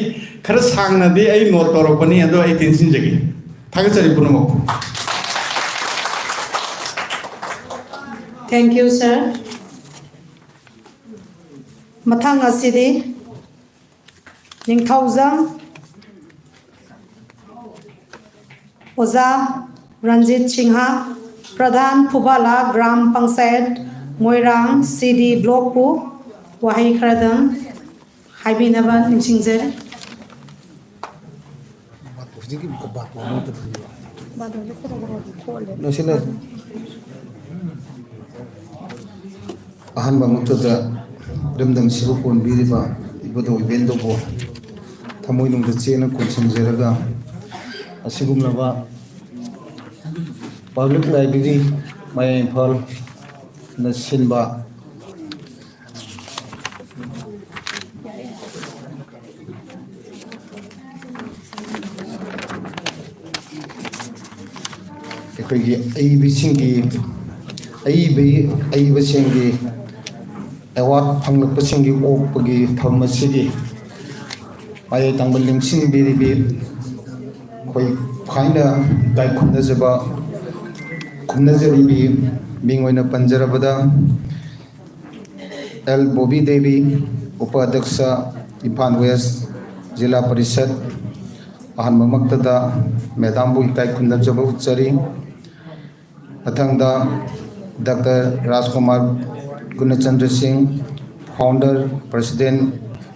ꯈꯔ ꯁꯥꯡꯅꯗꯤ ꯑꯩ ꯅꯣꯠ ꯇꯧꯔꯛꯄꯅꯤ, ꯑꯗꯣ ꯑꯩ ꯇꯦꯟꯁꯤꯟꯖꯒꯦ꯫ ꯊꯥꯒꯠꯆꯔꯤ ꯄꯨꯝꯅꯃꯛꯄꯨ꯫ Thank you, sir. ꯃꯊꯪ ꯑꯁꯤꯗꯤ ꯅꯤꯡꯊꯧꯖꯝ ꯑꯣꯖꯥ ꯔꯟꯖꯤꯠ ꯁꯤꯡꯍ, ꯄ꯭ꯔꯙꯥꯟ ꯐꯨꯕꯥꯂꯥ ꯒ꯭ꯔꯥꯝ ꯄꯟꯆꯥꯌꯠ, ꯃꯣꯏꯔꯥꯡ ꯁꯤ ꯗꯤ ꯕ꯭ꯂꯣꯛꯄꯨ ꯋꯥꯍꯩ ꯈꯔꯗꯪ ꯍꯥꯏꯕꯤꯅꯕ ꯅꯤꯡꯁꯤꯡꯖꯔꯤ꯫ ꯍꯧꯖꯤꯛꯀꯤ ꯕꯥꯇꯣꯟ ꯑꯝꯇ ꯄꯤꯌꯨ꯫ ꯂꯣꯏꯁꯤꯜꯂꯦ꯫ ꯑꯍꯥꯟꯕꯃꯛꯇꯗ ꯏꯔꯝꯗꯝꯁꯤꯕꯨ ꯀꯣꯟꯕꯤꯔꯤꯕ ꯏꯕꯨꯙꯧ ꯏꯕꯦꯟꯗꯧꯕꯨ ꯊꯃꯣꯏꯅꯨꯡꯗ ꯆꯦꯠꯅ ꯈꯨꯔꯨꯝꯖꯔꯒ, ꯑꯁꯤꯒꯨꯝꯂꯕ ꯄꯕ꯭ꯂꯤꯛ ꯂꯥꯏꯕ꯭ꯔꯦꯔꯤ ꯃꯌꯥꯏ ꯏꯝꯐꯥꯜꯅ ꯁꯤꯟꯕ ꯑꯩꯈꯣꯏꯒꯤ ꯑꯏꯕꯁꯤꯡꯒꯤ ꯑꯏꯕ ꯑꯏꯕꯁꯤꯡꯒꯤ ꯑꯦꯋꯥꯔꯗ ꯐꯪꯂꯛꯄꯁꯤꯡꯒꯤ ꯑꯣꯛꯄꯒꯤ ꯊꯧꯔꯝ ꯑꯁꯤꯒꯤ ꯃꯥꯏ ꯇꯥꯡꯕ ꯂꯦꯡꯁꯤꯟꯕꯤꯔꯤꯕꯤ ꯑꯩꯈꯣꯏ ꯈ꯭ꯋꯥꯏꯅ ꯏꯀꯥꯏ ꯈꯨꯝꯅꯖꯕ ꯈꯨꯝꯅꯖꯔꯤꯕꯤ ꯃꯤꯡ ꯑꯣꯏꯅ ꯄꯟꯖꯔꯕꯗ ꯑꯦꯜ ꯕꯣꯕꯤ ꯗꯦꯕꯤ, ꯎꯄꯥꯙ꯭ꯌꯛꯁ, ꯏꯝꯐꯥꯜ ꯋꯦꯁ ꯖꯤꯂꯥ ꯄꯔꯤꯁꯠ꯫ ꯑꯍꯥꯟꯕꯃꯛꯇꯗ ꯃꯦꯗꯥꯝꯕꯨ ꯏꯀꯥꯏ ꯈꯨꯝꯅꯖꯕ ꯎꯠꯆꯔꯤ꯫ ꯃꯊꯪꯗ ꯗꯥꯛꯇꯔ ꯔꯥꯖꯀꯨꯃꯥꯔ ꯒꯨꯅꯆꯟꯗ꯭ꯔ ꯁꯤꯡ, founder, president,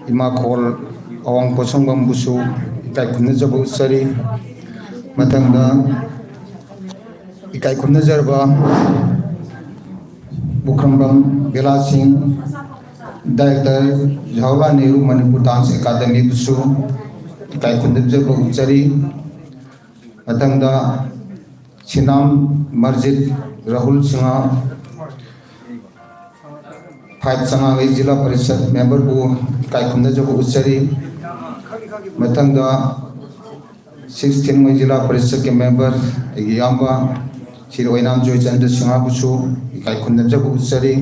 ꯏꯃꯥ ꯈꯣꯜ ꯑꯋꯥꯡ ꯄꯣꯠꯁꯪꯕꯝꯕꯨꯁꯨ ꯏꯀꯥꯏ ꯈꯨꯝꯅꯖꯕ ꯎꯠꯆꯔꯤ꯫ ꯃꯊꯪꯗ ꯏꯀꯥꯏ ꯈꯨꯝꯅꯖꯔꯕ ꯄꯨꯈ꯭ꯔꯝꯕꯝ ꯕꯦꯂꯥ ꯁꯤꯡ, ꯗꯥꯏꯔꯦꯛꯇꯔ ꯖꯋꯥꯍꯔꯂꯥꯜ ꯅꯦꯍꯔꯨ ꯃꯅꯤꯄꯨꯔ ꯗꯥꯟꯁ ꯑꯦꯀꯥꯗꯃꯤꯕꯨꯁꯨ ꯏꯀꯥꯏ ꯈꯨꯝꯅꯖꯕ ꯎꯠꯆꯔꯤ꯫ ꯃꯊꯪꯗ ꯁꯤꯅꯥꯝ ꯃꯔꯖꯤꯠ ꯔꯥꯍꯨꯜ ꯁꯤꯡꯍ, ꯐꯥꯏꯚ ꯆꯉꯥꯡꯒꯩ ꯖꯤꯂꯥ ꯄꯔꯤꯁꯠ ꯃꯦꯝꯕꯔꯕꯨ ꯏꯀꯥꯏ ꯈꯨꯝꯅꯖꯕ ꯎꯠꯆꯔꯤ꯫ ꯃꯊꯪꯗ ꯁꯤꯛꯁ ꯊꯤꯡꯃꯩ ꯖꯤꯂꯥ ꯄꯔꯤꯁꯠꯀꯤ ꯃꯦꯝꯕꯔ ꯑꯩꯒꯤ ꯏꯌꯥꯝꯕ ꯁ꯭ꯔꯤ ꯑꯣꯏꯅꯥꯝ ꯖꯣꯏꯆꯟꯗ꯭ꯔ ꯁꯤꯡꯍꯕꯨꯁꯨ ꯏꯀꯥꯏ ꯈꯨꯝꯅꯖꯕ ꯎꯠꯆꯔꯤ꯫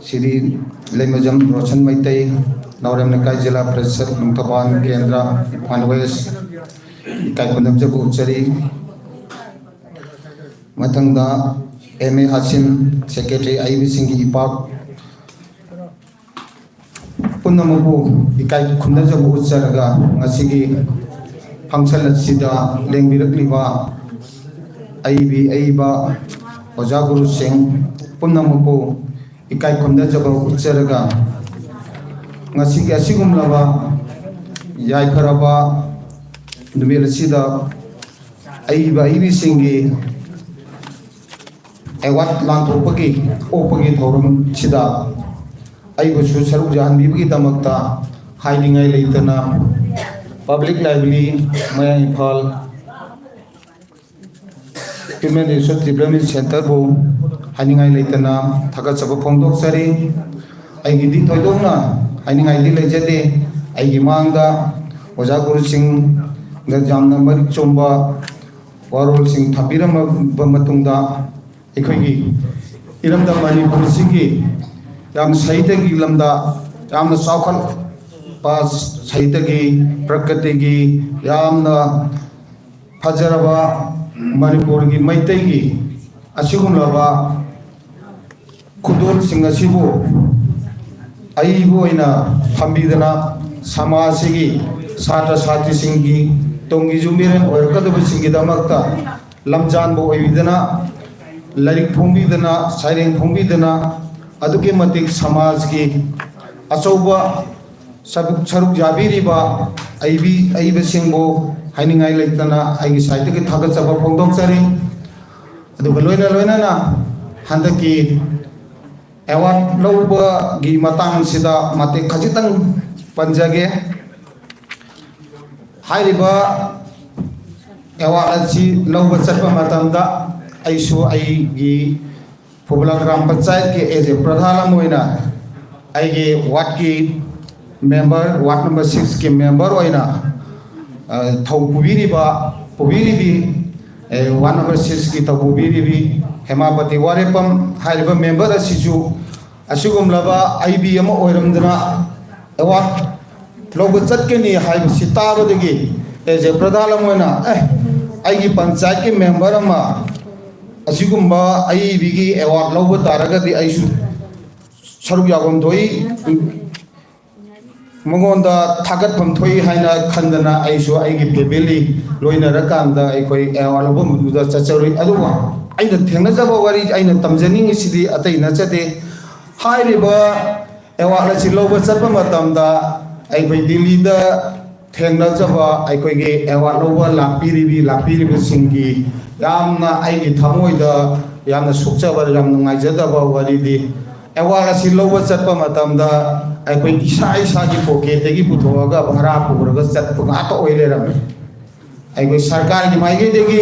ꯁ꯭ꯔꯤ ꯂꯩꯃꯖꯝ ꯔꯣꯁꯟ ꯃꯩꯇꯩ, ꯅꯥꯎꯔꯦꯝ ꯂꯩꯀꯥꯏ ꯖꯤꯂꯥ ꯄꯔꯤꯁꯠ ꯂꯨꯡꯊꯕꯥꯜ ꯀꯦꯟꯗ꯭ꯔ, ꯏꯝꯐꯥꯜ ꯋꯦꯁ, ꯏꯀꯥꯏ ꯈꯨꯝꯅꯖꯕ ꯎꯠꯆꯔꯤ꯫ ꯃꯊꯪꯗ ꯑꯦꯝ ꯑꯦ ꯍꯥꯁꯤꯝ, ꯁꯦꯀ꯭ꯔꯦꯇꯔꯤ ꯑꯏꯕꯁꯤꯡꯒꯤ ꯏꯄꯥꯛ, ꯄꯨꯝꯅꯃꯛꯄꯨ ꯏꯀꯥꯏ ꯈꯨꯝꯅꯖꯕ ꯎꯠꯆꯔꯒ ꯉꯁꯤꯒꯤ ꯐꯪꯁꯟ ꯑꯁꯤꯗ ꯂꯦꯡꯕꯤꯔꯛꯂꯤꯕ ꯑꯏꯕꯤ ꯑꯏꯕ ꯑꯣꯖꯥ ꯒꯨꯔꯨꯁꯤꯡ ꯄꯨꯝꯅꯃꯛꯄꯨ ꯏꯀꯥꯏ ꯈꯨꯝꯅꯖꯕ ꯎꯠꯆꯔꯒ ꯉꯁꯤꯒꯤ ꯑꯁꯤꯒꯨꯝꯂꯕ ꯌꯥꯏꯐꯔꯕ ꯅꯨꯃꯤꯠ ꯑꯁꯤꯗ ꯑꯏꯕ ꯑꯏꯕꯤꯁꯤꯡꯒꯤ ꯑꯦꯋꯥꯔꯗ ꯂꯥꯟꯊꯣꯛꯄꯒꯤ ꯑꯣꯛꯄꯒꯤ ꯊꯧꯔꯝꯁꯤꯗ ꯑꯩꯕꯨꯁꯨ ꯁꯔꯨꯛ ꯌꯥꯍꯟꯕꯤꯕꯒꯤꯗꯃꯛꯇ ꯍꯥꯏꯅꯤꯡꯉꯥꯏ ꯂꯩꯇꯅ ꯄꯕ꯭ꯂꯤꯛ ꯂꯥꯏꯕ꯭ꯔꯦꯔꯤ ꯃꯌꯥꯡ ꯏꯝꯐꯥꯜ ꯍ꯭ꯌꯨꯃꯦꯟ ꯔꯤꯁꯣꯔꯁ ꯗꯤꯕ꯭ꯂꯞꯃꯦꯟ ꯁꯦꯟꯇꯔꯕꯨ ꯍꯥꯏꯅꯤꯡꯉꯥꯏ ꯂꯩꯇꯅ ꯊꯥꯒꯠꯆꯕ ꯐꯣꯡꯗꯣꯛꯆꯔꯤ꯫ ꯑꯩꯒꯤꯗꯤ ꯊꯣꯏꯗꯣꯛꯅ ꯍꯥꯏꯅꯤꯡꯉꯥꯏꯗꯤ ꯂꯩꯖꯗꯦ꯫ ꯑꯩꯒꯤ ꯃꯥꯡꯗ ꯑꯣꯖꯥ ꯒꯨꯔꯨꯁꯤꯡꯒ ꯌꯥꯝꯅ ꯃꯔꯤꯛ ꯆꯨꯝꯕ ꯋꯥꯔꯣꯜꯁꯤꯡ ꯊꯝꯕꯤꯔꯝꯃꯕ ꯃꯇꯨꯡꯗ ꯑꯩꯈꯣꯏꯒꯤ ꯏꯔꯝꯗꯝ ꯃꯅꯤꯄꯨꯔꯁꯤꯒꯤ ꯌꯥꯝ ꯁꯥꯍꯤꯇ꯭ꯌꯒꯤ ꯂꯝꯗ ꯌꯥꯝꯅ ꯆꯥꯎꯈꯠꯄ, ꯁꯥꯍꯤꯇ꯭ꯌꯒꯤ, ꯄ꯭ꯔꯀ꯭ꯔꯤꯇꯤꯒꯤ ꯌꯥꯝꯅ ꯐꯖꯔꯕ ꯃꯅꯤꯄꯨꯔꯒꯤ ꯃꯩꯇꯩꯒꯤ ꯑꯁꯤꯒꯨꯝꯂꯕ ꯈꯨꯗꯣꯜꯁꯤꯡ ꯑꯁꯤꯕꯨ ꯑꯏꯕ ꯑꯣꯏꯅ ꯊꯝꯕꯤꯗꯅ ꯁꯃꯥꯖꯁꯤꯒꯤ ꯁꯥꯇ꯭ꯔ ꯁꯥꯇ꯭ꯔꯤꯁꯤꯡꯒꯤ ꯇꯨꯡꯒꯤ ꯌꯨꯝꯕꯤꯔꯦꯟ ꯑꯣꯏꯔꯛꯀꯗꯕꯁꯤꯡꯒꯤꯗꯃꯛꯇ ꯂꯝꯖꯥꯟꯕ ꯑꯣꯏꯕꯤꯗꯅ, ꯂꯥꯏꯔꯤꯛ ꯐꯣꯡꯕꯤꯗꯅ, ꯁꯩꯔꯦꯡ ꯐꯣꯡꯕꯤꯗꯅ ꯑꯗꯨꯛꯀꯤ ꯃꯇꯤꯛ ꯁꯃꯥꯖꯀꯤ ꯑꯆꯧꯕ ꯁꯔꯨꯛ ꯁꯔꯨꯛ ꯌꯥꯕꯤꯔꯤꯕ ꯑꯏꯕꯤ ꯑꯏꯕꯁꯤꯡꯕꯨ ꯍꯥꯏꯅꯤꯡꯉꯥꯏ ꯂꯩꯇꯅ ꯑꯩꯒꯤ ꯁꯥꯏꯠꯇꯒꯤ ꯊꯥꯒꯠꯆꯕ ꯐꯣꯡꯗꯣꯛꯆꯔꯤ꯫ ꯑꯗꯨꯒ ꯂꯣꯏꯅ ꯂꯣꯏꯅꯅ ꯍꯟꯗꯛꯀꯤ ꯑꯦꯋꯥꯔꯗ ꯂꯧꯕꯒꯤ ꯃꯇꯥꯡꯁꯤꯗ ꯃꯇꯦꯛ ꯈꯖꯤꯛꯇꯪ ꯄꯟꯖꯒꯦ꯫ ꯍꯥꯏꯔꯤꯕ ꯑꯦꯋꯥꯔꯗ ꯑꯁꯤ ꯂꯧꯕ ꯆꯠꯄ ꯃꯇꯝꯗ ꯑꯩꯁꯨ ꯑꯩꯒꯤ ꯐꯨꯕꯂꯥ ꯒ꯭ꯔꯥꯝ ꯄꯟꯆꯥꯌꯠꯀꯤ ꯑꯦꯖꯦ ꯄ꯭ꯔꯙꯥꯟ ꯑꯃ ꯑꯣꯏꯅ ꯑꯩꯒꯤ ꯋꯥꯔꯗꯀꯤ ꯃꯦꯝꯕꯔ, ꯋꯥꯔꯗ ꯅꯝꯕꯔ ꯁꯤꯛꯁꯀꯤ ꯃꯦꯝꯕꯔ ꯑꯣꯏꯅ, ꯑ, ꯊꯧ ꯄꯨꯕꯤꯔꯤꯕ, ꯄꯨꯕꯤꯔꯤꯕꯤ, ꯑꯦ, ꯋꯥꯔꯗ ꯅꯝꯕꯔ ꯁꯤꯛꯁꯀꯤ ꯊꯧ ꯄꯨꯕꯤꯔꯤꯕꯤ ꯍꯦꯃꯥꯄꯇꯤ ꯋꯥꯔꯦꯄꯝ ꯍꯥꯏꯔꯤꯕ ꯃꯦꯝꯕꯔ ꯑꯁꯤꯁꯨ ꯑꯁꯤꯒꯨꯝꯂꯕ ꯑꯏꯕꯤ ꯑꯃ ꯑꯣꯏꯔꯝꯗꯅ ꯑꯦꯋꯥꯔꯗ ꯂꯧꯕ ꯆꯠꯀꯅꯤ ꯍꯥꯏꯕꯁꯤ ꯇꯥꯕꯗꯒꯤ ꯑꯦꯖꯦ ꯄ꯭ꯔꯙꯥꯟ ꯑꯃ ꯑꯣꯏꯅ, "ꯑꯦ, ꯑꯩꯒꯤ ꯄꯟꯆꯥꯌꯠꯀꯤ ꯃꯦꯝꯕꯔ ꯑꯃ ꯑꯁꯤꯒꯨꯝꯕ ꯑꯏꯕꯤꯒꯤ ꯑꯦꯋꯥꯔꯗ ꯂꯧꯕ ꯇꯥꯔꯒꯗꯤ ꯑꯩꯁꯨ ꯁꯔꯨꯛ ꯌꯥꯐꯝ ꯊꯣꯛꯏ, ꯃꯉꯣꯟꯗ ꯊꯥꯒꯠꯐꯝ ꯊꯣꯛꯏ" ꯍꯥꯏꯅ ꯈꯟꯗꯅ ꯑꯩꯁꯨ ꯑꯩꯒꯤ ꯐꯦꯃꯤꯂꯤ ꯂꯣꯏꯅꯔꯀꯥꯟꯗ ꯑꯩꯈꯣꯏ ꯑꯦꯋꯥꯔꯗ ꯂꯧꯐꯝꯗꯨꯗ ꯆꯠꯆꯔꯨꯏ꯫ ꯑꯗꯨꯒ ꯑꯩꯅ ꯊꯦꯡꯅꯖꯕ ꯋꯥꯔꯤ, ꯑꯩꯅ ꯇꯝꯖꯅꯤꯡꯉꯤꯁꯤꯗꯤ ꯑꯇꯩ ꯅꯠꯆꯗꯦ꯫ ꯍꯥꯏꯔꯤꯕ ꯑꯦꯋꯥꯔꯗ ꯑꯁꯤ ꯂꯧꯕ ꯆꯠꯄ ꯃꯇꯝꯗ ꯑꯩꯈꯣꯏ ꯗꯤꯜꯂꯤꯗ ꯊꯦꯡꯅꯖꯕ ꯑꯩꯈꯣꯏꯒꯤ ꯑꯦꯋꯥꯔꯗ ꯂꯧꯕ ꯂꯥꯛꯄꯤꯔꯤꯕꯤ, ꯂꯥꯛꯄꯤꯔꯤꯕꯁꯤꯡꯒꯤ ꯌꯥꯝꯅ ꯑꯩꯒꯤ ꯊꯃꯣꯏꯗ ꯌꯥꯝꯅ ꯁꯣꯛꯆꯕ, ꯌꯥꯝ ꯅꯨꯡꯉꯥꯏꯖꯗꯕ ꯋꯥꯔꯤꯗꯤ, ꯑꯦꯋꯥꯔꯗ ꯑꯁꯤ ꯂꯧꯕ ꯆꯠꯄ ꯃꯇꯝꯗ ꯑꯩꯈꯣꯏ ꯏꯁꯥ ꯏꯁꯥꯒꯤ ꯄꯣꯀꯦꯠꯇꯒꯤ ꯄꯨꯊꯣꯛꯑꯒ ꯚꯔꯥ ꯄꯨꯔꯒ ꯆꯠꯄ ꯉꯥꯛꯇ ꯑꯣꯏ ꯂꯩꯔꯝꯃꯤ꯫ ꯑꯩꯈꯣꯏ ꯁꯔꯀꯥꯔꯒꯤ ꯃꯥꯏꯀꯩꯗꯒꯤ,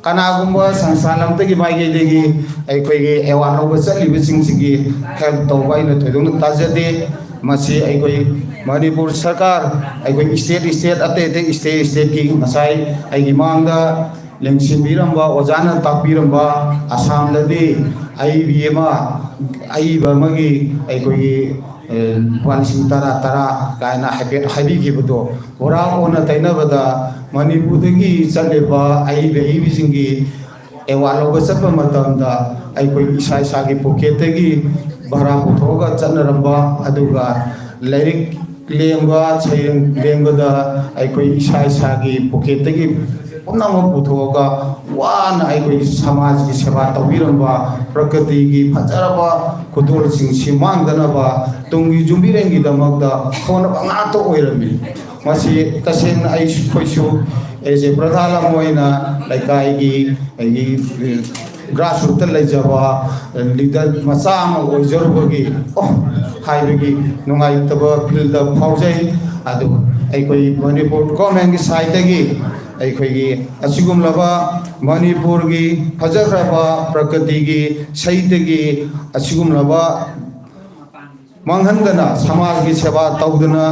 ꯀꯅꯥꯒꯨꯝꯕ ꯁꯪꯁꯊꯥꯟ ꯑꯃꯠꯇꯒꯤ ꯃꯥꯏꯀꯩꯗꯒꯤ ꯑꯩꯈꯣꯏꯒꯤ ꯑꯦꯋꯥꯔꯗ ꯂꯧꯕ ꯆꯠꯂꯤꯕꯁꯤꯡꯁꯤꯒꯤ ꯍꯦꯜꯞ ꯇꯧꯕ ꯑꯩꯅ ꯊꯣꯏꯗꯣꯛꯅ ꯇꯥꯖꯗꯦ꯫ ꯃꯁꯤ ꯑꯩꯈꯣꯏ ꯃꯅꯤꯄꯨꯔ ꯁꯔꯀꯥꯔ, ꯑꯩꯈꯣꯏ ꯁ꯭ꯇꯦꯠ, ꯁ꯭ꯇꯦꯠ ꯑꯇꯩ ꯑꯇꯩ ꯁ꯭ꯇꯦꯠ, ꯁ꯭ꯇꯦꯠꯀꯤ ꯉꯁꯥꯏ ꯑꯩꯒꯤ ꯃꯥꯡꯗ ꯂꯦꯡꯁꯤꯟꯕꯤꯔꯝꯕ, ꯑꯣꯖꯥꯅ ꯇꯥꯛꯄꯤꯔꯝꯕ, ꯑꯁꯥꯝꯗꯗꯤ ꯑꯏꯕꯤ ꯑꯃ, ꯑꯏꯕ ꯑꯃꯒꯤ ꯑꯩꯈꯣꯏꯒꯤ, ꯑꯦ, ꯂꯨꯄꯥ ꯂꯤꯁꯤꯡ ꯇꯔꯥ, ꯇꯔꯥ ꯀꯥꯏꯅ ꯍꯥꯏꯐꯦꯠ ꯍꯥꯏꯕꯤꯈꯤꯕꯗꯣ, ꯄꯨꯔꯥ ꯑꯣꯟꯅ ꯇꯩꯅꯕꯗ ꯃꯅꯤꯄꯨꯔꯗꯒꯤ ꯆꯠꯂꯤꯕ ꯑꯏꯕ ꯑꯏꯕꯤꯁꯤꯡꯒꯤ ꯑꯦꯋꯥꯔꯗ ꯂꯧꯕ ꯆꯠꯄ ꯃꯇꯝꯗ ꯑꯩꯈꯣꯏ ꯏꯁꯥ ꯏꯁꯥꯒꯤ ꯄꯣꯀꯦꯠꯇꯒꯤ ꯚꯔꯥ ꯄꯨꯊꯣꯛꯑꯒ ꯆꯠꯅꯔꯝꯕ, ꯑꯗꯨꯒ ꯂꯥꯏꯔꯤꯛ ꯂꯦꯡꯕ, ꯁꯩꯔꯦꯡ ꯂꯦꯡꯕꯗ ꯑꯩꯈꯣꯏ ꯏꯁꯥ ꯏꯁꯥꯒꯤ ꯄꯣꯀꯦꯠꯇꯒꯤ ꯄꯨꯝꯅꯃꯛ ꯄꯨꯊꯣꯛꯑꯒ ꯋꯥꯅ ꯑꯩꯈꯣꯏ ꯁꯃꯥꯖꯒꯤ ꯁꯦꯕꯥ ꯇꯧꯕꯤꯔꯝꯕ, ꯄ꯭ꯔꯀ꯭ꯔꯤꯇꯤꯒꯤ ꯐꯖꯔꯕ ꯈꯨꯗꯣꯜꯁꯤꯡꯁꯤ ꯃꯥꯡꯗꯅꯕ, ꯇꯨꯡꯒꯤ ꯌꯨꯝꯕꯤꯔꯦꯟꯒꯤꯗꯃꯛꯇ ꯍꯣꯠꯅꯕ ꯉꯥꯛꯇ ꯑꯣꯏꯔꯝꯃꯤ꯫ ꯃꯁꯤ ꯇꯁꯦꯡꯅ ꯑꯩꯈꯣꯏꯁꯨ as a ꯄ꯭ꯔꯙꯥꯟ ꯑꯃ ꯑꯣꯏꯅ ꯂꯩꯀꯥꯏꯒꯤ, ꯑꯩꯒꯤ grassrootꯇ ꯂꯩꯖꯕ leader ꯃꯆꯥ ꯑꯃ ꯑꯣꯏꯖꯔꯨꯕꯒꯤ, ꯑꯣ, ꯍꯥꯏꯕꯒꯤ ꯅꯨꯡꯉꯥꯏꯇꯕ feel ꯐꯥꯎꯖꯩ꯫ ꯑꯗꯨ ꯑꯩꯈꯣꯏ ꯃꯅꯤꯄꯨꯔ governmentꯀꯤ sideꯇꯒꯤ ꯑꯩꯈꯣꯏꯒꯤ ꯑꯁꯤꯒꯨꯝꯂꯕ ꯃꯅꯤꯄꯨꯔꯒꯤ ꯐꯖꯈ꯭ꯔꯕ ꯄ꯭ꯔꯀ꯭ꯔꯤꯇꯤꯒꯤ ꯁꯩꯇꯒꯤ ꯑꯁꯤꯒꯨꯝꯂꯕ ꯃꯥꯡꯍꯟꯗꯅ ꯁꯃꯥꯖꯒꯤ ꯁꯦꯕꯥ ꯇꯧꯗꯨꯅ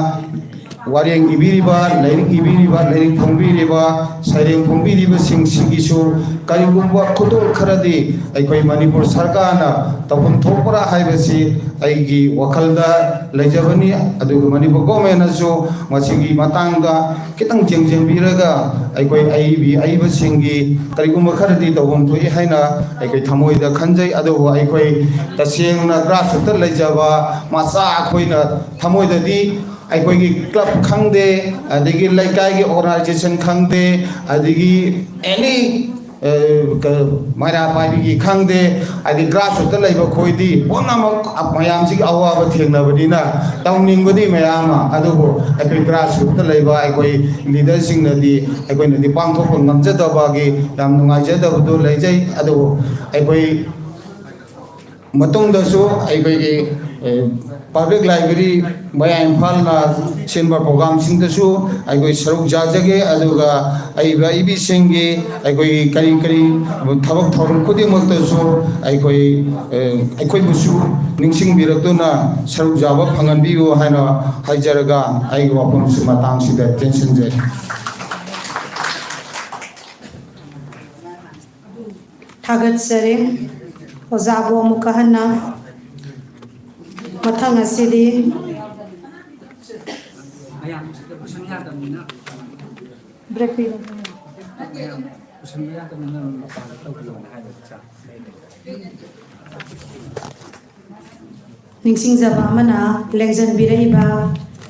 ꯋꯥꯔꯦꯡ ꯏꯕꯤꯔꯤꯕ, ꯂꯥꯏꯔꯤꯛ ꯏꯕꯤꯔꯤꯕ, ꯂꯥꯏꯔꯤꯛ ꯐꯣꯡꯕꯤꯔꯤꯕ, ꯁꯩꯔꯦꯡ ꯐꯣꯡꯕꯤꯔꯤꯕꯁꯤꯡꯁꯤꯒꯤꯁꯨ ꯀꯔꯤꯒꯨꯝꯕ ꯈꯨꯗꯣꯜ ꯈꯔꯗꯤ ꯑꯩꯈꯣꯏ ꯃꯅꯤꯄꯨꯔ ꯁꯔꯀꯥꯔꯅ ꯇꯧꯐꯝ ꯊꯣꯛꯄ꯭ꯔꯥ ꯍꯥꯏꯕꯁꯤ ꯑꯩꯒꯤ ꯋꯥꯈꯜꯗ ꯂꯩꯖꯕꯅꯤ꯫ ꯑꯗꯨꯒ ꯃꯅꯤꯄꯨꯔ governmentꯅꯁꯨ ꯃꯁꯤꯒꯤ ꯃꯇꯥꯡꯗ ꯈꯤꯇꯪ ꯌꯦꯡꯁꯤꯟꯕꯤꯔꯒ ꯑꯩꯈꯣꯏ ꯑꯏꯕꯤ ꯑꯏꯕꯁꯤꯡꯒꯤ ꯀꯔꯤꯒꯨꯝꯕ ꯈꯔꯗꯤ ꯇꯧꯐꯝ ꯊꯣꯛꯏ ꯍꯥꯏꯅ ꯑꯩꯈꯣꯏ ꯊꯃꯣꯏꯗ ꯈꯟꯖꯩ꯫ ꯑꯗꯨꯕꯨ ꯑꯩꯈꯣꯏ ꯇꯁꯦꯡꯅ grassrootꯇ ꯂꯩꯖꯕ ꯃꯆꯥ ꯑꯩꯈꯣꯏꯅ ꯊꯃꯣꯏꯗꯗꯤ ꯑꯩꯈꯣꯏꯒꯤ club ꯈꯪꯗꯦ, ꯑꯗꯒꯤ ꯂꯩꯀꯥꯏꯒꯤ organisation ꯈꯪꯗꯦ, ꯑꯗꯒꯤ any, ꯑ, ꯀ-, ꯃꯩꯔꯥ ꯄꯥꯏꯕꯤꯒꯤ ꯈꯪꯗꯦ, ꯍꯥꯏꯗꯤ grassrootꯇ ꯂꯩꯕ ꯑꯩꯈꯣꯏꯗꯤ ꯄꯨꯝꯅꯃꯛ ꯃꯌꯥꯝꯁꯤꯒꯤ ꯑꯋꯥꯕ ꯊꯦꯡꯅꯕꯅꯤꯅ ꯇꯧꯅꯤꯡꯕꯗꯤ ꯃꯌꯥꯝ ꯑꯃ, ꯑꯗꯨꯕꯨ ꯑꯩꯈꯣꯏ grassrootꯇ ꯂꯩꯕ ꯑꯩꯈꯣꯏ leaderꯁꯤꯡꯅꯗꯤ ꯑꯩꯈꯣꯏꯅꯗꯤ ꯄꯥꯡꯊꯣꯛꯄ ꯉꯝꯖꯗꯕꯒꯤ ꯌꯥꯝ ꯅꯨꯡꯉꯥꯏꯖꯗꯕꯗꯨ ꯂꯩꯖꯩ꯫ ꯑꯗꯨꯕꯨ ꯑꯩꯈꯣꯏ ꯃꯇꯨꯡꯗꯁꯨ ꯑꯩꯈꯣꯏꯒꯤ, ꯑꯦ, public library ꯃꯌꯥꯏ ꯏꯝꯐꯥꯜꯅ ꯁꯤꯟꯕ programꯁꯤꯡꯗꯁꯨ ꯑꯩꯈꯣꯏ ꯁꯔꯨꯛ ꯌꯥꯖꯒꯦ꯫ ꯑꯗꯨꯒ ꯑꯏꯕ ꯑꯏꯕꯤꯁꯤꯡꯒꯤ ꯑꯩꯈꯣꯏꯒꯤ ꯀꯔꯤ ꯀꯔꯤ ꯊꯕꯛ ꯊꯧꯔꯝ ꯈꯨꯗꯤꯡꯃꯛꯇꯁꯨ ꯑꯩꯈꯣꯏ, ꯑꯦ, ꯑꯩꯈꯣꯏꯕꯨꯁꯨ ꯅꯤꯡꯁꯤꯡꯕꯤꯔꯛꯇꯨꯅ ꯁꯔꯨꯛ ꯌꯥꯕ ꯐꯪꯍꯟꯕꯤꯌꯨ ꯍꯥꯏꯅ ꯍꯥꯏꯖꯔꯒ ꯑꯩꯒꯤ ꯋꯥꯐꯝꯁꯤ ꯃꯇꯥꯡꯁꯤꯗ ꯇꯦꯟꯁꯤꯟꯖꯔꯤ꯫ ꯊꯥꯒꯠꯆꯔꯤ꯫ ꯑꯣꯖꯥꯕꯨ ꯑꯃꯨꯛꯀ ꯍꯟꯅ ꯃꯊꯪ ꯑꯁꯤꯗꯤ break ꯄꯤꯔꯒꯦ꯫ ꯅꯤꯡꯁꯤꯡꯖꯕ ꯑꯃꯅ, ꯂꯦꯡꯖꯟꯕꯤꯔꯛꯏꯕ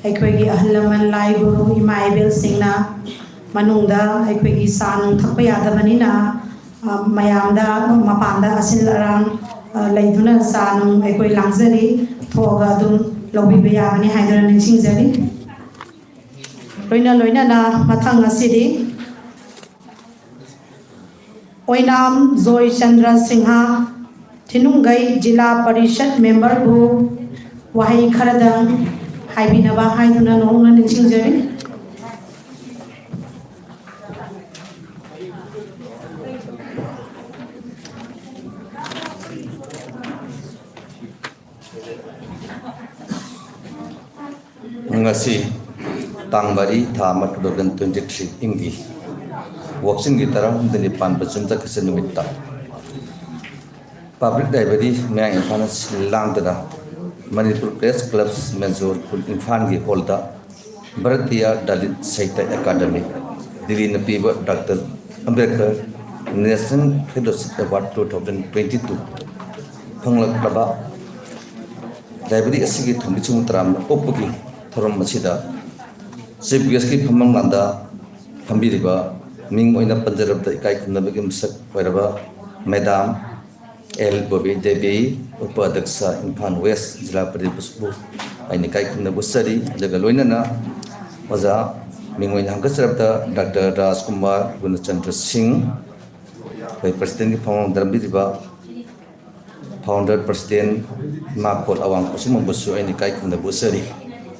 ꯑꯩꯈꯣꯏꯒꯤ ꯑꯍꯜ ꯂꯃꯟ, ꯂꯥꯏ ꯒꯨꯔꯨ, ꯏꯃꯥ ꯏꯕꯦꯜꯁꯤꯡꯅ ꯃꯅꯨꯡꯗ ꯑꯩꯈꯣꯏꯒꯤ ꯆꯥ ꯅꯨꯡ ꯊꯛꯄ ꯌꯥꯗꯕꯅꯤꯅ, ꯑ, ꯃꯌꯥꯝꯗ ꯃꯄꯥꯟꯗ ꯑꯁꯤꯜ ꯑꯔꯥꯡ, ꯑ, ꯂꯩꯗꯨꯅ ꯆꯥ ꯅꯨꯡ ꯑꯩꯈꯣꯏ ꯂꯥꯡꯖꯔꯤ, ꯊꯣꯛꯑꯒ ꯑꯗꯨꯝ ꯂꯧꯕꯤꯕ ꯌꯥꯒꯅꯤ ꯍꯥꯏꯗꯨꯅ ꯅꯤꯡꯁꯤꯡꯖꯔꯤ꯫ ꯂꯣꯏꯅ ꯂꯣꯏꯅꯅ ꯃꯊꯪ ꯑꯁꯤꯗꯤ ꯑꯣꯏꯅꯥꯝ ꯖꯣꯏꯆꯟꯗ꯭ꯔ ꯁꯤꯡꯍ, ꯊꯤꯅꯨꯡꯒꯩ ꯖꯤꯂꯥ ꯄꯔꯤꯁꯠ ꯃꯦꯝꯕꯔꯕꯨ ꯋꯥꯍꯩ ꯈꯔꯗꯪ ꯍꯥꯏꯕꯤꯅꯕ ꯍꯥꯏꯗꯨꯅ ꯅꯧꯅ ꯅꯤꯡꯁꯤꯡꯖꯔꯤ꯫ ꯉꯁꯤ ꯇꯥꯡ ꯃꯔꯤ, ꯊꯥ ꯑꯃ, two thousand twenty three ꯏꯪꯒꯤ ꯋꯥꯛꯆꯤꯡꯒꯤ ꯇꯔꯥꯍꯨꯝꯗꯣꯏꯅꯤ ꯄꯥꯟꯕ ꯌꯨꯝꯁꯀꯩꯁ ꯅꯨꯃꯤꯠꯇ ꯄꯕ꯭ꯂꯤꯛ ꯂꯥꯏꯕ꯭ꯔꯦꯔꯤ ꯃꯌꯥꯡ ꯏꯝꯐꯥꯜꯅ ꯁꯤꯜ ꯂꯥꯡꯗꯨꯅ ꯃꯅꯤꯄꯨꯔ ꯄ꯭ꯔꯦꯁ ꯀ꯭ꯂꯕ ꯃꯦꯟꯖꯣꯔ ꯈꯨꯜ ꯏꯝꯐꯥꯜꯒꯤ ꯍꯣꯜꯗ ꯚꯥꯔꯇꯤꯌꯥ ꯗꯂꯤꯠ ꯁꯥꯍꯤꯇ꯭ꯌ ꯑꯦꯀꯥꯗꯃꯤ, ꯗꯤꯜꯂꯤꯅ ꯄꯤꯕ doctor Ambedkar national fellowship award two thousand twenty two ꯐꯪꯂꯛꯂꯕ ꯂꯥꯏꯕ꯭ꯔꯦꯔꯤ ꯑꯁꯤꯒꯤ ꯊꯣꯡꯕꯤꯁꯤꯡ ꯇꯔꯥꯃꯔꯤ ꯑꯣꯛꯄꯒꯤ ꯊꯧꯔꯝ ꯑꯁꯤꯗ ꯆꯤꯐ ꯒꯦꯁꯀꯤ ꯐꯝꯕꯥꯡꯂꯥꯟꯗ ꯐꯝꯕꯤꯔꯤꯕ, ꯃꯤꯡ ꯑꯣꯏꯅ ꯄꯟꯖꯔꯕꯗ ꯏꯀꯥꯏ ꯈꯨꯝꯅꯕꯒꯤ ꯃꯁꯛ ꯑꯣꯏꯔꯕ ꯃꯦꯗꯥꯝ ꯑꯦꯜ ꯕꯣꯕꯤ ꯗꯦꯕꯤ, ꯎꯄ ꯑꯗ꯭ꯌꯛꯁ ꯏꯝꯐꯥꯜ ꯋꯦꯁ ꯖꯤꯂꯥ ꯄꯔꯤꯁꯠꯄꯨ ꯑꯩꯅ ꯏꯀꯥꯏ ꯈꯨꯝꯅꯕ ꯎꯠꯆꯔꯤ꯫ ꯑꯗꯨꯒ ꯂꯣꯏꯅꯅ ꯑꯣꯖꯥ ꯃꯤꯡ ꯑꯣꯏꯅ ꯍꯪꯒꯠꯆꯔꯕꯗ ꯗꯥꯛꯇꯔ ꯔꯥꯖꯀꯨꯃꯥꯔ ꯒꯨꯅꯆꯟꯗ꯭ꯔ ꯁꯤꯡ, ꯑꯩꯈꯣꯏ ꯄ꯭ꯔꯁꯤꯗꯦꯟꯒꯤ ꯐꯝꯕꯥꯡꯗ ꯐꯝꯕꯤꯔꯤꯕ ꯐꯥꯎꯟꯗꯔ ꯄ꯭ꯔꯁꯤꯗꯦꯟ ꯏꯃꯥꯈꯣꯜ ꯑꯋꯥꯡ ꯄꯣꯠꯁꯪꯕꯝꯕꯨꯁꯨ ꯑꯩꯅ ꯏꯀꯥꯏ ꯈꯨꯝꯅꯕ ꯎꯠꯆꯔꯤ꯫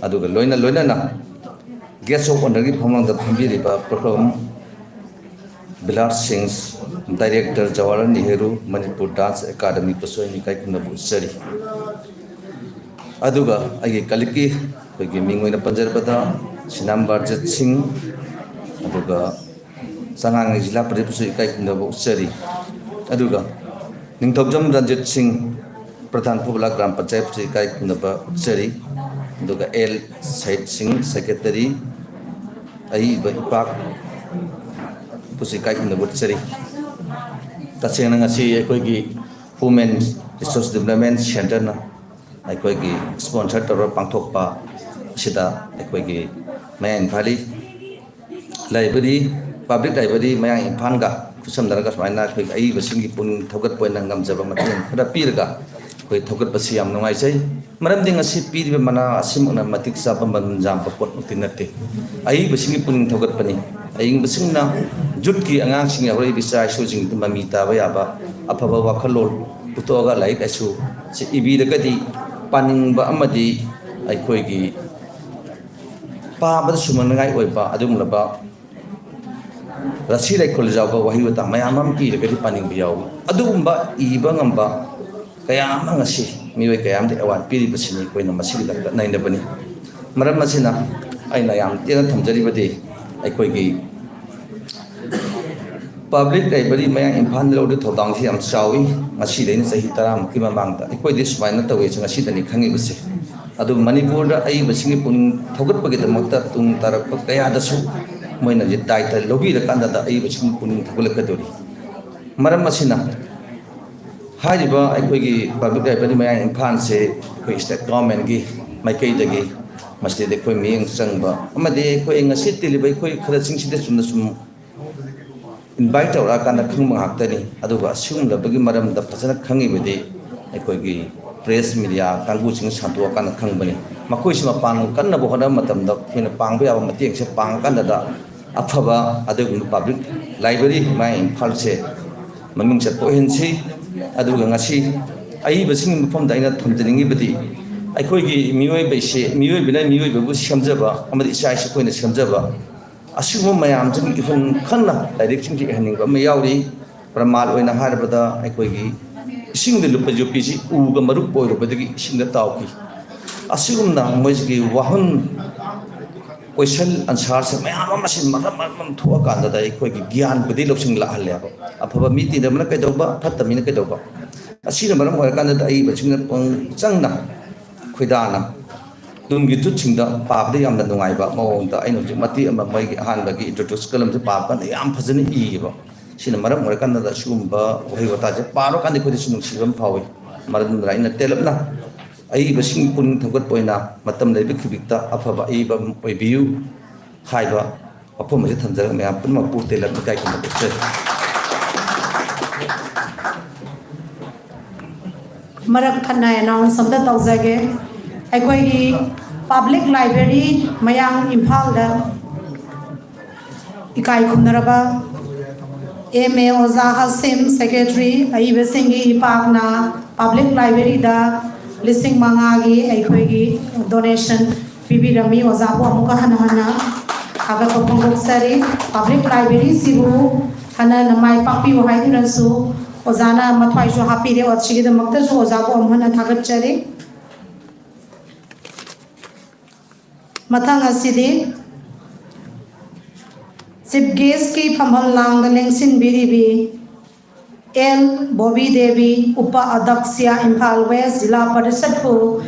ꯑꯗꯨꯒ ꯂꯣꯏꯅ ꯂꯣꯏꯅꯅ ꯒꯦꯁ ꯑꯣꯐ ꯑꯣꯅꯔꯒꯤ ꯐꯝꯕꯥꯡꯗ ꯐꯝꯕꯤꯔꯤꯕ ꯄ꯭ꯔꯣꯐꯦꯁꯣꯔ ꯕꯤꯂꯥꯠ ꯁꯤꯡ, ꯗꯥꯏꯔꯦꯛꯇꯔ ꯖꯋꯥꯍꯔꯂꯥꯜ ꯅꯦꯍꯔꯨ ꯃꯅꯤꯄꯨꯔ ꯗꯥꯟꯁ ꯑꯦꯀꯥꯗꯃꯤꯕꯨꯁꯨ ꯑꯩꯅ ꯏꯀꯥꯏ ꯈꯨꯝꯅꯕ ꯎꯠꯆꯔꯤ꯫ ꯑꯗꯨꯒ ꯑꯩꯒꯤ ꯀꯂꯤꯛꯀꯤ ꯑꯩꯈꯣꯏꯒꯤ ꯃꯤꯡ ꯑꯣꯏꯅ ꯄꯟꯖꯔꯕꯗ ꯁꯤꯅꯥꯝ ꯕꯥꯔꯖꯤꯠ ꯁꯤꯡ, ꯑꯗꯨꯒ ꯆꯉꯥꯡꯉꯩ ꯖꯤꯂꯥ ꯄꯔꯤꯁꯠꯄꯨꯁꯨ ꯏꯀꯥꯏ ꯈꯨꯝꯅꯕ ꯎꯠꯆꯔꯤ꯫ ꯑꯗꯨꯒ ꯅꯤꯡꯊꯧꯖꯝ ꯔꯟꯖꯤꯠ ꯁꯤꯡ, ꯄ꯭ꯔꯙꯥꯟ ꯐꯨꯕꯂꯥ ꯒ꯭ꯔꯥꯝ ꯄꯟꯆꯥꯌꯠꯄꯨꯁꯨ ꯏꯀꯥꯏ ꯈꯨꯝꯅꯕ ꯎꯠꯆꯔꯤ꯫ ꯑꯗꯨꯒ ꯑꯦꯜ ꯁꯍꯤꯠ ꯁꯤꯡ, ꯁꯦꯀ꯭ꯔꯦꯇꯔꯤ ꯑꯏꯕ ꯏꯄꯥꯛꯄꯨꯁꯨ ꯏꯀꯥꯏ ꯈꯨꯝꯅꯕ ꯎꯠꯆꯔꯤ꯫ ꯇꯁꯦꯡꯅ ꯉꯁꯤ ꯑꯩꯈꯣꯏꯒꯤ Women Resource Development Centreꯅ ꯑꯩꯈꯣꯏꯒꯤ ꯏꯁꯄꯣꯟꯁꯔ ꯇꯧꯔꯒ ꯄꯥꯡꯊꯣꯛꯄ ꯑꯁꯤꯗ ꯑꯩꯈꯣꯏꯒꯤ ꯃꯌꯥꯡ ꯏꯝꯐꯥꯜꯒꯤ ꯂꯥꯏꯕ꯭ꯔꯦꯔꯤ, ꯄꯕ꯭ꯂꯤꯛ ꯂꯥꯏꯕ꯭ꯔꯦꯔꯤ ꯃꯌꯥꯡ ꯏꯝꯐꯥꯜꯒ ꯈꯨꯠꯁꯝꯅꯔꯒ ꯁꯨꯃꯥꯏꯅ ꯑꯩꯈꯣꯏꯒꯤ ꯑꯏꯕꯁꯤꯡꯒꯤ ꯄꯨꯛꯅꯤꯡ ꯊꯧꯒꯠꯄ ꯑꯣꯏꯅ ꯉꯝꯖꯕ ꯃꯇꯦꯡ ꯈꯔ ꯄꯤꯔꯒ ꯑꯩꯈꯣꯏ ꯊꯧꯒꯠꯄꯁꯤ ꯌꯥꯝ ꯅꯨꯡꯉꯥꯏꯖꯩ꯫ ꯃꯔꯝꯗꯤ ꯉꯁꯤ ꯄꯤꯔꯤꯕ ꯃꯅꯥ ꯑꯁꯤꯃꯛꯅ ꯃꯇꯤꯛ ꯆꯥꯕ ꯃꯃꯜ ꯌꯥꯝꯕ ꯄꯣꯠꯃꯛꯇꯤ ꯅꯠꯇꯦ꯫ ꯑꯏꯕꯁꯤꯡꯒꯤ ꯄꯨꯛꯅꯤꯡ ꯊꯧꯒꯠꯄꯅꯤ꯫ ꯑꯏꯕꯁꯤꯡꯅ ꯌꯨꯠꯀꯤ ꯑꯉꯥꯡꯁꯤꯡ, ꯍꯧꯔꯛꯏꯕ ꯏꯆꯥ ꯏꯁꯨꯁꯤꯡꯗ ꯃꯃꯤ ꯇꯥꯕ ꯌꯥꯕ ꯑꯐꯕ ꯋꯥꯈꯜꯂꯣꯟ ꯄꯨꯊꯣꯛꯑꯒ ꯂꯥꯏꯔꯤꯛ ꯂꯥꯏꯁꯨ ꯁꯤ ꯏꯕꯤꯔꯒꯗꯤ ꯄꯥꯅꯤꯡꯕ ꯑꯃꯗꯤ ꯑꯩꯈꯣꯏꯒꯤ ꯄꯥꯕꯗ ꯁꯨꯝꯍꯠꯅꯤꯡꯉꯥꯏ ꯑꯣꯏꯕ ꯑꯗꯨꯒꯨꯝꯂꯕ ꯔꯁꯤ ꯂꯩꯈꯣꯜ ꯌꯥꯎꯕ ꯋꯥꯍꯩ ꯋꯥꯇꯥ ꯃꯌꯥꯝ ꯑꯃ ꯏꯔꯒꯗꯤ ꯄꯥꯅꯤꯡꯕ ꯌꯥꯎꯏ꯫ ꯑꯗꯨꯒꯨꯝꯕ ꯏꯕ ꯉꯝꯕ ꯀꯌꯥ ꯑꯃ ꯉꯁꯤ ꯃꯤꯑꯣꯏ ꯀꯌꯥ ꯑꯃꯗ ꯑꯦꯋꯥꯔꯗ ꯄꯤꯔꯤꯕꯁꯤꯅꯤ ꯑꯩꯈꯣꯏꯅ ꯃꯁꯤꯒꯤꯗꯃꯛꯇ ꯅꯩꯅꯕꯅꯤ꯫ ꯃꯔꯝ ꯑꯁꯤꯅ ꯑꯩꯅ ꯌꯥꯝ ꯇꯦꯟꯅ ꯊꯝꯖꯔꯤꯕꯗꯤ ꯑꯩꯈꯣꯏꯒꯤ ꯄꯕ꯭ꯂꯤꯛ ꯂꯥꯏꯕ꯭ꯔꯦꯔꯤ ꯃꯌꯥꯡ ꯏꯝꯐꯥꯜꯗ ꯂꯧꯔꯤꯕ ꯊꯧꯗꯥꯡꯁꯤ ꯌꯥꯝ ꯆꯥꯎꯏ꯫ ꯉꯁꯤꯗꯩꯅ ꯆꯍꯤ ꯇꯔꯥꯃꯨꯛꯀꯤ ꯃꯃꯥꯡꯗ ꯑꯩꯈꯣꯏꯗꯤ ꯁꯨꯃꯥꯏꯅ ꯇꯧꯋꯦꯁꯦ ꯉꯁꯤꯗꯅꯤ ꯈꯪꯉꯤꯕꯁꯦ꯫ ꯑꯗꯨ ꯃꯅꯤꯄꯨꯔꯗ ꯑꯏꯕꯁꯤꯡꯒꯤ ꯄꯨꯛꯅꯤꯡ ꯊꯧꯒꯠꯄꯒꯤꯗꯃꯛꯇ ꯇꯨꯡ ꯇꯥꯔꯛꯄ ꯀꯌꯥꯗꯁꯨ ꯃꯣꯏꯅ ꯍꯧꯖꯤꯛ ꯗꯥꯏꯇ ꯂꯧꯕꯤꯔꯀꯥꯟꯗ ꯑꯏꯕꯁꯤꯡ ꯄꯨꯛꯅꯤꯡ ꯊꯧꯒꯠꯂꯛꯀꯗꯧꯔꯤ꯫ ꯃꯔꯝ ꯑꯁꯤꯅ ꯍꯥꯏꯔꯤꯕ ꯑꯩꯈꯣꯏꯒꯤ ꯄꯕ꯭ꯂꯤꯛ ꯂꯥꯏꯕ꯭ꯔꯦꯔꯤ ꯃꯌꯥꯡ ꯏꯝꯐꯥꯜꯁꯦ ꯑꯩꯈꯣꯏ ꯁ꯭ꯇꯦꯠ ꯒꯣꯔꯃꯦꯟꯒꯤ ꯃꯥꯏꯀꯩꯗꯒꯤ ꯃꯁꯤꯗ ꯑꯩꯈꯣꯏ ꯃꯤꯠꯌꯦꯡ ꯆꯪꯕ ꯑꯃꯗꯤ ꯑꯩꯈꯣꯏ ꯉꯁꯤ ꯇꯤꯜꯂꯤꯕ ꯑꯩꯈꯣꯏ ꯈꯔꯁꯤꯡꯁꯤꯗ ꯆꯨꯝꯅ ꯁꯨꯝ ꯏꯟꯚꯥꯏꯠ ꯇꯧꯔꯛꯑꯀꯥꯟꯗ ꯈꯪꯕ ꯉꯥꯛꯇꯅꯤ꯫ ꯑꯗꯨꯒ ꯑꯁꯤꯒꯨꯝꯂꯕꯒꯤ ꯃꯔꯝꯗ ꯐꯖꯅ ꯈꯪꯉꯤꯕꯗꯤ ꯑꯩꯈꯣꯏꯒꯤ ꯄ꯭ꯔꯦꯁ ꯃꯤꯗꯤꯌꯥ ꯀꯥꯡꯕꯨꯁꯤꯡ ꯁꯟꯗꯣꯛꯑꯀꯥꯟꯗ ꯈꯪꯕꯅꯤ꯫ ꯃꯈꯣꯏꯁꯨ ꯃꯄꯥꯟ ꯀꯟꯅꯕ ꯍꯣꯠꯅꯕ ꯃꯇꯝꯗ ꯑꯩꯈꯣꯏꯅ ꯄꯥꯡꯕ ꯌꯥꯕ ꯃꯇꯦꯡꯁꯦ ꯄꯥꯡꯉꯀꯥꯟꯗꯗ ꯑꯐꯕ ꯑꯗꯨꯒꯨꯝꯕ ꯄꯕ꯭ꯂꯤꯛ ꯂꯥꯏꯕ꯭ꯔꯦꯔꯤ ꯃꯌꯥꯡ ꯏꯝꯐꯥꯜꯁꯦ ꯃꯃꯤꯡ ꯆꯠꯄ ꯑꯣꯏꯍꯟꯁꯤ꯫ ꯑꯗꯨꯒ ꯉꯁꯤ ꯑꯏꯕꯁꯤꯡꯒꯤ ꯃꯐꯝꯗ ꯑꯩꯅ ꯊꯝꯖꯅꯤꯡꯉꯤꯕꯗꯤ ꯑꯩꯈꯣꯏꯒꯤ ꯃꯤꯑꯣꯏꯕꯁꯦ, ꯃꯤꯑꯣꯏꯕꯅ ꯃꯤꯑꯣꯏꯕꯕꯨ ꯁꯦꯝꯖꯕ ꯑꯃꯗꯤ ꯏꯆꯥ ꯏꯁꯨ ꯑꯩꯈꯣꯏꯅ ꯁꯦꯝꯖꯕ ꯑꯁꯤꯒꯨꯝꯕ ꯃꯌꯥꯝꯁꯤꯒꯤ ꯏꯍꯨꯟ ꯈꯟꯅ ꯂꯥꯏꯔꯤꯛꯁꯤꯡꯁꯤ ꯏꯍꯟꯅꯤꯡꯕ ꯑꯃ ꯌꯥꯎꯔꯤ꯫ ꯄ꯭ꯔꯃꯥꯟ ꯑꯣꯏꯅ ꯍꯥꯏꯔꯕꯗ ꯑꯩꯈꯣꯏꯒꯤ ꯏꯁꯤꯡꯗ ꯂꯨꯞꯄ ꯌꯣꯠꯄꯤꯁꯤ ꯎꯒ ꯃꯔꯨꯞ ꯑꯣꯏꯔꯨꯕꯗꯒꯤ ꯏꯁꯤꯡꯗ ꯇꯥꯎꯈꯤ꯫ ꯑꯁꯤꯒꯨꯝꯅ ꯃꯣꯏꯁꯤꯒꯤ ꯋꯥꯍꯟ ꯀꯣꯏꯁꯟ ꯑꯟꯁꯥꯔꯁꯦ ꯃꯌꯥꯝ ꯑꯃ ꯁꯤ ꯃꯔꯝ ꯃꯔꯝ ꯊꯣꯛꯑꯀꯥꯟꯗꯗ ꯑꯩꯈꯣꯏꯒꯤ ꯒ꯭ꯌꯥꯟꯕꯨꯗꯤ ꯂꯧꯁꯤꯡ ꯂꯥꯛꯍꯜꯂꯦꯕ꯫ ꯑꯐꯕ ꯃꯤ ꯇꯤꯟꯅꯕꯅ ꯀꯩꯗꯧꯕ, ꯐꯠꯇꯕ ꯃꯤꯅ ꯀꯩꯗꯧꯕ? ꯑꯁꯤꯅ ꯃꯔꯝ ꯑꯣꯏꯔꯀꯥꯟꯗꯗ ꯑꯏꯕꯁꯤꯡꯅ ꯄꯨꯛꯅꯤꯡ ꯆꯪꯅ ꯈꯣꯏꯗꯥꯅ ꯇꯨꯡꯒꯤ ꯖꯨꯠꯁꯤꯡꯗ ꯄꯥꯕꯗ ꯌꯥꯝꯅ ꯅꯨꯡꯉꯥꯏꯕ ꯃꯑꯣꯡꯗ ꯑꯩꯅ ꯍꯧꯖꯤꯛ ꯃꯇꯦꯛ ꯑꯃ ꯃꯣꯏꯒꯤ ꯑꯍꯥꯟꯕꯒꯤ ꯏꯟꯇ꯭ꯔꯣꯗ꯭ꯌꯨꯁ ꯀꯂꯝꯁꯦ ꯄꯥꯕ ꯀꯥꯟꯗ ꯌꯥꯝ ꯐꯖꯅ ꯏꯌꯦꯕ꯫ ꯁꯤꯅ ꯃꯔꯝ ꯑꯣꯏꯔꯀꯥꯟꯗ ꯁꯤꯒꯨꯝꯕ ꯋꯥꯍꯩ ꯋꯥꯇꯥꯁꯦ ꯄꯥꯔꯀꯥꯟꯗ ꯑꯩꯈꯣꯏꯗꯁꯨ ꯅꯨꯡꯁꯤꯕ ꯑꯃ ꯐꯥꯎꯏ꯫ ꯃꯔꯝ ꯑꯗꯨꯅ ꯑꯩꯅ ꯇꯦꯜꯂꯞꯅ ꯑꯏꯕꯁꯤꯡꯒꯤ ꯄꯨꯛꯅꯤꯡ ꯊꯧꯒꯠꯄ ꯑꯣꯏꯅ ꯃꯇꯝ ꯂꯩꯕ ꯈꯤꯕꯤꯛꯇ ꯑꯐꯕ ꯑꯏꯕ ꯑꯃ ꯑꯣꯏꯕꯤꯌꯨ ꯍꯥꯏꯕ ꯋꯥꯐꯝ ꯑꯁꯤ ꯊꯝꯖꯔꯒ ꯃꯌꯥꯝ ꯄꯨꯝꯅꯃꯛꯄꯨ ꯇꯦꯂꯞꯅ ꯏꯀꯥꯏ ꯈꯨꯝꯅꯕ ꯎꯠꯆꯔꯤ꯫ ꯃꯔꯛ ꯊꯠꯅ ꯑꯦꯅꯥꯎꯟꯁ ꯑꯝꯇ ꯇꯧꯖꯒꯦ꯫ ꯑꯩꯈꯣꯏꯒꯤ ꯄꯕ꯭ꯂꯤꯛ ꯂꯥꯏꯕ꯭ꯔꯦꯔꯤ ꯃꯌꯥꯡ ꯏꯝꯐꯥꯜꯗ ꯏꯀꯥꯏ ꯈꯨꯝꯅꯔꯕ ꯑꯦꯝ ꯑꯦ ꯑꯣꯖꯥ ꯍꯥꯁꯤꯝ, ꯁꯦꯀ꯭ꯔꯦꯇꯔꯤ, ꯑꯏꯕꯁꯤꯡꯒꯤ ꯏꯄꯥꯛꯅ ꯄꯕ꯭ꯂꯤꯛ ꯂꯥꯏꯕ꯭ꯔꯦꯔꯤꯗ ꯂꯤꯁꯤꯡ ꯃꯉꯥꯒꯤ ꯑꯩꯈꯣꯏꯒꯤ ꯗꯣꯅꯦꯁꯟ ꯄꯤꯕꯤꯔꯝꯃꯤ꯫ ꯑꯣꯖꯥꯕꯨ ꯑꯃꯨꯛꯀ ꯍꯟꯅ ꯍꯟꯅ ꯊꯥꯒꯠꯄ ꯐꯣꯡꯗꯣꯛꯆꯔꯤ꯫ ꯄꯕ꯭ꯂꯤꯛ ꯂꯥꯏꯕ꯭ꯔꯦꯔꯤꯁꯤꯕꯨ ꯍꯟꯅ ꯍꯟꯅ ꯃꯥꯏ ꯄꯥꯛꯄꯤꯌꯨ ꯍꯥꯏꯗꯨꯅꯁꯨ ꯑꯣꯖꯥꯅ ꯃꯊ꯭ꯋꯥꯏꯁꯨ ꯍꯥꯞꯄꯤꯔꯦ꯫ ꯁꯤꯒꯤꯗꯃꯛꯇꯁꯨ ꯑꯣꯖꯥꯕꯨ ꯑꯃꯨꯛ ꯍꯟꯅ ꯊꯥꯒꯠꯆꯔꯤ꯫ ꯃꯊꯪ ꯑꯁꯤꯗꯤ ꯆꯤꯐ ꯒꯦꯁꯀꯤ ꯐꯝꯐꯝ ꯂꯥꯡꯗ ꯂꯦꯡꯁꯤꯟꯕꯤꯔꯤꯕꯤ ꯑꯦꯜ ꯕꯣꯕꯤ ꯗꯦꯕꯤ, ꯎꯄ ꯑꯗꯛꯁꯤꯌꯥ, ꯏꯝꯐꯥꯜ ꯋꯦꯁ ꯖꯤꯂꯥ ꯄꯔꯤꯁꯠꯄꯨ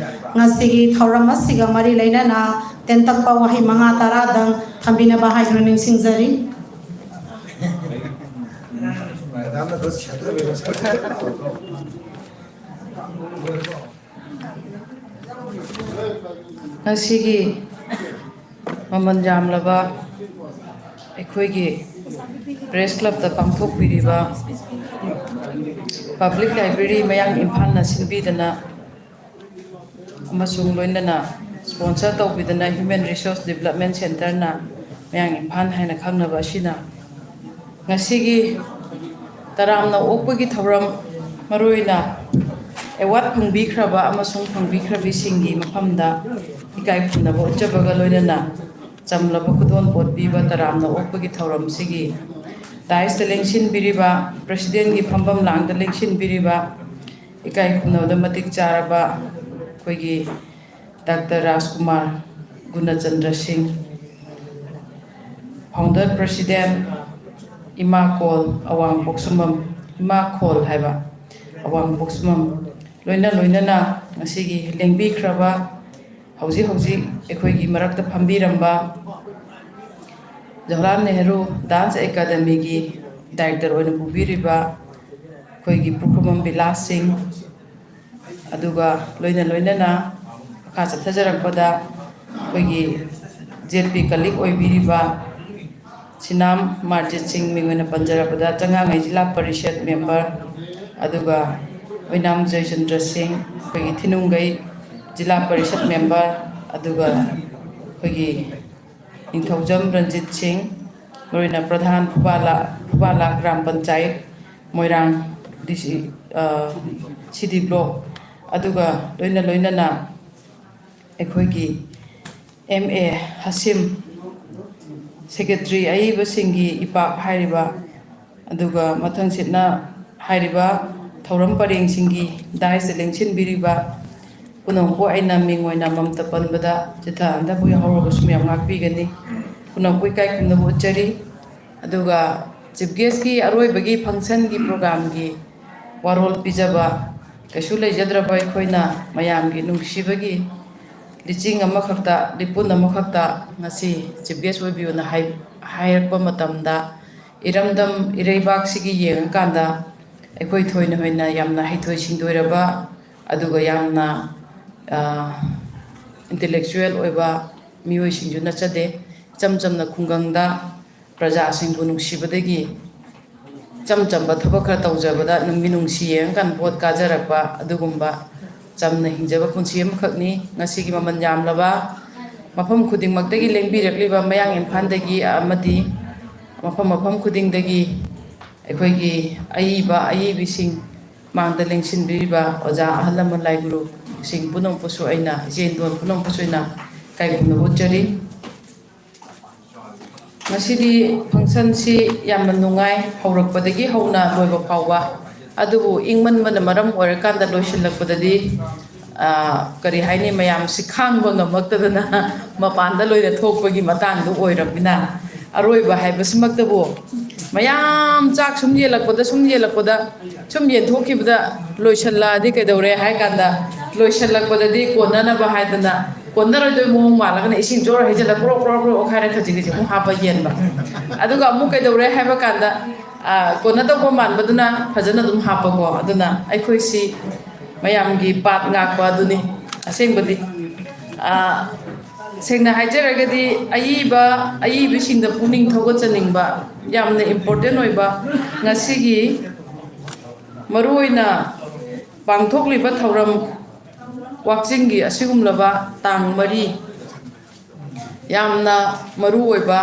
ꯉꯁꯤꯒꯤ ꯊꯧꯔꯝ ꯑꯁꯤꯒ ꯃꯔꯤ ꯂꯩꯅꯅ ꯇꯦꯟꯇꯛꯄ ꯋꯥꯍꯩ ꯃꯉꯥ ꯇꯔꯥꯗꯪ ꯊꯝꯕꯤꯅꯕ ꯍꯥꯏꯗꯨꯅ ꯅꯤꯡꯁꯤꯡꯖꯔꯤ꯫ ꯉꯁꯤꯒꯤ ꯃꯃꯜ ꯌꯥꯝꯂꯕ ꯑꯩꯈꯣꯏꯒꯤ ꯄ꯭ꯔꯦꯁ ꯀ꯭ꯂꯕꯇ ꯄꯥꯡꯊꯣꯛꯄꯤꯔꯤꯕ ꯄꯕ꯭ꯂꯤꯛ ꯂꯥꯏꯕ꯭ꯔꯦꯔꯤ ꯃꯌꯥꯡ ꯏꯝꯐꯥꯜꯅ ꯁꯤꯟꯕꯤꯗꯅ ꯑꯃꯁꯨꯡ ꯂꯣꯏꯅꯅ ꯁ꯭ꯄꯣꯟꯁꯔ ꯇꯧꯕꯤꯗꯅ ꯍ꯭ꯌꯨꯃꯦꯟ ꯔꯤꯁꯣꯔꯁ ꯗꯤꯕꯂꯞꯃꯦꯟ ꯁꯦꯟꯇꯔꯅ ꯃꯌꯥꯡ ꯏꯝꯐꯥꯜ ꯍꯥꯏꯅ ꯈꯪꯅꯕ ꯑꯁꯤꯅ ꯉꯁꯤꯒꯤ ꯇꯔꯥꯝꯅ ꯑꯣꯛꯄꯒꯤ ꯊꯧꯔꯝ, ꯃꯔꯨꯑꯣꯏꯅ ꯑꯦꯋꯥꯔꯗ ꯐꯪꯕꯤꯈ꯭ꯔꯕ ꯑꯃꯁꯨꯡ ꯐꯪꯕꯤꯈ꯭ꯔꯕꯤꯁꯤꯡꯒꯤ ꯃꯐꯝꯗ ꯏꯀꯥꯏ ꯈꯨꯝꯅꯕ ꯎꯠꯆꯕꯒ ꯂꯣꯏꯅꯅ ꯆꯝꯂꯕ ꯈꯨꯗꯣꯜꯄꯣꯠ ꯄꯤꯕ ꯇꯔꯥꯝꯅ ꯑꯣꯛꯄꯒꯤ ꯊꯧꯔꯝꯁꯤꯒꯤ ꯗꯥꯏꯁꯇ ꯂꯦꯡꯁꯤꯟꯕꯤꯔꯤꯕ, ꯄ꯭ꯔꯦꯁꯤꯗꯦꯟꯒꯤ ꯐꯝꯐꯝ ꯂꯥꯡꯗ ꯂꯦꯡꯁꯤꯟꯕꯤꯔꯤꯕ, ꯏꯀꯥꯏ ꯈꯨꯝꯅꯕꯗ ꯃꯇꯤꯛ ꯆꯥꯔꯕ ꯑꯩꯈꯣꯏꯒꯤ ꯗꯥꯛꯇꯔ ꯔꯥꯖꯀꯨꯃꯥꯔ ꯒꯨꯅꯆꯟꯗ꯭ꯔ ꯁꯤꯡ, ꯐꯥꯎꯟꯗꯔ ꯄ꯭ꯔꯦꯁꯤꯗꯦꯟ, ꯏꯃꯥ ꯀꯣꯜ ꯑꯋꯥꯡ ꯄꯣꯛꯁꯨꯃꯝ, ꯏꯃꯥ ꯈꯣꯜ ꯍꯥꯏꯕ ꯑꯋꯥꯡ ꯄꯣꯛꯁꯨꯃꯝ, ꯂꯣꯏꯅ ꯂꯣꯏꯅꯅ ꯉꯁꯤꯒꯤ ꯂꯦꯡꯕꯤꯈ꯭ꯔꯕ, ꯍꯧꯖꯤꯛ ꯍꯧꯖꯤꯛ ꯑꯩꯈꯣꯏꯒꯤ ꯃꯔꯛꯇ ꯐꯝꯕꯤꯔꯝꯕ ꯖꯋꯥꯍꯔꯂꯥꯜ ꯅꯦꯍꯔꯨ ꯗꯥꯟꯁ ꯑꯦꯀꯥꯗꯃꯤꯒꯤ ꯗꯥꯏꯔꯦꯛꯇꯔ ꯑꯣꯏꯅ ꯄꯨꯕꯤꯔꯤꯕ ꯑꯩꯈꯣꯏꯒꯤ ꯄꯨꯈ꯭ꯔꯨꯕꯝ ꯕꯤꯂꯥꯁ ꯁꯤꯡ, ꯑꯗꯨꯒ ꯂꯣꯏꯅ ꯂꯣꯏꯅꯅ ꯃꯈꯥ ꯆꯠꯊꯖꯔꯛꯄꯗ ꯑꯩꯈꯣꯏꯒꯤ ꯖꯦꯠ ꯄꯤ ꯀꯂꯤꯛ ꯑꯣꯏꯕꯤꯔꯤꯕ ꯁꯤꯅꯥꯝ ꯃꯥꯔꯖꯤꯠ ꯁꯤꯡ, ꯃꯤꯡ ꯑꯣꯏꯅ ꯄꯟꯖꯔꯕꯗ, ꯆꯉꯥꯡꯉꯩ ꯖꯤꯂꯥ ꯄꯔꯤꯁꯠ ꯃꯦꯝꯕꯔ, ꯑꯗꯨꯒ ꯑꯣꯏꯅꯥꯝ ꯖꯌꯆꯟꯗ꯭ꯔ ꯁꯤꯡ, ꯑꯩꯈꯣꯏꯒꯤ ꯊꯤꯅꯨꯡꯒꯩ ꯖꯤꯂꯥ ꯄꯔꯤꯁꯠ ꯃꯦꯝꯕꯔ, ꯑꯗꯨꯒ ꯑꯩꯈꯣꯏꯒꯤ ꯅꯤꯡꯊꯧꯖꯝ ꯔꯟꯖꯤꯠ ꯁꯤꯡ, ꯃꯔꯨꯑꯣꯏꯅ ꯄ꯭ꯔꯙꯥꯟ ꯐꯨꯕꯥꯂꯥ, ꯐꯨꯕꯥꯂꯥ ꯒ꯭ꯔꯥꯝ ꯄꯟꯆꯥꯌꯠ, ꯃꯣꯏꯔꯥꯡ ꯗꯤ ꯁꯤ, ꯑ, ꯁꯤ ꯗꯤ ꯕ꯭ꯂꯣꯛ, ꯑꯗꯨꯒ ꯂꯣꯏꯅ ꯂꯣꯏꯅꯅ ꯑꯩꯈꯣꯏꯒꯤ ꯑꯦꯝ ꯑꯦ ꯍꯥꯁꯤꯝ, ꯁꯦꯀ꯭ꯔꯦꯇꯔꯤ ꯑꯏꯕꯁꯤꯡꯒꯤ ꯏꯄꯥꯛ ꯍꯥꯏꯔꯤꯕ, ꯑꯗꯨꯒ ꯃꯊꯪꯁꯤꯠꯅ ꯍꯥꯏꯔꯤꯕ ꯊꯧꯔꯝ ꯄꯔꯦꯡꯁꯤꯡꯒꯤ ꯗꯥꯏꯁꯇ ꯂꯦꯡꯁꯤꯟꯕꯤꯔꯤꯕ ꯄꯨꯝꯅꯃꯛꯄꯨ ꯑꯩꯅ ꯃꯤꯡ ꯑꯣꯏꯅ ꯃꯃꯇ ꯄꯟꯕꯗ ꯆꯤꯊ ꯍꯟꯗꯛꯄꯨ ꯌꯥꯎꯍꯧꯔꯕꯁꯨ ꯃꯌꯥꯝ ꯉꯥꯛꯄꯤꯒꯅꯤ꯫ ꯄꯨꯝꯅꯃꯛꯄꯨ ꯏꯀꯥꯏ ꯈꯨꯝꯅꯕ ꯎꯠꯆꯔꯤ꯫ ꯑꯗꯨꯒ ꯆꯤꯐ ꯒꯦꯁꯀꯤ ꯑꯔꯣꯏꯕꯒꯤ ꯐꯪꯁꯟꯒꯤ ꯄ꯭ꯔꯣꯒ꯭ꯔꯥꯝꯒꯤ ꯋꯥꯔꯣꯜ ꯄꯤꯖꯕ ꯀꯩꯁꯨ ꯂꯩꯖꯗ꯭ꯔꯕ ꯑꯩꯈꯣꯏꯅ ꯃꯌꯥꯝꯒꯤ ꯅꯨꯡꯁꯤꯕꯒꯤ ꯂꯤꯆꯤꯡ ꯑꯃꯈꯛꯇ, ꯂꯤꯄꯨꯟ ꯑꯃꯈꯛꯇ ꯉꯁꯤ ꯆꯤꯐ ꯒꯦꯁ ꯑꯣꯏꯕꯤꯌꯨꯅ ꯍꯥꯏ-, ꯍꯥꯏꯔꯛꯄ ꯃꯇꯝꯗ, ꯏꯔꯝꯗꯝ ꯏꯔꯩꯕꯥꯛꯁꯤꯒꯤ ꯌꯦꯡꯉꯀꯥꯟꯗ ꯑꯩꯈꯣꯏ ꯊꯣꯏꯅ ꯍꯣꯏꯅ ꯌꯥꯝꯅ ꯍꯩꯊꯣꯏ ꯁꯤꯡꯊꯣꯏꯔꯕ, ꯑꯗꯨꯒ ꯌꯥꯝꯅ, ꯑ, ꯏꯟꯇꯦꯂꯦꯛꯆꯨꯋꯦꯜ ꯑꯣꯏꯕ ꯃꯤꯑꯣꯏꯁꯤꯡꯁꯨ ꯅꯠꯆꯗꯦ꯫ ꯏꯆꯝ ꯆꯝꯅ ꯈꯨꯡꯒꯪꯗ ꯄ꯭ꯔꯖꯥꯁꯤꯡꯕꯨ ꯅꯨꯡꯁꯤꯕꯗꯒꯤ ꯏꯆꯝ ꯆꯝꯕ ꯊꯕꯛ ꯈꯔ ꯇꯧꯖꯕꯗ ꯃꯤꯅꯨꯡꯁꯤ ꯌꯦꯡꯉꯀꯥꯟꯗ ꯚꯣꯠ ꯀꯥꯖꯔꯛꯄ ꯑꯗꯨꯒꯨꯝꯕ ꯆꯝꯅ ꯍꯤꯡꯖꯕ ꯄꯨꯟꯁꯤ ꯑꯃꯈꯛꯅꯤ꯫ ꯉꯁꯤꯒꯤ ꯃꯃꯜ ꯌꯥꯝꯂꯕ ꯃꯐꯝ ꯈꯨꯗꯤꯡꯃꯛꯇꯒꯤ ꯂꯦꯡꯕꯤꯔꯛꯂꯤꯕ ꯃꯌꯥꯡ ꯏꯝꯐꯥꯜꯗꯒꯤ ꯑꯃꯗꯤ ꯃꯐꯝ ꯃꯐꯝ ꯈꯨꯗꯤꯡꯗꯒꯤ ꯑꯩꯈꯣꯏꯒꯤ ꯑꯏꯕ ꯑꯏꯕꯤꯁꯤꯡ, ꯃꯥꯡꯗ ꯂꯦꯡꯁꯤꯟꯕꯤꯔꯤꯕ ꯑꯣꯖꯥ ꯑꯍꯜ ꯂꯃꯟ ꯂꯥꯏꯒꯨꯔꯨꯁꯤꯡ ꯄꯨꯝꯅꯃꯛꯄꯨꯁꯨ ꯑꯩꯅ, ꯏꯆꯦ ꯏꯟꯗꯣꯟ ꯄꯨꯝꯅꯃꯛꯄꯨꯁꯨ ꯑꯩꯅ ꯏꯀꯥꯏ ꯈꯨꯝꯅꯕ ꯎꯠꯆꯔꯤ꯫ ꯉꯁꯤꯗꯤ ꯐꯪꯁꯟꯁꯤ ꯌꯥꯝꯅ ꯅꯨꯡꯉꯥꯏ, ꯍꯧꯔꯛꯄꯗꯒꯤ ꯍꯧꯅ ꯂꯣꯏꯕ ꯐꯥꯎꯕ꯫ ꯑꯗꯨꯕꯨ ꯏꯪꯃꯟꯕꯅ ꯃꯔꯝ ꯑꯣꯏꯔꯀꯥꯟꯗ ꯂꯣꯏꯁꯤꯜꯂꯛꯄꯗꯗꯤ, ꯑ, ꯀꯔꯤ ꯍꯥꯏꯅꯤ, ꯃꯌꯥꯝꯁꯤ ꯈꯥꯡꯕ ꯉꯝꯃꯛꯇꯗꯅ ꯃꯄꯥꯟꯗ ꯂꯣꯏꯅ ꯊꯣꯛꯄꯒꯤ ꯃꯇꯥꯡꯗꯨ ꯑꯣꯏꯔꯕꯅꯤꯅ, ꯑꯔꯣꯏꯕ ꯍꯥꯏꯕꯁꯤꯃꯛꯇꯕꯨ ꯃꯌꯥꯝ ꯆꯥꯛ ꯁꯨꯝ ꯌꯦꯜꯂꯛꯄꯗ, ꯁꯨꯝ ꯌꯦꯜꯂꯛꯄꯗ, ꯁꯨꯝ ꯌꯦꯟꯊꯣꯛꯈꯤꯕꯗ ꯂꯣꯏꯁꯤꯜꯂꯛꯑꯗꯤ ꯀꯩꯗꯧꯔꯦ ꯍꯥꯏ ꯀꯥꯟꯗ, ꯂꯣꯏꯁꯤꯜꯂꯛꯄꯗꯗꯤ ꯀꯣꯟꯅꯅꯕ ꯍꯥꯏꯗꯅ, ꯀꯣꯟꯅꯔꯣꯏꯗꯣꯏ ꯃꯑꯣꯡ ꯃꯥꯜꯂꯒꯅ ꯏꯁꯤꯡ ꯖꯣꯔ ꯍꯩꯖꯤꯜꯂ ꯀ꯭ꯔꯣꯛ ꯀ꯭ꯔꯣꯛ ꯀ꯭ꯔꯣꯛ ꯑꯣꯠꯈꯥꯏꯔ ꯈꯖꯤꯛ ꯈꯖꯤꯛ ꯑꯃꯨꯛ ꯍꯥꯞꯄ ꯌꯦꯟꯕ꯫ ꯑꯗꯨꯒ ꯑꯃꯨꯛ ꯀꯩꯗꯧꯔꯦ ꯍꯥꯏꯕ ꯀꯥꯟꯗ, ꯑ, ꯀꯣꯟꯅꯗꯧꯕ ꯃꯥꯟꯕꯗꯨꯅ ꯐꯖꯅ ꯑꯗꯨꯝ ꯍꯥꯞꯄꯀꯣ꯫ ꯑꯗꯨꯅ ꯑꯩꯈꯣꯏꯁꯤ ꯃꯌꯥꯝꯒꯤ ꯄꯥꯠ ꯉꯥꯛꯄ ꯑꯗꯨꯅꯤ ꯑꯁꯦꯡꯕꯗꯤ꯫ ꯑ, ꯁꯦꯡꯅ ꯍꯥꯏꯖꯔꯒꯗꯤ, ꯑꯏꯕ, ꯑꯏꯕꯤꯁꯤꯡꯗ ꯄꯨꯛꯅꯤꯡ ꯊꯧꯒꯠꯆꯅꯤꯡꯕ ꯌꯥꯝꯅ important ꯑꯣꯏꯕ, ꯉꯁꯤꯒꯤ ꯃꯔꯨꯑꯣꯏꯅ ꯄꯥꯡꯊꯣꯛꯂꯤꯕ ꯊꯧꯔꯝ ꯋꯥꯛꯆꯤꯡꯒꯤ ꯑꯁꯤꯒꯨꯝꯂꯕ ꯇꯥꯡ ꯃꯔꯤ, ꯌꯥꯝꯅ ꯃꯔꯨꯑꯣꯏꯕ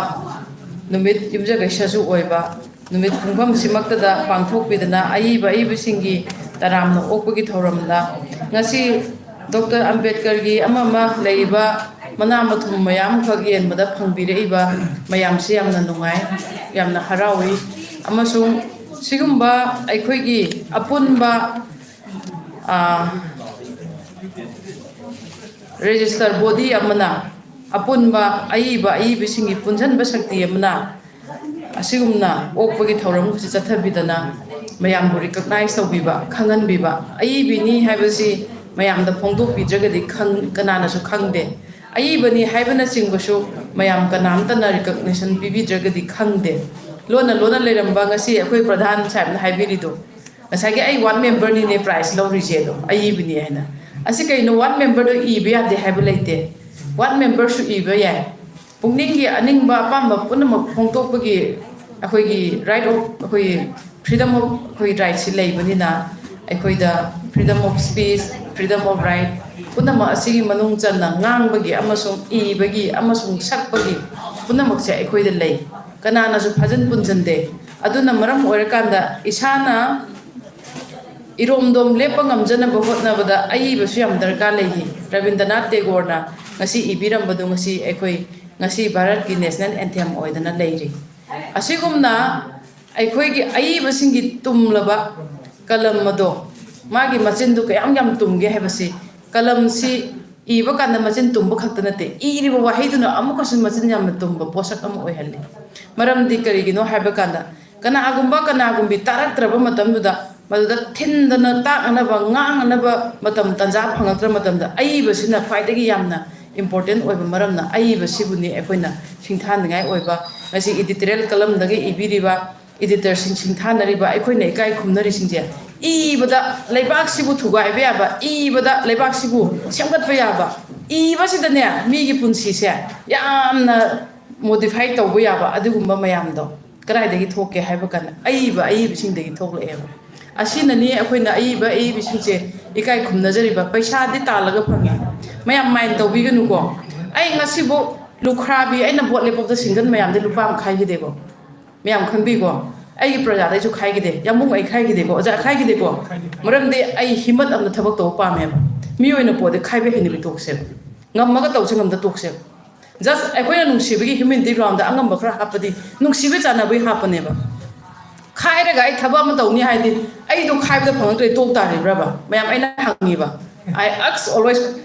ꯅꯨꯃꯤꯠ, ꯌꯨꯝꯖꯀꯩꯁꯁꯨ ꯑꯣꯏꯕ ꯅꯨꯃꯤꯠ ꯄꯨꯡꯐꯝꯁꯤꯃꯛꯇꯗ ꯄꯥꯡꯊꯣꯛꯄꯤꯗꯅ, ꯑꯏꯕ ꯑꯏꯕꯁꯤꯡꯒꯤ ꯇꯔꯥꯝꯅ ꯑꯣꯛꯄꯒꯤ ꯊꯧꯔꯝꯗ ꯉꯁꯤ ꯗꯣꯛꯇꯔ ꯑꯝꯕꯦꯗꯀꯔꯒꯤ ꯑꯃ ꯑꯃ ꯂꯩꯔꯤꯕ ꯃꯅꯥ ꯃꯊꯨꯝ ꯃꯌꯥꯝꯈꯛ ꯌꯦꯟꯕꯗ ꯐꯪꯕꯤꯔꯛꯏꯕ ꯃꯌꯥꯝꯁꯤ ꯌꯥꯝꯅ ꯅꯨꯡꯉꯥꯏ, ꯌꯥꯝꯅ ꯍꯔꯥꯎꯏ꯫ ꯑꯃꯁꯨꯡ ꯁꯤꯒꯨꯝꯕ ꯑꯩꯈꯣꯏꯒꯤ ꯑꯄꯨꯟꯕ, ꯑ, register body ꯑꯃꯅ, ꯑꯄꯨꯟꯕ ꯑꯏꯕ ꯑꯏꯕꯤꯁꯤꯡꯒꯤ ꯄꯨꯟꯁꯤꯟꯕ ꯁꯛꯇꯤ ꯑꯃꯅ ꯑꯁꯤꯒꯨꯝꯅ ꯑꯣꯛꯄꯒꯤ ꯊꯧꯔꯝꯁꯤ ꯆꯠꯊꯕꯤꯗꯅ ꯃꯌꯥꯝꯕꯨ recognize ꯇꯧꯕꯤꯕ, ꯈꯪꯍꯟꯕꯤꯕ꯫ ꯑꯏꯕꯤꯅꯤ ꯍꯥꯏꯕꯁꯤ ꯃꯌꯥꯝꯗ ꯐꯣꯡꯗꯣꯛꯄꯤꯗ꯭ꯔꯒꯗꯤ ꯈꯪ-, ꯀꯅꯥꯅꯁꯨ ꯈꯪꯗꯦ꯫ ꯑꯏꯕꯅꯤ ꯍꯥꯏꯕꯅꯆꯤꯡꯕꯁꯨ ꯃꯌꯥꯝ ꯀꯅꯥꯝꯇꯅ recognition ꯄꯤꯕꯤꯗ꯭ꯔꯒꯗꯤ ꯈꯪꯗꯦ꯫ ꯂꯣꯟꯅ ꯂꯣꯟꯅ ꯂꯩꯔꯝꯕ ꯉꯁꯤ ꯑꯩꯈꯣꯏ ꯄ꯭ꯔꯙꯥꯟ ꯁꯥꯍꯦꯕꯅ ꯍꯥꯏꯕꯤꯔꯤꯗꯣ, ꯉꯁꯥꯏꯒꯤ "ꯑꯩ ward memberꯅꯤꯅꯦ prize ꯂꯧꯔꯤꯁꯦ" ꯑꯗꯣ, ꯑꯏꯕꯅꯤ ꯍꯥꯏꯅ꯫ ꯑꯁꯤ ꯀꯩꯅꯣ, ward memberꯗꯣ ꯏꯕ ꯌꯥꯗꯦ ꯍꯥꯏꯕ ꯂꯩꯇꯦ, ward memberꯁꯨ ꯏꯕ ꯌꯥꯏ꯫ ꯄꯨꯛꯅꯤꯡꯒꯤ ꯑꯅꯤꯡꯕ ꯑꯄꯥꯝꯕ ꯄꯨꯝꯅꯃꯛ ꯐꯣꯡꯗꯣꯛꯄꯒꯤ ꯑꯩꯈꯣꯏꯒꯤ right of, ꯑꯩꯈꯣꯏꯒꯤ freedom of, ꯑꯩꯈꯣꯏꯒꯤ rightꯁꯤ ꯂꯩꯕꯅꯤꯅ, ꯑꯩꯈꯣꯏꯗ freedom of speech, freedom of right ꯄꯨꯝꯅꯃꯛ ꯑꯁꯤꯒꯤ ꯃꯅꯨꯡ ꯆꯟꯅ ꯉꯥꯡꯕꯒꯤ ꯑꯃꯁꯨꯡ ꯏꯕꯒꯤ ꯑꯃꯁꯨꯡ ꯁꯛꯄꯒꯤ ꯄꯨꯝꯅꯃꯛꯁꯦ ꯑꯩꯈꯣꯏꯗ ꯂꯩ꯫ ꯀꯅꯥꯅꯁꯨ ꯐꯥꯖꯤꯟ ꯄꯨꯟꯁꯤꯟꯗꯦ꯫ ꯑꯗꯨꯅ ꯃꯔꯝ ꯑꯣꯏꯔꯀꯥꯟꯗ ꯏꯁꯥꯅ ꯏꯔꯣꯝꯗꯣꯝ ꯂꯦꯞꯄ ꯉꯝꯖꯅꯕ ꯍꯣꯠꯅꯕꯗ ꯑꯏꯕꯁꯨ ꯌꯥꯝ ꯗꯔꯀꯥꯔ ꯂꯩꯔꯤ꯫ ꯔꯕꯤꯟꯗ꯭ꯔꯅꯥꯊ ꯇꯦꯒꯣꯔꯅ ꯉꯁꯤ ꯏꯕꯤꯔꯝꯕꯗꯨ ꯉꯁꯤ ꯑꯩꯈꯣꯏ, ꯉꯁꯤ ꯚꯥꯔꯠꯀꯤ national anthem ꯑꯣꯏꯗꯅ ꯂꯩꯔꯤ꯫ ꯑꯁꯤꯒꯨꯝꯅ ꯑꯩꯈꯣꯏꯒꯤ ꯑꯏꯕꯁꯤꯡꯒꯤ ꯇꯨꯝꯂꯕ ꯀꯂꯝ ꯑꯗꯣ, ꯃꯥꯒꯤ ꯃꯆꯤꯟꯗꯨ ꯀꯌꯥꯝ ꯌꯥꯝ ꯇꯨꯝꯒꯦ ꯍꯥꯏꯕꯁꯤ, ꯀꯂꯝꯁꯤ ꯏꯕ ꯀꯥꯟꯗ ꯃꯆꯤꯟ ꯇꯨꯝꯕ ꯈꯛꯇ ꯅꯠꯇꯦ, ꯏꯔꯤꯕ ꯋꯥꯍꯩꯗꯨꯅ ꯑꯃꯨꯛꯀꯁꯨ ꯃꯆꯤꯟ ꯌꯥꯝꯅ ꯇꯨꯝꯕ ꯄꯣꯠꯁꯛ ꯑꯃ ꯑꯣꯏꯍꯜꯂꯤ꯫ ꯃꯔꯝꯗꯤ ꯀꯔꯤꯒꯤꯅꯣ ꯍꯥꯏꯕ ꯀꯥꯟꯗ, ꯀꯅꯥꯒꯨꯝꯕ ꯀꯅꯥꯒꯨꯝꯕꯤ ꯇꯥꯔꯛꯇ꯭ꯔꯕ ꯃꯇꯝꯗꯨꯗ, ꯃꯗꯨꯗ ꯊꯤꯟꯗꯅ ꯇꯥꯛꯅꯅꯕ, ꯉꯥꯡꯅꯅꯕ ꯃꯇꯝ ꯇꯥꯟꯖꯥ ꯐꯪꯉꯛꯇ꯭ꯔ ꯃꯇꯝꯗ, ꯑꯏꯕꯁꯤꯅ ꯈ꯭ꯋꯥꯏꯗꯒꯤ ꯌꯥꯝꯅ important ꯑꯣꯏꯕ ꯃꯔꯝꯅ, ꯑꯏꯕꯁꯤꯕꯨꯅꯤ ꯑꯩꯈꯣꯏꯅ ꯁꯤꯡꯊꯥꯅꯤꯡꯉꯥꯏ ꯑꯣꯏꯕ꯫ ꯉꯁꯤ editorial ꯀꯂꯝꯗꯒꯤ ꯏꯕꯤꯔꯤꯕ editorꯁꯤꯡ ꯁꯤꯡꯊꯥꯅꯔꯤꯕ ꯑꯩꯈꯣꯏꯅ ꯏꯀꯥꯏ ꯈꯨꯝꯅꯔꯤꯁꯤꯡꯁꯦ, ꯏꯕꯗ ꯂꯩꯕꯥꯛꯁꯤꯕꯨ ꯊꯨꯒꯥꯏꯕ ꯌꯥꯕ, ꯏꯕꯗ ꯂꯩꯕꯥꯛꯁꯤꯕꯨ ꯁꯦꯝꯒꯠꯄ ꯌꯥꯕ, ꯏꯕꯁꯤꯗꯅꯦ, ꯃꯤꯒꯤ ꯄꯨꯟꯁꯤꯁꯦ ꯌꯥꯝꯅ ꯃꯣꯗꯤꯐꯥꯏ ꯇꯧꯕ ꯌꯥꯕ ꯑꯗꯨꯒꯨꯝꯕ ꯃꯌꯥꯝꯗꯣ ꯀꯗꯥꯏꯗꯒꯤ ꯊꯣꯛꯀꯦ ꯍꯥꯏꯕ ꯀꯥꯟꯗ, ꯑꯏꯕ ꯑꯏꯕꯁꯤꯡꯗꯒꯤ ꯊꯣꯛꯂꯛꯑꯦꯕ꯫ ꯑꯁꯤꯅꯅꯤ ꯑꯩꯈꯣꯏꯅ ꯑꯏꯕ ꯑꯏꯕꯁꯤꯡꯁꯦ ꯏꯀꯥꯏ ꯈꯨꯝꯅꯖꯔꯤꯕ꯫ ꯄꯩꯁꯥꯗꯤ ꯇꯥꯜꯂꯒ ꯐꯪꯉꯦ, ꯃꯌꯥꯝ ꯃꯥꯏꯟ ꯇꯧꯕꯤꯒꯅꯨꯀꯣ꯫ ꯑꯩ ꯉꯁꯤꯕꯨ ꯂꯨꯈ꯭ꯔꯥꯕꯤ, ꯑꯩꯅ ꯚꯣꯠ ꯂꯦꯞꯄꯗ ꯁꯤꯡꯒꯟ ꯃꯌꯥꯝꯗꯤ ꯂꯨꯄꯥ ꯑꯃ ꯈꯥꯏꯈꯤꯗꯦꯀꯣ꯫ ꯃꯌꯥꯝ ꯈꯪꯕꯤꯀꯣ, ꯑꯩꯒꯤ ꯄ꯭ꯔꯖꯥꯗꯩꯁꯨ ꯈꯥꯏꯈꯤꯗꯦ, ꯌꯥꯝꯕꯨꯡ ꯑꯩ ꯈꯥꯏꯈꯤꯗꯦꯀꯣ, ꯑꯣꯖꯥ ꯈꯥꯏꯈꯤꯗꯦꯀꯣ꯫ ꯃꯔꯝꯗꯤ ꯑꯩ ꯍꯤꯃꯠ ꯑꯃꯅ ꯊꯕꯛ ꯇꯧꯕ ꯄꯥꯝꯃꯦꯕ꯫ ꯃꯤꯑꯣꯏꯅ ꯄꯣꯠꯇꯤ ꯈꯥꯏꯕ ꯍꯩꯅꯕꯤ ꯇꯣꯛꯁꯦꯕ꯫ ꯉꯝꯃꯒ ꯇꯧꯁꯦ, ꯉꯝꯗ ꯇꯣꯛꯁꯦꯕ꯫ ꯖꯁ ꯑꯩꯈꯣꯏꯅ ꯅꯨꯡꯁꯤꯕꯒꯤ ꯍ꯭ꯌꯨꯃꯦꯅꯤꯇꯤ ꯒ꯭ꯔꯥꯎꯟꯗ ꯑꯉꯝꯕ ꯈꯔ ꯍꯥꯞꯄꯗꯤ, ꯅꯨꯡꯁꯤꯕ ꯆꯥꯟꯅꯕꯒꯤ ꯍꯥꯞꯄꯅꯦꯕ꯫ ꯈꯥꯏꯔꯒ ꯑꯩ ꯊꯕꯛ ꯑꯃ ꯇꯧꯅꯤ ꯍꯥꯏꯗꯤ, ꯑꯩꯗꯣ ꯈꯥꯏꯕꯗ ꯐꯪꯉꯛꯇ꯭ꯔꯦ ꯇꯣꯛ ꯇꯥꯔꯤꯕ꯭ꯔꯕ? ꯃꯌꯥꯝ ꯑꯩꯅ ꯍꯪꯉꯤꯕ꯫ I ask always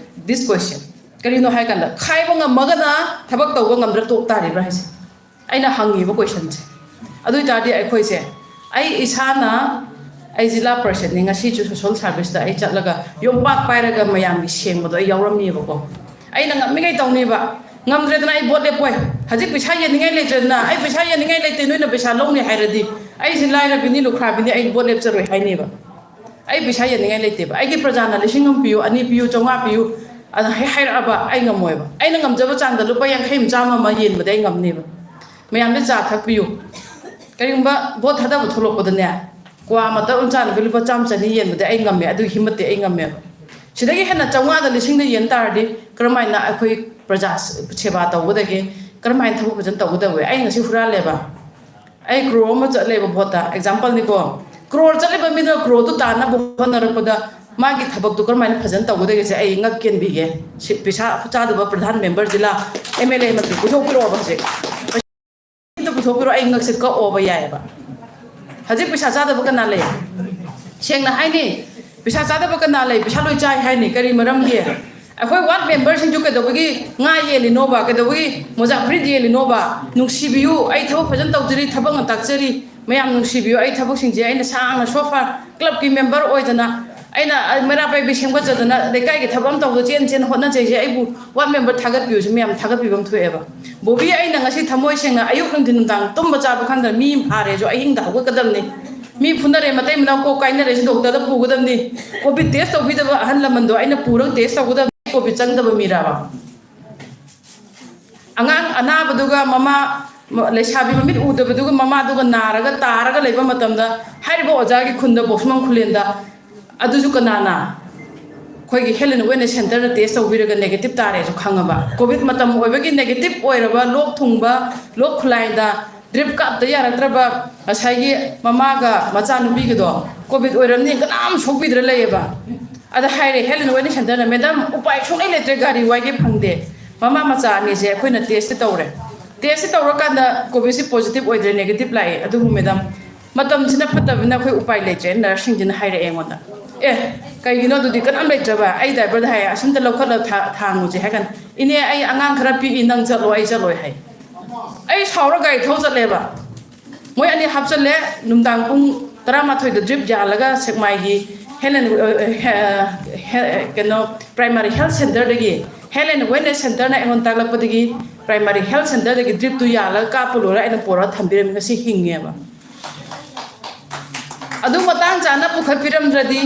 this question. ꯀꯔꯤꯅꯣ ꯍꯥꯏ ꯀꯥꯟꯗ, ꯈꯥꯏꯕ ꯉꯝꯃꯒꯅ ꯊꯕꯛ ꯇꯧꯕ ꯉꯝꯗ꯭ꯔ ꯇꯣꯛ ꯇꯥꯔꯤꯕ꯭ꯔꯥ ꯍꯥꯏꯁꯦ꯫ ꯑꯩꯅ ꯍꯪꯉꯤꯕ ꯀꯣꯏꯁꯟꯁꯦ꯫ ꯑꯗꯨ ꯑꯣꯏ ꯇꯥꯔꯗꯤ ꯑꯩꯈꯣꯏꯁꯦ, ꯑꯩ ꯏꯁꯥꯅ, ꯑꯩ ꯖꯤꯂꯥ ꯄꯔꯤꯁꯠꯅꯤ, ꯉꯁꯤꯁꯨ ꯁꯣꯁꯦꯜ ꯁꯥꯔꯚꯤꯁꯇ ꯑꯩ ꯆꯠꯂꯒ ꯌꯣꯝꯄꯥꯛ ꯄꯥꯏꯔꯒ ꯃꯌꯥꯝꯒꯤ ꯁꯦꯡꯕꯗꯣ ꯑꯩ ꯌꯥꯎꯔꯝꯃꯤꯕꯀꯣ꯫ ꯑꯩꯅ ꯉꯝꯃꯤꯉꯩ ꯇꯧꯅꯤꯕ꯫ ꯉꯝꯗ꯭ꯔꯦꯗꯅ ꯑꯩ ꯚꯣꯠ ꯂꯦꯞꯄꯣꯏ꯫ ꯍꯧꯖꯤꯛ ꯄꯩꯁꯥ ꯌꯦꯟꯅꯤꯡꯉꯥꯏ ꯂꯩꯇ꯭ꯔꯦꯗꯅ, ꯑꯩ ꯄꯩꯁꯥ ꯌꯦꯟꯅꯤꯡꯉꯥꯏ ꯂꯩꯇꯦ, ꯅꯣꯏꯅ ꯄꯩꯁꯥ ꯂꯧꯅꯤ ꯍꯥꯏꯔꯗꯤ, ꯑꯩꯁꯦ ꯂꯥꯏꯔꯕꯤꯅꯤ, ꯂꯨꯈ꯭ꯔꯥꯕꯤꯅꯤ, ꯑꯩ ꯚꯣꯠ ꯂꯦꯞꯆꯔꯣꯏ ꯍꯥꯏꯅꯦꯕ꯫ ꯑꯩ ꯄꯩꯁꯥ ꯌꯦꯟꯅꯤꯡꯉꯥꯏ ꯂꯩꯇꯦꯕ꯫ ꯑꯩꯒꯤ ꯄ꯭ꯔꯖꯥꯅ ꯂꯤꯁꯤꯡ ꯑꯃ ꯄꯤꯌꯨ, ꯑꯅꯤ ꯄꯤꯌꯨ, ꯆꯥꯝꯃꯉꯥ ꯄꯤꯌꯨ, ꯑꯗ ꯍꯦꯛ ꯍꯥꯏꯔꯛꯑꯕ ꯑꯩ ꯉꯝꯃꯣꯏꯕ꯫ ꯑꯩꯅ ꯉꯝꯖꯕ ꯆꯥꯡꯗ ꯂꯨꯄꯥ ꯌꯥꯡꯈꯩ ꯑꯃ, ꯆꯥꯝꯃ ꯑꯃ ꯌꯦꯟꯕꯗꯤ ꯑꯩ ꯉꯝꯅꯦꯕ꯫ ꯃꯌꯥꯝꯗ ꯆꯥ ꯊꯛꯄꯤꯌꯨ꯫ ꯀꯔꯤꯒꯨꯝꯕ ꯚꯣꯠ ꯊꯥꯗꯕ ꯊꯣꯛꯂꯛꯄꯗꯅꯦ, ꯀ꯭ꯋꯥ ꯑꯃꯇ ꯑꯃ ꯆꯥꯅꯕ ꯂꯨꯄꯥ ꯆꯥꯝꯃ ꯆꯅꯤ ꯌꯦꯟꯕꯗꯤ ꯑꯩ ꯉꯝꯃꯦ, ꯑꯗꯨꯒꯤ ꯍꯤꯝꯃꯠꯇꯤ ꯑꯩ ꯉꯝꯃꯦꯕ꯫ ꯁꯤꯗꯒꯤ ꯍꯦꯟꯅ ꯆꯥꯝꯃꯉꯥꯗ ꯂꯤꯁꯤꯡꯗ ꯌꯦꯟ ꯇꯥꯔꯗꯤ ꯀꯔꯝꯍꯥꯏꯅ ꯑꯩꯈꯣꯏ ꯄ꯭ꯔꯖꯥ ꯁꯦꯕꯥ ꯇꯧꯒꯗꯒꯦ? ꯀꯔꯝꯍꯥꯏꯅ ꯊꯕꯛ ꯐꯖꯅ ꯇꯧꯒꯗꯕꯒꯦ? ꯑꯩ ꯉꯁꯤ ꯍꯨꯔꯥꯜꯂꯦꯕ, ꯑꯩ ꯀ꯭ꯔꯣꯔ ꯑꯃ ꯆꯠꯂꯦꯕ ꯚꯣꯠꯇ, ꯑꯦꯛꯖꯥꯝꯄꯜꯅꯤꯀꯣ꯫ ꯀ꯭ꯔꯣꯔ ꯆꯠꯂꯤꯕ ꯃꯤꯗꯨꯅ ꯀ꯭ꯔꯣꯔꯗꯨ ꯇꯥꯟꯅꯕ ꯍꯣꯠꯅꯔꯛꯄꯗ ꯃꯥꯒꯤ ꯊꯕꯛꯇꯨ ꯀꯔꯝꯍꯥꯏꯅ ꯐꯖꯅ ꯇꯧꯒꯗꯒꯦꯁꯦ ꯑꯩ ꯉꯛ ꯀꯦꯟꯕꯤꯒꯦ꯫ ꯁꯤ ꯄꯩꯁꯥ ꯆꯥꯗꯕ pradhan member Zilla M L A ꯃꯟꯇ꯭ꯔꯤ ꯄꯨꯊꯣꯛꯄꯤꯔꯛꯑꯣꯕ ꯍꯧꯖꯤꯛ꯫ ꯑꯝꯇ ꯄꯨꯊꯣꯛꯄꯤꯔꯣ, ꯑꯩ ꯉꯛꯁꯦ ꯀꯛꯑꯣꯕ ꯌꯥꯏꯑꯕ꯫ ꯍꯧꯖꯤꯛ ꯄꯩꯁꯥ ꯆꯥꯗꯕ ꯀꯅꯥ ꯂꯩ? ꯁꯦꯡꯅ ꯍꯥꯏꯅꯤ, ꯄꯩꯁꯥ ꯆꯥꯗꯕ ꯀꯅꯥ ꯂꯩ? ꯄꯩꯁꯥ ꯂꯣꯏ ꯆꯥꯏ ꯍꯥꯏꯅꯤ꯫ ꯀꯔꯤ ꯃꯔꯝꯒꯤ? ꯑꯩꯈꯣꯏ ꯋꯥꯔꯗ ꯃꯦꯝꯕꯔꯁꯤꯡꯁꯨ ꯀꯩꯗꯧꯕꯒꯤ ꯉꯥ ꯌꯦꯜꯂꯤꯅꯣꯕ? ꯀꯩꯗꯧꯕꯒꯤ ꯃꯣꯖꯥ ꯐꯨꯔꯤꯠ ꯌꯦꯜꯂꯤꯅꯣꯕ? ꯅꯨꯡꯁꯤꯕꯤꯌꯨ, ꯑꯩ ꯊꯕꯛ ꯐꯖꯅ ꯇꯧꯖꯔꯤ, ꯊꯕꯛꯅ ꯇꯥꯛꯆꯔꯤ꯫ ꯃꯌꯥꯝ ꯅꯨꯡꯁꯤꯕꯤꯌꯨ, ꯑꯩ ꯊꯕꯛꯁꯤꯡꯁꯦ ꯑꯩꯅ ꯁꯥꯡꯅ ꯁꯣꯐꯥ ꯀ꯭ꯂꯕꯀꯤ ꯃꯦꯝꯕꯔ ꯑꯣꯏꯗꯅ, ꯑꯩꯅ ꯃꯩꯔꯥ ꯄꯥꯏꯕꯤ ꯁꯦꯝꯒꯠꯆꯗꯅ, ꯂꯩꯀꯥꯏꯒꯤ ꯊꯕꯛ ꯑꯃ ꯇꯧꯕꯗ ꯆꯦꯟ ꯆꯦꯟ ꯍꯣꯠꯅꯖꯩꯁꯦ꯫ ꯑꯩꯕꯨ ꯋꯥꯔꯗ ꯃꯦꯝꯕꯔ ꯊꯥꯒꯠꯄꯤꯌꯨꯁꯦ ꯃꯌꯥꯝ ꯊꯥꯒꯠꯄꯤꯕ ꯑꯃ ꯊꯣꯛꯑꯦꯕ꯫ ꯕꯣꯕꯤ, ꯑꯩꯅ ꯉꯁꯤ ꯊꯃꯣꯏ ꯁꯦꯡꯅ ꯑꯌꯨꯛ ꯅꯨꯡꯊꯤꯟ ꯅꯨꯡꯗꯥꯡ ꯇꯨꯝꯕ ꯆꯥꯕ ꯈꯪꯗꯅ ꯃꯤ ꯑꯃ ꯐꯥꯔꯦꯁꯨ ꯑꯍꯤꯡꯗ ꯍꯧꯒꯠꯀꯗꯕꯅꯤ꯫ ꯃꯤ ꯐꯨꯅꯔꯦ, ꯃꯇꯩ ꯃꯅꯥꯎ ꯀꯣꯛ ꯀꯥꯏꯅꯔꯦꯁꯨ ꯗꯣꯛꯇꯔꯗ ꯄꯨꯒꯗꯕꯅꯤ꯫ ꯀꯣꯚꯤꯗ ꯇꯦꯁ ꯇꯧꯕꯤꯗꯕ ꯑꯍꯜ ꯂꯃꯟꯗꯣ ꯑꯩꯅ ꯄꯨꯔꯒ ꯇꯦꯁ ꯇꯧꯒꯗꯕꯅꯤ꯫ ꯀꯣꯚꯤꯗ ꯆꯪꯗꯕ ꯃꯤꯔꯕ? ꯑꯉꯥꯡ ꯑꯅꯥꯕꯗꯨꯒ ꯃꯃꯥ, ꯂꯩꯁꯥꯕꯤ ꯃꯃꯤꯠ ꯎꯗꯕꯗꯨꯒ ꯃꯃꯥꯗꯨꯒ ꯅꯥꯔꯒ ꯇꯥꯔꯒ ꯂꯩꯕ ꯃꯇꯝꯗ, ꯍꯥꯏꯔꯤꯕ ꯑꯣꯖꯥꯒꯤ ꯈꯨꯟꯗ, ꯕꯣꯛꯁꯃꯥꯡ ꯈꯨꯂꯦꯟꯗ, ꯑꯗꯨꯁꯨ ꯀꯅꯥꯅ? ꯑꯩꯈꯣꯏꯒꯤ Health and Wellness Centerꯅ ꯇꯦꯁ ꯇꯧꯕꯤꯔꯒ ꯅꯦꯒꯦꯇꯤꯚ ꯇꯥꯔꯦꯁꯨ ꯈꯪꯉꯕ꯫ ꯀꯣꯚꯤꯗ ꯃꯇꯝ ꯑꯣꯏꯕꯒꯤ ꯅꯦꯒꯦꯇꯤꯚ ꯑꯣꯏꯔꯕ, ꯂꯣꯛ ꯊꯨꯡꯕ, ꯂꯣꯛ ꯈꯨꯂꯥꯏꯗ ꯗ꯭ꯔꯤꯞ ꯀꯥꯞꯇ ꯌꯥꯔꯛꯇ꯭ꯔꯕ ꯉꯁꯥꯏꯒꯤ ꯃꯃꯥꯒ ꯃꯆꯥꯅꯨꯄꯤꯒꯗꯣ ꯀꯣꯚꯤꯗ ꯑꯣꯏꯔꯝꯅꯤ, ꯀꯅꯥꯝ ꯁꯣꯛꯄꯤꯗ꯭ꯔ ꯂꯩꯌꯦꯕ꯫ ꯑꯗ ꯍꯥꯏꯔꯦ Health and Wellness Centerꯅ, "ꯃꯦꯗꯥꯝ, ꯎꯄꯥꯏ ꯁꯨꯡꯂꯩ ꯂꯩꯇ꯭ꯔꯦ, ꯒꯥꯔꯤ ꯋꯥꯏꯒꯦ ꯐꯪꯗꯦ꯫ ꯃꯃꯥ ꯃꯆꯥ ꯑꯅꯤꯁꯦ ꯑꯩꯈꯣꯏꯅ ꯇꯦꯁꯇꯤ ꯇꯧꯔꯦ꯫ ꯇꯦꯁꯇꯤ ꯇꯧꯔꯀꯥꯟꯗ ꯀꯣꯚꯤꯗꯁꯤ ꯄꯣꯖꯤꯇꯤꯚ ꯑꯣꯏꯗ꯭ꯔꯦ, ꯅꯦꯒꯦꯇꯤꯚ ꯂꯥꯛꯑꯦ꯫ ꯑꯗꯨꯕꯨ ꯃꯦꯗꯥꯝ, ꯃꯇꯝꯁꯤꯅ ꯐꯠꯇꯕꯅꯤꯅ ꯑꯩꯈꯣꯏ ꯎꯄꯥꯏ ꯂꯩꯇ꯭ꯔꯦ", ꯅꯔꯁꯁꯤꯡꯁꯤꯅ ꯍꯥꯏꯔꯛꯑꯦ ꯑꯩꯉꯣꯟꯗ꯫ "ꯑꯦ, ꯀꯩꯒꯤꯅꯣ ꯑꯗꯨꯗꯤ? ꯀꯅꯥꯝ ꯂꯩꯇ꯭ꯔꯕ?" ꯑꯩ ꯗ꯭ꯔꯥꯏꯚꯔꯗ ꯍꯥꯏꯌꯦ, "ꯑꯁꯨꯝꯇ ꯂꯧꯈꯠꯂꯒ ꯊꯥ-, ꯊꯥꯡꯉꯨꯁꯦ" ꯍꯥꯏ ꯀꯥꯟꯗ, "ꯏꯅꯦ, ꯑꯩ ꯑꯉꯥꯡ ꯈꯔ ꯄꯤꯛꯏ, ꯅꯪ ꯆꯠꯂꯣ, ꯑꯩ ꯆꯠꯂꯣꯏ" ꯍꯥꯏ꯫ ꯑꯩ ꯁꯥꯎꯔ ꯒꯥꯔꯤ ꯊꯧ ꯆꯠꯂꯦꯕ꯫ ꯃꯣꯏ ꯑꯅꯤ ꯍꯥꯞꯆꯜꯂꯦ꯫ ꯅꯨꯡꯗꯥꯡ ꯄꯨꯡ ꯇꯔꯥꯃꯥꯊꯣꯏꯗ ꯗ꯭ꯔꯤꯞ ꯌꯥꯜꯂꯒ ꯁꯦꯛꯃꯥꯏꯒꯤ ꯍꯦꯜ ꯑꯦꯟ, ꯑ, ꯑ, ꯍꯦ-, ꯑ, ꯍꯦ-, ꯀꯩꯅꯣ, ꯄ꯭ꯔꯥꯏꯃꯥꯔꯤ ꯍꯦꯜꯊ ꯁꯦꯟꯇꯔꯗꯒꯤ, Health and Wellness Centerꯅ ꯑꯩꯉꯣꯟꯗ ꯇꯥꯛꯂꯛꯄꯗꯒꯤ, ꯄ꯭ꯔꯥꯏꯃꯥꯔꯤ ꯍꯦꯜꯊ ꯁꯦꯟꯇꯔꯗꯒꯤ ꯗ꯭ꯔꯤꯞꯇꯨ ꯌꯥꯜꯂꯒ ꯀꯥꯞꯄ ꯂꯣꯏꯔ ꯑꯩꯅ ꯄꯨꯔꯒ ꯊꯝꯕꯤꯔꯝꯃꯤ꯫ ꯉꯁꯤ ꯍꯤꯡꯉꯦꯕ꯫ ꯑꯗꯨ ꯃꯇꯥꯡ ꯆꯥꯅ ꯄꯨꯈꯠꯄꯤꯔꯝꯗ꯭ꯔꯗꯤ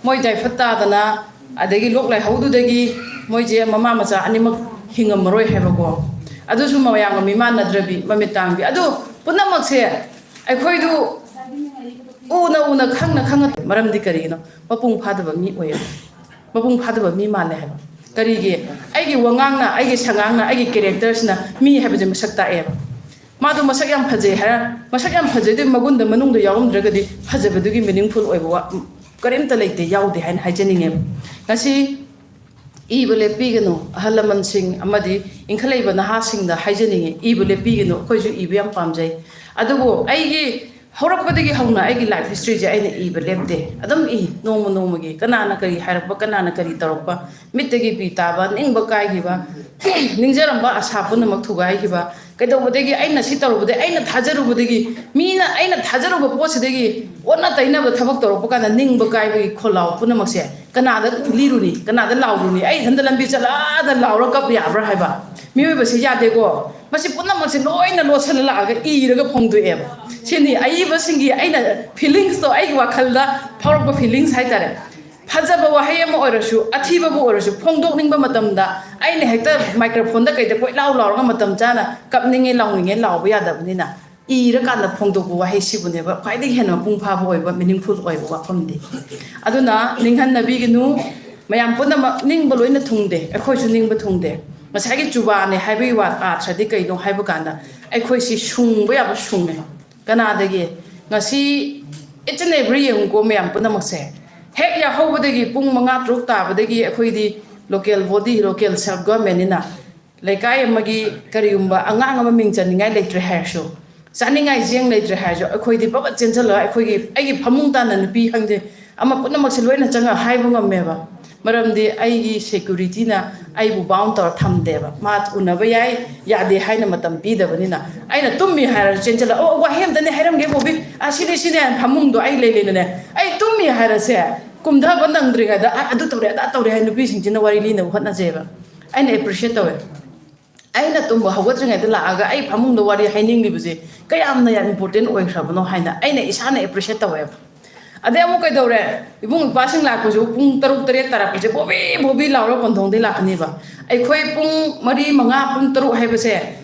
ꯃꯣꯏ ꯗꯥꯏꯐꯠ ꯇꯥꯗꯅ, ꯑꯗꯒꯤ ꯂꯣꯛ ꯂꯥꯏꯍꯧꯗꯨꯗꯒꯤ ꯃꯣꯏꯁꯦ ꯃꯃꯥ ꯃꯆꯥ ꯑꯅꯤꯃꯛ ꯍꯤꯡꯉꯝꯃꯔꯣꯏ ꯍꯥꯏꯕꯀꯣ꯫ ꯑꯗꯨꯁꯨ ꯃꯌꯥꯝꯒ ꯃꯤꯃꯥꯟꯅꯗ꯭ꯔꯕꯤ, ꯃꯃꯤꯠ ꯇꯥꯡꯕꯤ꯫ ꯑꯗꯨ ꯄꯨꯝꯅꯃꯛꯁꯦ ꯑꯩꯈꯣꯏꯗꯨ ꯎꯅ ꯎꯅ, ꯈꯪꯅ ꯈꯪꯅ꯫ ꯃꯔꯝꯗꯤ ꯀꯔꯤꯒꯤꯅꯣ? ꯃꯄꯨꯡ ꯐꯥꯗꯕ ꯃꯤ ꯑꯣꯏꯌꯦꯕ꯫ ꯃꯄꯨꯡ ꯐꯥꯗꯕ ꯃꯤ ꯃꯥꯜꯂꯦ ꯍꯥꯏꯕ꯫ ꯀꯔꯤꯒꯤ? ꯑꯩꯒꯤ ꯋꯥꯉꯥꯡꯅ, ꯑꯩꯒꯤ ꯁꯉꯥꯡꯅ, ꯑꯩꯒꯤ ꯀꯦꯔꯦꯛꯇꯔꯁꯤꯅ ꯃꯤ ꯍꯥꯏꯕꯁꯦ ꯃꯁꯛ ꯇꯥꯛꯑꯦꯕ꯫ ꯃꯥꯗꯣ ꯃꯁꯛ ꯌꯥꯝ ꯐꯖꯩ ꯍꯥꯏꯔ, ꯃꯁꯛ ꯌꯥꯝ ꯐꯖꯩꯗꯨꯒꯤ ꯃꯒꯨꯟꯗ ꯃꯅꯨꯡꯗ ꯌꯥꯎꯔꯝꯗ꯭ꯔꯒꯗꯤ ꯐꯖꯕꯗꯨꯒꯤ ꯃꯤꯅꯤꯡꯐꯨꯜ ꯑꯣꯏꯕ ꯋꯥ ꯀꯔꯤꯝꯇ ꯂꯩꯇꯦ, ꯌꯥꯎꯗꯦ ꯍꯥꯏꯅ ꯍꯥꯏꯖꯅꯤꯡꯉꯦꯕ꯫ ꯉꯁꯤ ꯏꯕ ꯂꯦꯞꯄꯤꯒꯅꯨ, ꯑꯍꯜ ꯂꯃꯟꯁꯤꯡ ꯑꯃꯗꯤ ꯏꯟꯈꯠꯂꯛꯏꯕ ꯅꯍꯥꯁꯤꯡꯗ ꯍꯥꯏꯖꯅꯤꯡꯉꯤ, ꯏꯕ ꯂꯦꯞꯄꯤꯒꯅꯨ꯫ ꯑꯩꯈꯣꯏꯁꯨ ꯏꯕ ꯌꯥꯝ ꯄꯥꯝꯖꯩ, ꯑꯗꯨꯕꯨ ꯑꯩꯒꯤ ꯍꯧꯔꯛꯄꯗꯒꯤ ꯍꯧꯅ ꯑꯩꯒꯤ ꯂꯥꯏꯐ ꯍꯤꯁꯇ꯭ꯔꯤꯁꯦ ꯑꯩꯅ ꯏꯕ ꯂꯦꯞꯇꯦ꯫ ꯑꯗꯨꯝ ꯏ, ꯅꯣꯡꯃ ꯅꯣꯡꯃꯒꯤ ꯀꯅꯥꯅ ꯀꯔꯤ ꯍꯥꯏꯔꯛꯄ, ꯀꯅꯥꯅ ꯀꯔꯤ ꯇꯧꯔꯛꯄ, ꯃꯤꯠꯇꯒꯤ ꯄꯤ ꯇꯥꯕ, ꯅꯤꯡꯕ ꯀꯥꯏꯈꯤꯕ, ꯅꯤꯡꯖꯔꯝꯕ ꯑꯁꯥ ꯄꯨꯝꯅꯃꯛ ꯊꯨꯒꯥꯏꯈꯤꯕ, ꯀꯩꯗꯧꯕꯗꯒꯤ? ꯑꯩꯅ ꯁꯤ ꯇꯧꯔꯨꯕꯗꯒꯤ, ꯑꯩꯅ ꯊꯥꯖꯔꯨꯕꯗꯒꯤ, ꯃꯤꯅ ꯑꯩꯅ ꯊꯥꯖꯔꯨꯕ ꯄꯣꯠꯁꯤꯗꯒꯤ ꯑꯣꯟꯅ ꯇꯩꯅꯕ ꯊꯕꯛ ꯇꯧꯔꯛꯄ ꯀꯥꯟꯗ ꯅꯤꯡꯕ ꯀꯥꯏꯕꯒꯤ ꯈꯣꯜꯂꯥꯎ ꯄꯨꯝꯅꯃꯛꯁꯦ ꯀꯅꯥꯗ ꯂꯤꯔꯨꯅꯤ? ꯀꯅꯥꯗ ꯂꯥꯎꯔꯨꯅꯤ? ꯑꯩ ꯏꯊꯟꯇ ꯂꯝꯕꯤ ꯆꯠꯂꯛꯑꯗ ꯂꯥꯎꯔ ꯀꯞ ꯌꯥꯕ꯭ꯔꯥ ꯍꯥꯏꯕ? ꯃꯤꯑꯣꯏꯕꯁꯦ ꯌꯥꯗꯦꯀꯣ꯫ ꯃꯁꯤ ꯄꯨꯝꯅꯃꯛꯁꯦ ꯂꯣꯏꯅ ꯂꯣꯠꯁꯤꯜꯂ ꯂꯥꯛꯑꯒ ꯏꯔꯒ ꯐꯣꯡꯗꯣꯛꯑꯦꯕ꯫ ꯁꯤꯅꯤ ꯑꯏꯕꯁꯤꯡꯒꯤ ꯑꯩꯅ ꯐꯤꯂꯤꯡꯁꯇꯣ, ꯑꯩꯒꯤ ꯋꯥꯈꯜꯗ ꯐꯥꯎꯔꯛꯄ ꯐꯤꯂꯤꯡꯁ ꯍꯥꯏꯇꯥꯔꯦ꯫ ꯐꯖꯕ ꯋꯥꯍꯩ ꯑꯃ ꯑꯣꯏꯔꯁꯨ, ꯑꯊꯤꯕꯕꯨ ꯑꯣꯏꯔꯁꯨ, ꯐꯣꯡꯗꯣꯛꯅꯤꯡꯕ ꯃꯇꯝꯗ ꯑꯩꯅ ꯍꯦꯛꯇ microphoneꯗ ꯀꯩꯗ ꯀꯣꯏꯂꯥꯎ ꯂꯥꯎꯔꯒ ꯃꯇꯝ ꯆꯥꯅ ꯀꯞꯅꯤꯡꯉꯦ, ꯂꯥꯎꯅꯤꯡꯉꯦ ꯂꯥꯎꯕ ꯌꯥꯗꯕꯅꯤꯅ, ꯏꯔꯀꯥꯟꯗ ꯐꯣꯡꯗꯣꯛꯄ ꯋꯥꯍꯩꯁꯤꯕꯨꯅꯦꯕ ꯈ꯭ꯋꯥꯏꯗꯒꯤ ꯍꯦꯟꯅ ꯃꯄꯨꯡ ꯐꯥꯕ ꯑꯣꯏꯕ, meaningful ꯑꯣꯏꯕ ꯋꯥꯐꯝꯗꯤ꯫ ꯑꯗꯨꯅ ꯅꯤꯡꯍꯟꯅꯕꯤꯒꯅꯨ, ꯃꯌꯥꯝ ꯄꯨꯝꯅꯃꯛ ꯅꯤꯡꯕ ꯂꯣꯏꯅ ꯊꯨꯡꯗꯦ, ꯑꯩꯈꯣꯏꯁꯨ ꯅꯤꯡꯕ ꯊꯨꯡꯗꯦ꯫ ꯉꯁꯥꯏꯒꯤ ꯆꯨꯕꯥꯅꯦ ꯍꯥꯏꯕꯒꯤ ꯋꯥ ꯑꯥꯊ꯭ꯔꯗꯤ ꯀꯩꯅꯣ ꯍꯥꯏꯕ ꯀꯥꯟꯗ, ꯑꯩꯈꯣꯏꯁꯤ ꯁꯨꯡꯕ ꯌꯥꯕ ꯁꯨꯡꯉꯦ꯫ ꯀꯅꯥꯗꯒꯤ? ꯉꯁꯤ each and every ꯌꯦꯡꯉꯨꯀꯣ, ꯃꯌꯥꯝ ꯄꯨꯝꯅꯃꯛꯁꯦ꯫ ꯍꯦꯛ ꯌꯥꯍꯧꯕꯗꯒꯤ ꯄꯨꯡ ꯃꯉꯥ ꯇꯔꯨꯛ ꯇꯥꯕꯗꯒꯤ ꯑꯩꯈꯣꯏꯗꯤ local body, local self governmentꯅꯤꯅ, ꯂꯩꯀꯥꯏ ꯑꯃꯒꯤ ꯀꯔꯤꯒꯨꯝꯕ ꯑꯉꯥꯡ ꯑꯃ ꯃꯤꯡ ꯆꯟꯅꯤꯡꯉꯥꯏ ꯂꯩꯇ꯭ꯔꯦ ꯍꯥꯏꯔꯁꯨ, ꯆꯥꯅꯤꯡꯉꯥꯏ ꯆꯦꯡ ꯂꯩꯇ꯭ꯔꯦ ꯍꯥꯏꯔꯁꯨ, ꯑꯩꯈꯣꯏꯗꯤ ꯄꯕꯠ ꯆꯦꯟꯁꯤꯜꯂꯒ ꯑꯩꯈꯣꯏꯒꯤ, ꯑꯩꯒꯤ ꯐꯃꯨꯡ ꯇꯥꯟꯅ ꯅꯨꯄꯤ ꯈꯪꯗꯦ, ꯑꯃ ꯄꯨꯝꯅꯃꯛꯁꯦ ꯂꯣꯏꯅ ꯆꯪꯉꯒ ꯍꯥꯏꯕ ꯉꯝꯃꯦꯕ꯫ ꯃꯔꯝꯗꯤ ꯑꯩꯒꯤ securityꯅ ꯑꯩꯕꯨ bound ꯇꯧꯔ ꯊꯝꯗꯦꯕ꯫ ꯃꯥ ꯎꯅꯕ ꯌꯥꯏ, ꯌꯥꯗꯦ ꯍꯥꯏꯅ ꯃꯇꯝ ꯄꯤꯗꯕꯅꯤꯅ꯫ ꯑꯩꯅ ꯇꯨꯝꯃꯤ ꯍꯥꯏꯔꯁꯨ ꯆꯦꯟꯁꯤꯜꯂ, "ꯑꯣ, ꯋꯥꯍꯩ ꯑꯝꯇꯅꯦ ꯍꯥꯏꯔꯝꯒꯦ ꯕꯣꯕꯤ, ꯑꯥ, ꯁꯤꯅꯤ, ꯁꯤꯅꯤ" ꯍꯥꯏꯅ ꯐꯃꯨꯡꯗꯣ ꯑꯩ ꯂꯩ ꯂꯩꯅꯅꯦ, ꯑꯩ ꯇꯨꯝꯃꯤ ꯍꯥꯏꯔꯁꯦ, ꯀꯨꯝꯊꯕ ꯅꯪꯗ꯭ꯔꯤꯉꯩꯗ, "ꯑ, ꯑꯗꯨ ꯇꯧꯔꯦ, ꯑꯗꯥ ꯇꯧꯔꯦ" ꯍꯥꯏꯅ ꯅꯨꯄꯤꯁꯤꯡꯁꯤꯅ ꯋꯥꯔꯤ ꯂꯤꯅꯕ ꯍꯣꯠꯅꯖꯩꯑꯕ꯫ ꯑꯩꯅ appreciate ꯇꯧꯋꯦ꯫ ꯑꯩꯅ ꯇꯨꯝꯕ ꯍꯧꯒꯠꯇ꯭ꯔꯤꯉꯩꯗ ꯂꯥꯛꯑꯒ ꯑꯩ ꯐꯃꯨꯡꯗ ꯋꯥꯔꯤ ꯍꯥꯏꯅꯤꯡꯂꯤꯕꯁꯦ ꯀꯌꯥꯝꯅ ꯌꯥꯝ important ꯑꯣꯏꯈ꯭ꯔꯕꯅꯣ ꯍꯥꯏꯅ ꯑꯩꯅ ꯏꯁꯥꯅ appreciate ꯇꯧꯋꯦꯕ꯫ ꯑꯗꯩ ꯑꯃꯨꯛ ꯀꯩꯗꯧꯔꯦ? ꯏꯕꯨꯡ ꯏꯄ꯭ꯋꯥꯁꯤꯡ ꯂꯥꯛꯄꯁꯨ ꯄꯨꯡ ꯇꯔꯨꯛ ꯇꯔꯦꯠ ꯇꯥꯔꯛꯄꯁꯦ ꯕꯣꯕꯤ ꯕꯣꯕꯤ ꯂꯥꯎꯔꯒ ꯀꯣꯟꯊꯣꯡꯗꯩ ꯂꯥꯛꯀꯅꯦꯕ꯫ ꯑꯩꯈꯣꯏ ꯄꯨꯡ ꯃꯔꯤ, ꯃꯉꯥ, ꯄꯨꯡ ꯇꯔꯨꯛ ꯍꯥꯏꯕꯁꯦ,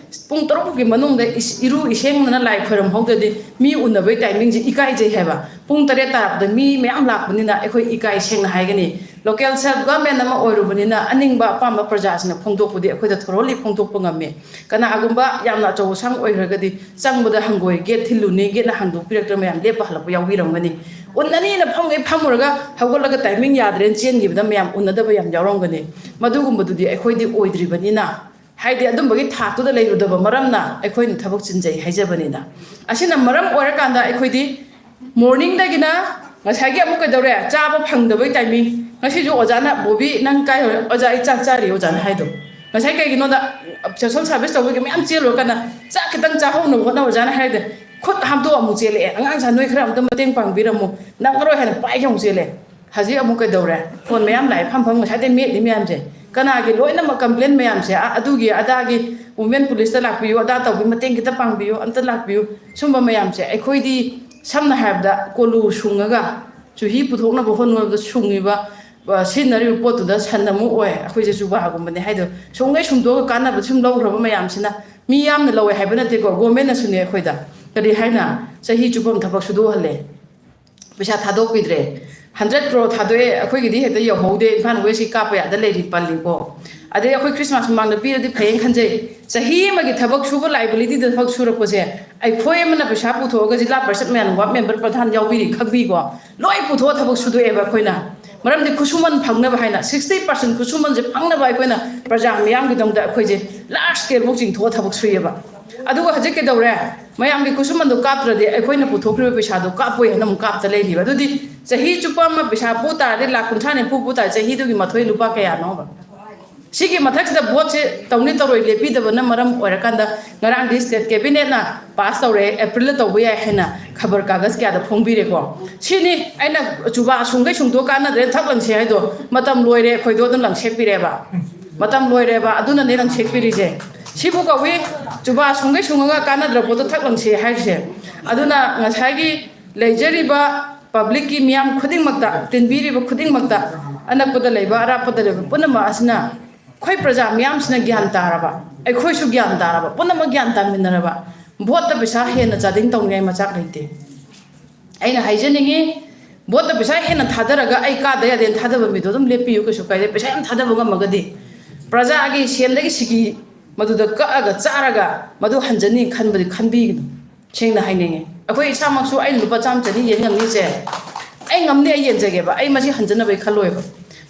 ꯄꯨꯡ ꯇꯔꯨꯛ ꯐꯥꯎꯒꯤ ꯃꯅꯨꯡꯗ ꯏꯁ-, ꯏꯔꯨ ꯏꯁꯦꯡꯗꯅ ꯂꯥꯏ ꯈꯣꯏꯔꯝꯍꯧꯗ꯭ꯔꯗꯤ ꯃꯤ ꯎꯅꯕꯒꯤ timingꯁꯦ ꯏꯀꯥꯏꯖꯩ ꯍꯥꯏꯕ꯫ ꯄꯨꯡ ꯇꯔꯦꯠ ꯇꯥꯔꯛꯄꯗ ꯃꯤ ꯃꯌꯥꯝ ꯂꯥꯛꯄꯅꯤꯅ ꯑꯩꯈꯣꯏ ꯏꯀꯥꯏ, ꯁꯦꯡꯅ ꯍꯥꯏꯒꯅꯤ꯫ Local self government ꯑꯃ ꯑꯣꯏꯔꯨꯕꯅꯤꯅ ꯑꯅꯤꯡꯕ ꯑꯄꯥꯝꯕ ꯄ꯭ꯔꯖꯥꯁꯤꯡꯅ ꯐꯣꯡꯗꯣꯛꯄꯗꯤ ꯑꯩꯈꯣꯏꯗ thoroughly ꯐꯣꯡꯗꯣꯛꯄ ꯉꯝꯃꯤ꯫ ꯀꯅꯥꯒꯨꯝꯕ ꯌꯥꯝꯅ ꯑꯆꯧꯕ ꯑꯁꯥꯡ ꯑꯣꯏꯈ꯭ꯔꯒꯗꯤ ꯆꯪꯕꯗ ꯍꯪꯒꯣꯏ, gate ꯊꯤꯜꯂꯨꯅꯤ, gateꯅ ꯍꯥꯡꯗꯣꯛꯄꯤꯔꯛꯇ꯭ꯔ ꯃꯌꯥꯝ ꯂꯦꯞꯄ ꯍꯜꯂꯛꯄ ꯌꯥꯎꯕꯤꯔꯝꯒꯅꯤ꯫ ꯎꯅꯅꯤꯅ ꯐꯝꯒꯩ ꯐꯝꯃꯨꯔꯒ ꯍꯧꯒꯠꯂꯒ timing ꯌꯥꯗ꯭ꯔꯦꯅ ꯆꯦꯟꯈꯤꯕꯗ ꯃꯌꯥꯝ ꯎꯅꯗꯕ ꯌꯥꯝ ꯌꯥꯎꯔꯝꯒꯅꯤ꯫ ꯃꯗꯨꯒꯨꯝꯕꯗꯨꯗꯤ ꯑꯩꯈꯣꯏꯗꯤ ꯑꯣꯏꯗ꯭ꯔꯤꯕꯅꯤꯅ, ꯍꯥꯏꯗꯤ ꯑꯗꯨꯝꯕꯒꯤ ꯊꯥꯛꯇꯨꯗ ꯂꯩꯔꯨꯗꯕ ꯃꯔꯝꯅ ꯑꯩꯈꯣꯏꯅ ꯊꯕꯛ ꯆꯤꯟꯖꯩ ꯍꯥꯏꯖꯕꯅꯤꯅ꯫ ꯑꯁꯤꯅ ꯃꯔꯝ ꯑꯣꯏꯔꯀꯥꯟꯗ ꯑꯩꯈꯣꯏꯗꯤ morningꯗꯒꯤꯅ ꯉꯁꯥꯏꯒꯤ ꯑꯃꯨꯛ ꯀꯩꯗꯧꯔꯦ? ꯆꯥꯕ ꯐꯪꯗꯕꯒꯤ timing꯫ ꯉꯁꯤꯁꯨ ꯑꯣꯖꯥꯅ, "ꯕꯣꯕꯤ, ꯅꯪ ꯀꯥꯏ ꯌꯧꯔꯦ?" "ꯑꯣꯖꯥ, ꯑꯩ ꯆꯥꯛ ꯆꯥꯔꯤ", ꯑꯣꯖꯥꯅ ꯍꯥꯏꯗꯣ꯫ ꯉꯁꯥꯏ ꯀꯩꯒꯤꯅꯣꯗ, social service ꯇꯧꯕꯒꯤ ꯃꯌꯥꯝ ꯆꯦꯜꯂꯨꯔꯀꯥꯟꯗ ꯆꯥꯛ ꯈꯤꯇꯪ ꯆꯥꯍꯧꯅꯕ ꯍꯣꯠꯅꯧ, ꯑꯣꯖꯥꯅ ꯍꯥꯏꯔꯗꯤ, ꯈꯨꯠ ꯍꯥꯝꯗꯣꯛꯑ ꯑꯃꯨꯛ ꯆꯦꯜꯂꯛꯑꯦ꯫ "ꯑꯉꯥꯡꯁꯥ, ꯅꯣꯏ ꯈꯔ ꯑꯝꯇ ꯃꯇꯦꯡ ꯄꯥꯡꯕꯤꯔꯝꯃꯨ, ꯅꯪꯉꯔꯣꯏ" ꯍꯥꯏꯅ ꯄꯥꯏꯒ ꯑꯃꯨꯛ ꯆꯦꯜꯂꯦ꯫ ꯍꯧꯖꯤꯛ ꯑꯃꯨꯛ ꯀꯩꯗꯧꯔꯦ? ꯐꯣꯟ ꯃꯌꯥꯝ ꯂꯥꯛꯑꯦ, ꯐꯝ ꯐꯝ ꯉꯁꯥꯏꯗꯩ ꯃꯦꯠꯂꯤ ꯃꯌꯥꯝꯁꯦ꯫ ꯀꯅꯥꯒꯤ ꯂꯣꯏꯅꯃꯛ complain ꯃꯌꯥꯝꯁꯦ, ꯑ-, ꯑꯗꯨꯒꯤ ꯑꯗꯥꯒꯤ women policeꯇ ꯂꯥꯛꯄꯤꯌꯨ, ꯑꯗꯥ ꯇꯧꯕꯤ, ꯃꯇꯦꯡ ꯈꯤꯇ ꯄꯥꯡꯕꯤꯌꯨ, ꯑꯝꯇ ꯂꯥꯛꯄꯤꯌꯨ꯫ ꯁꯨꯝꯕ ꯃꯌꯥꯝꯁꯦ ꯑꯩꯈꯣꯏꯗꯤ ꯁꯝꯅ ꯍꯥꯏꯔꯕꯗ ꯀꯣꯂꯨ ꯁꯨꯡꯉꯒ ꯆꯨꯍꯤ ꯄꯨꯊꯣꯛꯅꯕ ꯍꯣꯠꯅꯕꯗ ꯁꯨꯡꯉꯤꯕ, ꯑ, ꯁꯤꯖꯤꯟꯅꯔꯤꯕ ꯄꯣꯠꯇꯨꯗ ꯁꯟ ꯑꯃꯨꯛ ꯑꯣꯏ꯫ ꯑꯩꯈꯣꯏꯁꯦ ꯆꯨꯕꯥꯒꯨꯝꯕꯅꯦ ꯍꯥꯏꯗꯣ꯫ ꯁꯨꯡꯈꯩ ꯁꯨꯡꯗꯣꯛꯑꯒ ꯀꯥꯟꯅꯕ ꯁꯨꯝ ꯂꯧꯈ꯭ꯔꯕ ꯃꯌꯥꯝꯁꯤꯅ꯫ ꯃꯤ ꯌꯥꯝꯅ ꯂꯧꯋꯦ ꯍꯥꯏꯕ ꯅꯠꯇꯦꯀꯣ, ꯒꯣꯔꯃꯦꯟꯅꯁꯨꯅꯦ ꯑꯩꯈꯣꯏꯗ ꯀꯔꯤ ꯍꯥꯏꯅ ꯆꯍꯤ ꯆꯨꯞꯄ ꯑꯃ ꯊꯕꯛ ꯁꯨꯗꯣꯛꯍꯜꯂꯦ꯫ ꯄꯩꯁꯥ ꯊꯥꯗꯣꯛꯄꯤꯗ꯭ꯔꯦ꯫ ꯍꯟꯗ꯭ꯔꯦꯠ ꯀ꯭ꯔꯣꯔ ꯊꯥꯗꯣꯛꯑꯦ, ꯑꯩꯈꯣꯏꯒꯤꯗꯤ ꯍꯦꯛꯇ ꯌꯧꯍꯧꯗꯦ, ꯏꯝꯐꯥꯜ ꯋꯦꯁꯀꯤ ꯀꯥꯞꯄ ꯌꯥꯗ ꯂꯩꯔꯤ ꯄꯜꯂꯤꯀꯣ꯫ ꯑꯗꯩ ꯑꯩꯈꯣꯏ ꯈ꯭ꯔꯤꯁꯃꯥꯁ ꯃꯃꯥꯡꯗ ꯄꯤꯔꯗꯤ ꯐꯩꯌꯦꯅ ꯈꯟꯖꯩ꯫ ꯆꯍꯤ ꯑꯃꯒꯤ ꯊꯕꯛ ꯁꯨꯕ, ꯂꯥꯏꯕꯤꯂꯤꯇꯤꯗ ꯊꯕꯛ ꯁꯨꯔꯛꯄꯁꯦ, ꯑꯩꯈꯣꯏ ꯑꯃꯅ ꯄꯩꯁꯥ ꯄꯨꯊꯣꯛꯑꯒ ꯖꯤꯂꯥ ꯄꯔꯤꯁꯠ ꯃꯌꯥꯝ, ꯋꯥꯔꯗ ꯃꯦꯝꯕꯔ, ꯄ꯭ꯔꯙꯥꯟ ꯌꯥꯎꯕꯤꯔꯤ ꯈꯪꯕꯤꯀꯣ꯫ ꯂꯣꯏ ꯄꯨꯊꯣꯛꯑ ꯊꯕꯛ ꯁꯨꯗꯣꯛꯑꯦꯕ ꯑꯩꯈꯣꯏꯅ꯫ ꯃꯔꯝꯗꯤ ꯈꯨꯠꯁꯨꯃꯟ ꯐꯪꯅꯕ ꯍꯥꯏꯅ, ꯁꯤꯛꯁꯇꯤ ꯄꯥꯔꯁꯦꯟ ꯈꯨꯠꯁꯨꯃꯟꯁꯦ ꯐꯪꯅꯕ ꯑꯩꯈꯣꯏꯅ ꯄ꯭ꯔꯖꯥ ꯃꯤꯌꯥꯝꯒꯤꯗꯃꯛꯇ ꯑꯩꯈꯣꯏꯁꯦ ꯂꯥꯔꯖ ꯁ꯭ꯀꯦꯜꯐꯧ ꯆꯤꯡꯊꯣꯛꯑ ꯊꯕꯛ ꯁꯨꯏꯌꯦꯕ꯫ ꯑꯗꯨꯒ ꯍꯧꯖꯤꯛ ꯀꯩꯗꯧꯔꯦ? ꯃꯌꯥꯝꯒꯤ ꯈꯨꯠꯁꯨꯃꯟꯗꯣ ꯀꯥꯞꯇ꯭ꯔꯗꯤ ꯑꯩꯈꯣꯏꯅ ꯄꯨꯊꯣꯛꯈ꯭ꯔꯤꯕ ꯄꯩꯁꯥꯗꯣ ꯀꯥꯞꯄꯣꯏ ꯍꯥꯏꯅ ꯑꯃꯨꯛ ꯀꯥꯞꯇ ꯂꯩꯔꯤꯕ꯫ ꯑꯗꯨꯗꯤ ꯆꯍꯤ ꯆꯨꯞꯄ ꯑꯃ ꯄꯩꯁꯥ ꯄꯨ ꯇꯥꯔꯗꯤ, ꯂꯥꯛ ꯀꯨꯟꯊ꯭ꯔꯥ ꯅꯤꯐꯨ ꯄꯨ ꯇꯥꯔꯗꯤ, ꯆꯍꯤꯗꯨꯒꯤ ꯃꯊꯣꯏ ꯂꯨꯄꯥ ꯀꯌꯥꯅꯣꯕ? ꯁꯤꯒꯤ ꯃꯊꯛꯁꯤꯗ ꯚꯣꯠꯁꯦ ꯇꯧꯅꯤ ꯇꯧꯔꯣꯏ ꯂꯦꯞꯄꯤꯗꯕꯅ ꯃꯔꯝ ꯑꯣꯏꯔꯀꯥꯟꯗ, ꯉꯔꯥꯡꯗꯤ ꯁ꯭ꯇꯦꯠ ꯀꯦꯕꯤꯅꯦꯠꯅ ꯄꯥꯁ ꯇꯧꯔꯦ, ꯑꯦꯄ꯭ꯔꯤꯜꯗ ꯇꯧꯕ ꯌꯥꯏ ꯍꯥꯏꯅ ꯈꯕꯔ ꯀꯥꯒꯖ ꯀꯌꯥꯗ ꯐꯣꯡꯕꯤꯔꯦꯀꯣ꯫ ꯁꯤꯅꯤ ꯑꯩꯅ ꯆꯨꯕꯥ ꯁꯨꯡꯈꯩ ꯁꯨꯡꯗꯣꯛ ꯀꯥꯟꯅꯗ꯭ꯔꯦ, ꯊꯛ ꯂꯪꯁꯦ ꯍꯥꯏꯗꯣ꯫ ꯃꯇꯝ ꯂꯣꯏꯔꯦ, ꯑꯩꯈꯣꯏꯗꯣ ꯑꯗꯨꯝ ꯂꯪꯁꯦꯠꯄꯤꯔꯦꯕ꯫ ꯃꯇꯝ ꯂꯣꯏꯔꯦꯕ, ꯑꯗꯨꯅꯅꯦ ꯂꯪꯁꯦꯠꯄꯤꯔꯤꯁꯦ꯫ ꯁꯤꯕꯨ ꯀꯧꯏ ꯆꯨꯕꯥ ꯁꯨꯡꯈꯩ ꯁꯨꯡꯉꯒ ꯀꯥꯟꯅꯗ꯭ꯔ ꯄꯣꯠꯇꯣ ꯊꯛ ꯂꯪꯁꯦ ꯍꯥꯏꯔꯤꯁꯦ꯫ ꯑꯗꯨꯅ ꯉꯁꯥꯏꯒꯤ ꯂꯩꯖꯔꯤꯕ ꯄꯕ꯭ꯂꯤꯛꯀꯤ ꯃꯤꯌꯥꯝ ꯈꯨꯗꯤꯡꯃꯛꯇ, ꯇꯤꯟꯕꯤꯔꯤꯕ ꯈꯨꯗꯤꯡꯃꯛꯇ, ꯑꯅꯛꯄꯗ ꯂꯩꯕ, ꯑꯔꯥꯞꯄꯗ ꯂꯩꯕ ꯄꯨꯝꯅꯃꯛ ꯑꯁꯤꯅ ꯑꯩꯈꯣꯏ ꯄ꯭ꯔꯖꯥ ꯃꯤꯌꯥꯝꯁꯤꯅ ꯒ꯭ꯌꯥꯟ ꯇꯥꯔꯕ, ꯑꯩꯈꯣꯏꯁꯨ ꯒ꯭ꯌꯥꯟ ꯇꯥꯔꯕ, ꯄꯨꯝꯅꯃꯛ ꯒ꯭ꯌꯥꯟ ꯇꯥꯃꯤꯟꯅꯔꯕ, ꯚꯣꯠꯇ ꯄꯩꯁꯥ ꯍꯦꯟꯅ ꯆꯥꯗꯤꯡ ꯇꯧꯅꯤꯡꯉꯥꯏ ꯃꯆꯥꯛ ꯂꯩꯇꯦ꯫ ꯑꯩꯅ ꯍꯥꯏꯖꯅꯤꯡꯉꯤ, ꯚꯣꯠꯇ ꯄꯩꯁꯥ ꯍꯦꯟꯅ ꯊꯥꯗꯔꯒ ꯑꯩ ꯀꯥꯗ ꯌꯥꯗꯦꯅ ꯊꯥꯗꯕ ꯃꯤꯗꯣ ꯑꯗꯨꯝ ꯂꯦꯞꯄꯤꯌꯨ, ꯀꯩꯁꯨ ꯀꯥꯏꯗꯦ꯫ ꯄꯩꯁꯥ ꯌꯥꯝ ꯊꯥꯗꯕ ꯉꯝꯃꯒꯗꯤ, ꯄ꯭ꯔꯖꯥꯒꯤ ꯁꯦꯟꯗꯒꯤ ꯁꯤꯀꯤ ꯃꯗꯨꯗ ꯀꯛꯑꯒ ꯆꯥꯔꯒ ꯃꯗꯨ ꯍꯟꯖꯅꯤ ꯈꯟꯕꯗꯤ ꯈꯟꯕꯤꯒꯅꯨ꯫ ꯁꯦꯡꯅ ꯍꯥꯏꯅꯤꯡꯉꯤ, ꯑꯩꯈꯣꯏ ꯏꯁꯥꯃꯛꯁꯨ ꯑꯩꯅ ꯂꯨꯄꯥ ꯆꯥꯝꯃ ꯆꯅꯤ ꯌꯦꯟ ꯉꯝꯅꯤꯁꯦ, ꯑꯩ ꯉꯝꯅꯤ, ꯑꯩ ꯌꯦꯟꯖꯒꯦꯕ꯫ ꯑꯩ ꯃꯁꯤ ꯍꯟꯖꯅꯕ ꯑꯩ ꯈꯜꯂꯣꯏꯕ꯫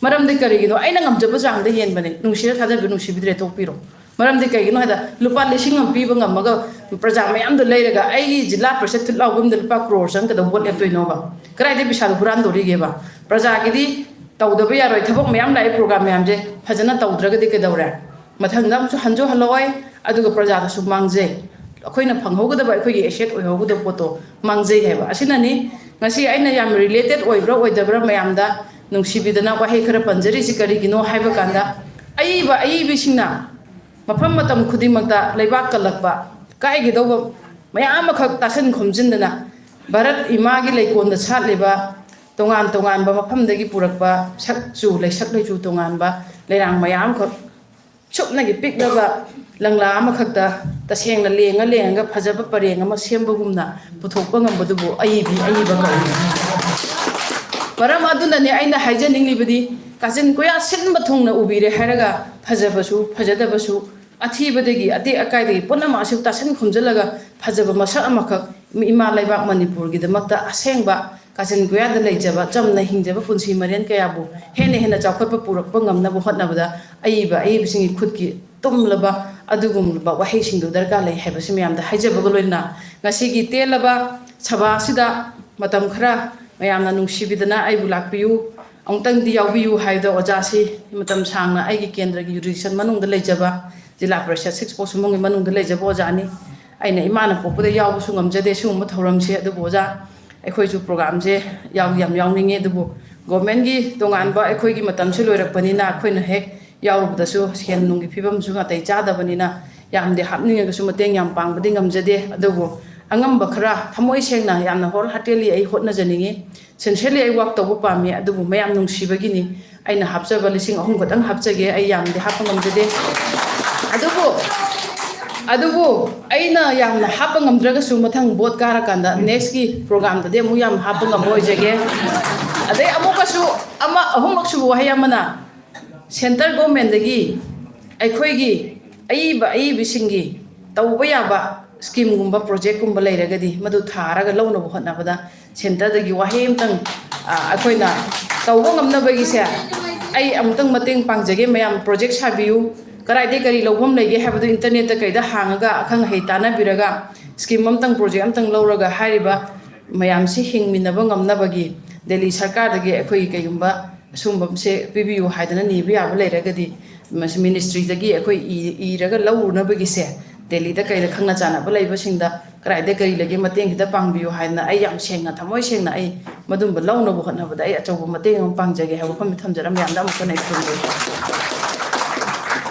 ꯃꯔꯝꯗꯤ ꯀꯔꯤꯒꯤꯅꯣ? ꯑꯩꯅ ꯉꯝꯖꯕ ꯆꯥꯡꯗ ꯌꯦꯟꯕꯅꯦ꯫ ꯅꯨꯡꯁꯤꯔ ꯊꯥꯗꯕꯤꯔꯣ, ꯅꯨꯡꯁꯤꯕꯤꯗ꯭ꯔꯦ ꯇꯣꯛꯄꯤꯔꯣ꯫ ꯃꯔꯝꯗꯤ ꯀꯩꯒꯤꯅꯣ ꯍꯥꯏꯗ, ꯂꯨꯄꯥ ꯂꯤꯁꯤꯡ ꯑꯃ ꯄꯤꯕ ꯉꯝꯃꯒ ꯄ꯭ꯔꯖꯥ ꯃꯌꯥꯝꯗꯣ ꯂꯩꯔꯒ ꯑꯩꯒꯤ ꯖꯤꯂꯥ ꯄꯔꯤꯁꯠ ꯊꯨꯠ ꯂꯥꯎꯕ ꯑꯃꯗ ꯂꯨꯄꯥ ꯀ꯭ꯔꯣꯔ ꯆꯪꯒꯗꯧꯕ ꯚꯣꯠ ꯂꯦꯞꯇꯣꯏꯅꯣꯕ? ꯀꯗꯥꯏꯗꯩ ꯄꯩꯁꯥꯗꯣ ꯍꯨꯔꯥꯟꯗꯣꯔꯤꯒꯦꯕ? ꯄ꯭ꯔꯖꯥꯒꯤꯗꯤ ꯇꯧꯗꯕ ꯌꯥꯔꯣꯏ꯫ ꯊꯕꯛ ꯃꯌꯥꯝ ꯂꯥꯛꯑꯦ, ꯄ꯭ꯔꯣꯒ꯭ꯔꯥꯝ ꯃꯌꯥꯝꯁꯦ ꯐꯖꯅ ꯇꯧꯗ꯭ꯔꯒꯗꯤ ꯀꯩꯗꯧꯔꯦ? ꯃꯊꯪꯗ ꯑꯃꯨꯛꯁꯨ ꯍꯟꯁꯨ ꯍꯜꯂꯛꯑꯣꯏ, ꯑꯗꯨꯒ ꯄ꯭ꯔꯖꯥꯗꯁꯨ ꯃꯥꯡꯖꯩ꯫ ꯑꯩꯈꯣꯏꯅ ꯐꯪꯍꯧꯒꯗꯕ, ꯑꯩꯈꯣꯏꯒꯤ ꯑꯦꯁꯦꯠ ꯑꯣꯏꯍꯧꯒꯗꯕ ꯄꯣꯠꯇꯣ ꯃꯥꯡꯖꯩ ꯍꯥꯏꯕ꯫ ꯑꯁꯤꯅꯅꯤ ꯉꯁꯤ ꯑꯩꯅ ꯌꯥꯝ ꯔꯤꯂꯦꯇꯦꯠ ꯑꯣꯏꯕ꯭ꯔꯥ ꯑꯣꯏꯗꯕ꯭ꯔꯥ ꯃꯌꯥꯝꯗ ꯅꯨꯡꯁꯤꯕꯤꯗꯅ ꯋꯥꯍꯩ ꯈꯔ ꯄꯟꯖꯔꯤꯁꯤ ꯀꯔꯤꯒꯤꯅꯣ ꯍꯥꯏꯕ ꯀꯥꯟꯗ, ꯑꯏꯕ ꯑꯏꯕꯤꯁꯤꯡꯅ ꯃꯐꯝ ꯃꯇꯝ ꯈꯨꯗꯤꯡꯃꯛꯇ ꯂꯩꯕꯥꯛ ꯀꯜꯂꯛꯄ, ꯀꯥꯏꯒꯗꯧꯕ ꯃꯌꯥꯝ ꯑꯃꯈꯛ ꯇꯥꯁꯤꯟ ꯈꯣꯝꯖꯤꯟꯗꯅ, ꯚꯥꯔꯠ ꯏꯃꯥꯒꯤ ꯂꯩꯀꯣꯜꯗ ꯁꯥꯠꯂꯤꯕ ꯇꯣꯉꯥꯟ ꯇꯣꯉꯥꯟꯕ ꯃꯐꯝꯗꯒꯤ ꯄꯨꯔꯛꯄ ꯁꯛ ꯆꯨ, ꯂꯩꯁꯛ ꯂꯩꯆꯨ ꯇꯣꯉꯥꯟꯕ ꯂꯩꯔꯥꯡ ꯃꯌꯥꯝ ꯑꯃꯈꯛ ꯁꯨꯞꯅꯒꯤ ꯄꯤꯛꯂꯕ ꯂꯪꯂꯥ ꯑꯃꯈꯛꯇ ꯇꯁꯦꯡꯅ ꯂꯦꯡꯉ ꯂꯦꯡꯉꯒ ꯐꯖꯕ ꯄꯔꯦꯡ ꯑꯃ ꯁꯦꯝꯕꯒꯨꯝꯅ ꯄꯨꯊꯣꯛꯄ ꯉꯝꯕꯗꯨꯕꯨ ꯑꯏꯕꯤ ꯑꯏꯕ ꯀꯧꯏ꯫ ꯃꯔꯝ ꯑꯗꯨꯅꯅꯦ ꯑꯩꯅ ꯍꯥꯏꯖꯅꯤꯡꯂꯤꯕꯗꯤ, ꯀꯥꯆꯤꯟ ꯀꯣꯌꯥ ꯁꯤꯟꯕ ꯊꯨꯡꯅ ꯎꯕꯤꯔꯦ ꯍꯥꯏꯔꯒ ꯐꯖꯕꯁꯨ ꯐꯖꯗꯕꯁꯨ, ꯑꯊꯤꯕꯗꯒꯤ ꯑꯇꯦꯛ ꯑꯀꯥꯏꯗꯒꯤ ꯄꯨꯝꯅꯃꯛ ꯑꯁꯤ ꯇꯥꯁꯤꯟ ꯈꯣꯝꯖꯤꯜꯂꯒ ꯐꯖꯕ ꯃꯁꯛ ꯑꯃꯈꯛ ꯏꯃꯥ ꯂꯩꯕꯥꯛ ꯃꯅꯤꯄꯨꯔꯒꯤꯗꯃꯛꯇ ꯑꯁꯦꯡꯕ ꯀꯥꯆꯤꯟ ꯀꯣꯌꯥꯗ ꯂꯩꯖꯕ ꯆꯝꯅ ꯍꯤꯡꯖꯕ ꯄꯨꯟꯁꯤ ꯃꯔꯦꯟ ꯀꯌꯥꯕꯨ ꯍꯦꯟꯅ ꯍꯦꯟꯅ ꯆꯥꯎꯈꯠꯄ ꯄꯨꯔꯛꯄ ꯉꯝꯅꯕ ꯍꯣꯠꯅꯕꯗ ꯑꯏꯕ ꯑꯏꯕꯁꯤꯡꯒꯤ ꯈꯨꯠꯀꯤ ꯇꯨꯝꯂꯕ ꯑꯗꯨꯒꯨꯝꯂꯕ ꯋꯥꯍꯩꯁꯤꯡꯗꯨ ꯗꯔꯀꯥꯔ ꯂꯩ ꯍꯥꯏꯕꯁꯤ ꯃꯌꯥꯝꯗ ꯍꯥꯏꯖꯕꯒ ꯂꯣꯏꯅꯅ, ꯉꯁꯤꯒꯤ ꯇꯦꯜꯂꯕ ꯁꯚꯥ ꯑꯁꯤꯗ ꯃꯇꯝ ꯈꯔ ꯃꯌꯥꯝꯅ ꯅꯨꯡꯁꯤꯕꯤꯗꯅ ꯑꯩꯕꯨ ꯂꯥꯛꯄꯤꯌꯨ, ꯑꯃꯨꯛꯇꯪꯗꯤ ꯌꯥꯎꯕꯤꯌꯨ ꯍꯥꯏꯕꯗ ꯑꯣꯖꯥꯁꯤ ꯃꯇꯝ ꯁꯥꯡꯅ ꯑꯩꯒꯤ ꯀꯦꯟꯗ꯭ꯔꯒꯤ ꯖꯨꯔꯤꯗꯤꯛꯁꯟ ꯃꯅꯨꯡꯗ ꯂꯩꯖꯕ, ꯖꯤꯂꯥ ꯄꯔꯤꯁꯠ ꯁꯤꯛꯁ ꯄꯣꯛꯁꯨꯝꯕꯝꯒꯤ ꯃꯅꯨꯡꯗ ꯂꯩꯖꯕ ꯑꯣꯖꯥꯅꯤ꯫ ꯑꯩꯅ ꯏꯃꯥꯅ ꯄꯣꯛꯄꯗ ꯌꯥꯎꯕꯁꯨ ꯉꯝꯖꯗꯦ ꯁꯤꯒꯨꯝꯕ ꯊꯧꯔꯝꯁꯦ, ꯑꯗꯨꯕꯨ ꯑꯣꯖꯥ, ꯑꯩꯈꯣꯏꯁꯨ ꯄ꯭ꯔꯣꯒ꯭ꯔꯥꯝꯁꯦ ꯌꯥꯎ-, ꯌꯥꯝ ꯌꯥꯎꯅꯤꯡꯉꯤ, ꯑꯗꯨꯕꯨ ꯒꯣꯔꯃꯦꯟꯒꯤ ꯇꯣꯉꯥꯟꯕ ꯑꯩꯈꯣꯏꯒꯤ ꯃꯇꯝꯁꯤ ꯂꯣꯏꯔꯛꯄꯅꯤꯅ ꯑꯩꯈꯣꯏꯅ ꯍꯦꯛ ꯌꯥꯎꯔꯨꯕꯗꯁꯨ ꯁꯦꯟ ꯅꯨꯡꯒꯤ ꯐꯤꯕꯝꯁꯨ ꯅꯥꯇꯩ ꯆꯥꯗꯕꯅꯤꯅ ꯌꯥꯝꯗꯤ ꯍꯥꯞꯅꯤꯡꯉꯒꯁꯨ ꯃꯇꯦꯡ ꯌꯥꯝ ꯄꯥꯡꯕꯗꯤ ꯉꯝꯖꯗꯦ꯫ ꯑꯗꯨꯕꯨ ꯑꯉꯝꯕ ꯈꯔ ꯊꯃꯣꯏ ꯁꯦꯡꯅ ꯌꯥꯝꯅ whole heartedly ꯑꯩ ꯍꯣꯠꯅꯖꯅꯤꯡꯉꯤ꯫ Sincerely ꯑꯩ work ꯇꯧꯕ ꯄꯥꯝꯃꯤ, ꯑꯗꯨꯕꯨ ꯃꯌꯥꯝ ꯅꯨꯡꯁꯤꯕꯒꯤꯅꯤ꯫ ꯑꯩꯅ ꯍꯥꯞꯆꯕ ꯂꯤꯁꯤꯡ ꯑꯍꯨꯝ ꯈꯛꯇꯪ ꯍꯥꯞꯆꯒꯦ, ꯑꯩ ꯌꯥꯝꯅꯗꯤ ꯍꯥꯞꯄ ꯉꯝꯖꯗꯦ꯫ ꯑꯗꯨꯕꯨ, ꯑꯗꯨꯕꯨ ꯑꯩꯅ ꯌꯥꯝꯅ ꯍꯥꯞꯄ ꯉꯝꯗ꯭ꯔꯒꯁꯨ ꯃꯊꯪ ꯚꯣꯠ ꯀꯥꯔꯀꯥꯟꯗ next ꯀꯤ ꯄ꯭ꯔꯣꯒ꯭ꯔꯥꯝꯗꯗꯤ ꯑꯃꯨꯛ ꯌꯥꯝ ꯍꯥꯞꯄ ꯉꯝꯕ ꯑꯣꯏꯖꯒꯦ꯫ ꯑꯗꯩ ꯑꯃꯨꯛꯀꯁꯨ ꯑꯃ, ꯑꯍꯨꯝꯂꯛ ꯁꯨꯕ ꯋꯥꯍꯩ ꯑꯃꯅ, ꯁꯦꯟꯇꯔ ꯒꯣꯔꯃꯦꯟꯗꯒꯤ ꯑꯩꯈꯣꯏꯒꯤ ꯑꯏꯕ ꯑꯏꯕꯤꯁꯤꯡꯒꯤ ꯇꯧꯕ ꯌꯥꯕ ꯁ꯭ꯀꯤꯝꯒꯨꯝꯕ ꯄ꯭ꯔꯣꯖꯦꯛꯀꯨꯝꯕ ꯂꯩꯔꯒꯗꯤ ꯃꯗꯨ ꯊꯥꯔꯒ ꯂꯧꯅꯕ ꯍꯣꯠꯅꯕꯗ ꯁꯦꯟꯇꯔꯗꯒꯤ ꯋꯥꯍꯩ ꯑꯃꯇꯪ, ꯑ, ꯑꯩꯈꯣꯏꯅ ꯇꯧꯕ ꯉꯝꯅꯕꯒꯤꯁꯦ ꯑꯩ ꯑꯃꯨꯛꯇꯪ ꯃꯇꯦꯡ ꯄꯥꯡꯖꯒꯦ꯫ ꯃꯌꯥꯝ ꯄ꯭ꯔꯣꯖꯦꯛ ꯁꯥꯕꯤꯌꯨ, ꯀꯗꯥꯏꯗꯒꯤ ꯀꯔꯤ ꯂꯧꯐꯝ ꯂꯩꯒꯦ ꯍꯥꯏꯕꯗꯨ ꯏꯟꯇꯔꯅꯦꯠꯇ ꯀꯩꯗ ꯍꯥꯡꯉꯒ ꯑꯈꯪ ꯑꯍꯩ ꯇꯥꯟꯅꯕꯤꯔꯒ ꯁ꯭ꯀꯤꯝ ꯑꯃꯇꯪ, ꯄ꯭ꯔꯣꯖꯦꯛ ꯑꯃꯇꯪ ꯂꯧꯔꯒ ꯍꯥꯏꯔꯤꯕ ꯃꯌꯥꯝꯁꯤ ꯍꯤꯡꯃꯤꯟꯅꯕ ꯉꯝꯅꯕꯒꯤ ꯗꯦꯜꯂꯤ ꯁꯔꯀꯥꯔꯗꯒꯤ ꯑꯩꯈꯣꯏꯒꯤ ꯀꯩꯒꯨꯝꯕ ꯑꯁꯨꯝꯕꯁꯦ ꯄꯤꯕꯤꯌꯨ ꯍꯥꯏꯗꯅ ꯅꯤꯕ ꯌꯥꯕ ꯂꯩꯔꯒꯗꯤ, ꯃꯁꯤ ꯃꯤꯅꯤꯁꯇ꯭ꯔꯤꯗꯒꯤ ꯑꯩꯈꯣꯏ ꯏ-, ꯏꯔꯒ ꯂꯧꯔꯨꯅꯕꯒꯤꯁꯦ, ꯗꯦꯜꯂꯤꯗ ꯀꯩꯗ ꯈꯪꯅ ꯆꯥꯟꯅꯕ ꯂꯩꯕꯁꯤꯡꯗ ꯀꯗꯥꯏꯗ ꯀꯔꯤ ꯂꯩꯒꯦ ꯃꯇꯦꯡ ꯈꯤꯇ ꯄꯥꯡꯕꯤꯌꯨ ꯍꯥꯏꯗꯅ ꯑꯩ ꯌꯥꯝ ꯁꯦꯡꯅ, ꯊꯃꯣꯏ ꯁꯦꯡꯅ ꯑꯩ ꯃꯗꯨꯝꯕ ꯂꯧꯅꯕ ꯍꯣꯠꯅꯕꯗ ꯑꯩ ꯑꯆꯧꯕ ꯃꯇꯦꯡ ꯑꯃ ꯄꯥꯡꯖꯒꯦ ꯍꯥꯏꯕ ꯋꯥꯐꯝꯁꯤ ꯊꯝꯖꯔ ꯃꯌꯥꯝꯗ ꯑꯃꯨꯛ ꯍꯟꯅ ꯑꯩ ꯈꯨꯔꯨꯝꯖꯔꯤ꯫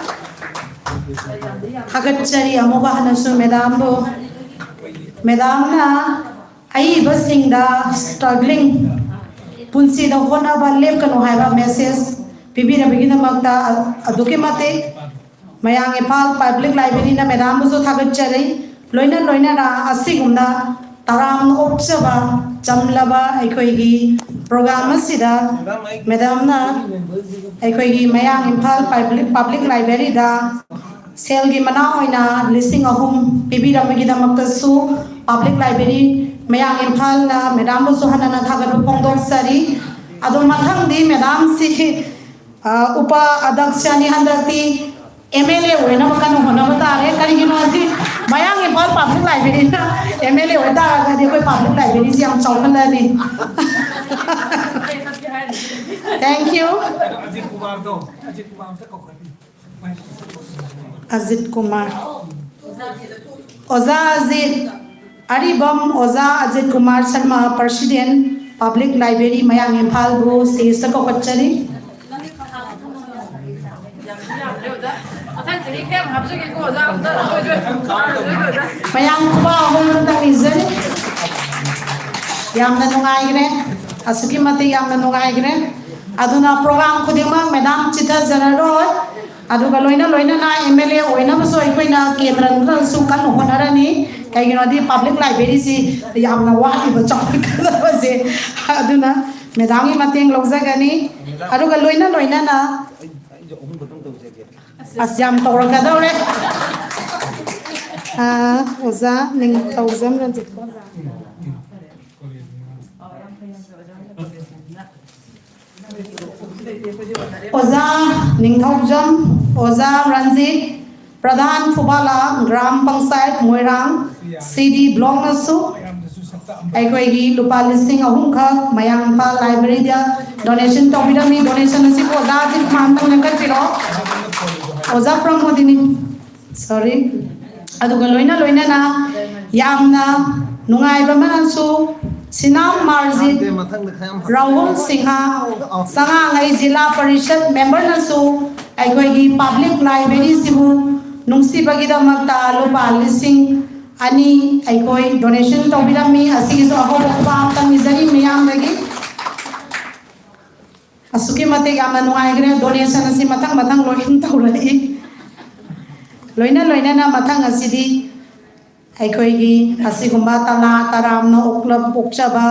ꯊꯥꯒꯠꯆꯔꯤ ꯑꯃꯨꯛ ꯍꯟꯅꯁꯨ ꯃꯦꯗꯥꯝꯕꯨ꯫ ꯃꯦꯗꯥꯝꯅ ꯑꯏꯕꯁꯤꯡꯗ ꯁ꯭ꯇ꯭ꯔꯒ꯭ꯂꯤꯡ ꯄꯨꯟꯁꯤꯗ ꯍꯣꯠꯅꯕ ꯂꯦꯞꯀꯅꯨ ꯍꯥꯏꯕ ꯃꯦꯁꯦꯖ ꯄꯤꯕꯤꯔꯕꯒꯤꯗꯃꯛꯇ ꯑꯗꯨꯛꯀꯤ ꯃꯇꯤꯛ ꯃꯌꯥꯡ ꯏꯝꯐꯥꯜ ꯄꯕ꯭ꯂꯤꯛ ꯂꯥꯏꯕ꯭ꯔꯦꯔꯤꯅ ꯃꯦꯗꯥꯝꯕꯨꯁꯨ ꯊꯥꯒꯠꯆꯔꯤ꯫ ꯂꯣꯏꯅ ꯂꯣꯏꯅꯅ ꯑꯁꯤꯒꯨꯝꯅ ꯇꯔꯥꯝꯅ ꯑꯣꯛꯆꯕ ꯆꯝꯂꯕ ꯑꯩꯈꯣꯏꯒꯤ ꯄ꯭ꯔꯣꯒ꯭ꯔꯥꯝ ꯑꯁꯤꯗ ꯃꯦꯗꯥꯝꯅ ꯑꯩꯈꯣꯏꯒꯤ ꯃꯌꯥꯡ ꯏꯝꯐꯥꯜ ꯄꯕ꯭ꯂꯤꯛ ꯄꯕ꯭ꯂꯤꯛ ꯂꯥꯏꯕ꯭ꯔꯦꯔꯤꯗ ꯁꯦꯜꯒꯤ ꯃꯅꯥ ꯑꯣꯏꯅ ꯂꯤꯁꯤꯡ ꯑꯍꯨꯝ ꯄꯤꯕꯤꯔꯝꯕꯒꯤꯗꯃꯛꯇꯁꯨ ꯄꯕ꯭ꯂꯤꯛ ꯂꯥꯏꯕ꯭ꯔꯦꯔꯤ ꯃꯌꯥꯡ ꯏꯝꯐꯥꯜꯅ ꯃꯦꯗꯥꯝꯕꯨꯁꯨ ꯍꯟꯅ ꯊꯥꯒꯠꯄ ꯐꯣꯡꯗꯣꯛꯆꯔꯤ꯫ ꯑꯗꯣ ꯃꯊꯪꯗꯤ ꯃꯦꯗꯥꯝꯁꯤ, ꯑ, ꯎꯄ ꯑꯗꯛꯁꯅꯤ, ꯍꯟꯗꯛꯇꯤ ꯑꯦꯝ ꯑꯦꯜ ꯑꯦ ꯑꯣꯏꯅꯕ ꯀꯟꯅ ꯍꯣꯠꯅꯕ ꯇꯥꯔꯦ꯫ ꯀꯔꯤꯒꯤꯅꯣ ꯍꯥꯏꯗꯤ ꯃꯌꯥꯡ ꯏꯝꯐꯥꯜ ꯄꯕ꯭ꯂꯤꯛ ꯂꯥꯏꯕ꯭ꯔꯦꯔꯤꯅ ꯑꯦꯝ ꯑꯦꯜ ꯑꯦ ꯑꯣꯏ ꯇꯥꯔꯒꯗꯤ ꯑꯩꯈꯣꯏ ꯄꯕ꯭ꯂꯤꯛ ꯂꯥꯏꯕ꯭ꯔꯦꯔꯤꯁꯤ ꯌꯥꯝ ꯆꯥꯎꯈꯠꯂꯅꯤ꯫ Thank you. ꯑꯖꯤꯠ ꯀꯨꯃꯥꯔꯗꯣ, ꯑꯖꯤꯠ ꯀꯨꯃꯥꯔ ꯑꯝꯇ ꯀꯧꯈꯠꯄꯤꯌꯨ꯫ ꯑꯖꯤꯠ ꯀꯨꯃꯥꯔ꯫ ꯑꯣꯖꯥ ꯑꯖꯤꯠ, ꯑꯔꯤꯕꯝ ꯑꯣꯖꯥ Ajit Kumar Sharma, president, public library ꯃꯌꯥꯡ ꯏꯝꯐꯥꯜꯕꯨ ꯁ꯭ꯇꯦꯖꯇ ꯀꯧꯈꯠꯆꯔꯤ꯫ ꯃꯌꯥꯝ ꯈꯨꯕꯥꯛ ꯑꯍꯨꯝ ꯑꯝꯇ ꯄꯤꯖꯔꯤ꯫ ꯌꯥꯝꯅ ꯅꯨꯡꯉꯥꯏꯈ꯭ꯔꯦ, ꯑꯁꯨꯛꯀꯤ ꯃꯇꯤꯛ ꯌꯥꯝꯅ ꯅꯨꯡꯉꯥꯏꯈ꯭ꯔꯦ꯫ ꯑꯗꯨꯅ ꯄ꯭ꯔꯣꯒ꯭ꯔꯥꯝ ꯈꯨꯗꯤꯡꯃꯛ ꯃꯦꯗꯥꯝ ꯆꯤꯊꯖꯔꯔꯣꯏ꯫ ꯑꯗꯨꯒ ꯂꯣꯏꯅ ꯂꯣꯏꯅꯅ ꯑꯦꯝ ꯑꯦꯜ ꯑꯦ ꯑꯣꯏꯅꯕꯁꯨ ꯑꯩꯈꯣꯏꯅ ꯀꯦꯟꯗ꯭ꯔꯗꯁꯨ ꯀꯟꯅ ꯍꯣꯠꯅꯔꯅꯤ꯫ ꯀꯩꯒꯤꯅꯣꯗꯤ ꯄꯕ꯭ꯂꯤꯛ ꯂꯥꯏꯕ꯭ꯔꯦꯔꯤꯁꯤ ꯌꯥꯝꯅ ꯋꯥꯠꯂꯤꯕ ꯆꯥꯎꯈꯠꯀꯗꯕꯁꯦ꯫ ꯑꯗꯨꯅ ꯃꯦꯗꯥꯝꯒꯤ ꯃꯇꯦꯡ ꯂꯧꯖꯒꯅꯤ꯫ ꯑꯗꯨꯒ ꯂꯣꯏꯅ ꯂꯣꯏꯅꯅ ꯑꯁ, ꯌꯥꯝ ꯇꯧꯔꯛꯀꯗꯧꯔꯦ꯫ ꯑꯥ, ꯑꯣꯖꯥ ꯅꯤꯡꯊꯧꯖꯝ ꯔꯟꯖꯤꯠ꯫ ꯑꯣꯖꯥ ꯅꯤꯡꯊꯧꯖꯝ, ꯑꯣꯖꯥ ꯔꯟꯖꯤꯠ, ꯄ꯭ꯔꯙꯥꯟ ꯐꯨꯕꯥꯂꯥ, ꯒ꯭ꯔꯥꯝ ꯄꯟꯆꯥꯌꯠ ꯃꯣꯏꯔꯥꯡ, ꯁꯤ ꯗꯤ ꯕ꯭ꯂꯣꯛꯅꯁꯨ ꯑꯩꯈꯣꯏꯒꯤ ꯂꯨꯄꯥ ꯂꯤꯁꯤꯡ ꯑꯍꯨꯝꯈꯛ ꯃꯌꯥꯡ ꯏꯝꯐꯥꯜ ꯂꯥꯏꯕ꯭ꯔꯦꯔꯤꯗ ꯗꯣꯅꯦꯁꯟ ꯇꯧꯕꯤꯔꯝꯃꯤ꯫ ꯗꯣꯅꯦꯁꯟ ꯑꯁꯤꯕꯨ ꯑꯣꯖꯥ ꯑꯖꯤꯠ ꯀꯨꯃꯥꯔ ꯑꯝꯇꯪ ꯂꯦꯡꯈꯠꯄꯤꯔꯣ꯫ ꯑꯣꯖꯥ ꯄ꯭ꯔꯃꯣꯗꯤꯅꯤ, ꯁꯣꯔꯤ꯫ ꯑꯗꯨꯒ ꯂꯣꯏꯅ ꯂꯣꯏꯅꯅ ꯌꯥꯝꯅ ꯅꯨꯡꯉꯥꯏꯕ ꯑꯃꯅꯁꯨ ꯁꯤꯅꯥꯝ ꯃꯥꯔꯖꯤꯠ, ꯔꯥꯍꯨꯜ ꯁꯤꯡꯍ, ꯁꯉꯥꯡꯉꯩ ꯖꯤꯂꯥ ꯄꯔꯤꯁꯠ ꯃꯦꯝꯕꯔꯅꯁꯨ ꯑꯩꯈꯣꯏꯒꯤ ꯄꯕ꯭ꯂꯤꯛ ꯂꯥꯏꯕ꯭ꯔꯦꯔꯤꯁꯤꯕꯨ ꯅꯨꯡꯁꯤꯕꯒꯤꯗꯃꯛꯇ ꯂꯨꯄꯥ ꯂꯤꯁꯤꯡ ꯑꯅꯤ ꯑꯩꯈꯣꯏ ꯗꯣꯅꯦꯁꯟ ꯇꯧꯕꯤꯔꯝꯃꯤ꯫ ꯑꯁꯤꯒꯤꯁꯨ ꯑꯍꯧꯕ ꯈꯨꯕꯥꯛ ꯑꯃꯇꯪ ꯅꯤꯖꯔꯤ ꯃꯤꯌꯥꯝꯗꯒꯤ꯫ ꯑꯁꯨꯛꯀꯤ ꯃꯇꯤꯛ ꯌꯥꯝꯅ ꯅꯨꯡꯉꯥꯏꯈ꯭ꯔꯦ꯫ ꯗꯣꯅꯦꯁꯟ ꯑꯁꯤ ꯃꯊꯪ ꯃꯊꯪ ꯂꯣꯏꯅ ꯇꯧꯔꯛꯏ꯫ ꯂꯣꯏꯅ ꯂꯣꯏꯅꯅ ꯃꯊꯪ ꯑꯁꯤꯗꯤ ꯑꯩꯈꯣꯏꯒꯤ ꯑꯁꯤꯒꯨꯝꯕ ꯇꯂꯥ ꯇꯔꯥꯝꯅ ꯑꯣꯛꯂꯞ ꯑꯣꯛꯆꯕ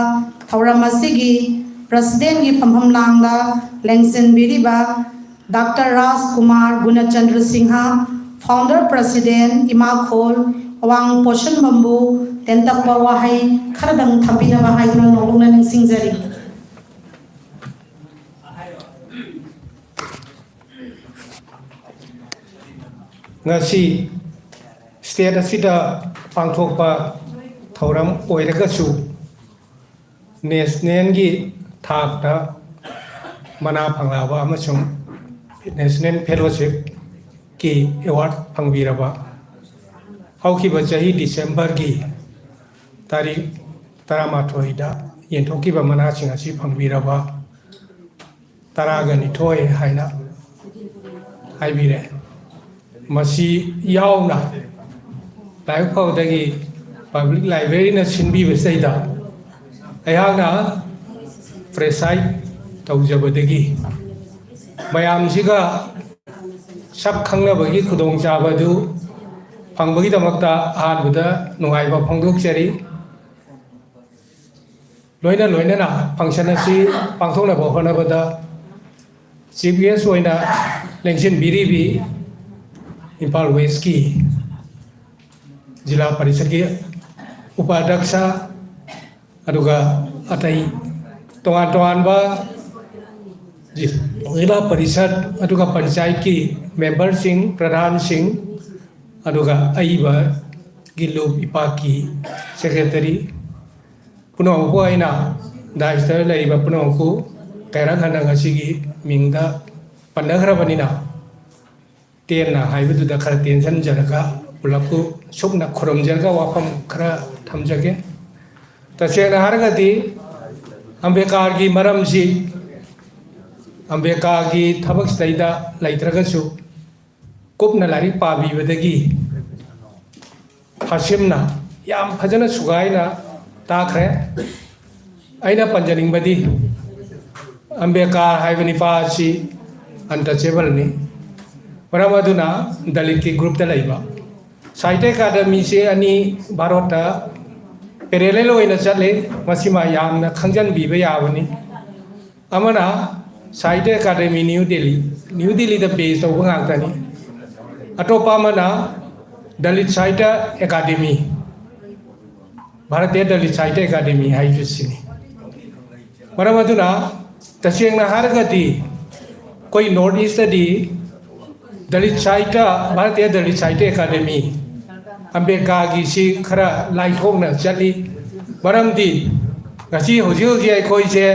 ꯊꯧꯔꯝ ꯑꯁꯤꯒꯤ ꯄ꯭ꯔꯁꯤꯗꯦꯟꯒꯤ ꯐꯝꯐꯝ ꯂꯥꯡꯗ ꯂꯦꯡꯁꯤꯟꯕꯤꯔꯤꯕ ꯗꯥꯛꯇꯔ ꯔꯥꯖ ꯀꯨꯃꯥꯔ ꯒꯨꯅꯆꯟꯗ꯭ꯔ ꯁꯤꯡꯍ, ꯐꯥꯎꯟꯗꯔ ꯄ꯭ꯔꯁꯤꯗꯦꯟ, ꯏꯃꯥꯈꯣꯜ ꯑꯋꯥꯡ ꯄꯣꯠꯁꯟꯕꯝꯕꯨ ꯇꯦꯟꯇꯛꯄ ꯋꯥꯍꯩ ꯈꯔꯗꯪ ꯊꯝꯕꯤꯅꯕ ꯍꯥꯏꯗꯨꯅ ꯅꯧꯅ ꯅꯤꯡꯁꯤꯡꯖꯔꯤ꯫ ꯉꯁꯤ ꯁ꯭ꯇꯦꯠ ꯑꯁꯤꯗ ꯄꯥꯡꯊꯣꯛꯄ ꯊꯧꯔꯝ ꯑꯣꯏꯔꯒꯁꯨ, ꯅꯦꯁꯅꯦꯜꯒꯤ ꯊꯥꯛꯇ ꯃꯅꯥ ꯐꯪꯂꯕ ꯑꯃꯁꯨꯡ ꯅꯦꯁꯅꯦꯜ ꯐꯦꯂꯣꯁꯤꯞꯀꯤ ꯑꯦꯋꯥꯔꯗ ꯐꯪꯕꯤꯔꯕ, ꯍꯧꯈꯤꯕ ꯆꯍꯤ ꯗꯤꯁꯦꯝꯕꯔꯒꯤ ꯇꯥꯔꯤꯛ ꯇꯔꯥꯃꯥꯊꯣꯏꯗ ꯌꯦꯟꯊꯣꯛꯈꯤꯕ ꯃꯅꯥꯁꯤꯡ ꯑꯁꯤ ꯐꯪꯕꯤꯔꯕ ꯇꯔꯥꯒ ꯅꯤꯊꯣꯏ ꯍꯥꯏꯅ ꯍꯥꯏꯕꯤꯔꯦ꯫ ꯃꯁꯤ ꯌꯥꯎꯅ ꯂꯥꯏꯕꯛ ꯐꯕꯗꯒꯤ ꯄꯕ꯭ꯂꯤꯛ ꯂꯥꯏꯕ꯭ꯔꯦꯔꯤꯅ ꯁꯤꯟꯕꯤꯕꯁꯤꯗꯩꯗ ꯑꯩꯍꯥꯛꯅ ꯄ꯭ꯔꯦꯁꯥꯏꯠ ꯇꯧꯖꯕꯗꯒꯤ ꯃꯌꯥꯝꯁꯤꯒ ꯁꯛ ꯈꯪꯅꯕꯒꯤ ꯈꯨꯗꯣꯡꯆꯥꯕ ꯑꯗꯨ ꯐꯪꯕꯒꯤꯗꯃꯛꯇ ꯑꯍꯥꯟꯕꯗ ꯅꯨꯡꯉꯥꯏꯕ ꯐꯣꯡꯗꯣꯛꯆꯔꯤ꯫ ꯂꯣꯏꯅ ꯂꯣꯏꯅꯅ ꯐꯪꯁꯟ ꯑꯁꯤ ꯄꯥꯡꯊꯣꯛꯅꯕ ꯍꯣꯠꯅꯕꯗ ꯆꯤꯐ ꯒꯦꯁ ꯑꯣꯏꯅ ꯂꯦꯡꯁꯤꯟꯕꯤꯔꯤꯕꯤ ꯏꯝꯐꯥꯜ ꯋꯦꯁꯀꯤ ꯖꯤꯂꯥ ꯄꯔꯤꯁꯠꯀꯤ ꯎꯄꯥꯙ꯭ꯌꯛꯁ, ꯑꯗꯨꯒ ꯑꯇꯩ ꯇꯣꯉꯥꯟ ꯇꯣꯉꯥꯟꯕ ꯖꯤ-, ꯖꯤꯂꯥ ꯄꯔꯤꯁꯠ ꯑꯗꯨꯒ ꯄꯟꯆꯥꯌꯠꯀꯤ ꯃꯦꯝꯕꯔꯁꯤꯡ, ꯄ꯭ꯔꯙꯥꯟꯁꯤꯡ, ꯑꯗꯨꯒ ꯑꯏꯕꯒꯤ ꯂꯨꯞ ꯏꯄꯥꯛꯀꯤ ꯁꯦꯀ꯭ꯔꯦꯇꯔꯤ ꯄꯨꯝꯅꯃꯛꯄꯨ, ꯑꯩꯅ ꯗꯥꯏꯁꯇ ꯂꯩꯔꯤꯕ ꯄꯨꯝꯅꯃꯛꯄꯨ ꯀꯩꯔꯛ ꯍꯟꯅ ꯉꯁꯤꯒꯤ ꯃꯤꯡꯗ ꯄꯟꯅꯈ꯭ꯔꯕꯅꯤꯅ, ꯇꯦꯟꯅ ꯍꯥꯏꯕꯗꯨꯗ ꯈꯔ ꯇꯦꯟꯁꯤꯟꯖꯔꯒ ꯄꯨꯂꯞꯄꯨ ꯁꯨꯞꯅ ꯈꯨꯔꯨꯝꯖꯔꯒ ꯋꯥꯐꯝ ꯈꯔ ꯊꯝꯖꯒꯦ꯫ ꯇꯁꯦꯡꯅ ꯍꯥꯏꯔꯒꯗꯤ ꯑꯝꯕꯦꯗꯀꯔꯒꯤ ꯃꯔꯝꯁꯤ, ꯑꯝꯕꯦꯗꯀꯔꯒꯤ ꯊꯕꯛꯁꯤꯗꯩꯗ ꯂꯩꯇ꯭ꯔꯒꯁꯨ, ꯀꯨꯞꯅ ꯂꯥꯏꯔꯤꯛ ꯄꯥꯕꯤꯕꯗꯒꯤ ꯍꯥꯁꯤꯝꯅ ꯌꯥꯝ ꯐꯖꯅ ꯁꯨꯒꯥꯏꯅ ꯇꯥꯈ꯭ꯔꯦ꯫ ꯑꯩꯅ ꯄꯟꯖꯅꯤꯡꯕꯗꯤ, ꯑꯝꯕꯦꯗꯀꯔ ꯍꯥꯏꯕ ꯅꯤꯄꯥ ꯑꯁꯤ ꯑꯟꯇꯆꯦꯕꯜꯅꯤ꯫ ꯃꯔꯝ ꯑꯗꯨꯅ ꯗꯂꯤꯠꯀꯤ ꯒ꯭ꯔꯨꯞꯇ ꯂꯩꯕ ꯁꯥꯍꯤꯇ꯭ꯌ ꯑꯦꯀꯥꯗꯃꯤꯁꯦ ꯑꯅꯤ ꯚꯥꯔꯠꯇ ꯄꯦꯔꯦꯂꯦꯜ ꯑꯣꯏꯅ ꯆꯠꯂꯤ꯫ ꯃꯁꯤꯃ ꯌꯥꯝꯅ ꯈꯪꯖꯤꯟꯕꯤꯕ ꯌꯥꯕꯅꯤ꯫ ꯑꯃꯅ ꯁꯥꯍꯤꯇ꯭ꯌ ꯑꯦꯀꯥꯗꯃꯤ ꯅ꯭ꯌꯨ ꯗꯦꯜꯂꯤ, ꯅ꯭ꯌꯨ ꯗꯦꯜꯂꯤꯗ ꯕꯦꯁ ꯇꯧꯕ ꯉꯥꯛꯇꯅꯤ꯫ ꯑꯇꯣꯞꯄ ꯑꯃꯅ ꯗꯂꯤꯠ ꯁꯥꯍꯤꯇ꯭ꯌ ꯑꯦꯀꯥꯗꯃꯤ, ꯚꯥꯔꯇꯤꯌ ꯗꯂꯤꯠ ꯁꯥꯍꯤꯇ꯭ꯌ ꯑꯦꯀꯥꯗꯃꯤ ꯍꯥꯏꯕꯁꯤꯅꯤ꯫ ꯃꯔꯝ ꯑꯗꯨꯅ ꯇꯁꯦꯡꯅ ꯍꯥꯏꯔꯒꯗꯤ ꯑꯩꯈꯣꯏ ꯅꯣꯔꯠ ꯏꯁꯇꯗꯤ ꯗꯂꯤꯠ ꯁꯥꯍꯤꯇ꯭ꯌ, ꯚꯥꯔꯇꯤꯌ ꯗꯂꯤꯠ ꯁꯥꯍꯤꯇ꯭ꯌ ꯑꯦꯀꯥꯗꯃꯤ, ꯑꯝꯕꯦꯗꯀꯔꯒꯤꯁꯤ ꯈꯔ ꯂꯥꯏꯊꯣꯛꯅ ꯆꯠꯂꯤ꯫ ꯃꯔꯝꯗꯤ ꯉꯁꯤ ꯍꯧꯖꯤꯛ ꯍꯧꯖꯤꯛ ꯑꯩꯈꯣꯏꯁꯦ,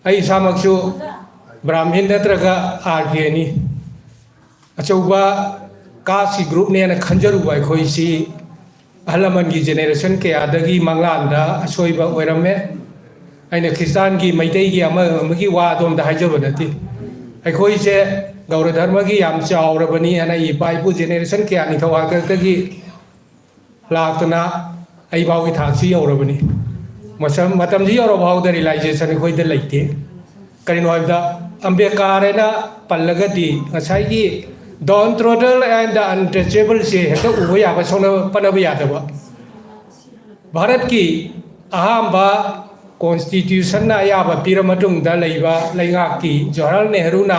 ꯑꯩ ꯏꯁꯥꯃꯛꯁꯨ ꯕ꯭ꯔꯥꯍꯃꯤꯟ ꯅꯠꯇ꯭ꯔꯒ ꯑꯥꯔ ꯀꯦꯅꯤ꯫ ꯑꯆꯧꯕ ꯀꯥꯁꯀꯤ ꯒ꯭ꯔꯨꯞꯅꯦꯅ ꯈꯟꯖꯔꯨꯕ ꯑꯩꯈꯣꯏꯁꯤ ꯑꯍꯜ ꯂꯃꯟꯒꯤ ꯖꯦꯅꯦꯔꯦꯁꯟ ꯀꯌꯥꯗꯒꯤ ꯃꯪꯂꯥꯟꯗ ꯑꯁꯣꯏꯕ ꯑꯣꯏꯔꯝꯃꯦ꯫ ꯑꯩꯅ ꯈ꯭ꯔꯤꯁꯇꯥꯟꯒꯤ, ꯃꯩꯇꯩꯒꯤ ꯑꯃ ꯑꯃꯒꯤ ꯋꯥ ꯑꯗꯣꯝꯗ ꯍꯥꯏꯖꯕ ꯅꯠꯇꯦ꯫ ꯑꯩꯈꯣꯏꯁꯦ ꯒꯧꯔ ꯙꯔꯃꯒꯤ ꯌꯥꯝ ꯆꯥꯎꯔꯕꯅꯤ ꯍꯥꯏꯅ ꯏꯄꯥ ꯏꯄꯨ ꯖꯦꯅꯦꯔꯦꯁꯟ ꯀꯌꯥ ꯅꯤꯡꯊꯧ ꯍꯥꯛꯇꯛꯇꯒꯤ ꯂꯥꯛꯇꯅ ꯑꯩ ꯐꯥꯎꯒꯤ ꯊꯥꯛꯁꯤ ꯌꯧꯔꯕꯅꯤ꯫ ꯃꯁꯝ-, ꯃꯇꯝꯁꯤ ꯌꯧꯔꯕ ꯐꯥꯎꯗ ꯔꯤꯌꯦꯂꯥꯏꯖꯦꯁꯟ ꯑꯩꯈꯣꯏꯗ ꯂꯩꯇꯦ꯫ ꯀꯔꯤꯅꯣ ꯍꯥꯏꯕꯗ, ꯑꯝꯕꯦꯗꯀꯔ ꯍꯥꯏꯅ ꯄꯜꯂꯒꯗꯤ ꯉꯁꯥꯏꯒꯤ ꯗꯥꯎꯟ ꯇ꯭ꯔꯣꯗꯜ ꯑꯦꯟ ꯗ ꯑꯟꯇꯆꯦꯕꯜꯁꯦ ꯍꯦꯛꯇ ꯎꯕ ꯌꯥꯕ, ꯁꯣꯛꯅꯕ ꯄꯟꯅꯕ ꯌꯥꯗꯕ꯫ ꯚꯥꯔꯠꯀꯤ ꯑꯍꯥꯟꯕ ꯀꯣꯟꯁꯇꯤꯇ꯭ꯌꯨꯁꯟꯅ ꯑꯌꯥꯕ ꯄꯤꯔ ꯃꯇꯨꯡꯗ ꯂꯩꯕ ꯂꯩꯉꯥꯛꯀꯤ ꯖꯋꯥꯍꯔꯂꯥꯜ ꯅꯦꯍꯔꯨꯅ,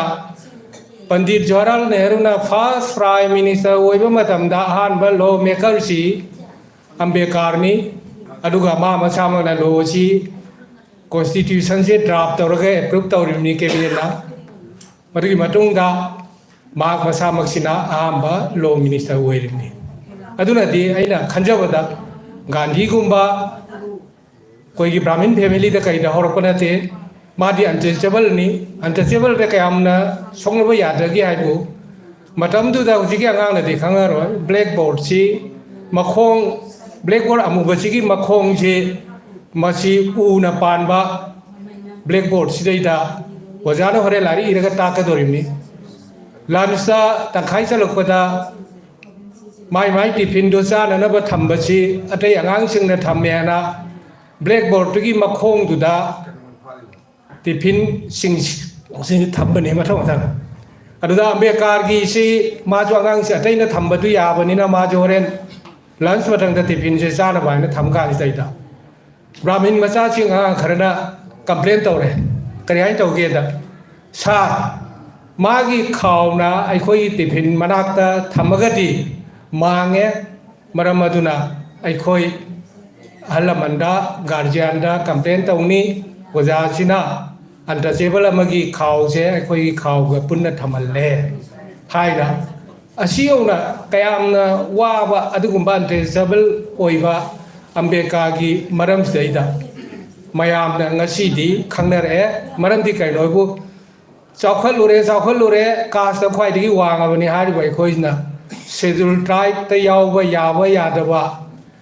ꯄꯟꯗꯤꯠ ꯖꯋꯥꯍꯔꯂꯥꯜ ꯅꯦꯍꯔꯨꯅ ꯐꯥꯔꯁ ꯄ꯭ꯔꯥꯏꯝ ꯃꯤꯅꯤꯁꯇꯔ ꯑꯣꯏꯕ ꯃꯇꯝꯗ ꯑꯍꯥꯟꯕ ꯂꯣ ꯃꯦꯀꯔꯁꯤ ꯑꯝꯕꯦꯗꯀꯔꯅꯤ꯫ ꯑꯗꯨꯒ ꯃꯥ ꯃꯁꯥꯃꯛꯅ ꯂꯣ ꯑꯁꯤ, ꯀꯣꯟꯁꯇꯤꯇ꯭ꯌꯨꯁꯟꯁꯦ ꯗ꯭ꯔꯥꯐ ꯇꯧꯔꯒ ꯑꯦꯄ꯭ꯔꯨꯞ ꯇꯧꯔꯤꯕꯅꯤ ꯀꯦꯕꯤꯅꯦꯠꯅ꯫ ꯃꯗꯨꯒꯤ ꯃꯇꯨꯡꯗ ꯃꯍꯥꯛ ꯃꯁꯥꯃꯛꯁꯤꯅ ꯑꯍꯥꯟꯕ ꯂꯣ ꯃꯤꯅꯤꯁꯇꯔ ꯑꯣꯏꯔꯤꯕꯅꯤ꯫ ꯑꯗꯨꯅꯗꯤ ꯑꯩꯅ ꯈꯟꯖꯕꯗ ꯒꯥꯟꯙꯤꯒꯨꯝꯕ ꯑꯩꯈꯣꯏꯒꯤ ꯕ꯭ꯔꯥꯍꯃꯤꯟ ꯐꯦꯃꯤꯂꯤꯗ ꯀꯩꯗ ꯍꯧꯔꯛꯄ ꯅꯠꯇꯦ꯫ ꯃꯥꯗꯤ ꯑꯟꯇꯆꯦꯕꯜꯅꯤ꯫ ꯑꯟꯇꯆꯦꯕꯜꯗ ꯀꯌꯥꯝꯅ ꯁꯣꯛꯅꯕ ꯌꯥꯗꯒꯦ ꯍꯥꯏꯕꯨ, ꯃꯇꯝꯗꯨꯗ ꯍꯧꯖꯤꯛꯀꯤ ꯑꯉꯥꯡꯅꯗꯤ ꯈꯪꯉꯔꯣꯏ, ꯕ꯭ꯂꯦꯛ ꯕꯣꯔꯗꯁꯤ ꯃꯈꯣꯡ, ꯕ꯭ꯂꯦꯛ ꯕꯣꯔꯗ ꯑꯃꯨꯕꯁꯤꯒꯤ ꯃꯈꯣꯡꯁꯤ, ꯃꯁꯤ ꯎꯅ ꯄꯥꯟꯕ ꯕ꯭ꯂꯦꯛ ꯕꯣꯔꯗꯁꯤꯗꯩꯗ ꯑꯣꯖꯥꯅ ꯍꯣꯔꯦꯟ ꯂꯥꯏꯔꯤꯛ ꯏꯔꯒ ꯇꯥꯛꯀꯗꯧꯔꯤꯕꯅꯤ꯫ ꯂꯟꯁꯇ ꯇꯪꯈꯥꯏ ꯆꯜꯂꯛꯄꯗ ꯃꯥꯏ ꯃꯥꯏ ꯇꯤꯐꯤꯟꯗꯣ ꯆꯥꯅꯅꯕ ꯊꯝꯕꯁꯤ ꯑꯇꯩ ꯑꯉꯥꯡꯁꯤꯡꯅ ꯊꯝꯃꯦꯅ ꯕ꯭ꯂꯦꯛ ꯕꯣꯔꯗꯇꯨꯒꯤ ꯃꯈꯣꯡꯗꯨꯗ ꯇꯤꯐꯤꯟꯁꯤꯡꯁꯤ ꯊꯝꯕꯅꯤ ꯃꯊꯪ ꯃꯊꯪ꯫ ꯑꯗꯨꯗ ꯑꯝꯕꯦꯗꯀꯔꯒꯤꯁꯤ ꯃꯥꯁꯨ ꯑꯉꯥꯡꯁꯤ ꯑꯇꯩꯅ ꯊꯝꯕꯗꯨ ꯌꯥꯕꯅꯤꯅ ꯃꯥꯁꯨ ꯍꯣꯔꯦꯟ ꯂꯟꯁ ꯃꯇꯝꯗ ꯇꯤꯐꯤꯟꯁꯦ ꯆꯥꯅꯕ ꯍꯥꯏꯅ ꯊꯝ ꯀꯥꯟꯁꯤꯗꯩꯗ ꯕ꯭ꯔꯥꯍꯃꯤꯟ ꯃꯆꯥꯁꯤꯡ ꯑꯉꯥꯡ ꯈꯔꯅ ꯀꯝꯄ꯭ꯂꯦꯟ ꯇꯧꯔꯦ꯫ ꯀꯔꯤ ꯍꯥꯏꯅ ꯇꯧꯒꯦꯗ, "ꯁꯥꯔ, ꯃꯥꯒꯤ ꯈꯥꯎꯅ ꯑꯩꯈꯣꯏꯒꯤ ꯇꯤꯐꯤꯟ ꯃꯅꯥꯛꯇ ꯊꯝꯃꯒꯗꯤ ꯃꯥꯡꯉꯦ, ꯃꯔꯝ ꯑꯗꯨꯅ ꯑꯩꯈꯣꯏ ꯑꯍꯜ ꯂꯃꯟꯗ, ꯒꯥꯔꯖꯤꯌꯥꯟꯗ ꯀꯝꯄ꯭ꯂꯦꯟ ꯇꯧꯅꯤ, ꯑꯣꯖꯥꯁꯤꯅ ꯑꯟꯇꯆꯦꯕꯜ ꯑꯃꯒꯤ ꯈꯥꯎꯁꯦ ꯑꯩꯈꯣꯏꯒꯤ ꯈꯥꯎꯒ ꯄꯨꯟꯅ ꯊꯝꯍꯜꯂꯦ" ꯍꯥꯏꯅ꯫ ꯑꯁꯤ ꯌꯧꯅ ꯀꯌꯥꯝꯅ ꯋꯥꯕ ꯑꯗꯨꯒꯨꯝꯕ ꯑꯟꯇꯆꯦꯕꯜ ꯑꯣꯏꯕ ꯑꯝꯕꯦꯗꯀꯔꯒꯤ ꯃꯔꯝꯁꯤꯗꯩꯗ ꯃꯌꯥꯝꯅ ꯉꯁꯤꯗꯤ ꯈꯪꯅꯔꯛꯑꯦ꯫ ꯃꯔꯝꯗꯤ ꯀꯩꯅꯣꯕꯨ ꯆꯥꯎꯈꯠꯂꯨꯔꯦ, ꯆꯥꯎꯈꯠꯂꯨꯔꯦ, ꯀꯥꯁꯇ ꯈ꯭ꯋꯥꯏꯗꯒꯤ ꯋꯥꯡꯉꯕꯅꯤ ꯍꯥꯏꯔꯤꯕ ꯑꯩꯈꯣꯏꯁꯤꯅ ꯁꯦꯗꯨꯜ ꯇ꯭ꯔꯥꯏꯕꯇ ꯌꯥꯎꯕ ꯌꯥꯕ ꯌꯥꯗꯕ,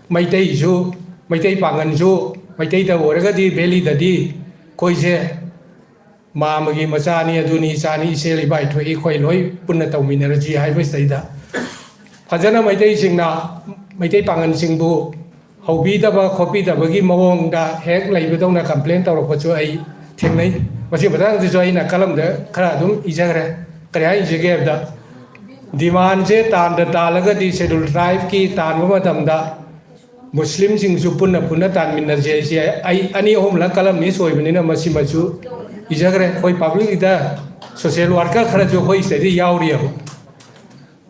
ꯃꯩꯇꯩꯁꯨ, ꯃꯩꯇꯩ ꯄꯥꯉꯟꯁꯨ, ꯃꯩꯇꯩꯗ ꯑꯣꯏꯔꯒꯗꯤ ꯚꯦꯂꯤꯗꯗꯤ ꯑꯩꯈꯣꯏꯁꯦ ꯃꯥꯃꯒꯤ ꯃꯆꯥꯅꯤ, ꯑꯗꯨꯅꯤ, ꯏꯆꯥꯅꯤ, ꯏꯆꯦꯜ ꯏꯕꯥꯏ ꯊꯣꯛꯏ, ꯑꯩꯈꯣꯏ ꯂꯣꯏ ꯄꯨꯟꯅ ꯇꯧꯃꯤꯟꯅꯔꯁꯤ ꯍꯥꯏꯕꯁꯤꯗꯩꯗ ꯐꯖꯅ ꯃꯩꯇꯩꯁꯤꯡꯅ ꯃꯩꯇꯩ ꯄꯥꯉꯟꯁꯤꯡꯕꯨ ꯍꯧꯕꯤꯗꯕ ꯈꯣꯠꯄꯤꯗꯕꯒꯤ ꯃꯑꯣꯡꯗ ꯍꯦꯛ ꯂꯩꯕꯗꯧꯅ ꯀꯝꯄ꯭ꯂꯦꯟ ꯇꯧꯔꯛꯄꯁꯨ ꯑꯩ ꯊꯦꯡꯅꯩ꯫ ꯃꯁꯤ ꯃꯇꯥꯡꯗꯁꯨ ꯑꯩꯅ ꯀꯂꯝꯗ ꯈꯔ ꯑꯗꯨꯝ ꯏꯖꯈ꯭ꯔꯦ꯫ ꯀꯔꯤ ꯍꯥꯏꯖꯒꯦ ꯍꯥꯏꯕꯗ, ꯗꯤꯃꯥꯟꯁꯦ ꯇꯥꯟꯗ ꯇꯥꯜꯂꯒꯗꯤ ꯁꯦꯗꯨꯜ ꯇ꯭ꯔꯥꯏꯕꯀꯤ ꯇꯥꯟꯕ ꯃꯇꯝꯗ ꯃꯨꯁꯂꯤꯝꯁꯤꯡꯁꯨ ꯄꯨꯟꯅ ꯄꯨꯟꯅ ꯇꯥꯟꯃꯤꯟꯅꯁꯦ ꯍꯥꯏꯁꯦ ꯑꯩ ꯑꯅꯤ ꯑꯍꯨꯝꯂꯛ ꯀꯂꯝꯅꯤ ꯁꯣꯏꯕꯅꯤꯅ ꯃꯁꯤꯃꯁꯨ ꯏꯖꯈ꯭ꯔꯦ꯫ ꯑꯩꯈꯣꯏ ꯄꯕ꯭ꯂꯤꯛꯇ ꯁꯣꯁꯤꯌꯦꯜ ꯋꯥꯔꯀꯔ ꯈꯔꯁꯨ ꯑꯩꯈꯣꯏ ꯁꯤꯗꯩꯗ ꯌꯥꯎꯔꯤꯑꯕ꯫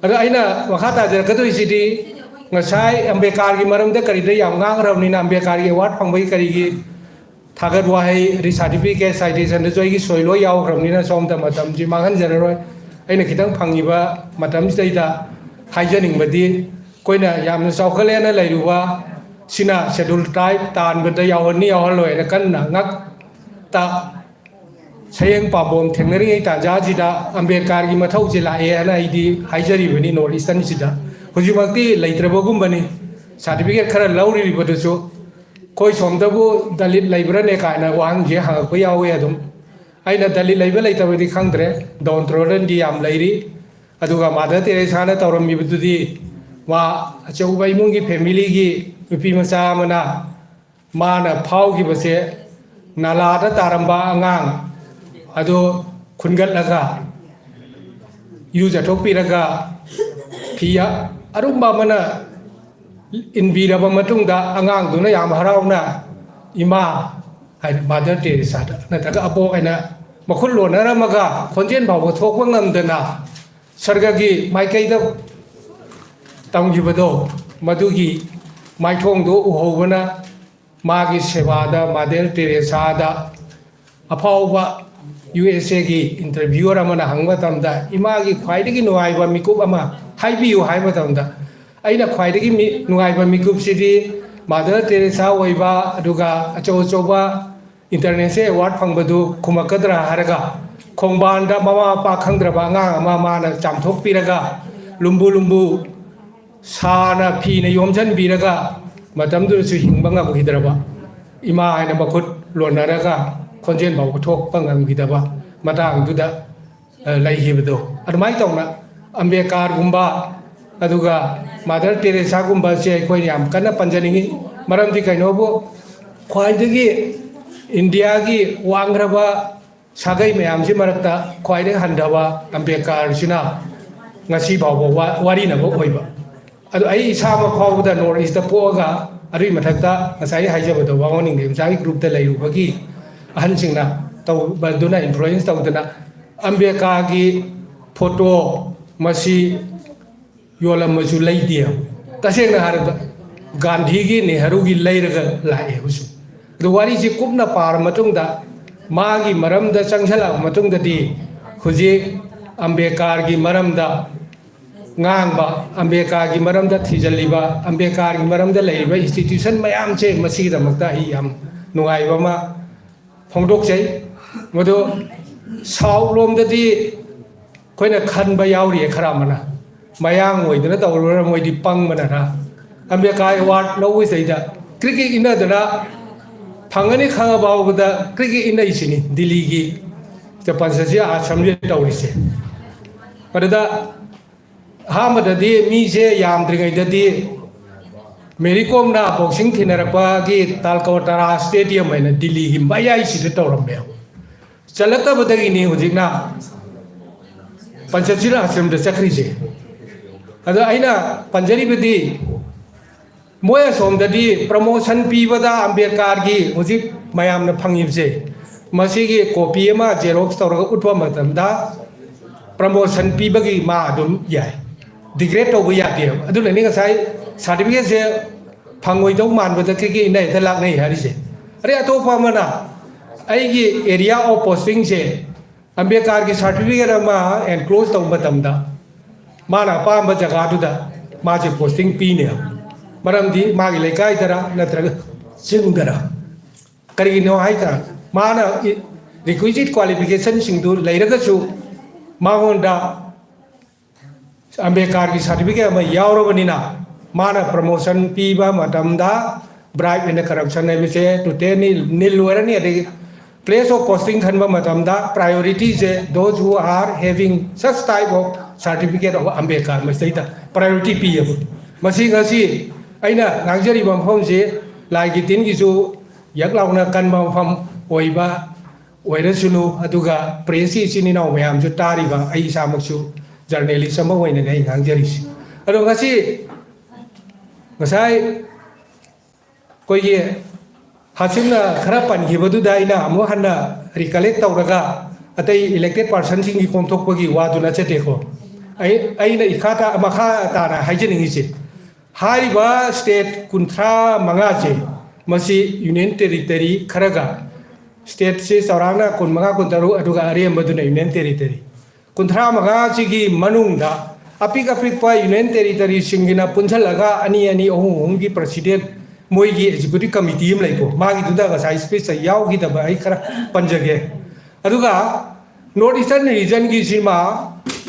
ꯑꯗꯣ ꯑꯩꯅ ꯃꯈꯥ ꯇꯥꯖꯔꯛꯀꯗꯣꯏꯁꯤꯗꯤ ꯉꯁꯥꯏ ꯑꯝꯕꯦꯗꯀꯔꯒꯤ ꯃꯔꯝꯗ ꯀꯔꯤꯗ ꯌꯥꯝ ꯉꯥꯡꯈ꯭ꯔꯕꯅꯤꯅ ꯑꯝꯕꯦꯗꯀꯔꯒꯤ ꯑꯦꯋꯥꯔꯗ ꯐꯪꯕꯒꯤ ꯀꯔꯤꯒꯤ ꯊꯥꯒꯠ ꯋꯥꯍꯩ, ꯔꯤꯁꯥꯔꯇꯤꯐꯤꯀꯦꯠ, ꯁꯥꯏꯇꯦꯁꯟꯗꯁꯨ ꯑꯩꯒꯤ ꯁꯣꯏ ꯂꯣꯏ ꯌꯥꯎꯈ꯭ꯔꯕꯅꯤꯅ ꯁꯣꯝꯗ ꯃꯇꯝꯁꯤ ꯃꯥꯡꯍꯟꯖꯔꯔꯣꯏ꯫ ꯑꯩꯅ ꯈꯤꯇꯪ ꯐꯪꯉꯤꯕ ꯃꯇꯝꯁꯤꯗꯩꯗ ꯍꯥꯏꯖꯅꯤꯡꯕꯗꯤ ꯑꯩꯈꯣꯏꯅ ꯌꯥꯝꯅ ꯆꯥꯎꯈꯠꯂꯦꯅ ꯂꯩꯔꯨꯕ ꯁꯤꯅ ꯁꯦꯗꯨꯜ ꯇ꯭ꯔꯥꯏꯕ ꯇꯥꯟꯕꯗ ꯌꯥꯎꯍꯟꯅꯤ ꯌꯥꯎꯍꯜꯂꯣꯏꯅ ꯀꯟꯅ ꯉꯛꯇ ꯁꯌꯦꯡ ꯄꯥꯝꯕꯣꯝ ꯊꯦꯡꯅꯔꯤꯉꯩ ꯇꯥꯟꯖꯥꯁꯤꯗ ꯑꯝꯕꯦꯗꯀꯔꯒꯤ ꯃꯊꯧꯁꯦ ꯂꯥꯛꯑꯦ ꯍꯥꯏꯅ ꯑꯩꯗꯤ ꯍꯥꯏꯖꯔꯤꯕꯅꯤ ꯅꯣꯔꯠ ꯏꯁꯇꯔꯟꯁꯤꯗ꯫ ꯍꯧꯖꯤꯛꯃꯛꯇꯤ ꯂꯩꯇ꯭ꯔꯕꯒꯨꯝꯕꯅꯤ꯫ ꯁꯥꯔꯇꯤꯐꯤꯀꯦꯠ ꯈꯔ ꯂꯧꯔꯤꯕꯗꯨꯁꯨ ꯑꯩꯈꯣꯏ ꯁꯣꯝꯗꯕꯨ ꯗꯂꯤꯠ ꯂꯩꯕ꯭ꯔꯥꯅꯦ ꯀꯥꯏꯅ ꯋꯥꯍꯪꯁꯦ ꯍꯪꯉꯛꯄ ꯌꯥꯎꯋꯦ꯫ ꯑꯗꯨꯝ ꯑꯩꯅ ꯗꯂꯤꯠ ꯂꯩꯕ ꯂꯩꯇꯕꯗꯤ ꯈꯪꯗ꯭ꯔꯦ, ꯗꯣꯟꯇ꯭ꯔꯣꯗꯟꯗꯤ ꯌꯥꯝ ꯂꯩꯔꯤ꯫ ꯑꯗꯨꯒ ꯃꯥꯗꯔ ꯇꯦꯔꯦꯁꯥꯅ ꯇꯧꯔꯝꯃꯤꯕꯗꯨꯗꯤ ꯃꯥ ꯑꯆꯧꯕ ꯏꯃꯨꯡꯒꯤ ꯐꯦꯃꯤꯂꯤꯒꯤ ꯅꯨꯄꯤ ꯃꯆꯥ ꯑꯃꯅ ꯃꯥꯅ ꯐꯥꯎꯈꯤꯕꯁꯦ ꯅꯥꯂꯥꯗ ꯇꯥꯔꯝꯕ ꯑꯉꯥꯡ ꯑꯗꯨ ꯈꯨꯟꯒꯠꯂꯒ, ꯏꯔꯨꯖꯊꯣꯛꯄꯤꯔꯒ, ꯐꯤ ꯑꯔꯨꯝꯕ ꯑꯃꯅ ꯏꯟꯕꯤꯔꯕ ꯃꯇꯨꯡꯗ, ꯑꯉꯥꯡꯗꯨꯅ ꯌꯥꯝ ꯍꯔꯥꯎꯅ "ꯏꯃꯥ" ꯍꯥꯏꯅ, ꯃꯥꯗꯔ ꯇꯦꯔꯦꯁꯥꯗ ꯅꯠꯇ꯭ꯔꯒ "ꯑꯕꯣꯛ" ꯍꯥꯏꯅ ꯃꯈꯨꯠ ꯂꯣꯟꯅꯔꯝꯃꯒ, ꯈꯣꯟꯖꯦꯜ ꯐꯥꯎꯕ ꯊꯣꯛꯄ ꯉꯝꯗꯅ ꯁꯔꯒꯒꯤ ꯃꯥꯏꯀꯩꯗ ꯇꯝꯈꯤꯕꯗꯣ, ꯃꯗꯨꯒꯤ ꯃꯥꯏꯊꯣꯡꯗꯣ ꯎꯍꯧꯕꯅ, ꯃꯥꯒꯤ ꯁꯦꯕꯥꯗ, ꯃꯥꯗꯔ ꯇꯦꯔꯦꯁꯥꯗ ꯑꯐꯥꯎꯕ ꯌꯨ ꯑꯦꯁ ꯑꯦꯒꯤ ꯏꯟꯇꯔꯚ꯭ꯌꯨꯋꯔ ꯑꯃꯅ ꯍꯪꯕ ꯃꯇꯝꯗ, "ꯏꯃꯥꯒꯤ ꯈ꯭ꯋꯥꯏꯗꯒꯤ ꯅꯨꯡꯉꯥꯏꯕ ꯃꯤꯀꯨꯞ ꯑꯃ ꯍꯥꯏꯕꯤꯌꯨ" ꯍꯥꯏꯕ ꯃꯇꯝꯗ, ꯑꯩꯅ ꯈ꯭ꯋꯥꯏꯗꯒꯤ ꯃꯤ-, ꯅꯨꯡꯉꯥꯏꯕ ꯃꯤꯀꯨꯞꯁꯤꯗꯤ ꯃꯥꯗꯔ ꯇꯦꯔꯦꯁꯥ ꯑꯣꯏꯕ, ꯑꯗꯨꯒ ꯑꯆꯧ ꯑꯆꯧꯕ ꯏꯟꯇꯔꯅꯦꯁꯅꯦꯜ ꯑꯦꯋꯥꯔꯗ ꯐꯪꯕꯗꯨ ꯈꯨꯝꯃꯛꯀꯗ꯭ꯔꯥ ꯍꯥꯏꯔꯒ, ꯈꯣꯡꯕꯥꯟꯗ ꯃꯃꯥ ꯃꯄꯥ ꯈꯪꯗ꯭ꯔꯕ ꯑꯉꯥꯡ ꯑꯃ ꯃꯥꯅ ꯆꯥꯝꯊꯣꯛꯄꯤꯔꯒ, ꯂꯨꯝꯕꯨ ꯂꯨꯝꯕꯨ ꯁꯥꯅ ꯐꯤꯅ ꯌꯣꯝꯁꯤꯟꯕꯤꯔꯒ, ꯃꯇꯝꯗꯨꯗꯁꯨ ꯍꯤꯡꯕ ꯉꯝꯈꯤꯗ꯭ꯔꯕ ꯏꯃꯥ ꯍꯥꯏꯅ ꯃꯈꯨꯠ ꯂꯣꯟꯅꯔꯒ ꯈꯣꯟꯖꯦꯜ ꯐꯥꯎꯕ ꯊꯣꯛꯄ ꯉꯝꯈꯤꯗꯕ ꯃꯇꯥꯡꯗꯨꯗ, ꯑ, ꯂꯩꯈꯤꯕꯗꯣ꯫ ꯑꯗꯨꯃꯥꯏꯅ ꯇꯧꯅ ꯑꯝꯕꯦꯗꯀꯔꯒꯨꯝꯕ, ꯑꯗꯨꯒ ꯃꯥꯗꯔ ꯇꯦꯔꯦꯁꯥꯒꯨꯝꯕꯁꯦ ꯑꯩꯈꯣꯏꯅ ꯌꯥꯝ ꯀꯟꯅ ꯄꯟꯖꯅꯤꯡꯉꯤ꯫ ꯃꯔꯝꯗꯤ ꯀꯩꯅꯣꯕꯨ, ꯈ꯭ꯋꯥꯏꯗꯒꯤ ꯏꯟꯗꯤꯌꯥꯒꯤ ꯋꯥꯡꯈ꯭ꯔꯕ ꯁꯥꯒꯩ ꯃꯌꯥꯝꯁꯤ ꯃꯔꯛꯇ ꯈ꯭ꯋꯥꯏꯗꯒꯤ ꯍꯟꯊꯕ ꯑꯝꯕꯦꯗꯀꯔꯁꯤꯅ ꯉꯁꯤ ꯐꯥꯎꯕ ꯋꯥ-, ꯋꯥꯔꯤꯅꯕ ꯑꯣꯏꯕ꯫ ꯑꯗꯣ ꯑꯩ ꯏꯁꯥꯃꯛ ꯐꯥꯎꯕꯗ ꯅꯣꯔꯠ ꯏꯁꯇ ꯄꯣꯛꯑꯒ, ꯑꯗꯨꯒꯤ ꯃꯊꯛꯇ ꯉꯁꯥꯏ ꯍꯥꯏꯖꯕꯗꯣ, ꯕꯥꯃꯣꯟ ꯅꯤꯡꯊꯧꯖꯥꯒꯤ ꯒ꯭ꯔꯨꯞꯇ ꯂꯩꯔꯨꯕꯒꯤ ꯑꯍꯟꯁꯤꯡꯅ ꯇꯧꯕꯗꯨꯅ, ꯏꯟꯐ꯭ꯂꯨꯌꯦꯟꯁ ꯇꯧꯗꯅ, ꯑꯝꯕꯦꯗꯀꯔꯒꯤ ꯐꯣꯇꯣ ꯃꯁꯤ ꯌꯣꯜꯂꯝꯃꯁꯨ ꯂꯩꯗꯦ꯫ ꯇꯁꯦꯡꯅ ꯍꯥꯏꯔꯕꯗ, ꯒꯥꯟꯙꯤꯒꯤ, ꯅꯦꯍꯔꯨꯒꯤ ꯂꯩꯔꯒ ꯂꯥꯛꯑꯦ ꯍꯧꯖꯤꯛ꯫ ꯑꯗꯨ ꯋꯥꯔꯤꯁꯤ ꯀꯨꯞꯅ ꯄꯥꯔ ꯃꯇꯨꯡꯗ, ꯃꯥꯒꯤ ꯃꯔꯝꯗ ꯆꯪꯁꯤꯜꯂꯛꯑꯕ ꯃꯇꯨꯡꯗꯗꯤ, ꯍꯧꯖꯤꯛ ꯑꯝꯕꯦꯗꯀꯔꯒꯤ ꯃꯔꯝꯗ ꯉꯥꯡꯕ, ꯑꯝꯕꯦꯗꯀꯔꯒꯤ ꯃꯔꯝꯗ ꯊꯤꯖꯤꯜꯂꯤꯕ, ꯑꯝꯕꯦꯗꯀꯔꯒꯤ ꯃꯔꯝꯗ ꯂꯩꯔꯤꯕ ꯏꯟꯁꯇꯤꯇ꯭ꯌꯨꯁꯟ ꯃꯌꯥꯝꯁꯦ, ꯃꯁꯤꯒꯤꯗꯃꯛꯇ ꯑꯩ ꯌꯥꯝ ꯅꯨꯡꯉꯥꯏꯕ ꯑꯃ ꯐꯣꯡꯗꯣꯛꯆꯩ꯫ ꯃꯗꯨ ꯁꯥꯎꯠ ꯂꯣꯝꯗꯗꯤ ꯑꯩꯈꯣꯏꯅ ꯈꯟꯕ ꯌꯥꯎꯔꯤꯌꯦ, ꯈꯔ ꯑꯃꯅ ꯃꯌꯥꯡ ꯑꯣꯏꯗꯅ ꯇꯧꯔꯨꯔ, ꯃꯣꯏꯗꯤ ꯄꯪꯕꯅꯔ, ꯑꯝꯕꯦꯗꯀꯔ ꯑꯦꯋꯥꯔꯗ ꯂꯧꯕꯁꯤꯗꯩꯗ ꯀ꯭ꯔꯤꯛ ꯀ꯭ꯔꯤꯛ ꯏꯟꯅꯗꯅ, ꯐꯪꯒꯅꯤ ꯈꯪꯉ ꯐꯥꯎꯕꯗ ꯀ꯭ꯔꯤꯛ ꯀ꯭ꯔꯤꯛ ꯏꯟꯅꯩꯁꯤꯅꯤ ꯗꯤꯜꯂꯤꯒꯤ ꯆꯄꯟꯁꯁꯤ ꯑꯥꯁ꯭ꯔꯝꯁꯤꯗ ꯇꯧꯔꯤꯁꯦ꯫ ꯃꯗꯨꯗ ꯑꯍꯥꯟꯕꯗꯗꯤ ꯃꯤꯁꯦ ꯌꯥꯝꯗ꯭ꯔꯤꯉꯩꯗꯗꯤ ꯃꯦꯔꯤ ꯀꯣꯝꯅ ꯕꯣꯛꯁꯤꯡ ꯊꯤꯟꯅꯔꯛꯄꯒꯤ ꯇꯥꯜꯀꯣꯇꯔꯥ ꯁ꯭ꯇꯦꯗꯤꯌꯝ ꯍꯥꯏꯅ ꯗꯤꯜꯂꯤꯒꯤ ꯃꯌꯥꯏꯁꯤꯗ ꯇꯧꯔꯝꯃꯦꯕ꯫ ꯆꯠꯂꯛꯇꯕꯗꯒꯤꯅꯤ ꯍꯧꯖꯤꯛꯅ ꯄꯟꯆꯁꯤꯔ ꯑꯥꯁ꯭ꯔꯝꯗ ꯆꯠꯈ꯭ꯔꯤꯁꯦ꯫ ꯑꯗꯣ ꯑꯩꯅ ꯄꯟꯖꯔꯤꯕꯗꯤ, ꯃꯣꯏ ꯑꯁꯣꯝꯗꯗꯤ ꯄ꯭ꯔꯃꯣꯁꯟ ꯄꯤꯕꯗ ꯑꯝꯕꯦꯗꯀꯥꯔꯒꯤ ꯍꯧꯖꯤꯛ ꯃꯌꯥꯝꯅ ꯐꯪꯉꯤꯕꯁꯦ, ꯃꯁꯤꯒꯤ ꯀꯣꯄꯤ ꯑꯃ ꯖꯦꯔꯣꯛꯁ ꯇꯧꯔꯒ ꯎꯠꯄ ꯃꯇꯝꯗ ꯄ꯭ꯔꯃꯣꯁꯟ ꯄꯤꯕꯒꯤ ꯃꯥ ꯑꯗꯨꯝ ꯌꯥꯏ, ꯗꯤꯒ꯭ꯔꯦꯗ ꯇꯧꯕ ꯌꯥꯗꯦꯕ꯫ ꯑꯗꯨꯅꯅꯤ ꯉꯁꯥꯏ ꯁꯥꯔꯇꯤꯐꯤꯀꯦꯠꯁꯦ ꯐꯪꯉꯣꯏꯗꯧ ꯃꯥꯟꯕꯗ ꯀꯩꯀꯩ ꯏꯟꯅ ꯍꯦꯛꯇ ꯂꯥꯛꯅꯩ ꯍꯥꯏꯔꯤꯁꯦ꯫ ꯑꯗꯩ ꯑꯇꯣꯞꯄ ꯑꯃꯅ ꯑꯩꯒꯤ ꯑꯦꯔꯤꯌꯥ ꯑꯣꯐ ꯄꯣꯁꯇꯤꯡꯁꯦ ꯑꯝꯕꯦꯗꯀꯥꯔꯒꯤ ꯁꯥꯔꯇꯤꯐꯤꯀꯦꯠ ꯑꯃ ꯑꯦꯟꯀ꯭ꯂꯣꯖ ꯇꯧꯕ ꯃꯇꯝꯗ ꯃꯥꯅ ꯑꯄꯥꯝꯕ ꯖꯒꯥꯗꯨꯗ ꯃꯥꯁꯦ ꯄꯣꯁꯇꯤꯡ ꯄꯤꯅꯦꯕ꯫ ꯃꯔꯝꯗꯤ ꯃꯥꯒꯤ ꯂꯩꯀꯥꯏꯗꯔ ꯅꯠꯇ꯭ꯔꯒ ꯆꯤꯡꯗꯔ꯫ ꯀꯔꯤꯒꯤꯅꯣ ꯍꯥꯏꯇꯥꯔ, ꯃꯥꯅ ꯔꯤꯀ꯭ꯋꯤꯖꯤꯠ ꯀ꯭ꯋꯥꯂꯤꯐꯤꯀꯦꯁꯟꯁꯤꯡꯗꯨ ꯂꯩꯔꯒꯁꯨ ꯃꯉꯣꯟꯗ ꯑꯝꯕꯦꯗꯀꯥꯔꯒꯤ ꯁꯥꯔꯇꯤꯐꯤꯀꯦꯠ ꯑꯃ ꯌꯥꯎꯔꯕꯅꯤꯅ ꯃꯥꯅ ꯄ꯭ꯔꯃꯣꯁꯟ ꯄꯤꯕ ꯃꯇꯝꯗ ꯕ꯭ꯔꯥꯏꯕ ꯑꯦꯟ ꯀꯔꯞꯁꯟ ꯍꯥꯏꯕꯁꯦ ꯇꯣꯇꯦꯜꯂꯤ ꯅꯤꯜ ꯑꯣꯏꯔꯅꯤ꯫ ꯑꯗꯒꯤ ꯄ꯭ꯂꯦꯁ ꯑꯣꯐ ꯄꯣꯁꯇꯤꯡ ꯈꯟꯕ ꯃꯇꯝꯗ ꯄ꯭ꯔꯥꯏꯌꯣꯔꯤꯇꯤꯁꯦ those who are having such type of certificate of Ambedkar ꯃꯁꯤꯗꯩꯗ ꯄ꯭ꯔꯥꯏꯌꯣꯔꯤꯇꯤ ꯄꯤꯌꯦꯕ꯫ ꯃꯁꯤ ꯉꯁꯤ ꯑꯩꯅ ꯉꯥꯡꯖꯔꯤꯕ ꯃꯐꯝꯁꯤ ꯂꯥꯏꯒꯤ ꯇꯤꯟꯒꯤꯁꯨ ꯌꯛ ꯂꯥꯎꯅ ꯀꯟꯕ ꯃꯐꯝ ꯑꯣꯏꯕ ꯑꯣꯏꯔꯁꯅꯨ, ꯑꯗꯨꯒ ꯄ꯭ꯔꯦꯁꯀꯤ ꯏꯆꯤꯟ ꯏꯅꯥꯎ ꯃꯌꯥꯝꯁꯨ ꯇꯥꯔꯤꯕ, ꯑꯩ ꯏꯁꯥꯃꯛꯁꯨ ꯖꯔꯅꯦꯂꯤꯁ ꯑꯃ ꯑꯣꯏꯅꯅꯦ ꯑꯩ ꯉꯥꯡꯖꯔꯤꯁꯤ꯫ ꯑꯗꯣ ꯉꯁꯤ ꯉꯁꯥꯏ ꯑꯩꯈꯣꯏꯒꯤ ꯍꯥꯁꯤꯝꯅ ꯈꯔ ꯄꯟꯈꯤꯕꯗꯨꯗ ꯑꯩꯅ ꯑꯃꯨꯛ ꯍꯟꯅ ꯔꯤꯀꯂꯦꯛ ꯇꯧꯔꯒ ꯑꯇꯩ ꯏꯂꯦꯛꯇꯦꯠ ꯄꯥꯔꯁꯟꯁꯤꯡꯒꯤ ꯀꯣꯝꯊꯣꯛꯄꯒꯤ ꯋꯥꯗꯨ ꯅꯠꯆꯗꯦꯀꯣ꯫ ꯑꯩ, ꯑꯩꯅ ꯏꯈꯥ ꯇꯥ-, ꯃꯈꯥ ꯇꯥꯅ ꯍꯥꯏꯖꯅꯤꯡꯉꯤꯁꯦ, ꯍꯥꯏꯔꯤꯕ ꯁ꯭ꯇꯦꯠ ꯀꯨꯟꯊ꯭ꯔꯥ ꯃꯉꯥꯁꯦ ꯃꯁꯤ ꯌꯨꯅꯤꯌꯟ ꯇꯦꯔꯤꯇꯔꯤ ꯈꯔꯒ, ꯁ꯭ꯇꯦꯠꯁꯦ ꯆꯥꯎꯔꯥꯛꯅ ꯀꯨꯟꯃꯉꯥ, ꯀꯨꯟꯇꯔꯨꯛ, ꯑꯗꯨꯒ ꯑꯔꯦꯝꯕꯗꯨꯅ ꯌꯨꯅꯤꯌꯟ ꯇꯦꯔꯤꯇꯔꯤ꯫ ꯀꯨꯟꯊ꯭ꯔꯥ ꯃꯉꯥꯁꯤꯒꯤ ꯃꯅꯨꯡꯗ ꯑꯄꯤꯛ ꯑꯄꯤꯛꯄ ꯌꯨꯅꯤꯌꯟ ꯇꯦꯔꯤꯇꯔꯤꯁꯤꯡꯒꯤꯅ ꯄꯨꯟꯁꯤꯜꯂꯒ ꯑꯅꯤ ꯑꯅꯤ, ꯑꯍꯨꯝ ꯑꯍꯨꯝꯒꯤ ꯄ꯭ꯔꯁꯤꯗꯦꯟ, ꯃꯣꯏꯒꯤ ꯑꯦꯛꯖꯤꯀ꯭ꯌꯨꯇꯤꯚ ꯀꯃꯤꯇꯤ ꯑꯃ ꯂꯩꯀꯣ, ꯃꯥꯒꯤꯗꯨꯗ ꯉꯁꯥꯏ ꯁ꯭ꯄꯤꯆꯇ ꯌꯥꯎꯈꯤꯗꯕ ꯑꯩ ꯈꯔ ꯄꯟꯖꯒꯦ꯫ ꯑꯗꯨꯒ ꯅꯣꯔꯠ ꯏꯁꯇꯔꯟ ꯔꯤꯖꯟꯒꯤꯁꯤꯃ,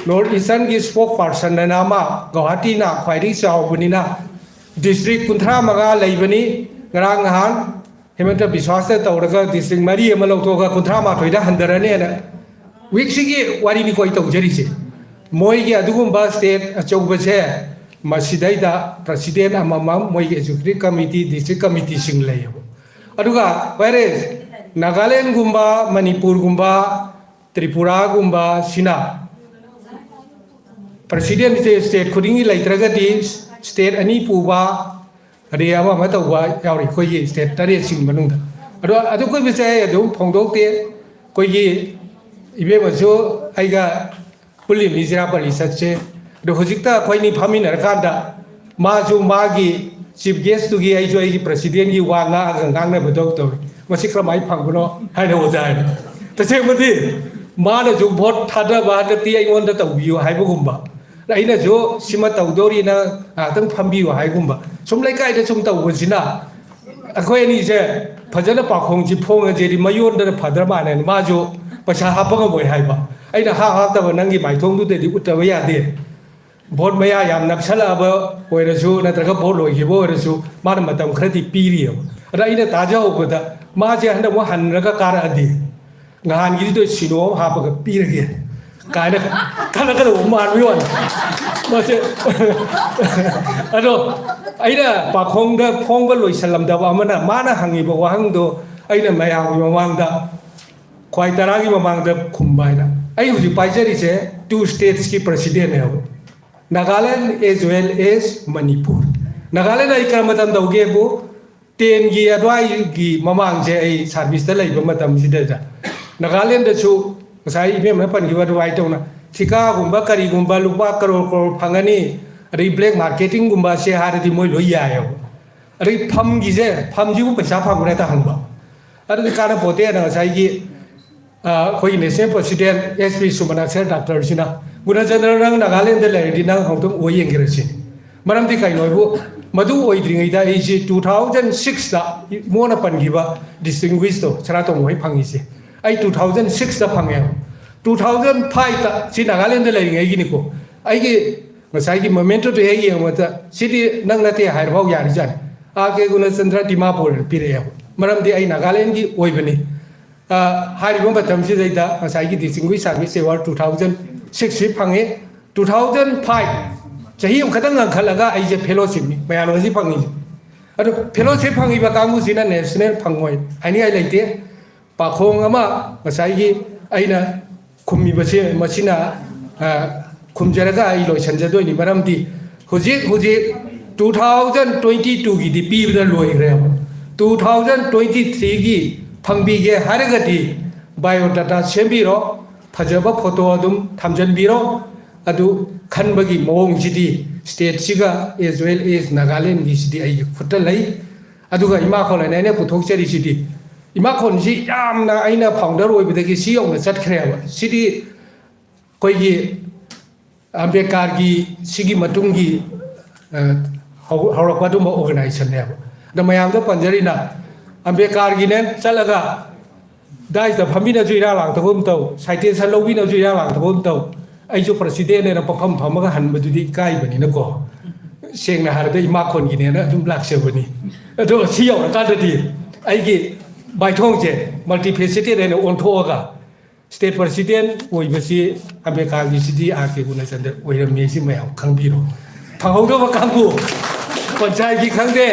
ꯅꯣꯔꯠ ꯏꯁꯇꯔꯟꯒꯤ ꯁ꯭ꯄꯣꯛ ꯄꯥꯔꯁꯟ ꯑꯅ ꯑꯃ, ꯒꯧꯍꯥꯇꯤꯅ ꯈ꯭ꯋꯥꯏꯗꯒꯤ ꯆꯥꯎꯕꯅꯤꯅ ꯗꯤꯁꯇ꯭ꯔꯤꯛ ꯀꯨꯟꯊ꯭ꯔꯥ ꯃꯉꯥ ꯂꯩꯕꯅꯤ꯫ ꯉꯔꯥꯡ ꯅꯍꯥꯟ ꯍꯤꯃꯟꯇ ꯕꯤꯁ꯭ꯋꯥꯁꯇ ꯇꯧꯔꯒ ꯗꯤꯁꯇ꯭ꯔꯤꯛ ꯃꯔꯤ ꯑꯃ ꯂꯧꯊꯣꯛꯑꯒ ꯀꯨꯟꯊ꯭ꯔꯥ ꯃꯥꯊꯣꯏꯗ ꯍꯟꯊꯔꯅꯦꯅ ꯋꯤꯛꯁꯤꯒꯤ ꯋꯥꯔꯤꯅꯤꯀꯣ ꯑꯩ ꯇꯧꯖꯔꯤꯁꯦ꯫ ꯃꯣꯏꯒꯤ ꯑꯗꯨꯒꯨꯝꯕ ꯁ꯭ꯇꯦꯠ ꯑꯆꯧꯕꯁꯦ ꯃꯁꯤꯗꯩꯗ president ꯑꯃꯃꯝ, ꯃꯣꯏꯒꯤ executive committee, district committeeꯁꯤꯡ ꯂꯩꯌꯦꯕ꯫ ꯑꯗꯨꯒ whereas ꯅꯥꯒꯥꯂꯦꯟꯒꯨꯝꯕ, ꯃꯅꯤꯄꯨꯔꯒꯨꯝꯕ, ꯇ꯭ꯔꯤꯄꯨꯔꯥꯒꯨꯝꯕ ꯁꯤꯅ presidentꯁꯦ state ꯈꯨꯗꯤꯡꯒꯤ ꯂꯩꯇ꯭ꯔꯒꯗꯤ state ꯑꯅꯤ ꯄꯨꯕ, ꯑꯗꯩ ꯑꯃ ꯑꯃ ꯇꯧꯕ ꯌꯥꯎꯔꯤ ꯑꯩꯈꯣꯏꯒꯤ state ꯇꯔꯦꯠꯁꯤꯒꯤ ꯃꯅꯨꯡꯗ꯫ ꯑꯗꯣ ꯑꯗꯨ ꯀꯨꯏꯕꯁꯦ ꯑꯩ ꯑꯗꯨꯝ ꯐꯣꯡꯗꯣꯛꯇꯦ꯫ ꯑꯩꯈꯣꯏꯒꯤ ꯏꯕꯦꯝꯃꯁꯨ ꯑꯩꯒ ꯄꯨꯜꯂꯤꯕꯅꯤ ꯆꯤꯔꯥꯄꯜꯂꯤ ꯆꯠꯁꯦ꯫ ꯑꯗꯣ ꯍꯧꯖꯤꯛꯇ ꯑꯩꯈꯣꯏꯅꯤ ꯐꯝꯃꯤꯟꯅꯔꯀꯥꯟꯗ ꯃꯥꯁꯨ ꯃꯥꯒꯤ chief guestꯇꯨꯒꯤ, ꯑꯩꯁꯨ ꯑꯩꯒꯤ presidentꯀꯤ ꯋꯥ ꯉꯥꯡꯉꯒ ꯉꯥꯡꯅꯕꯗꯧ ꯇꯧꯏ꯫ "ꯃꯁꯤ ꯀꯔꯝꯍꯥꯏꯅ ꯐꯪꯕꯅꯣ?" ꯍꯥꯏꯅ ꯑꯣꯖꯥ ꯍꯥꯏꯅ꯫ ꯇꯁꯦꯡꯕꯗꯤ ꯃꯥꯅꯁꯨ vote ꯊꯥꯗꯕ ꯍꯟꯗꯛꯇꯤ ꯑꯩꯉꯣꯟꯗ ꯇꯧꯕꯤꯌꯨ ꯍꯥꯏꯕꯒꯨꯝꯕ, ꯑꯩꯅꯁꯨ "ꯁꯤꯃ ꯇꯧꯗꯧꯔꯤ, ꯅꯪ ꯉꯥꯏꯍꯥꯛꯇꯪ ꯐꯝꯕꯤꯌꯨ" ꯍꯥꯏꯒꯨꯝꯕ꯫ ꯁꯨꯝ ꯂꯩꯀꯥꯏꯗ ꯁꯨꯝ ꯇꯧꯕꯁꯤꯅ ꯑꯩꯈꯣꯏ ꯑꯅꯤꯁꯦ ꯐꯖꯅ ꯄꯥꯈꯣꯡꯁꯤ ꯐꯣꯡꯉꯁꯦꯗꯤ ꯃꯌꯣꯟꯗꯅ ꯐꯗ꯭ꯔ ꯃꯥꯜꯂꯦ꯫ ꯃꯥꯁꯨ ꯄꯩꯁꯥ ꯍꯥꯞꯄ ꯉꯝꯃꯣꯏ ꯍꯥꯏꯕ, ꯑꯩꯅ ꯍꯥꯞ ꯍꯥꯞꯇꯕ ꯅꯪꯒꯤ ꯃꯥꯏꯊꯣꯡꯗꯨꯗꯗꯤ ꯎꯠꯇꯕ ꯌꯥꯗꯦ꯫ Vote ꯃꯌꯥ ꯌꯥꯝ ꯅꯛꯁꯜꯂꯛꯑꯕ ꯑꯣꯏꯔꯁꯨ ꯅꯠꯇ꯭ꯔꯒ vote ꯂꯣꯏꯈꯤꯕ ꯑꯣꯏꯔꯁꯨ ꯃꯥꯅ ꯃꯇꯝ ꯈꯔꯗꯤ ꯄꯤꯔꯤꯑꯕ꯫ ꯑꯗ ꯑꯩꯅ ꯇꯥꯖꯍꯧꯕꯗ ꯃꯥꯁꯦ ꯍꯟꯗꯛ ꯑꯃꯨꯛ ꯍꯟꯔꯒ ꯀꯥꯔꯛꯑꯗꯤ ꯅꯍꯥꯟꯒꯤꯗꯨꯗ ꯁꯤꯅꯣ ꯑꯃ ꯍꯥꯞꯄꯒ ꯄꯤꯔꯒꯦ ꯀꯥꯏꯅ ꯈꯜꯂꯛꯀꯗꯧꯕ ꯃꯥꯟꯕ ꯋꯥꯅꯤ꯫ ꯃꯁꯦ ꯑꯗꯣ ꯑꯩꯅ ꯄꯥꯈꯣꯡꯗ ꯐꯣꯡꯕ ꯂꯣꯏꯁꯜꯂꯝꯗꯕ ꯑꯃꯅ, ꯃꯥꯅ ꯍꯪꯉꯤꯕ ꯋꯥꯍꯪꯗꯣ ꯑꯩꯅ ꯃꯌꯥꯝꯒꯤ ꯃꯃꯥꯡꯗ ꯈ꯭ꯋꯥꯏ ꯇꯔꯥꯒꯤ ꯃꯃꯥꯡꯗ ꯈꯨꯝꯕ ꯍꯥꯏꯅ꯫ ꯑꯩ ꯍꯧꯖꯤꯛ ꯄꯥꯏꯖꯔꯤꯁꯦ two statesꯀꯤ presidentꯅꯦꯕ, Nagaland as well as Manipur꯫ Nagaland ꯑꯩ ꯀꯔꯝꯕ ꯃꯇꯝ ꯇꯧꯒꯦꯕꯨ, ꯇꯦꯟꯒꯤ ꯑꯗꯨꯋꯥꯏꯒꯤ ꯃꯃꯥꯡꯁꯦ ꯑꯩ serviceꯇ ꯂꯩꯕ ꯃꯇꯝꯁꯤꯗ ꯅꯥꯒꯥꯂꯦꯟꯗꯁꯨ ꯉꯁꯥꯏ ꯏꯕꯦꯝꯅ ꯄꯟꯈꯤꯕ ꯑꯗꯨꯃꯥꯏꯅ ꯇꯧꯅ ꯊꯤꯀꯥꯒꯨꯝꯕ ꯀꯔꯤꯒꯨꯝꯕ ꯂꯨꯄꯥ ꯀꯔꯣꯔ ꯀꯔꯣꯔ ꯐꯪꯒꯅꯤ, ꯑꯗꯩ black marketingꯒꯨꯝꯕꯁꯦ ꯍꯥꯏꯔꯗꯤ ꯃꯣꯏ ꯂꯣꯏ ꯌꯥꯏꯑꯕ꯫ ꯑꯗꯩ ꯐꯝꯒꯤꯁꯦ, ꯐꯝꯁꯤꯕꯨ ꯄꯩꯁꯥ ꯐꯪꯕ꯭ꯔꯥ ꯍꯦꯛꯇ ꯍꯪꯕ꯫ ꯑꯗꯨꯗꯤ ꯀꯥꯟꯅꯄꯣꯠꯇꯦꯅ ꯉꯁꯥꯏꯒꯤ ꯑꯩꯈꯣꯏꯒꯤ national president S P Suman Aksar doctorꯁꯤꯅ, "ꯒꯨꯅꯆꯟꯗ꯭ꯔ, ꯅꯪ ꯅꯥꯒꯥꯂꯦꯟꯗ ꯂꯩꯔꯗꯤ ꯅꯪ ꯑꯃꯨꯛꯇꯪ ꯑꯣꯏ ꯌꯦꯡꯒꯦꯔ ꯁꯤꯅꯤ"꯫ ꯃꯔꯝꯗꯤ ꯀꯩꯅꯣ ꯍꯥꯏꯕꯨ, ꯃꯗꯨ ꯑꯣꯏꯗ꯭ꯔꯤꯉꯩꯗ ꯑꯩꯁꯤ two thousand sixꯇ ꯏꯃꯣꯅ ꯄꯟꯈꯤꯕ distinguishedꯇꯣ, ꯁꯅꯥꯇꯣꯝꯕ ꯍꯣꯏ ꯐꯪꯉꯤꯁꯦ, ꯑꯩ two thousand sixꯇ ꯐꯪꯉꯦꯕ꯫ Two thousand fiveꯇ, ꯁꯤ ꯅꯥꯒꯥꯂꯦꯟꯗ ꯂꯩꯔꯤꯉꯩꯒꯤꯅꯤꯀꯣ, ꯑꯩꯒꯤ ꯉꯁꯥꯏꯒꯤ mementoꯗꯣ ꯍꯦꯛ ꯌꯦꯡꯕꯗ, "ꯁꯤꯗꯤ ꯅꯪ ꯅꯠꯇꯦ" ꯍꯥꯏꯔꯐꯥꯎ ꯌꯥꯔꯤꯖꯥꯠꯅꯤ꯫ "ꯑꯥꯔ ꯀꯦ ꯒꯨꯅꯆꯟꯗ꯭ꯔ ꯗꯤꯃꯥꯄꯨꯔꯅ ꯄꯤꯔꯛꯑꯦꯕ", ꯃꯔꯝꯗꯤ ꯑꯩ ꯅꯥꯒꯥꯂꯦꯟꯒꯤ ꯑꯣꯏꯕꯅꯤ꯫ ꯍꯥꯏꯔꯤꯕ ꯃꯇꯝꯁꯤꯗꯩꯗ ꯉꯁꯥꯏꯒꯤ Distinguished Service Award two thousand sixꯁꯤ ꯐꯪꯉꯤ꯫ Two thousand five ꯆꯍꯤ ꯑꯃꯈꯛꯇꯪ ꯉꯟꯈꯠꯂꯒ ꯑꯩꯁꯦ ꯐꯦꯂꯣꯁꯤꯞꯅꯤ ꯃꯌꯥꯝꯅ ꯉꯁꯤ ꯐꯪꯉꯤꯁꯦ꯫ ꯑꯗꯣ ꯐꯦꯂꯣꯁꯤꯞ ꯐꯪꯉꯤꯕ ꯀꯥꯡꯕꯨꯁꯤꯅ ꯅꯦꯁꯅꯦꯜ ꯐꯪꯉꯣꯏ ꯍꯥꯏꯅꯤꯡꯉꯥꯏ ꯂꯩꯇꯦ꯫ ꯄꯥꯈꯣꯡ ꯑꯃ ꯉꯁꯥꯏꯒꯤ ꯑꯩꯅ ꯈꯨꯝꯃꯤꯕꯁꯦ ꯃꯁꯤꯅ, ꯑ, ꯈꯨꯝꯖꯔꯒ ꯑꯩ ꯂꯣꯏꯁꯤꯟꯖꯗꯣꯏꯅꯤ꯫ ꯃꯔꯝꯗꯤ ꯍꯧꯖꯤꯛ ꯍꯧꯖꯤꯛ ꯇꯨ ꯊꯥꯎꯖꯟ ꯇ꯭ꯋꯦꯟꯇꯤ ꯇꯨꯒꯤꯗꯤ ꯄꯤꯕꯗ ꯂꯣꯏꯈ꯭ꯔꯦꯕ꯫ ꯇꯨ ꯊꯥꯎꯖꯟ ꯇ꯭ꯋꯦꯟꯇꯤ ꯊ꯭ꯔꯤꯒꯤ ꯐꯪꯕꯤꯒꯦ ꯍꯥꯏꯔꯒꯗꯤ ꯕꯥꯏꯑꯣꯗꯥꯇꯥ ꯁꯦꯝꯕꯤꯔꯣ, ꯐꯖꯕ ꯐꯣꯇꯣ ꯑꯗꯨꯝ ꯊꯝꯖꯤꯟꯕꯤꯔꯣ꯫ ꯑꯗꯨ ꯈꯟꯕꯒꯤ ꯃꯑꯣꯡꯁꯤꯗꯤ ꯁ꯭ꯇꯦꯠꯁꯤꯒ as well as ꯅꯥꯒꯥꯂꯦꯟꯒꯤꯁꯤꯗꯤ ꯑꯩꯒꯤ ꯈꯨꯠꯇ ꯂꯩ꯫ ꯑꯗꯨꯒ ꯏꯃꯥ ꯈꯣꯟ ꯍꯥꯏꯅ ꯑꯩꯅ ꯄꯨꯊꯣꯛꯆꯔꯤꯁꯤꯗꯤ, ꯏꯃꯥ ꯈꯣꯟꯁꯤ ꯌꯥꯝꯅ ꯑꯩꯅ ꯐꯥꯎꯟꯗꯔ ꯑꯣꯏꯕꯗꯒꯤ ꯁꯤ ꯌꯧꯅ ꯆꯠꯈ꯭ꯔꯦꯕ꯫ ꯁꯤꯗꯤ ꯑꯩꯈꯣꯏꯒꯤ ꯑꯝꯕꯦꯗꯀꯔꯒꯤ ꯁꯤꯒꯤ ꯃꯇꯨꯡꯒꯤ, ꯑ, ꯍꯧ-, ꯍꯧꯔꯛꯄ ꯑꯗꯨꯝꯕ ꯑꯣꯔꯒꯅꯥꯏꯖꯦꯁꯟꯅꯦꯕ꯫ ꯑꯗ ꯃꯌꯥꯝꯗ ꯄꯟꯖꯔꯤꯅ, ꯑꯝꯕꯦꯗꯀꯔꯒꯤꯅꯦ ꯆꯠꯂꯒ ꯗꯥꯏꯁꯇ ꯐꯝꯕꯤꯅꯁꯨ ꯏꯔꯥꯡ ꯂꯥꯡꯊꯣꯛꯄ ꯑꯃ ꯇꯧ, ꯁꯥꯏꯇꯦꯁꯟ ꯂꯧꯕꯤꯅꯁꯨ ꯏꯔꯥꯡ ꯂꯥꯡꯊꯣꯛꯄ ꯑꯃ ꯇꯧ꯫ ꯑꯩꯁꯨ ꯄ꯭ꯔꯁꯤꯗꯦꯟꯅꯦꯅ ꯄꯣꯠꯐꯝ ꯐꯝꯃꯒ ꯍꯟꯕꯗꯨꯗꯤ ꯏꯀꯥꯏꯕꯅꯤꯅꯀꯣ, ꯁꯦꯡꯅ ꯍꯥꯏꯔꯕꯗ ꯏꯃꯥ ꯈꯣꯟꯒꯤꯅꯦꯅ ꯑꯗꯨꯝ ꯂꯥꯛꯆꯕꯅꯤ꯫ ꯑꯗꯣ ꯁꯤ ꯌꯧꯔꯀꯥꯟꯗꯗꯤ ꯑꯩꯒꯤ ꯃꯥꯏꯊꯣꯡꯁꯦ ꯃꯜꯇꯤꯐꯦꯁꯤꯇꯦꯠ ꯍꯥꯏꯅ ꯑꯣꯟꯊꯣꯛꯑꯒ ꯁ꯭ꯇꯦꯠ ꯄ꯭ꯔꯁꯤꯗꯦꯟ ꯑꯣꯏꯕꯁꯤ ꯑꯝꯕꯦꯗꯀꯔꯒꯤꯁꯤꯗꯤ ꯑꯥꯔ ꯀꯦ ꯒꯨꯅꯆꯟꯗ꯭ꯔ ꯑꯣꯏꯔꯝꯃꯤ꯫ ꯁꯤ ꯃꯌꯥꯝ ꯈꯪꯕꯤꯔꯣ꯫ ꯐꯪꯍꯧꯗꯕ ꯀꯥꯡꯕꯨ, ꯄꯟꯆꯥꯌꯠꯀꯤ ꯈꯪꯗꯦ,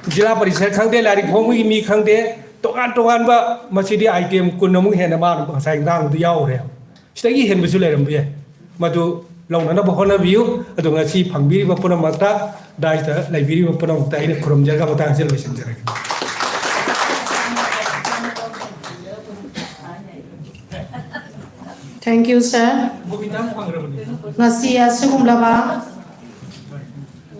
ꯖꯤꯂꯥ ꯄꯔꯤꯁꯠ ꯈꯪꯗꯦ, ꯂꯥꯏꯔꯤꯛ ꯐꯣꯡꯕꯒꯤ ꯃꯤ ꯈꯪꯗꯦ, ꯇꯣꯉꯥꯟ ꯇꯣꯉꯥꯟꯕ ꯃꯁꯤꯗꯤ ꯑꯥꯏꯇꯦꯝ ꯀꯨꯟ ꯑꯃꯨꯛ ꯍꯦꯟꯅ ꯃꯥꯅ ꯉꯁꯥꯏ ꯉꯥꯡꯕꯗ ꯌꯥꯎꯔꯦ꯫ ꯁꯤꯗꯒꯤ ꯍꯦꯟꯕꯁꯨ ꯂꯩꯔꯝꯕ ꯌꯥꯏ꯫ ꯃꯗꯨ ꯂꯧꯅꯅꯕ ꯍꯣꯠꯅꯕꯤꯌꯨ꯫ ꯑꯗꯣ ꯉꯁꯤ ꯐꯪꯕꯤꯔꯤꯕ ꯄꯨꯝꯅꯃꯛꯇ, ꯗꯥꯏꯁꯇ ꯂꯩꯕꯤꯔꯤꯕ ꯄꯨꯝꯅꯃꯛꯇ ꯑꯩꯅ ꯈꯨꯔꯨꯝꯖꯔꯒ ꯃꯇꯥꯡꯁꯤꯗ ꯂꯣꯏꯁꯤꯟꯖꯔꯒꯦ꯫ Thank you, sir. ꯉꯁꯤ ꯑꯁꯤꯒꯨꯝꯂꯕ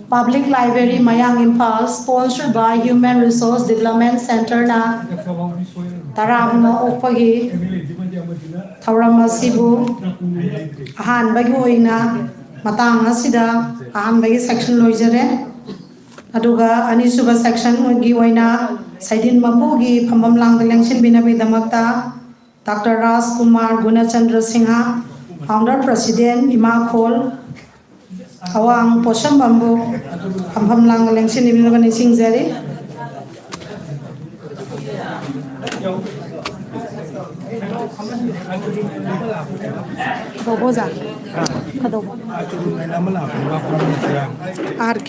Public Library ꯃꯌꯥꯡ Imphal, sponsored by Human Resource Development Centerꯅ ꯇꯔꯥ ꯑꯃ ꯑꯣꯛꯄꯒꯤ ꯊꯧꯔꯝ ꯑꯁꯤꯕꯨ ꯑꯍꯥꯟꯕꯒꯤ ꯑꯣꯏꯅ ꯃꯇꯥꯡ ꯑꯁꯤꯗ ꯑꯍꯥꯟꯕꯒꯤ section ꯂꯣꯏꯖꯔꯦ꯫ ꯑꯗꯨꯒ ꯑꯅꯤꯁꯨꯕ sectionꯒꯤ ꯑꯣꯏꯅ ꯁꯩꯗꯤꯟ ꯃꯄꯨꯒꯤ ꯐꯝꯐꯝ ꯂꯥꯡꯗ ꯂꯦꯡꯁꯤꯟꯕꯤꯅꯕꯒꯤꯗꯃꯛꯇ Doctor ꯔꯥꯖꯀꯨꯃꯥꯔ ꯒꯨꯅꯆꯟꯗ꯭ꯔ ꯁꯤꯡꯍ, founder president ꯏꯃꯥ ꯈꯣꯜ ꯑꯋꯥꯡ ꯄꯣꯠꯁꯝꯕꯝꯕꯨ ꯐꯝꯐꯝ ꯂꯥꯡꯗ ꯂꯦꯡꯁꯤꯟꯕꯤꯅꯕ ꯅꯤꯡꯁꯤꯡꯖꯔꯤ꯫ ꯀꯩꯗꯧꯕ ꯑꯣꯖꯥ? ꯀꯩꯗꯧꯕ? ꯑꯥꯔ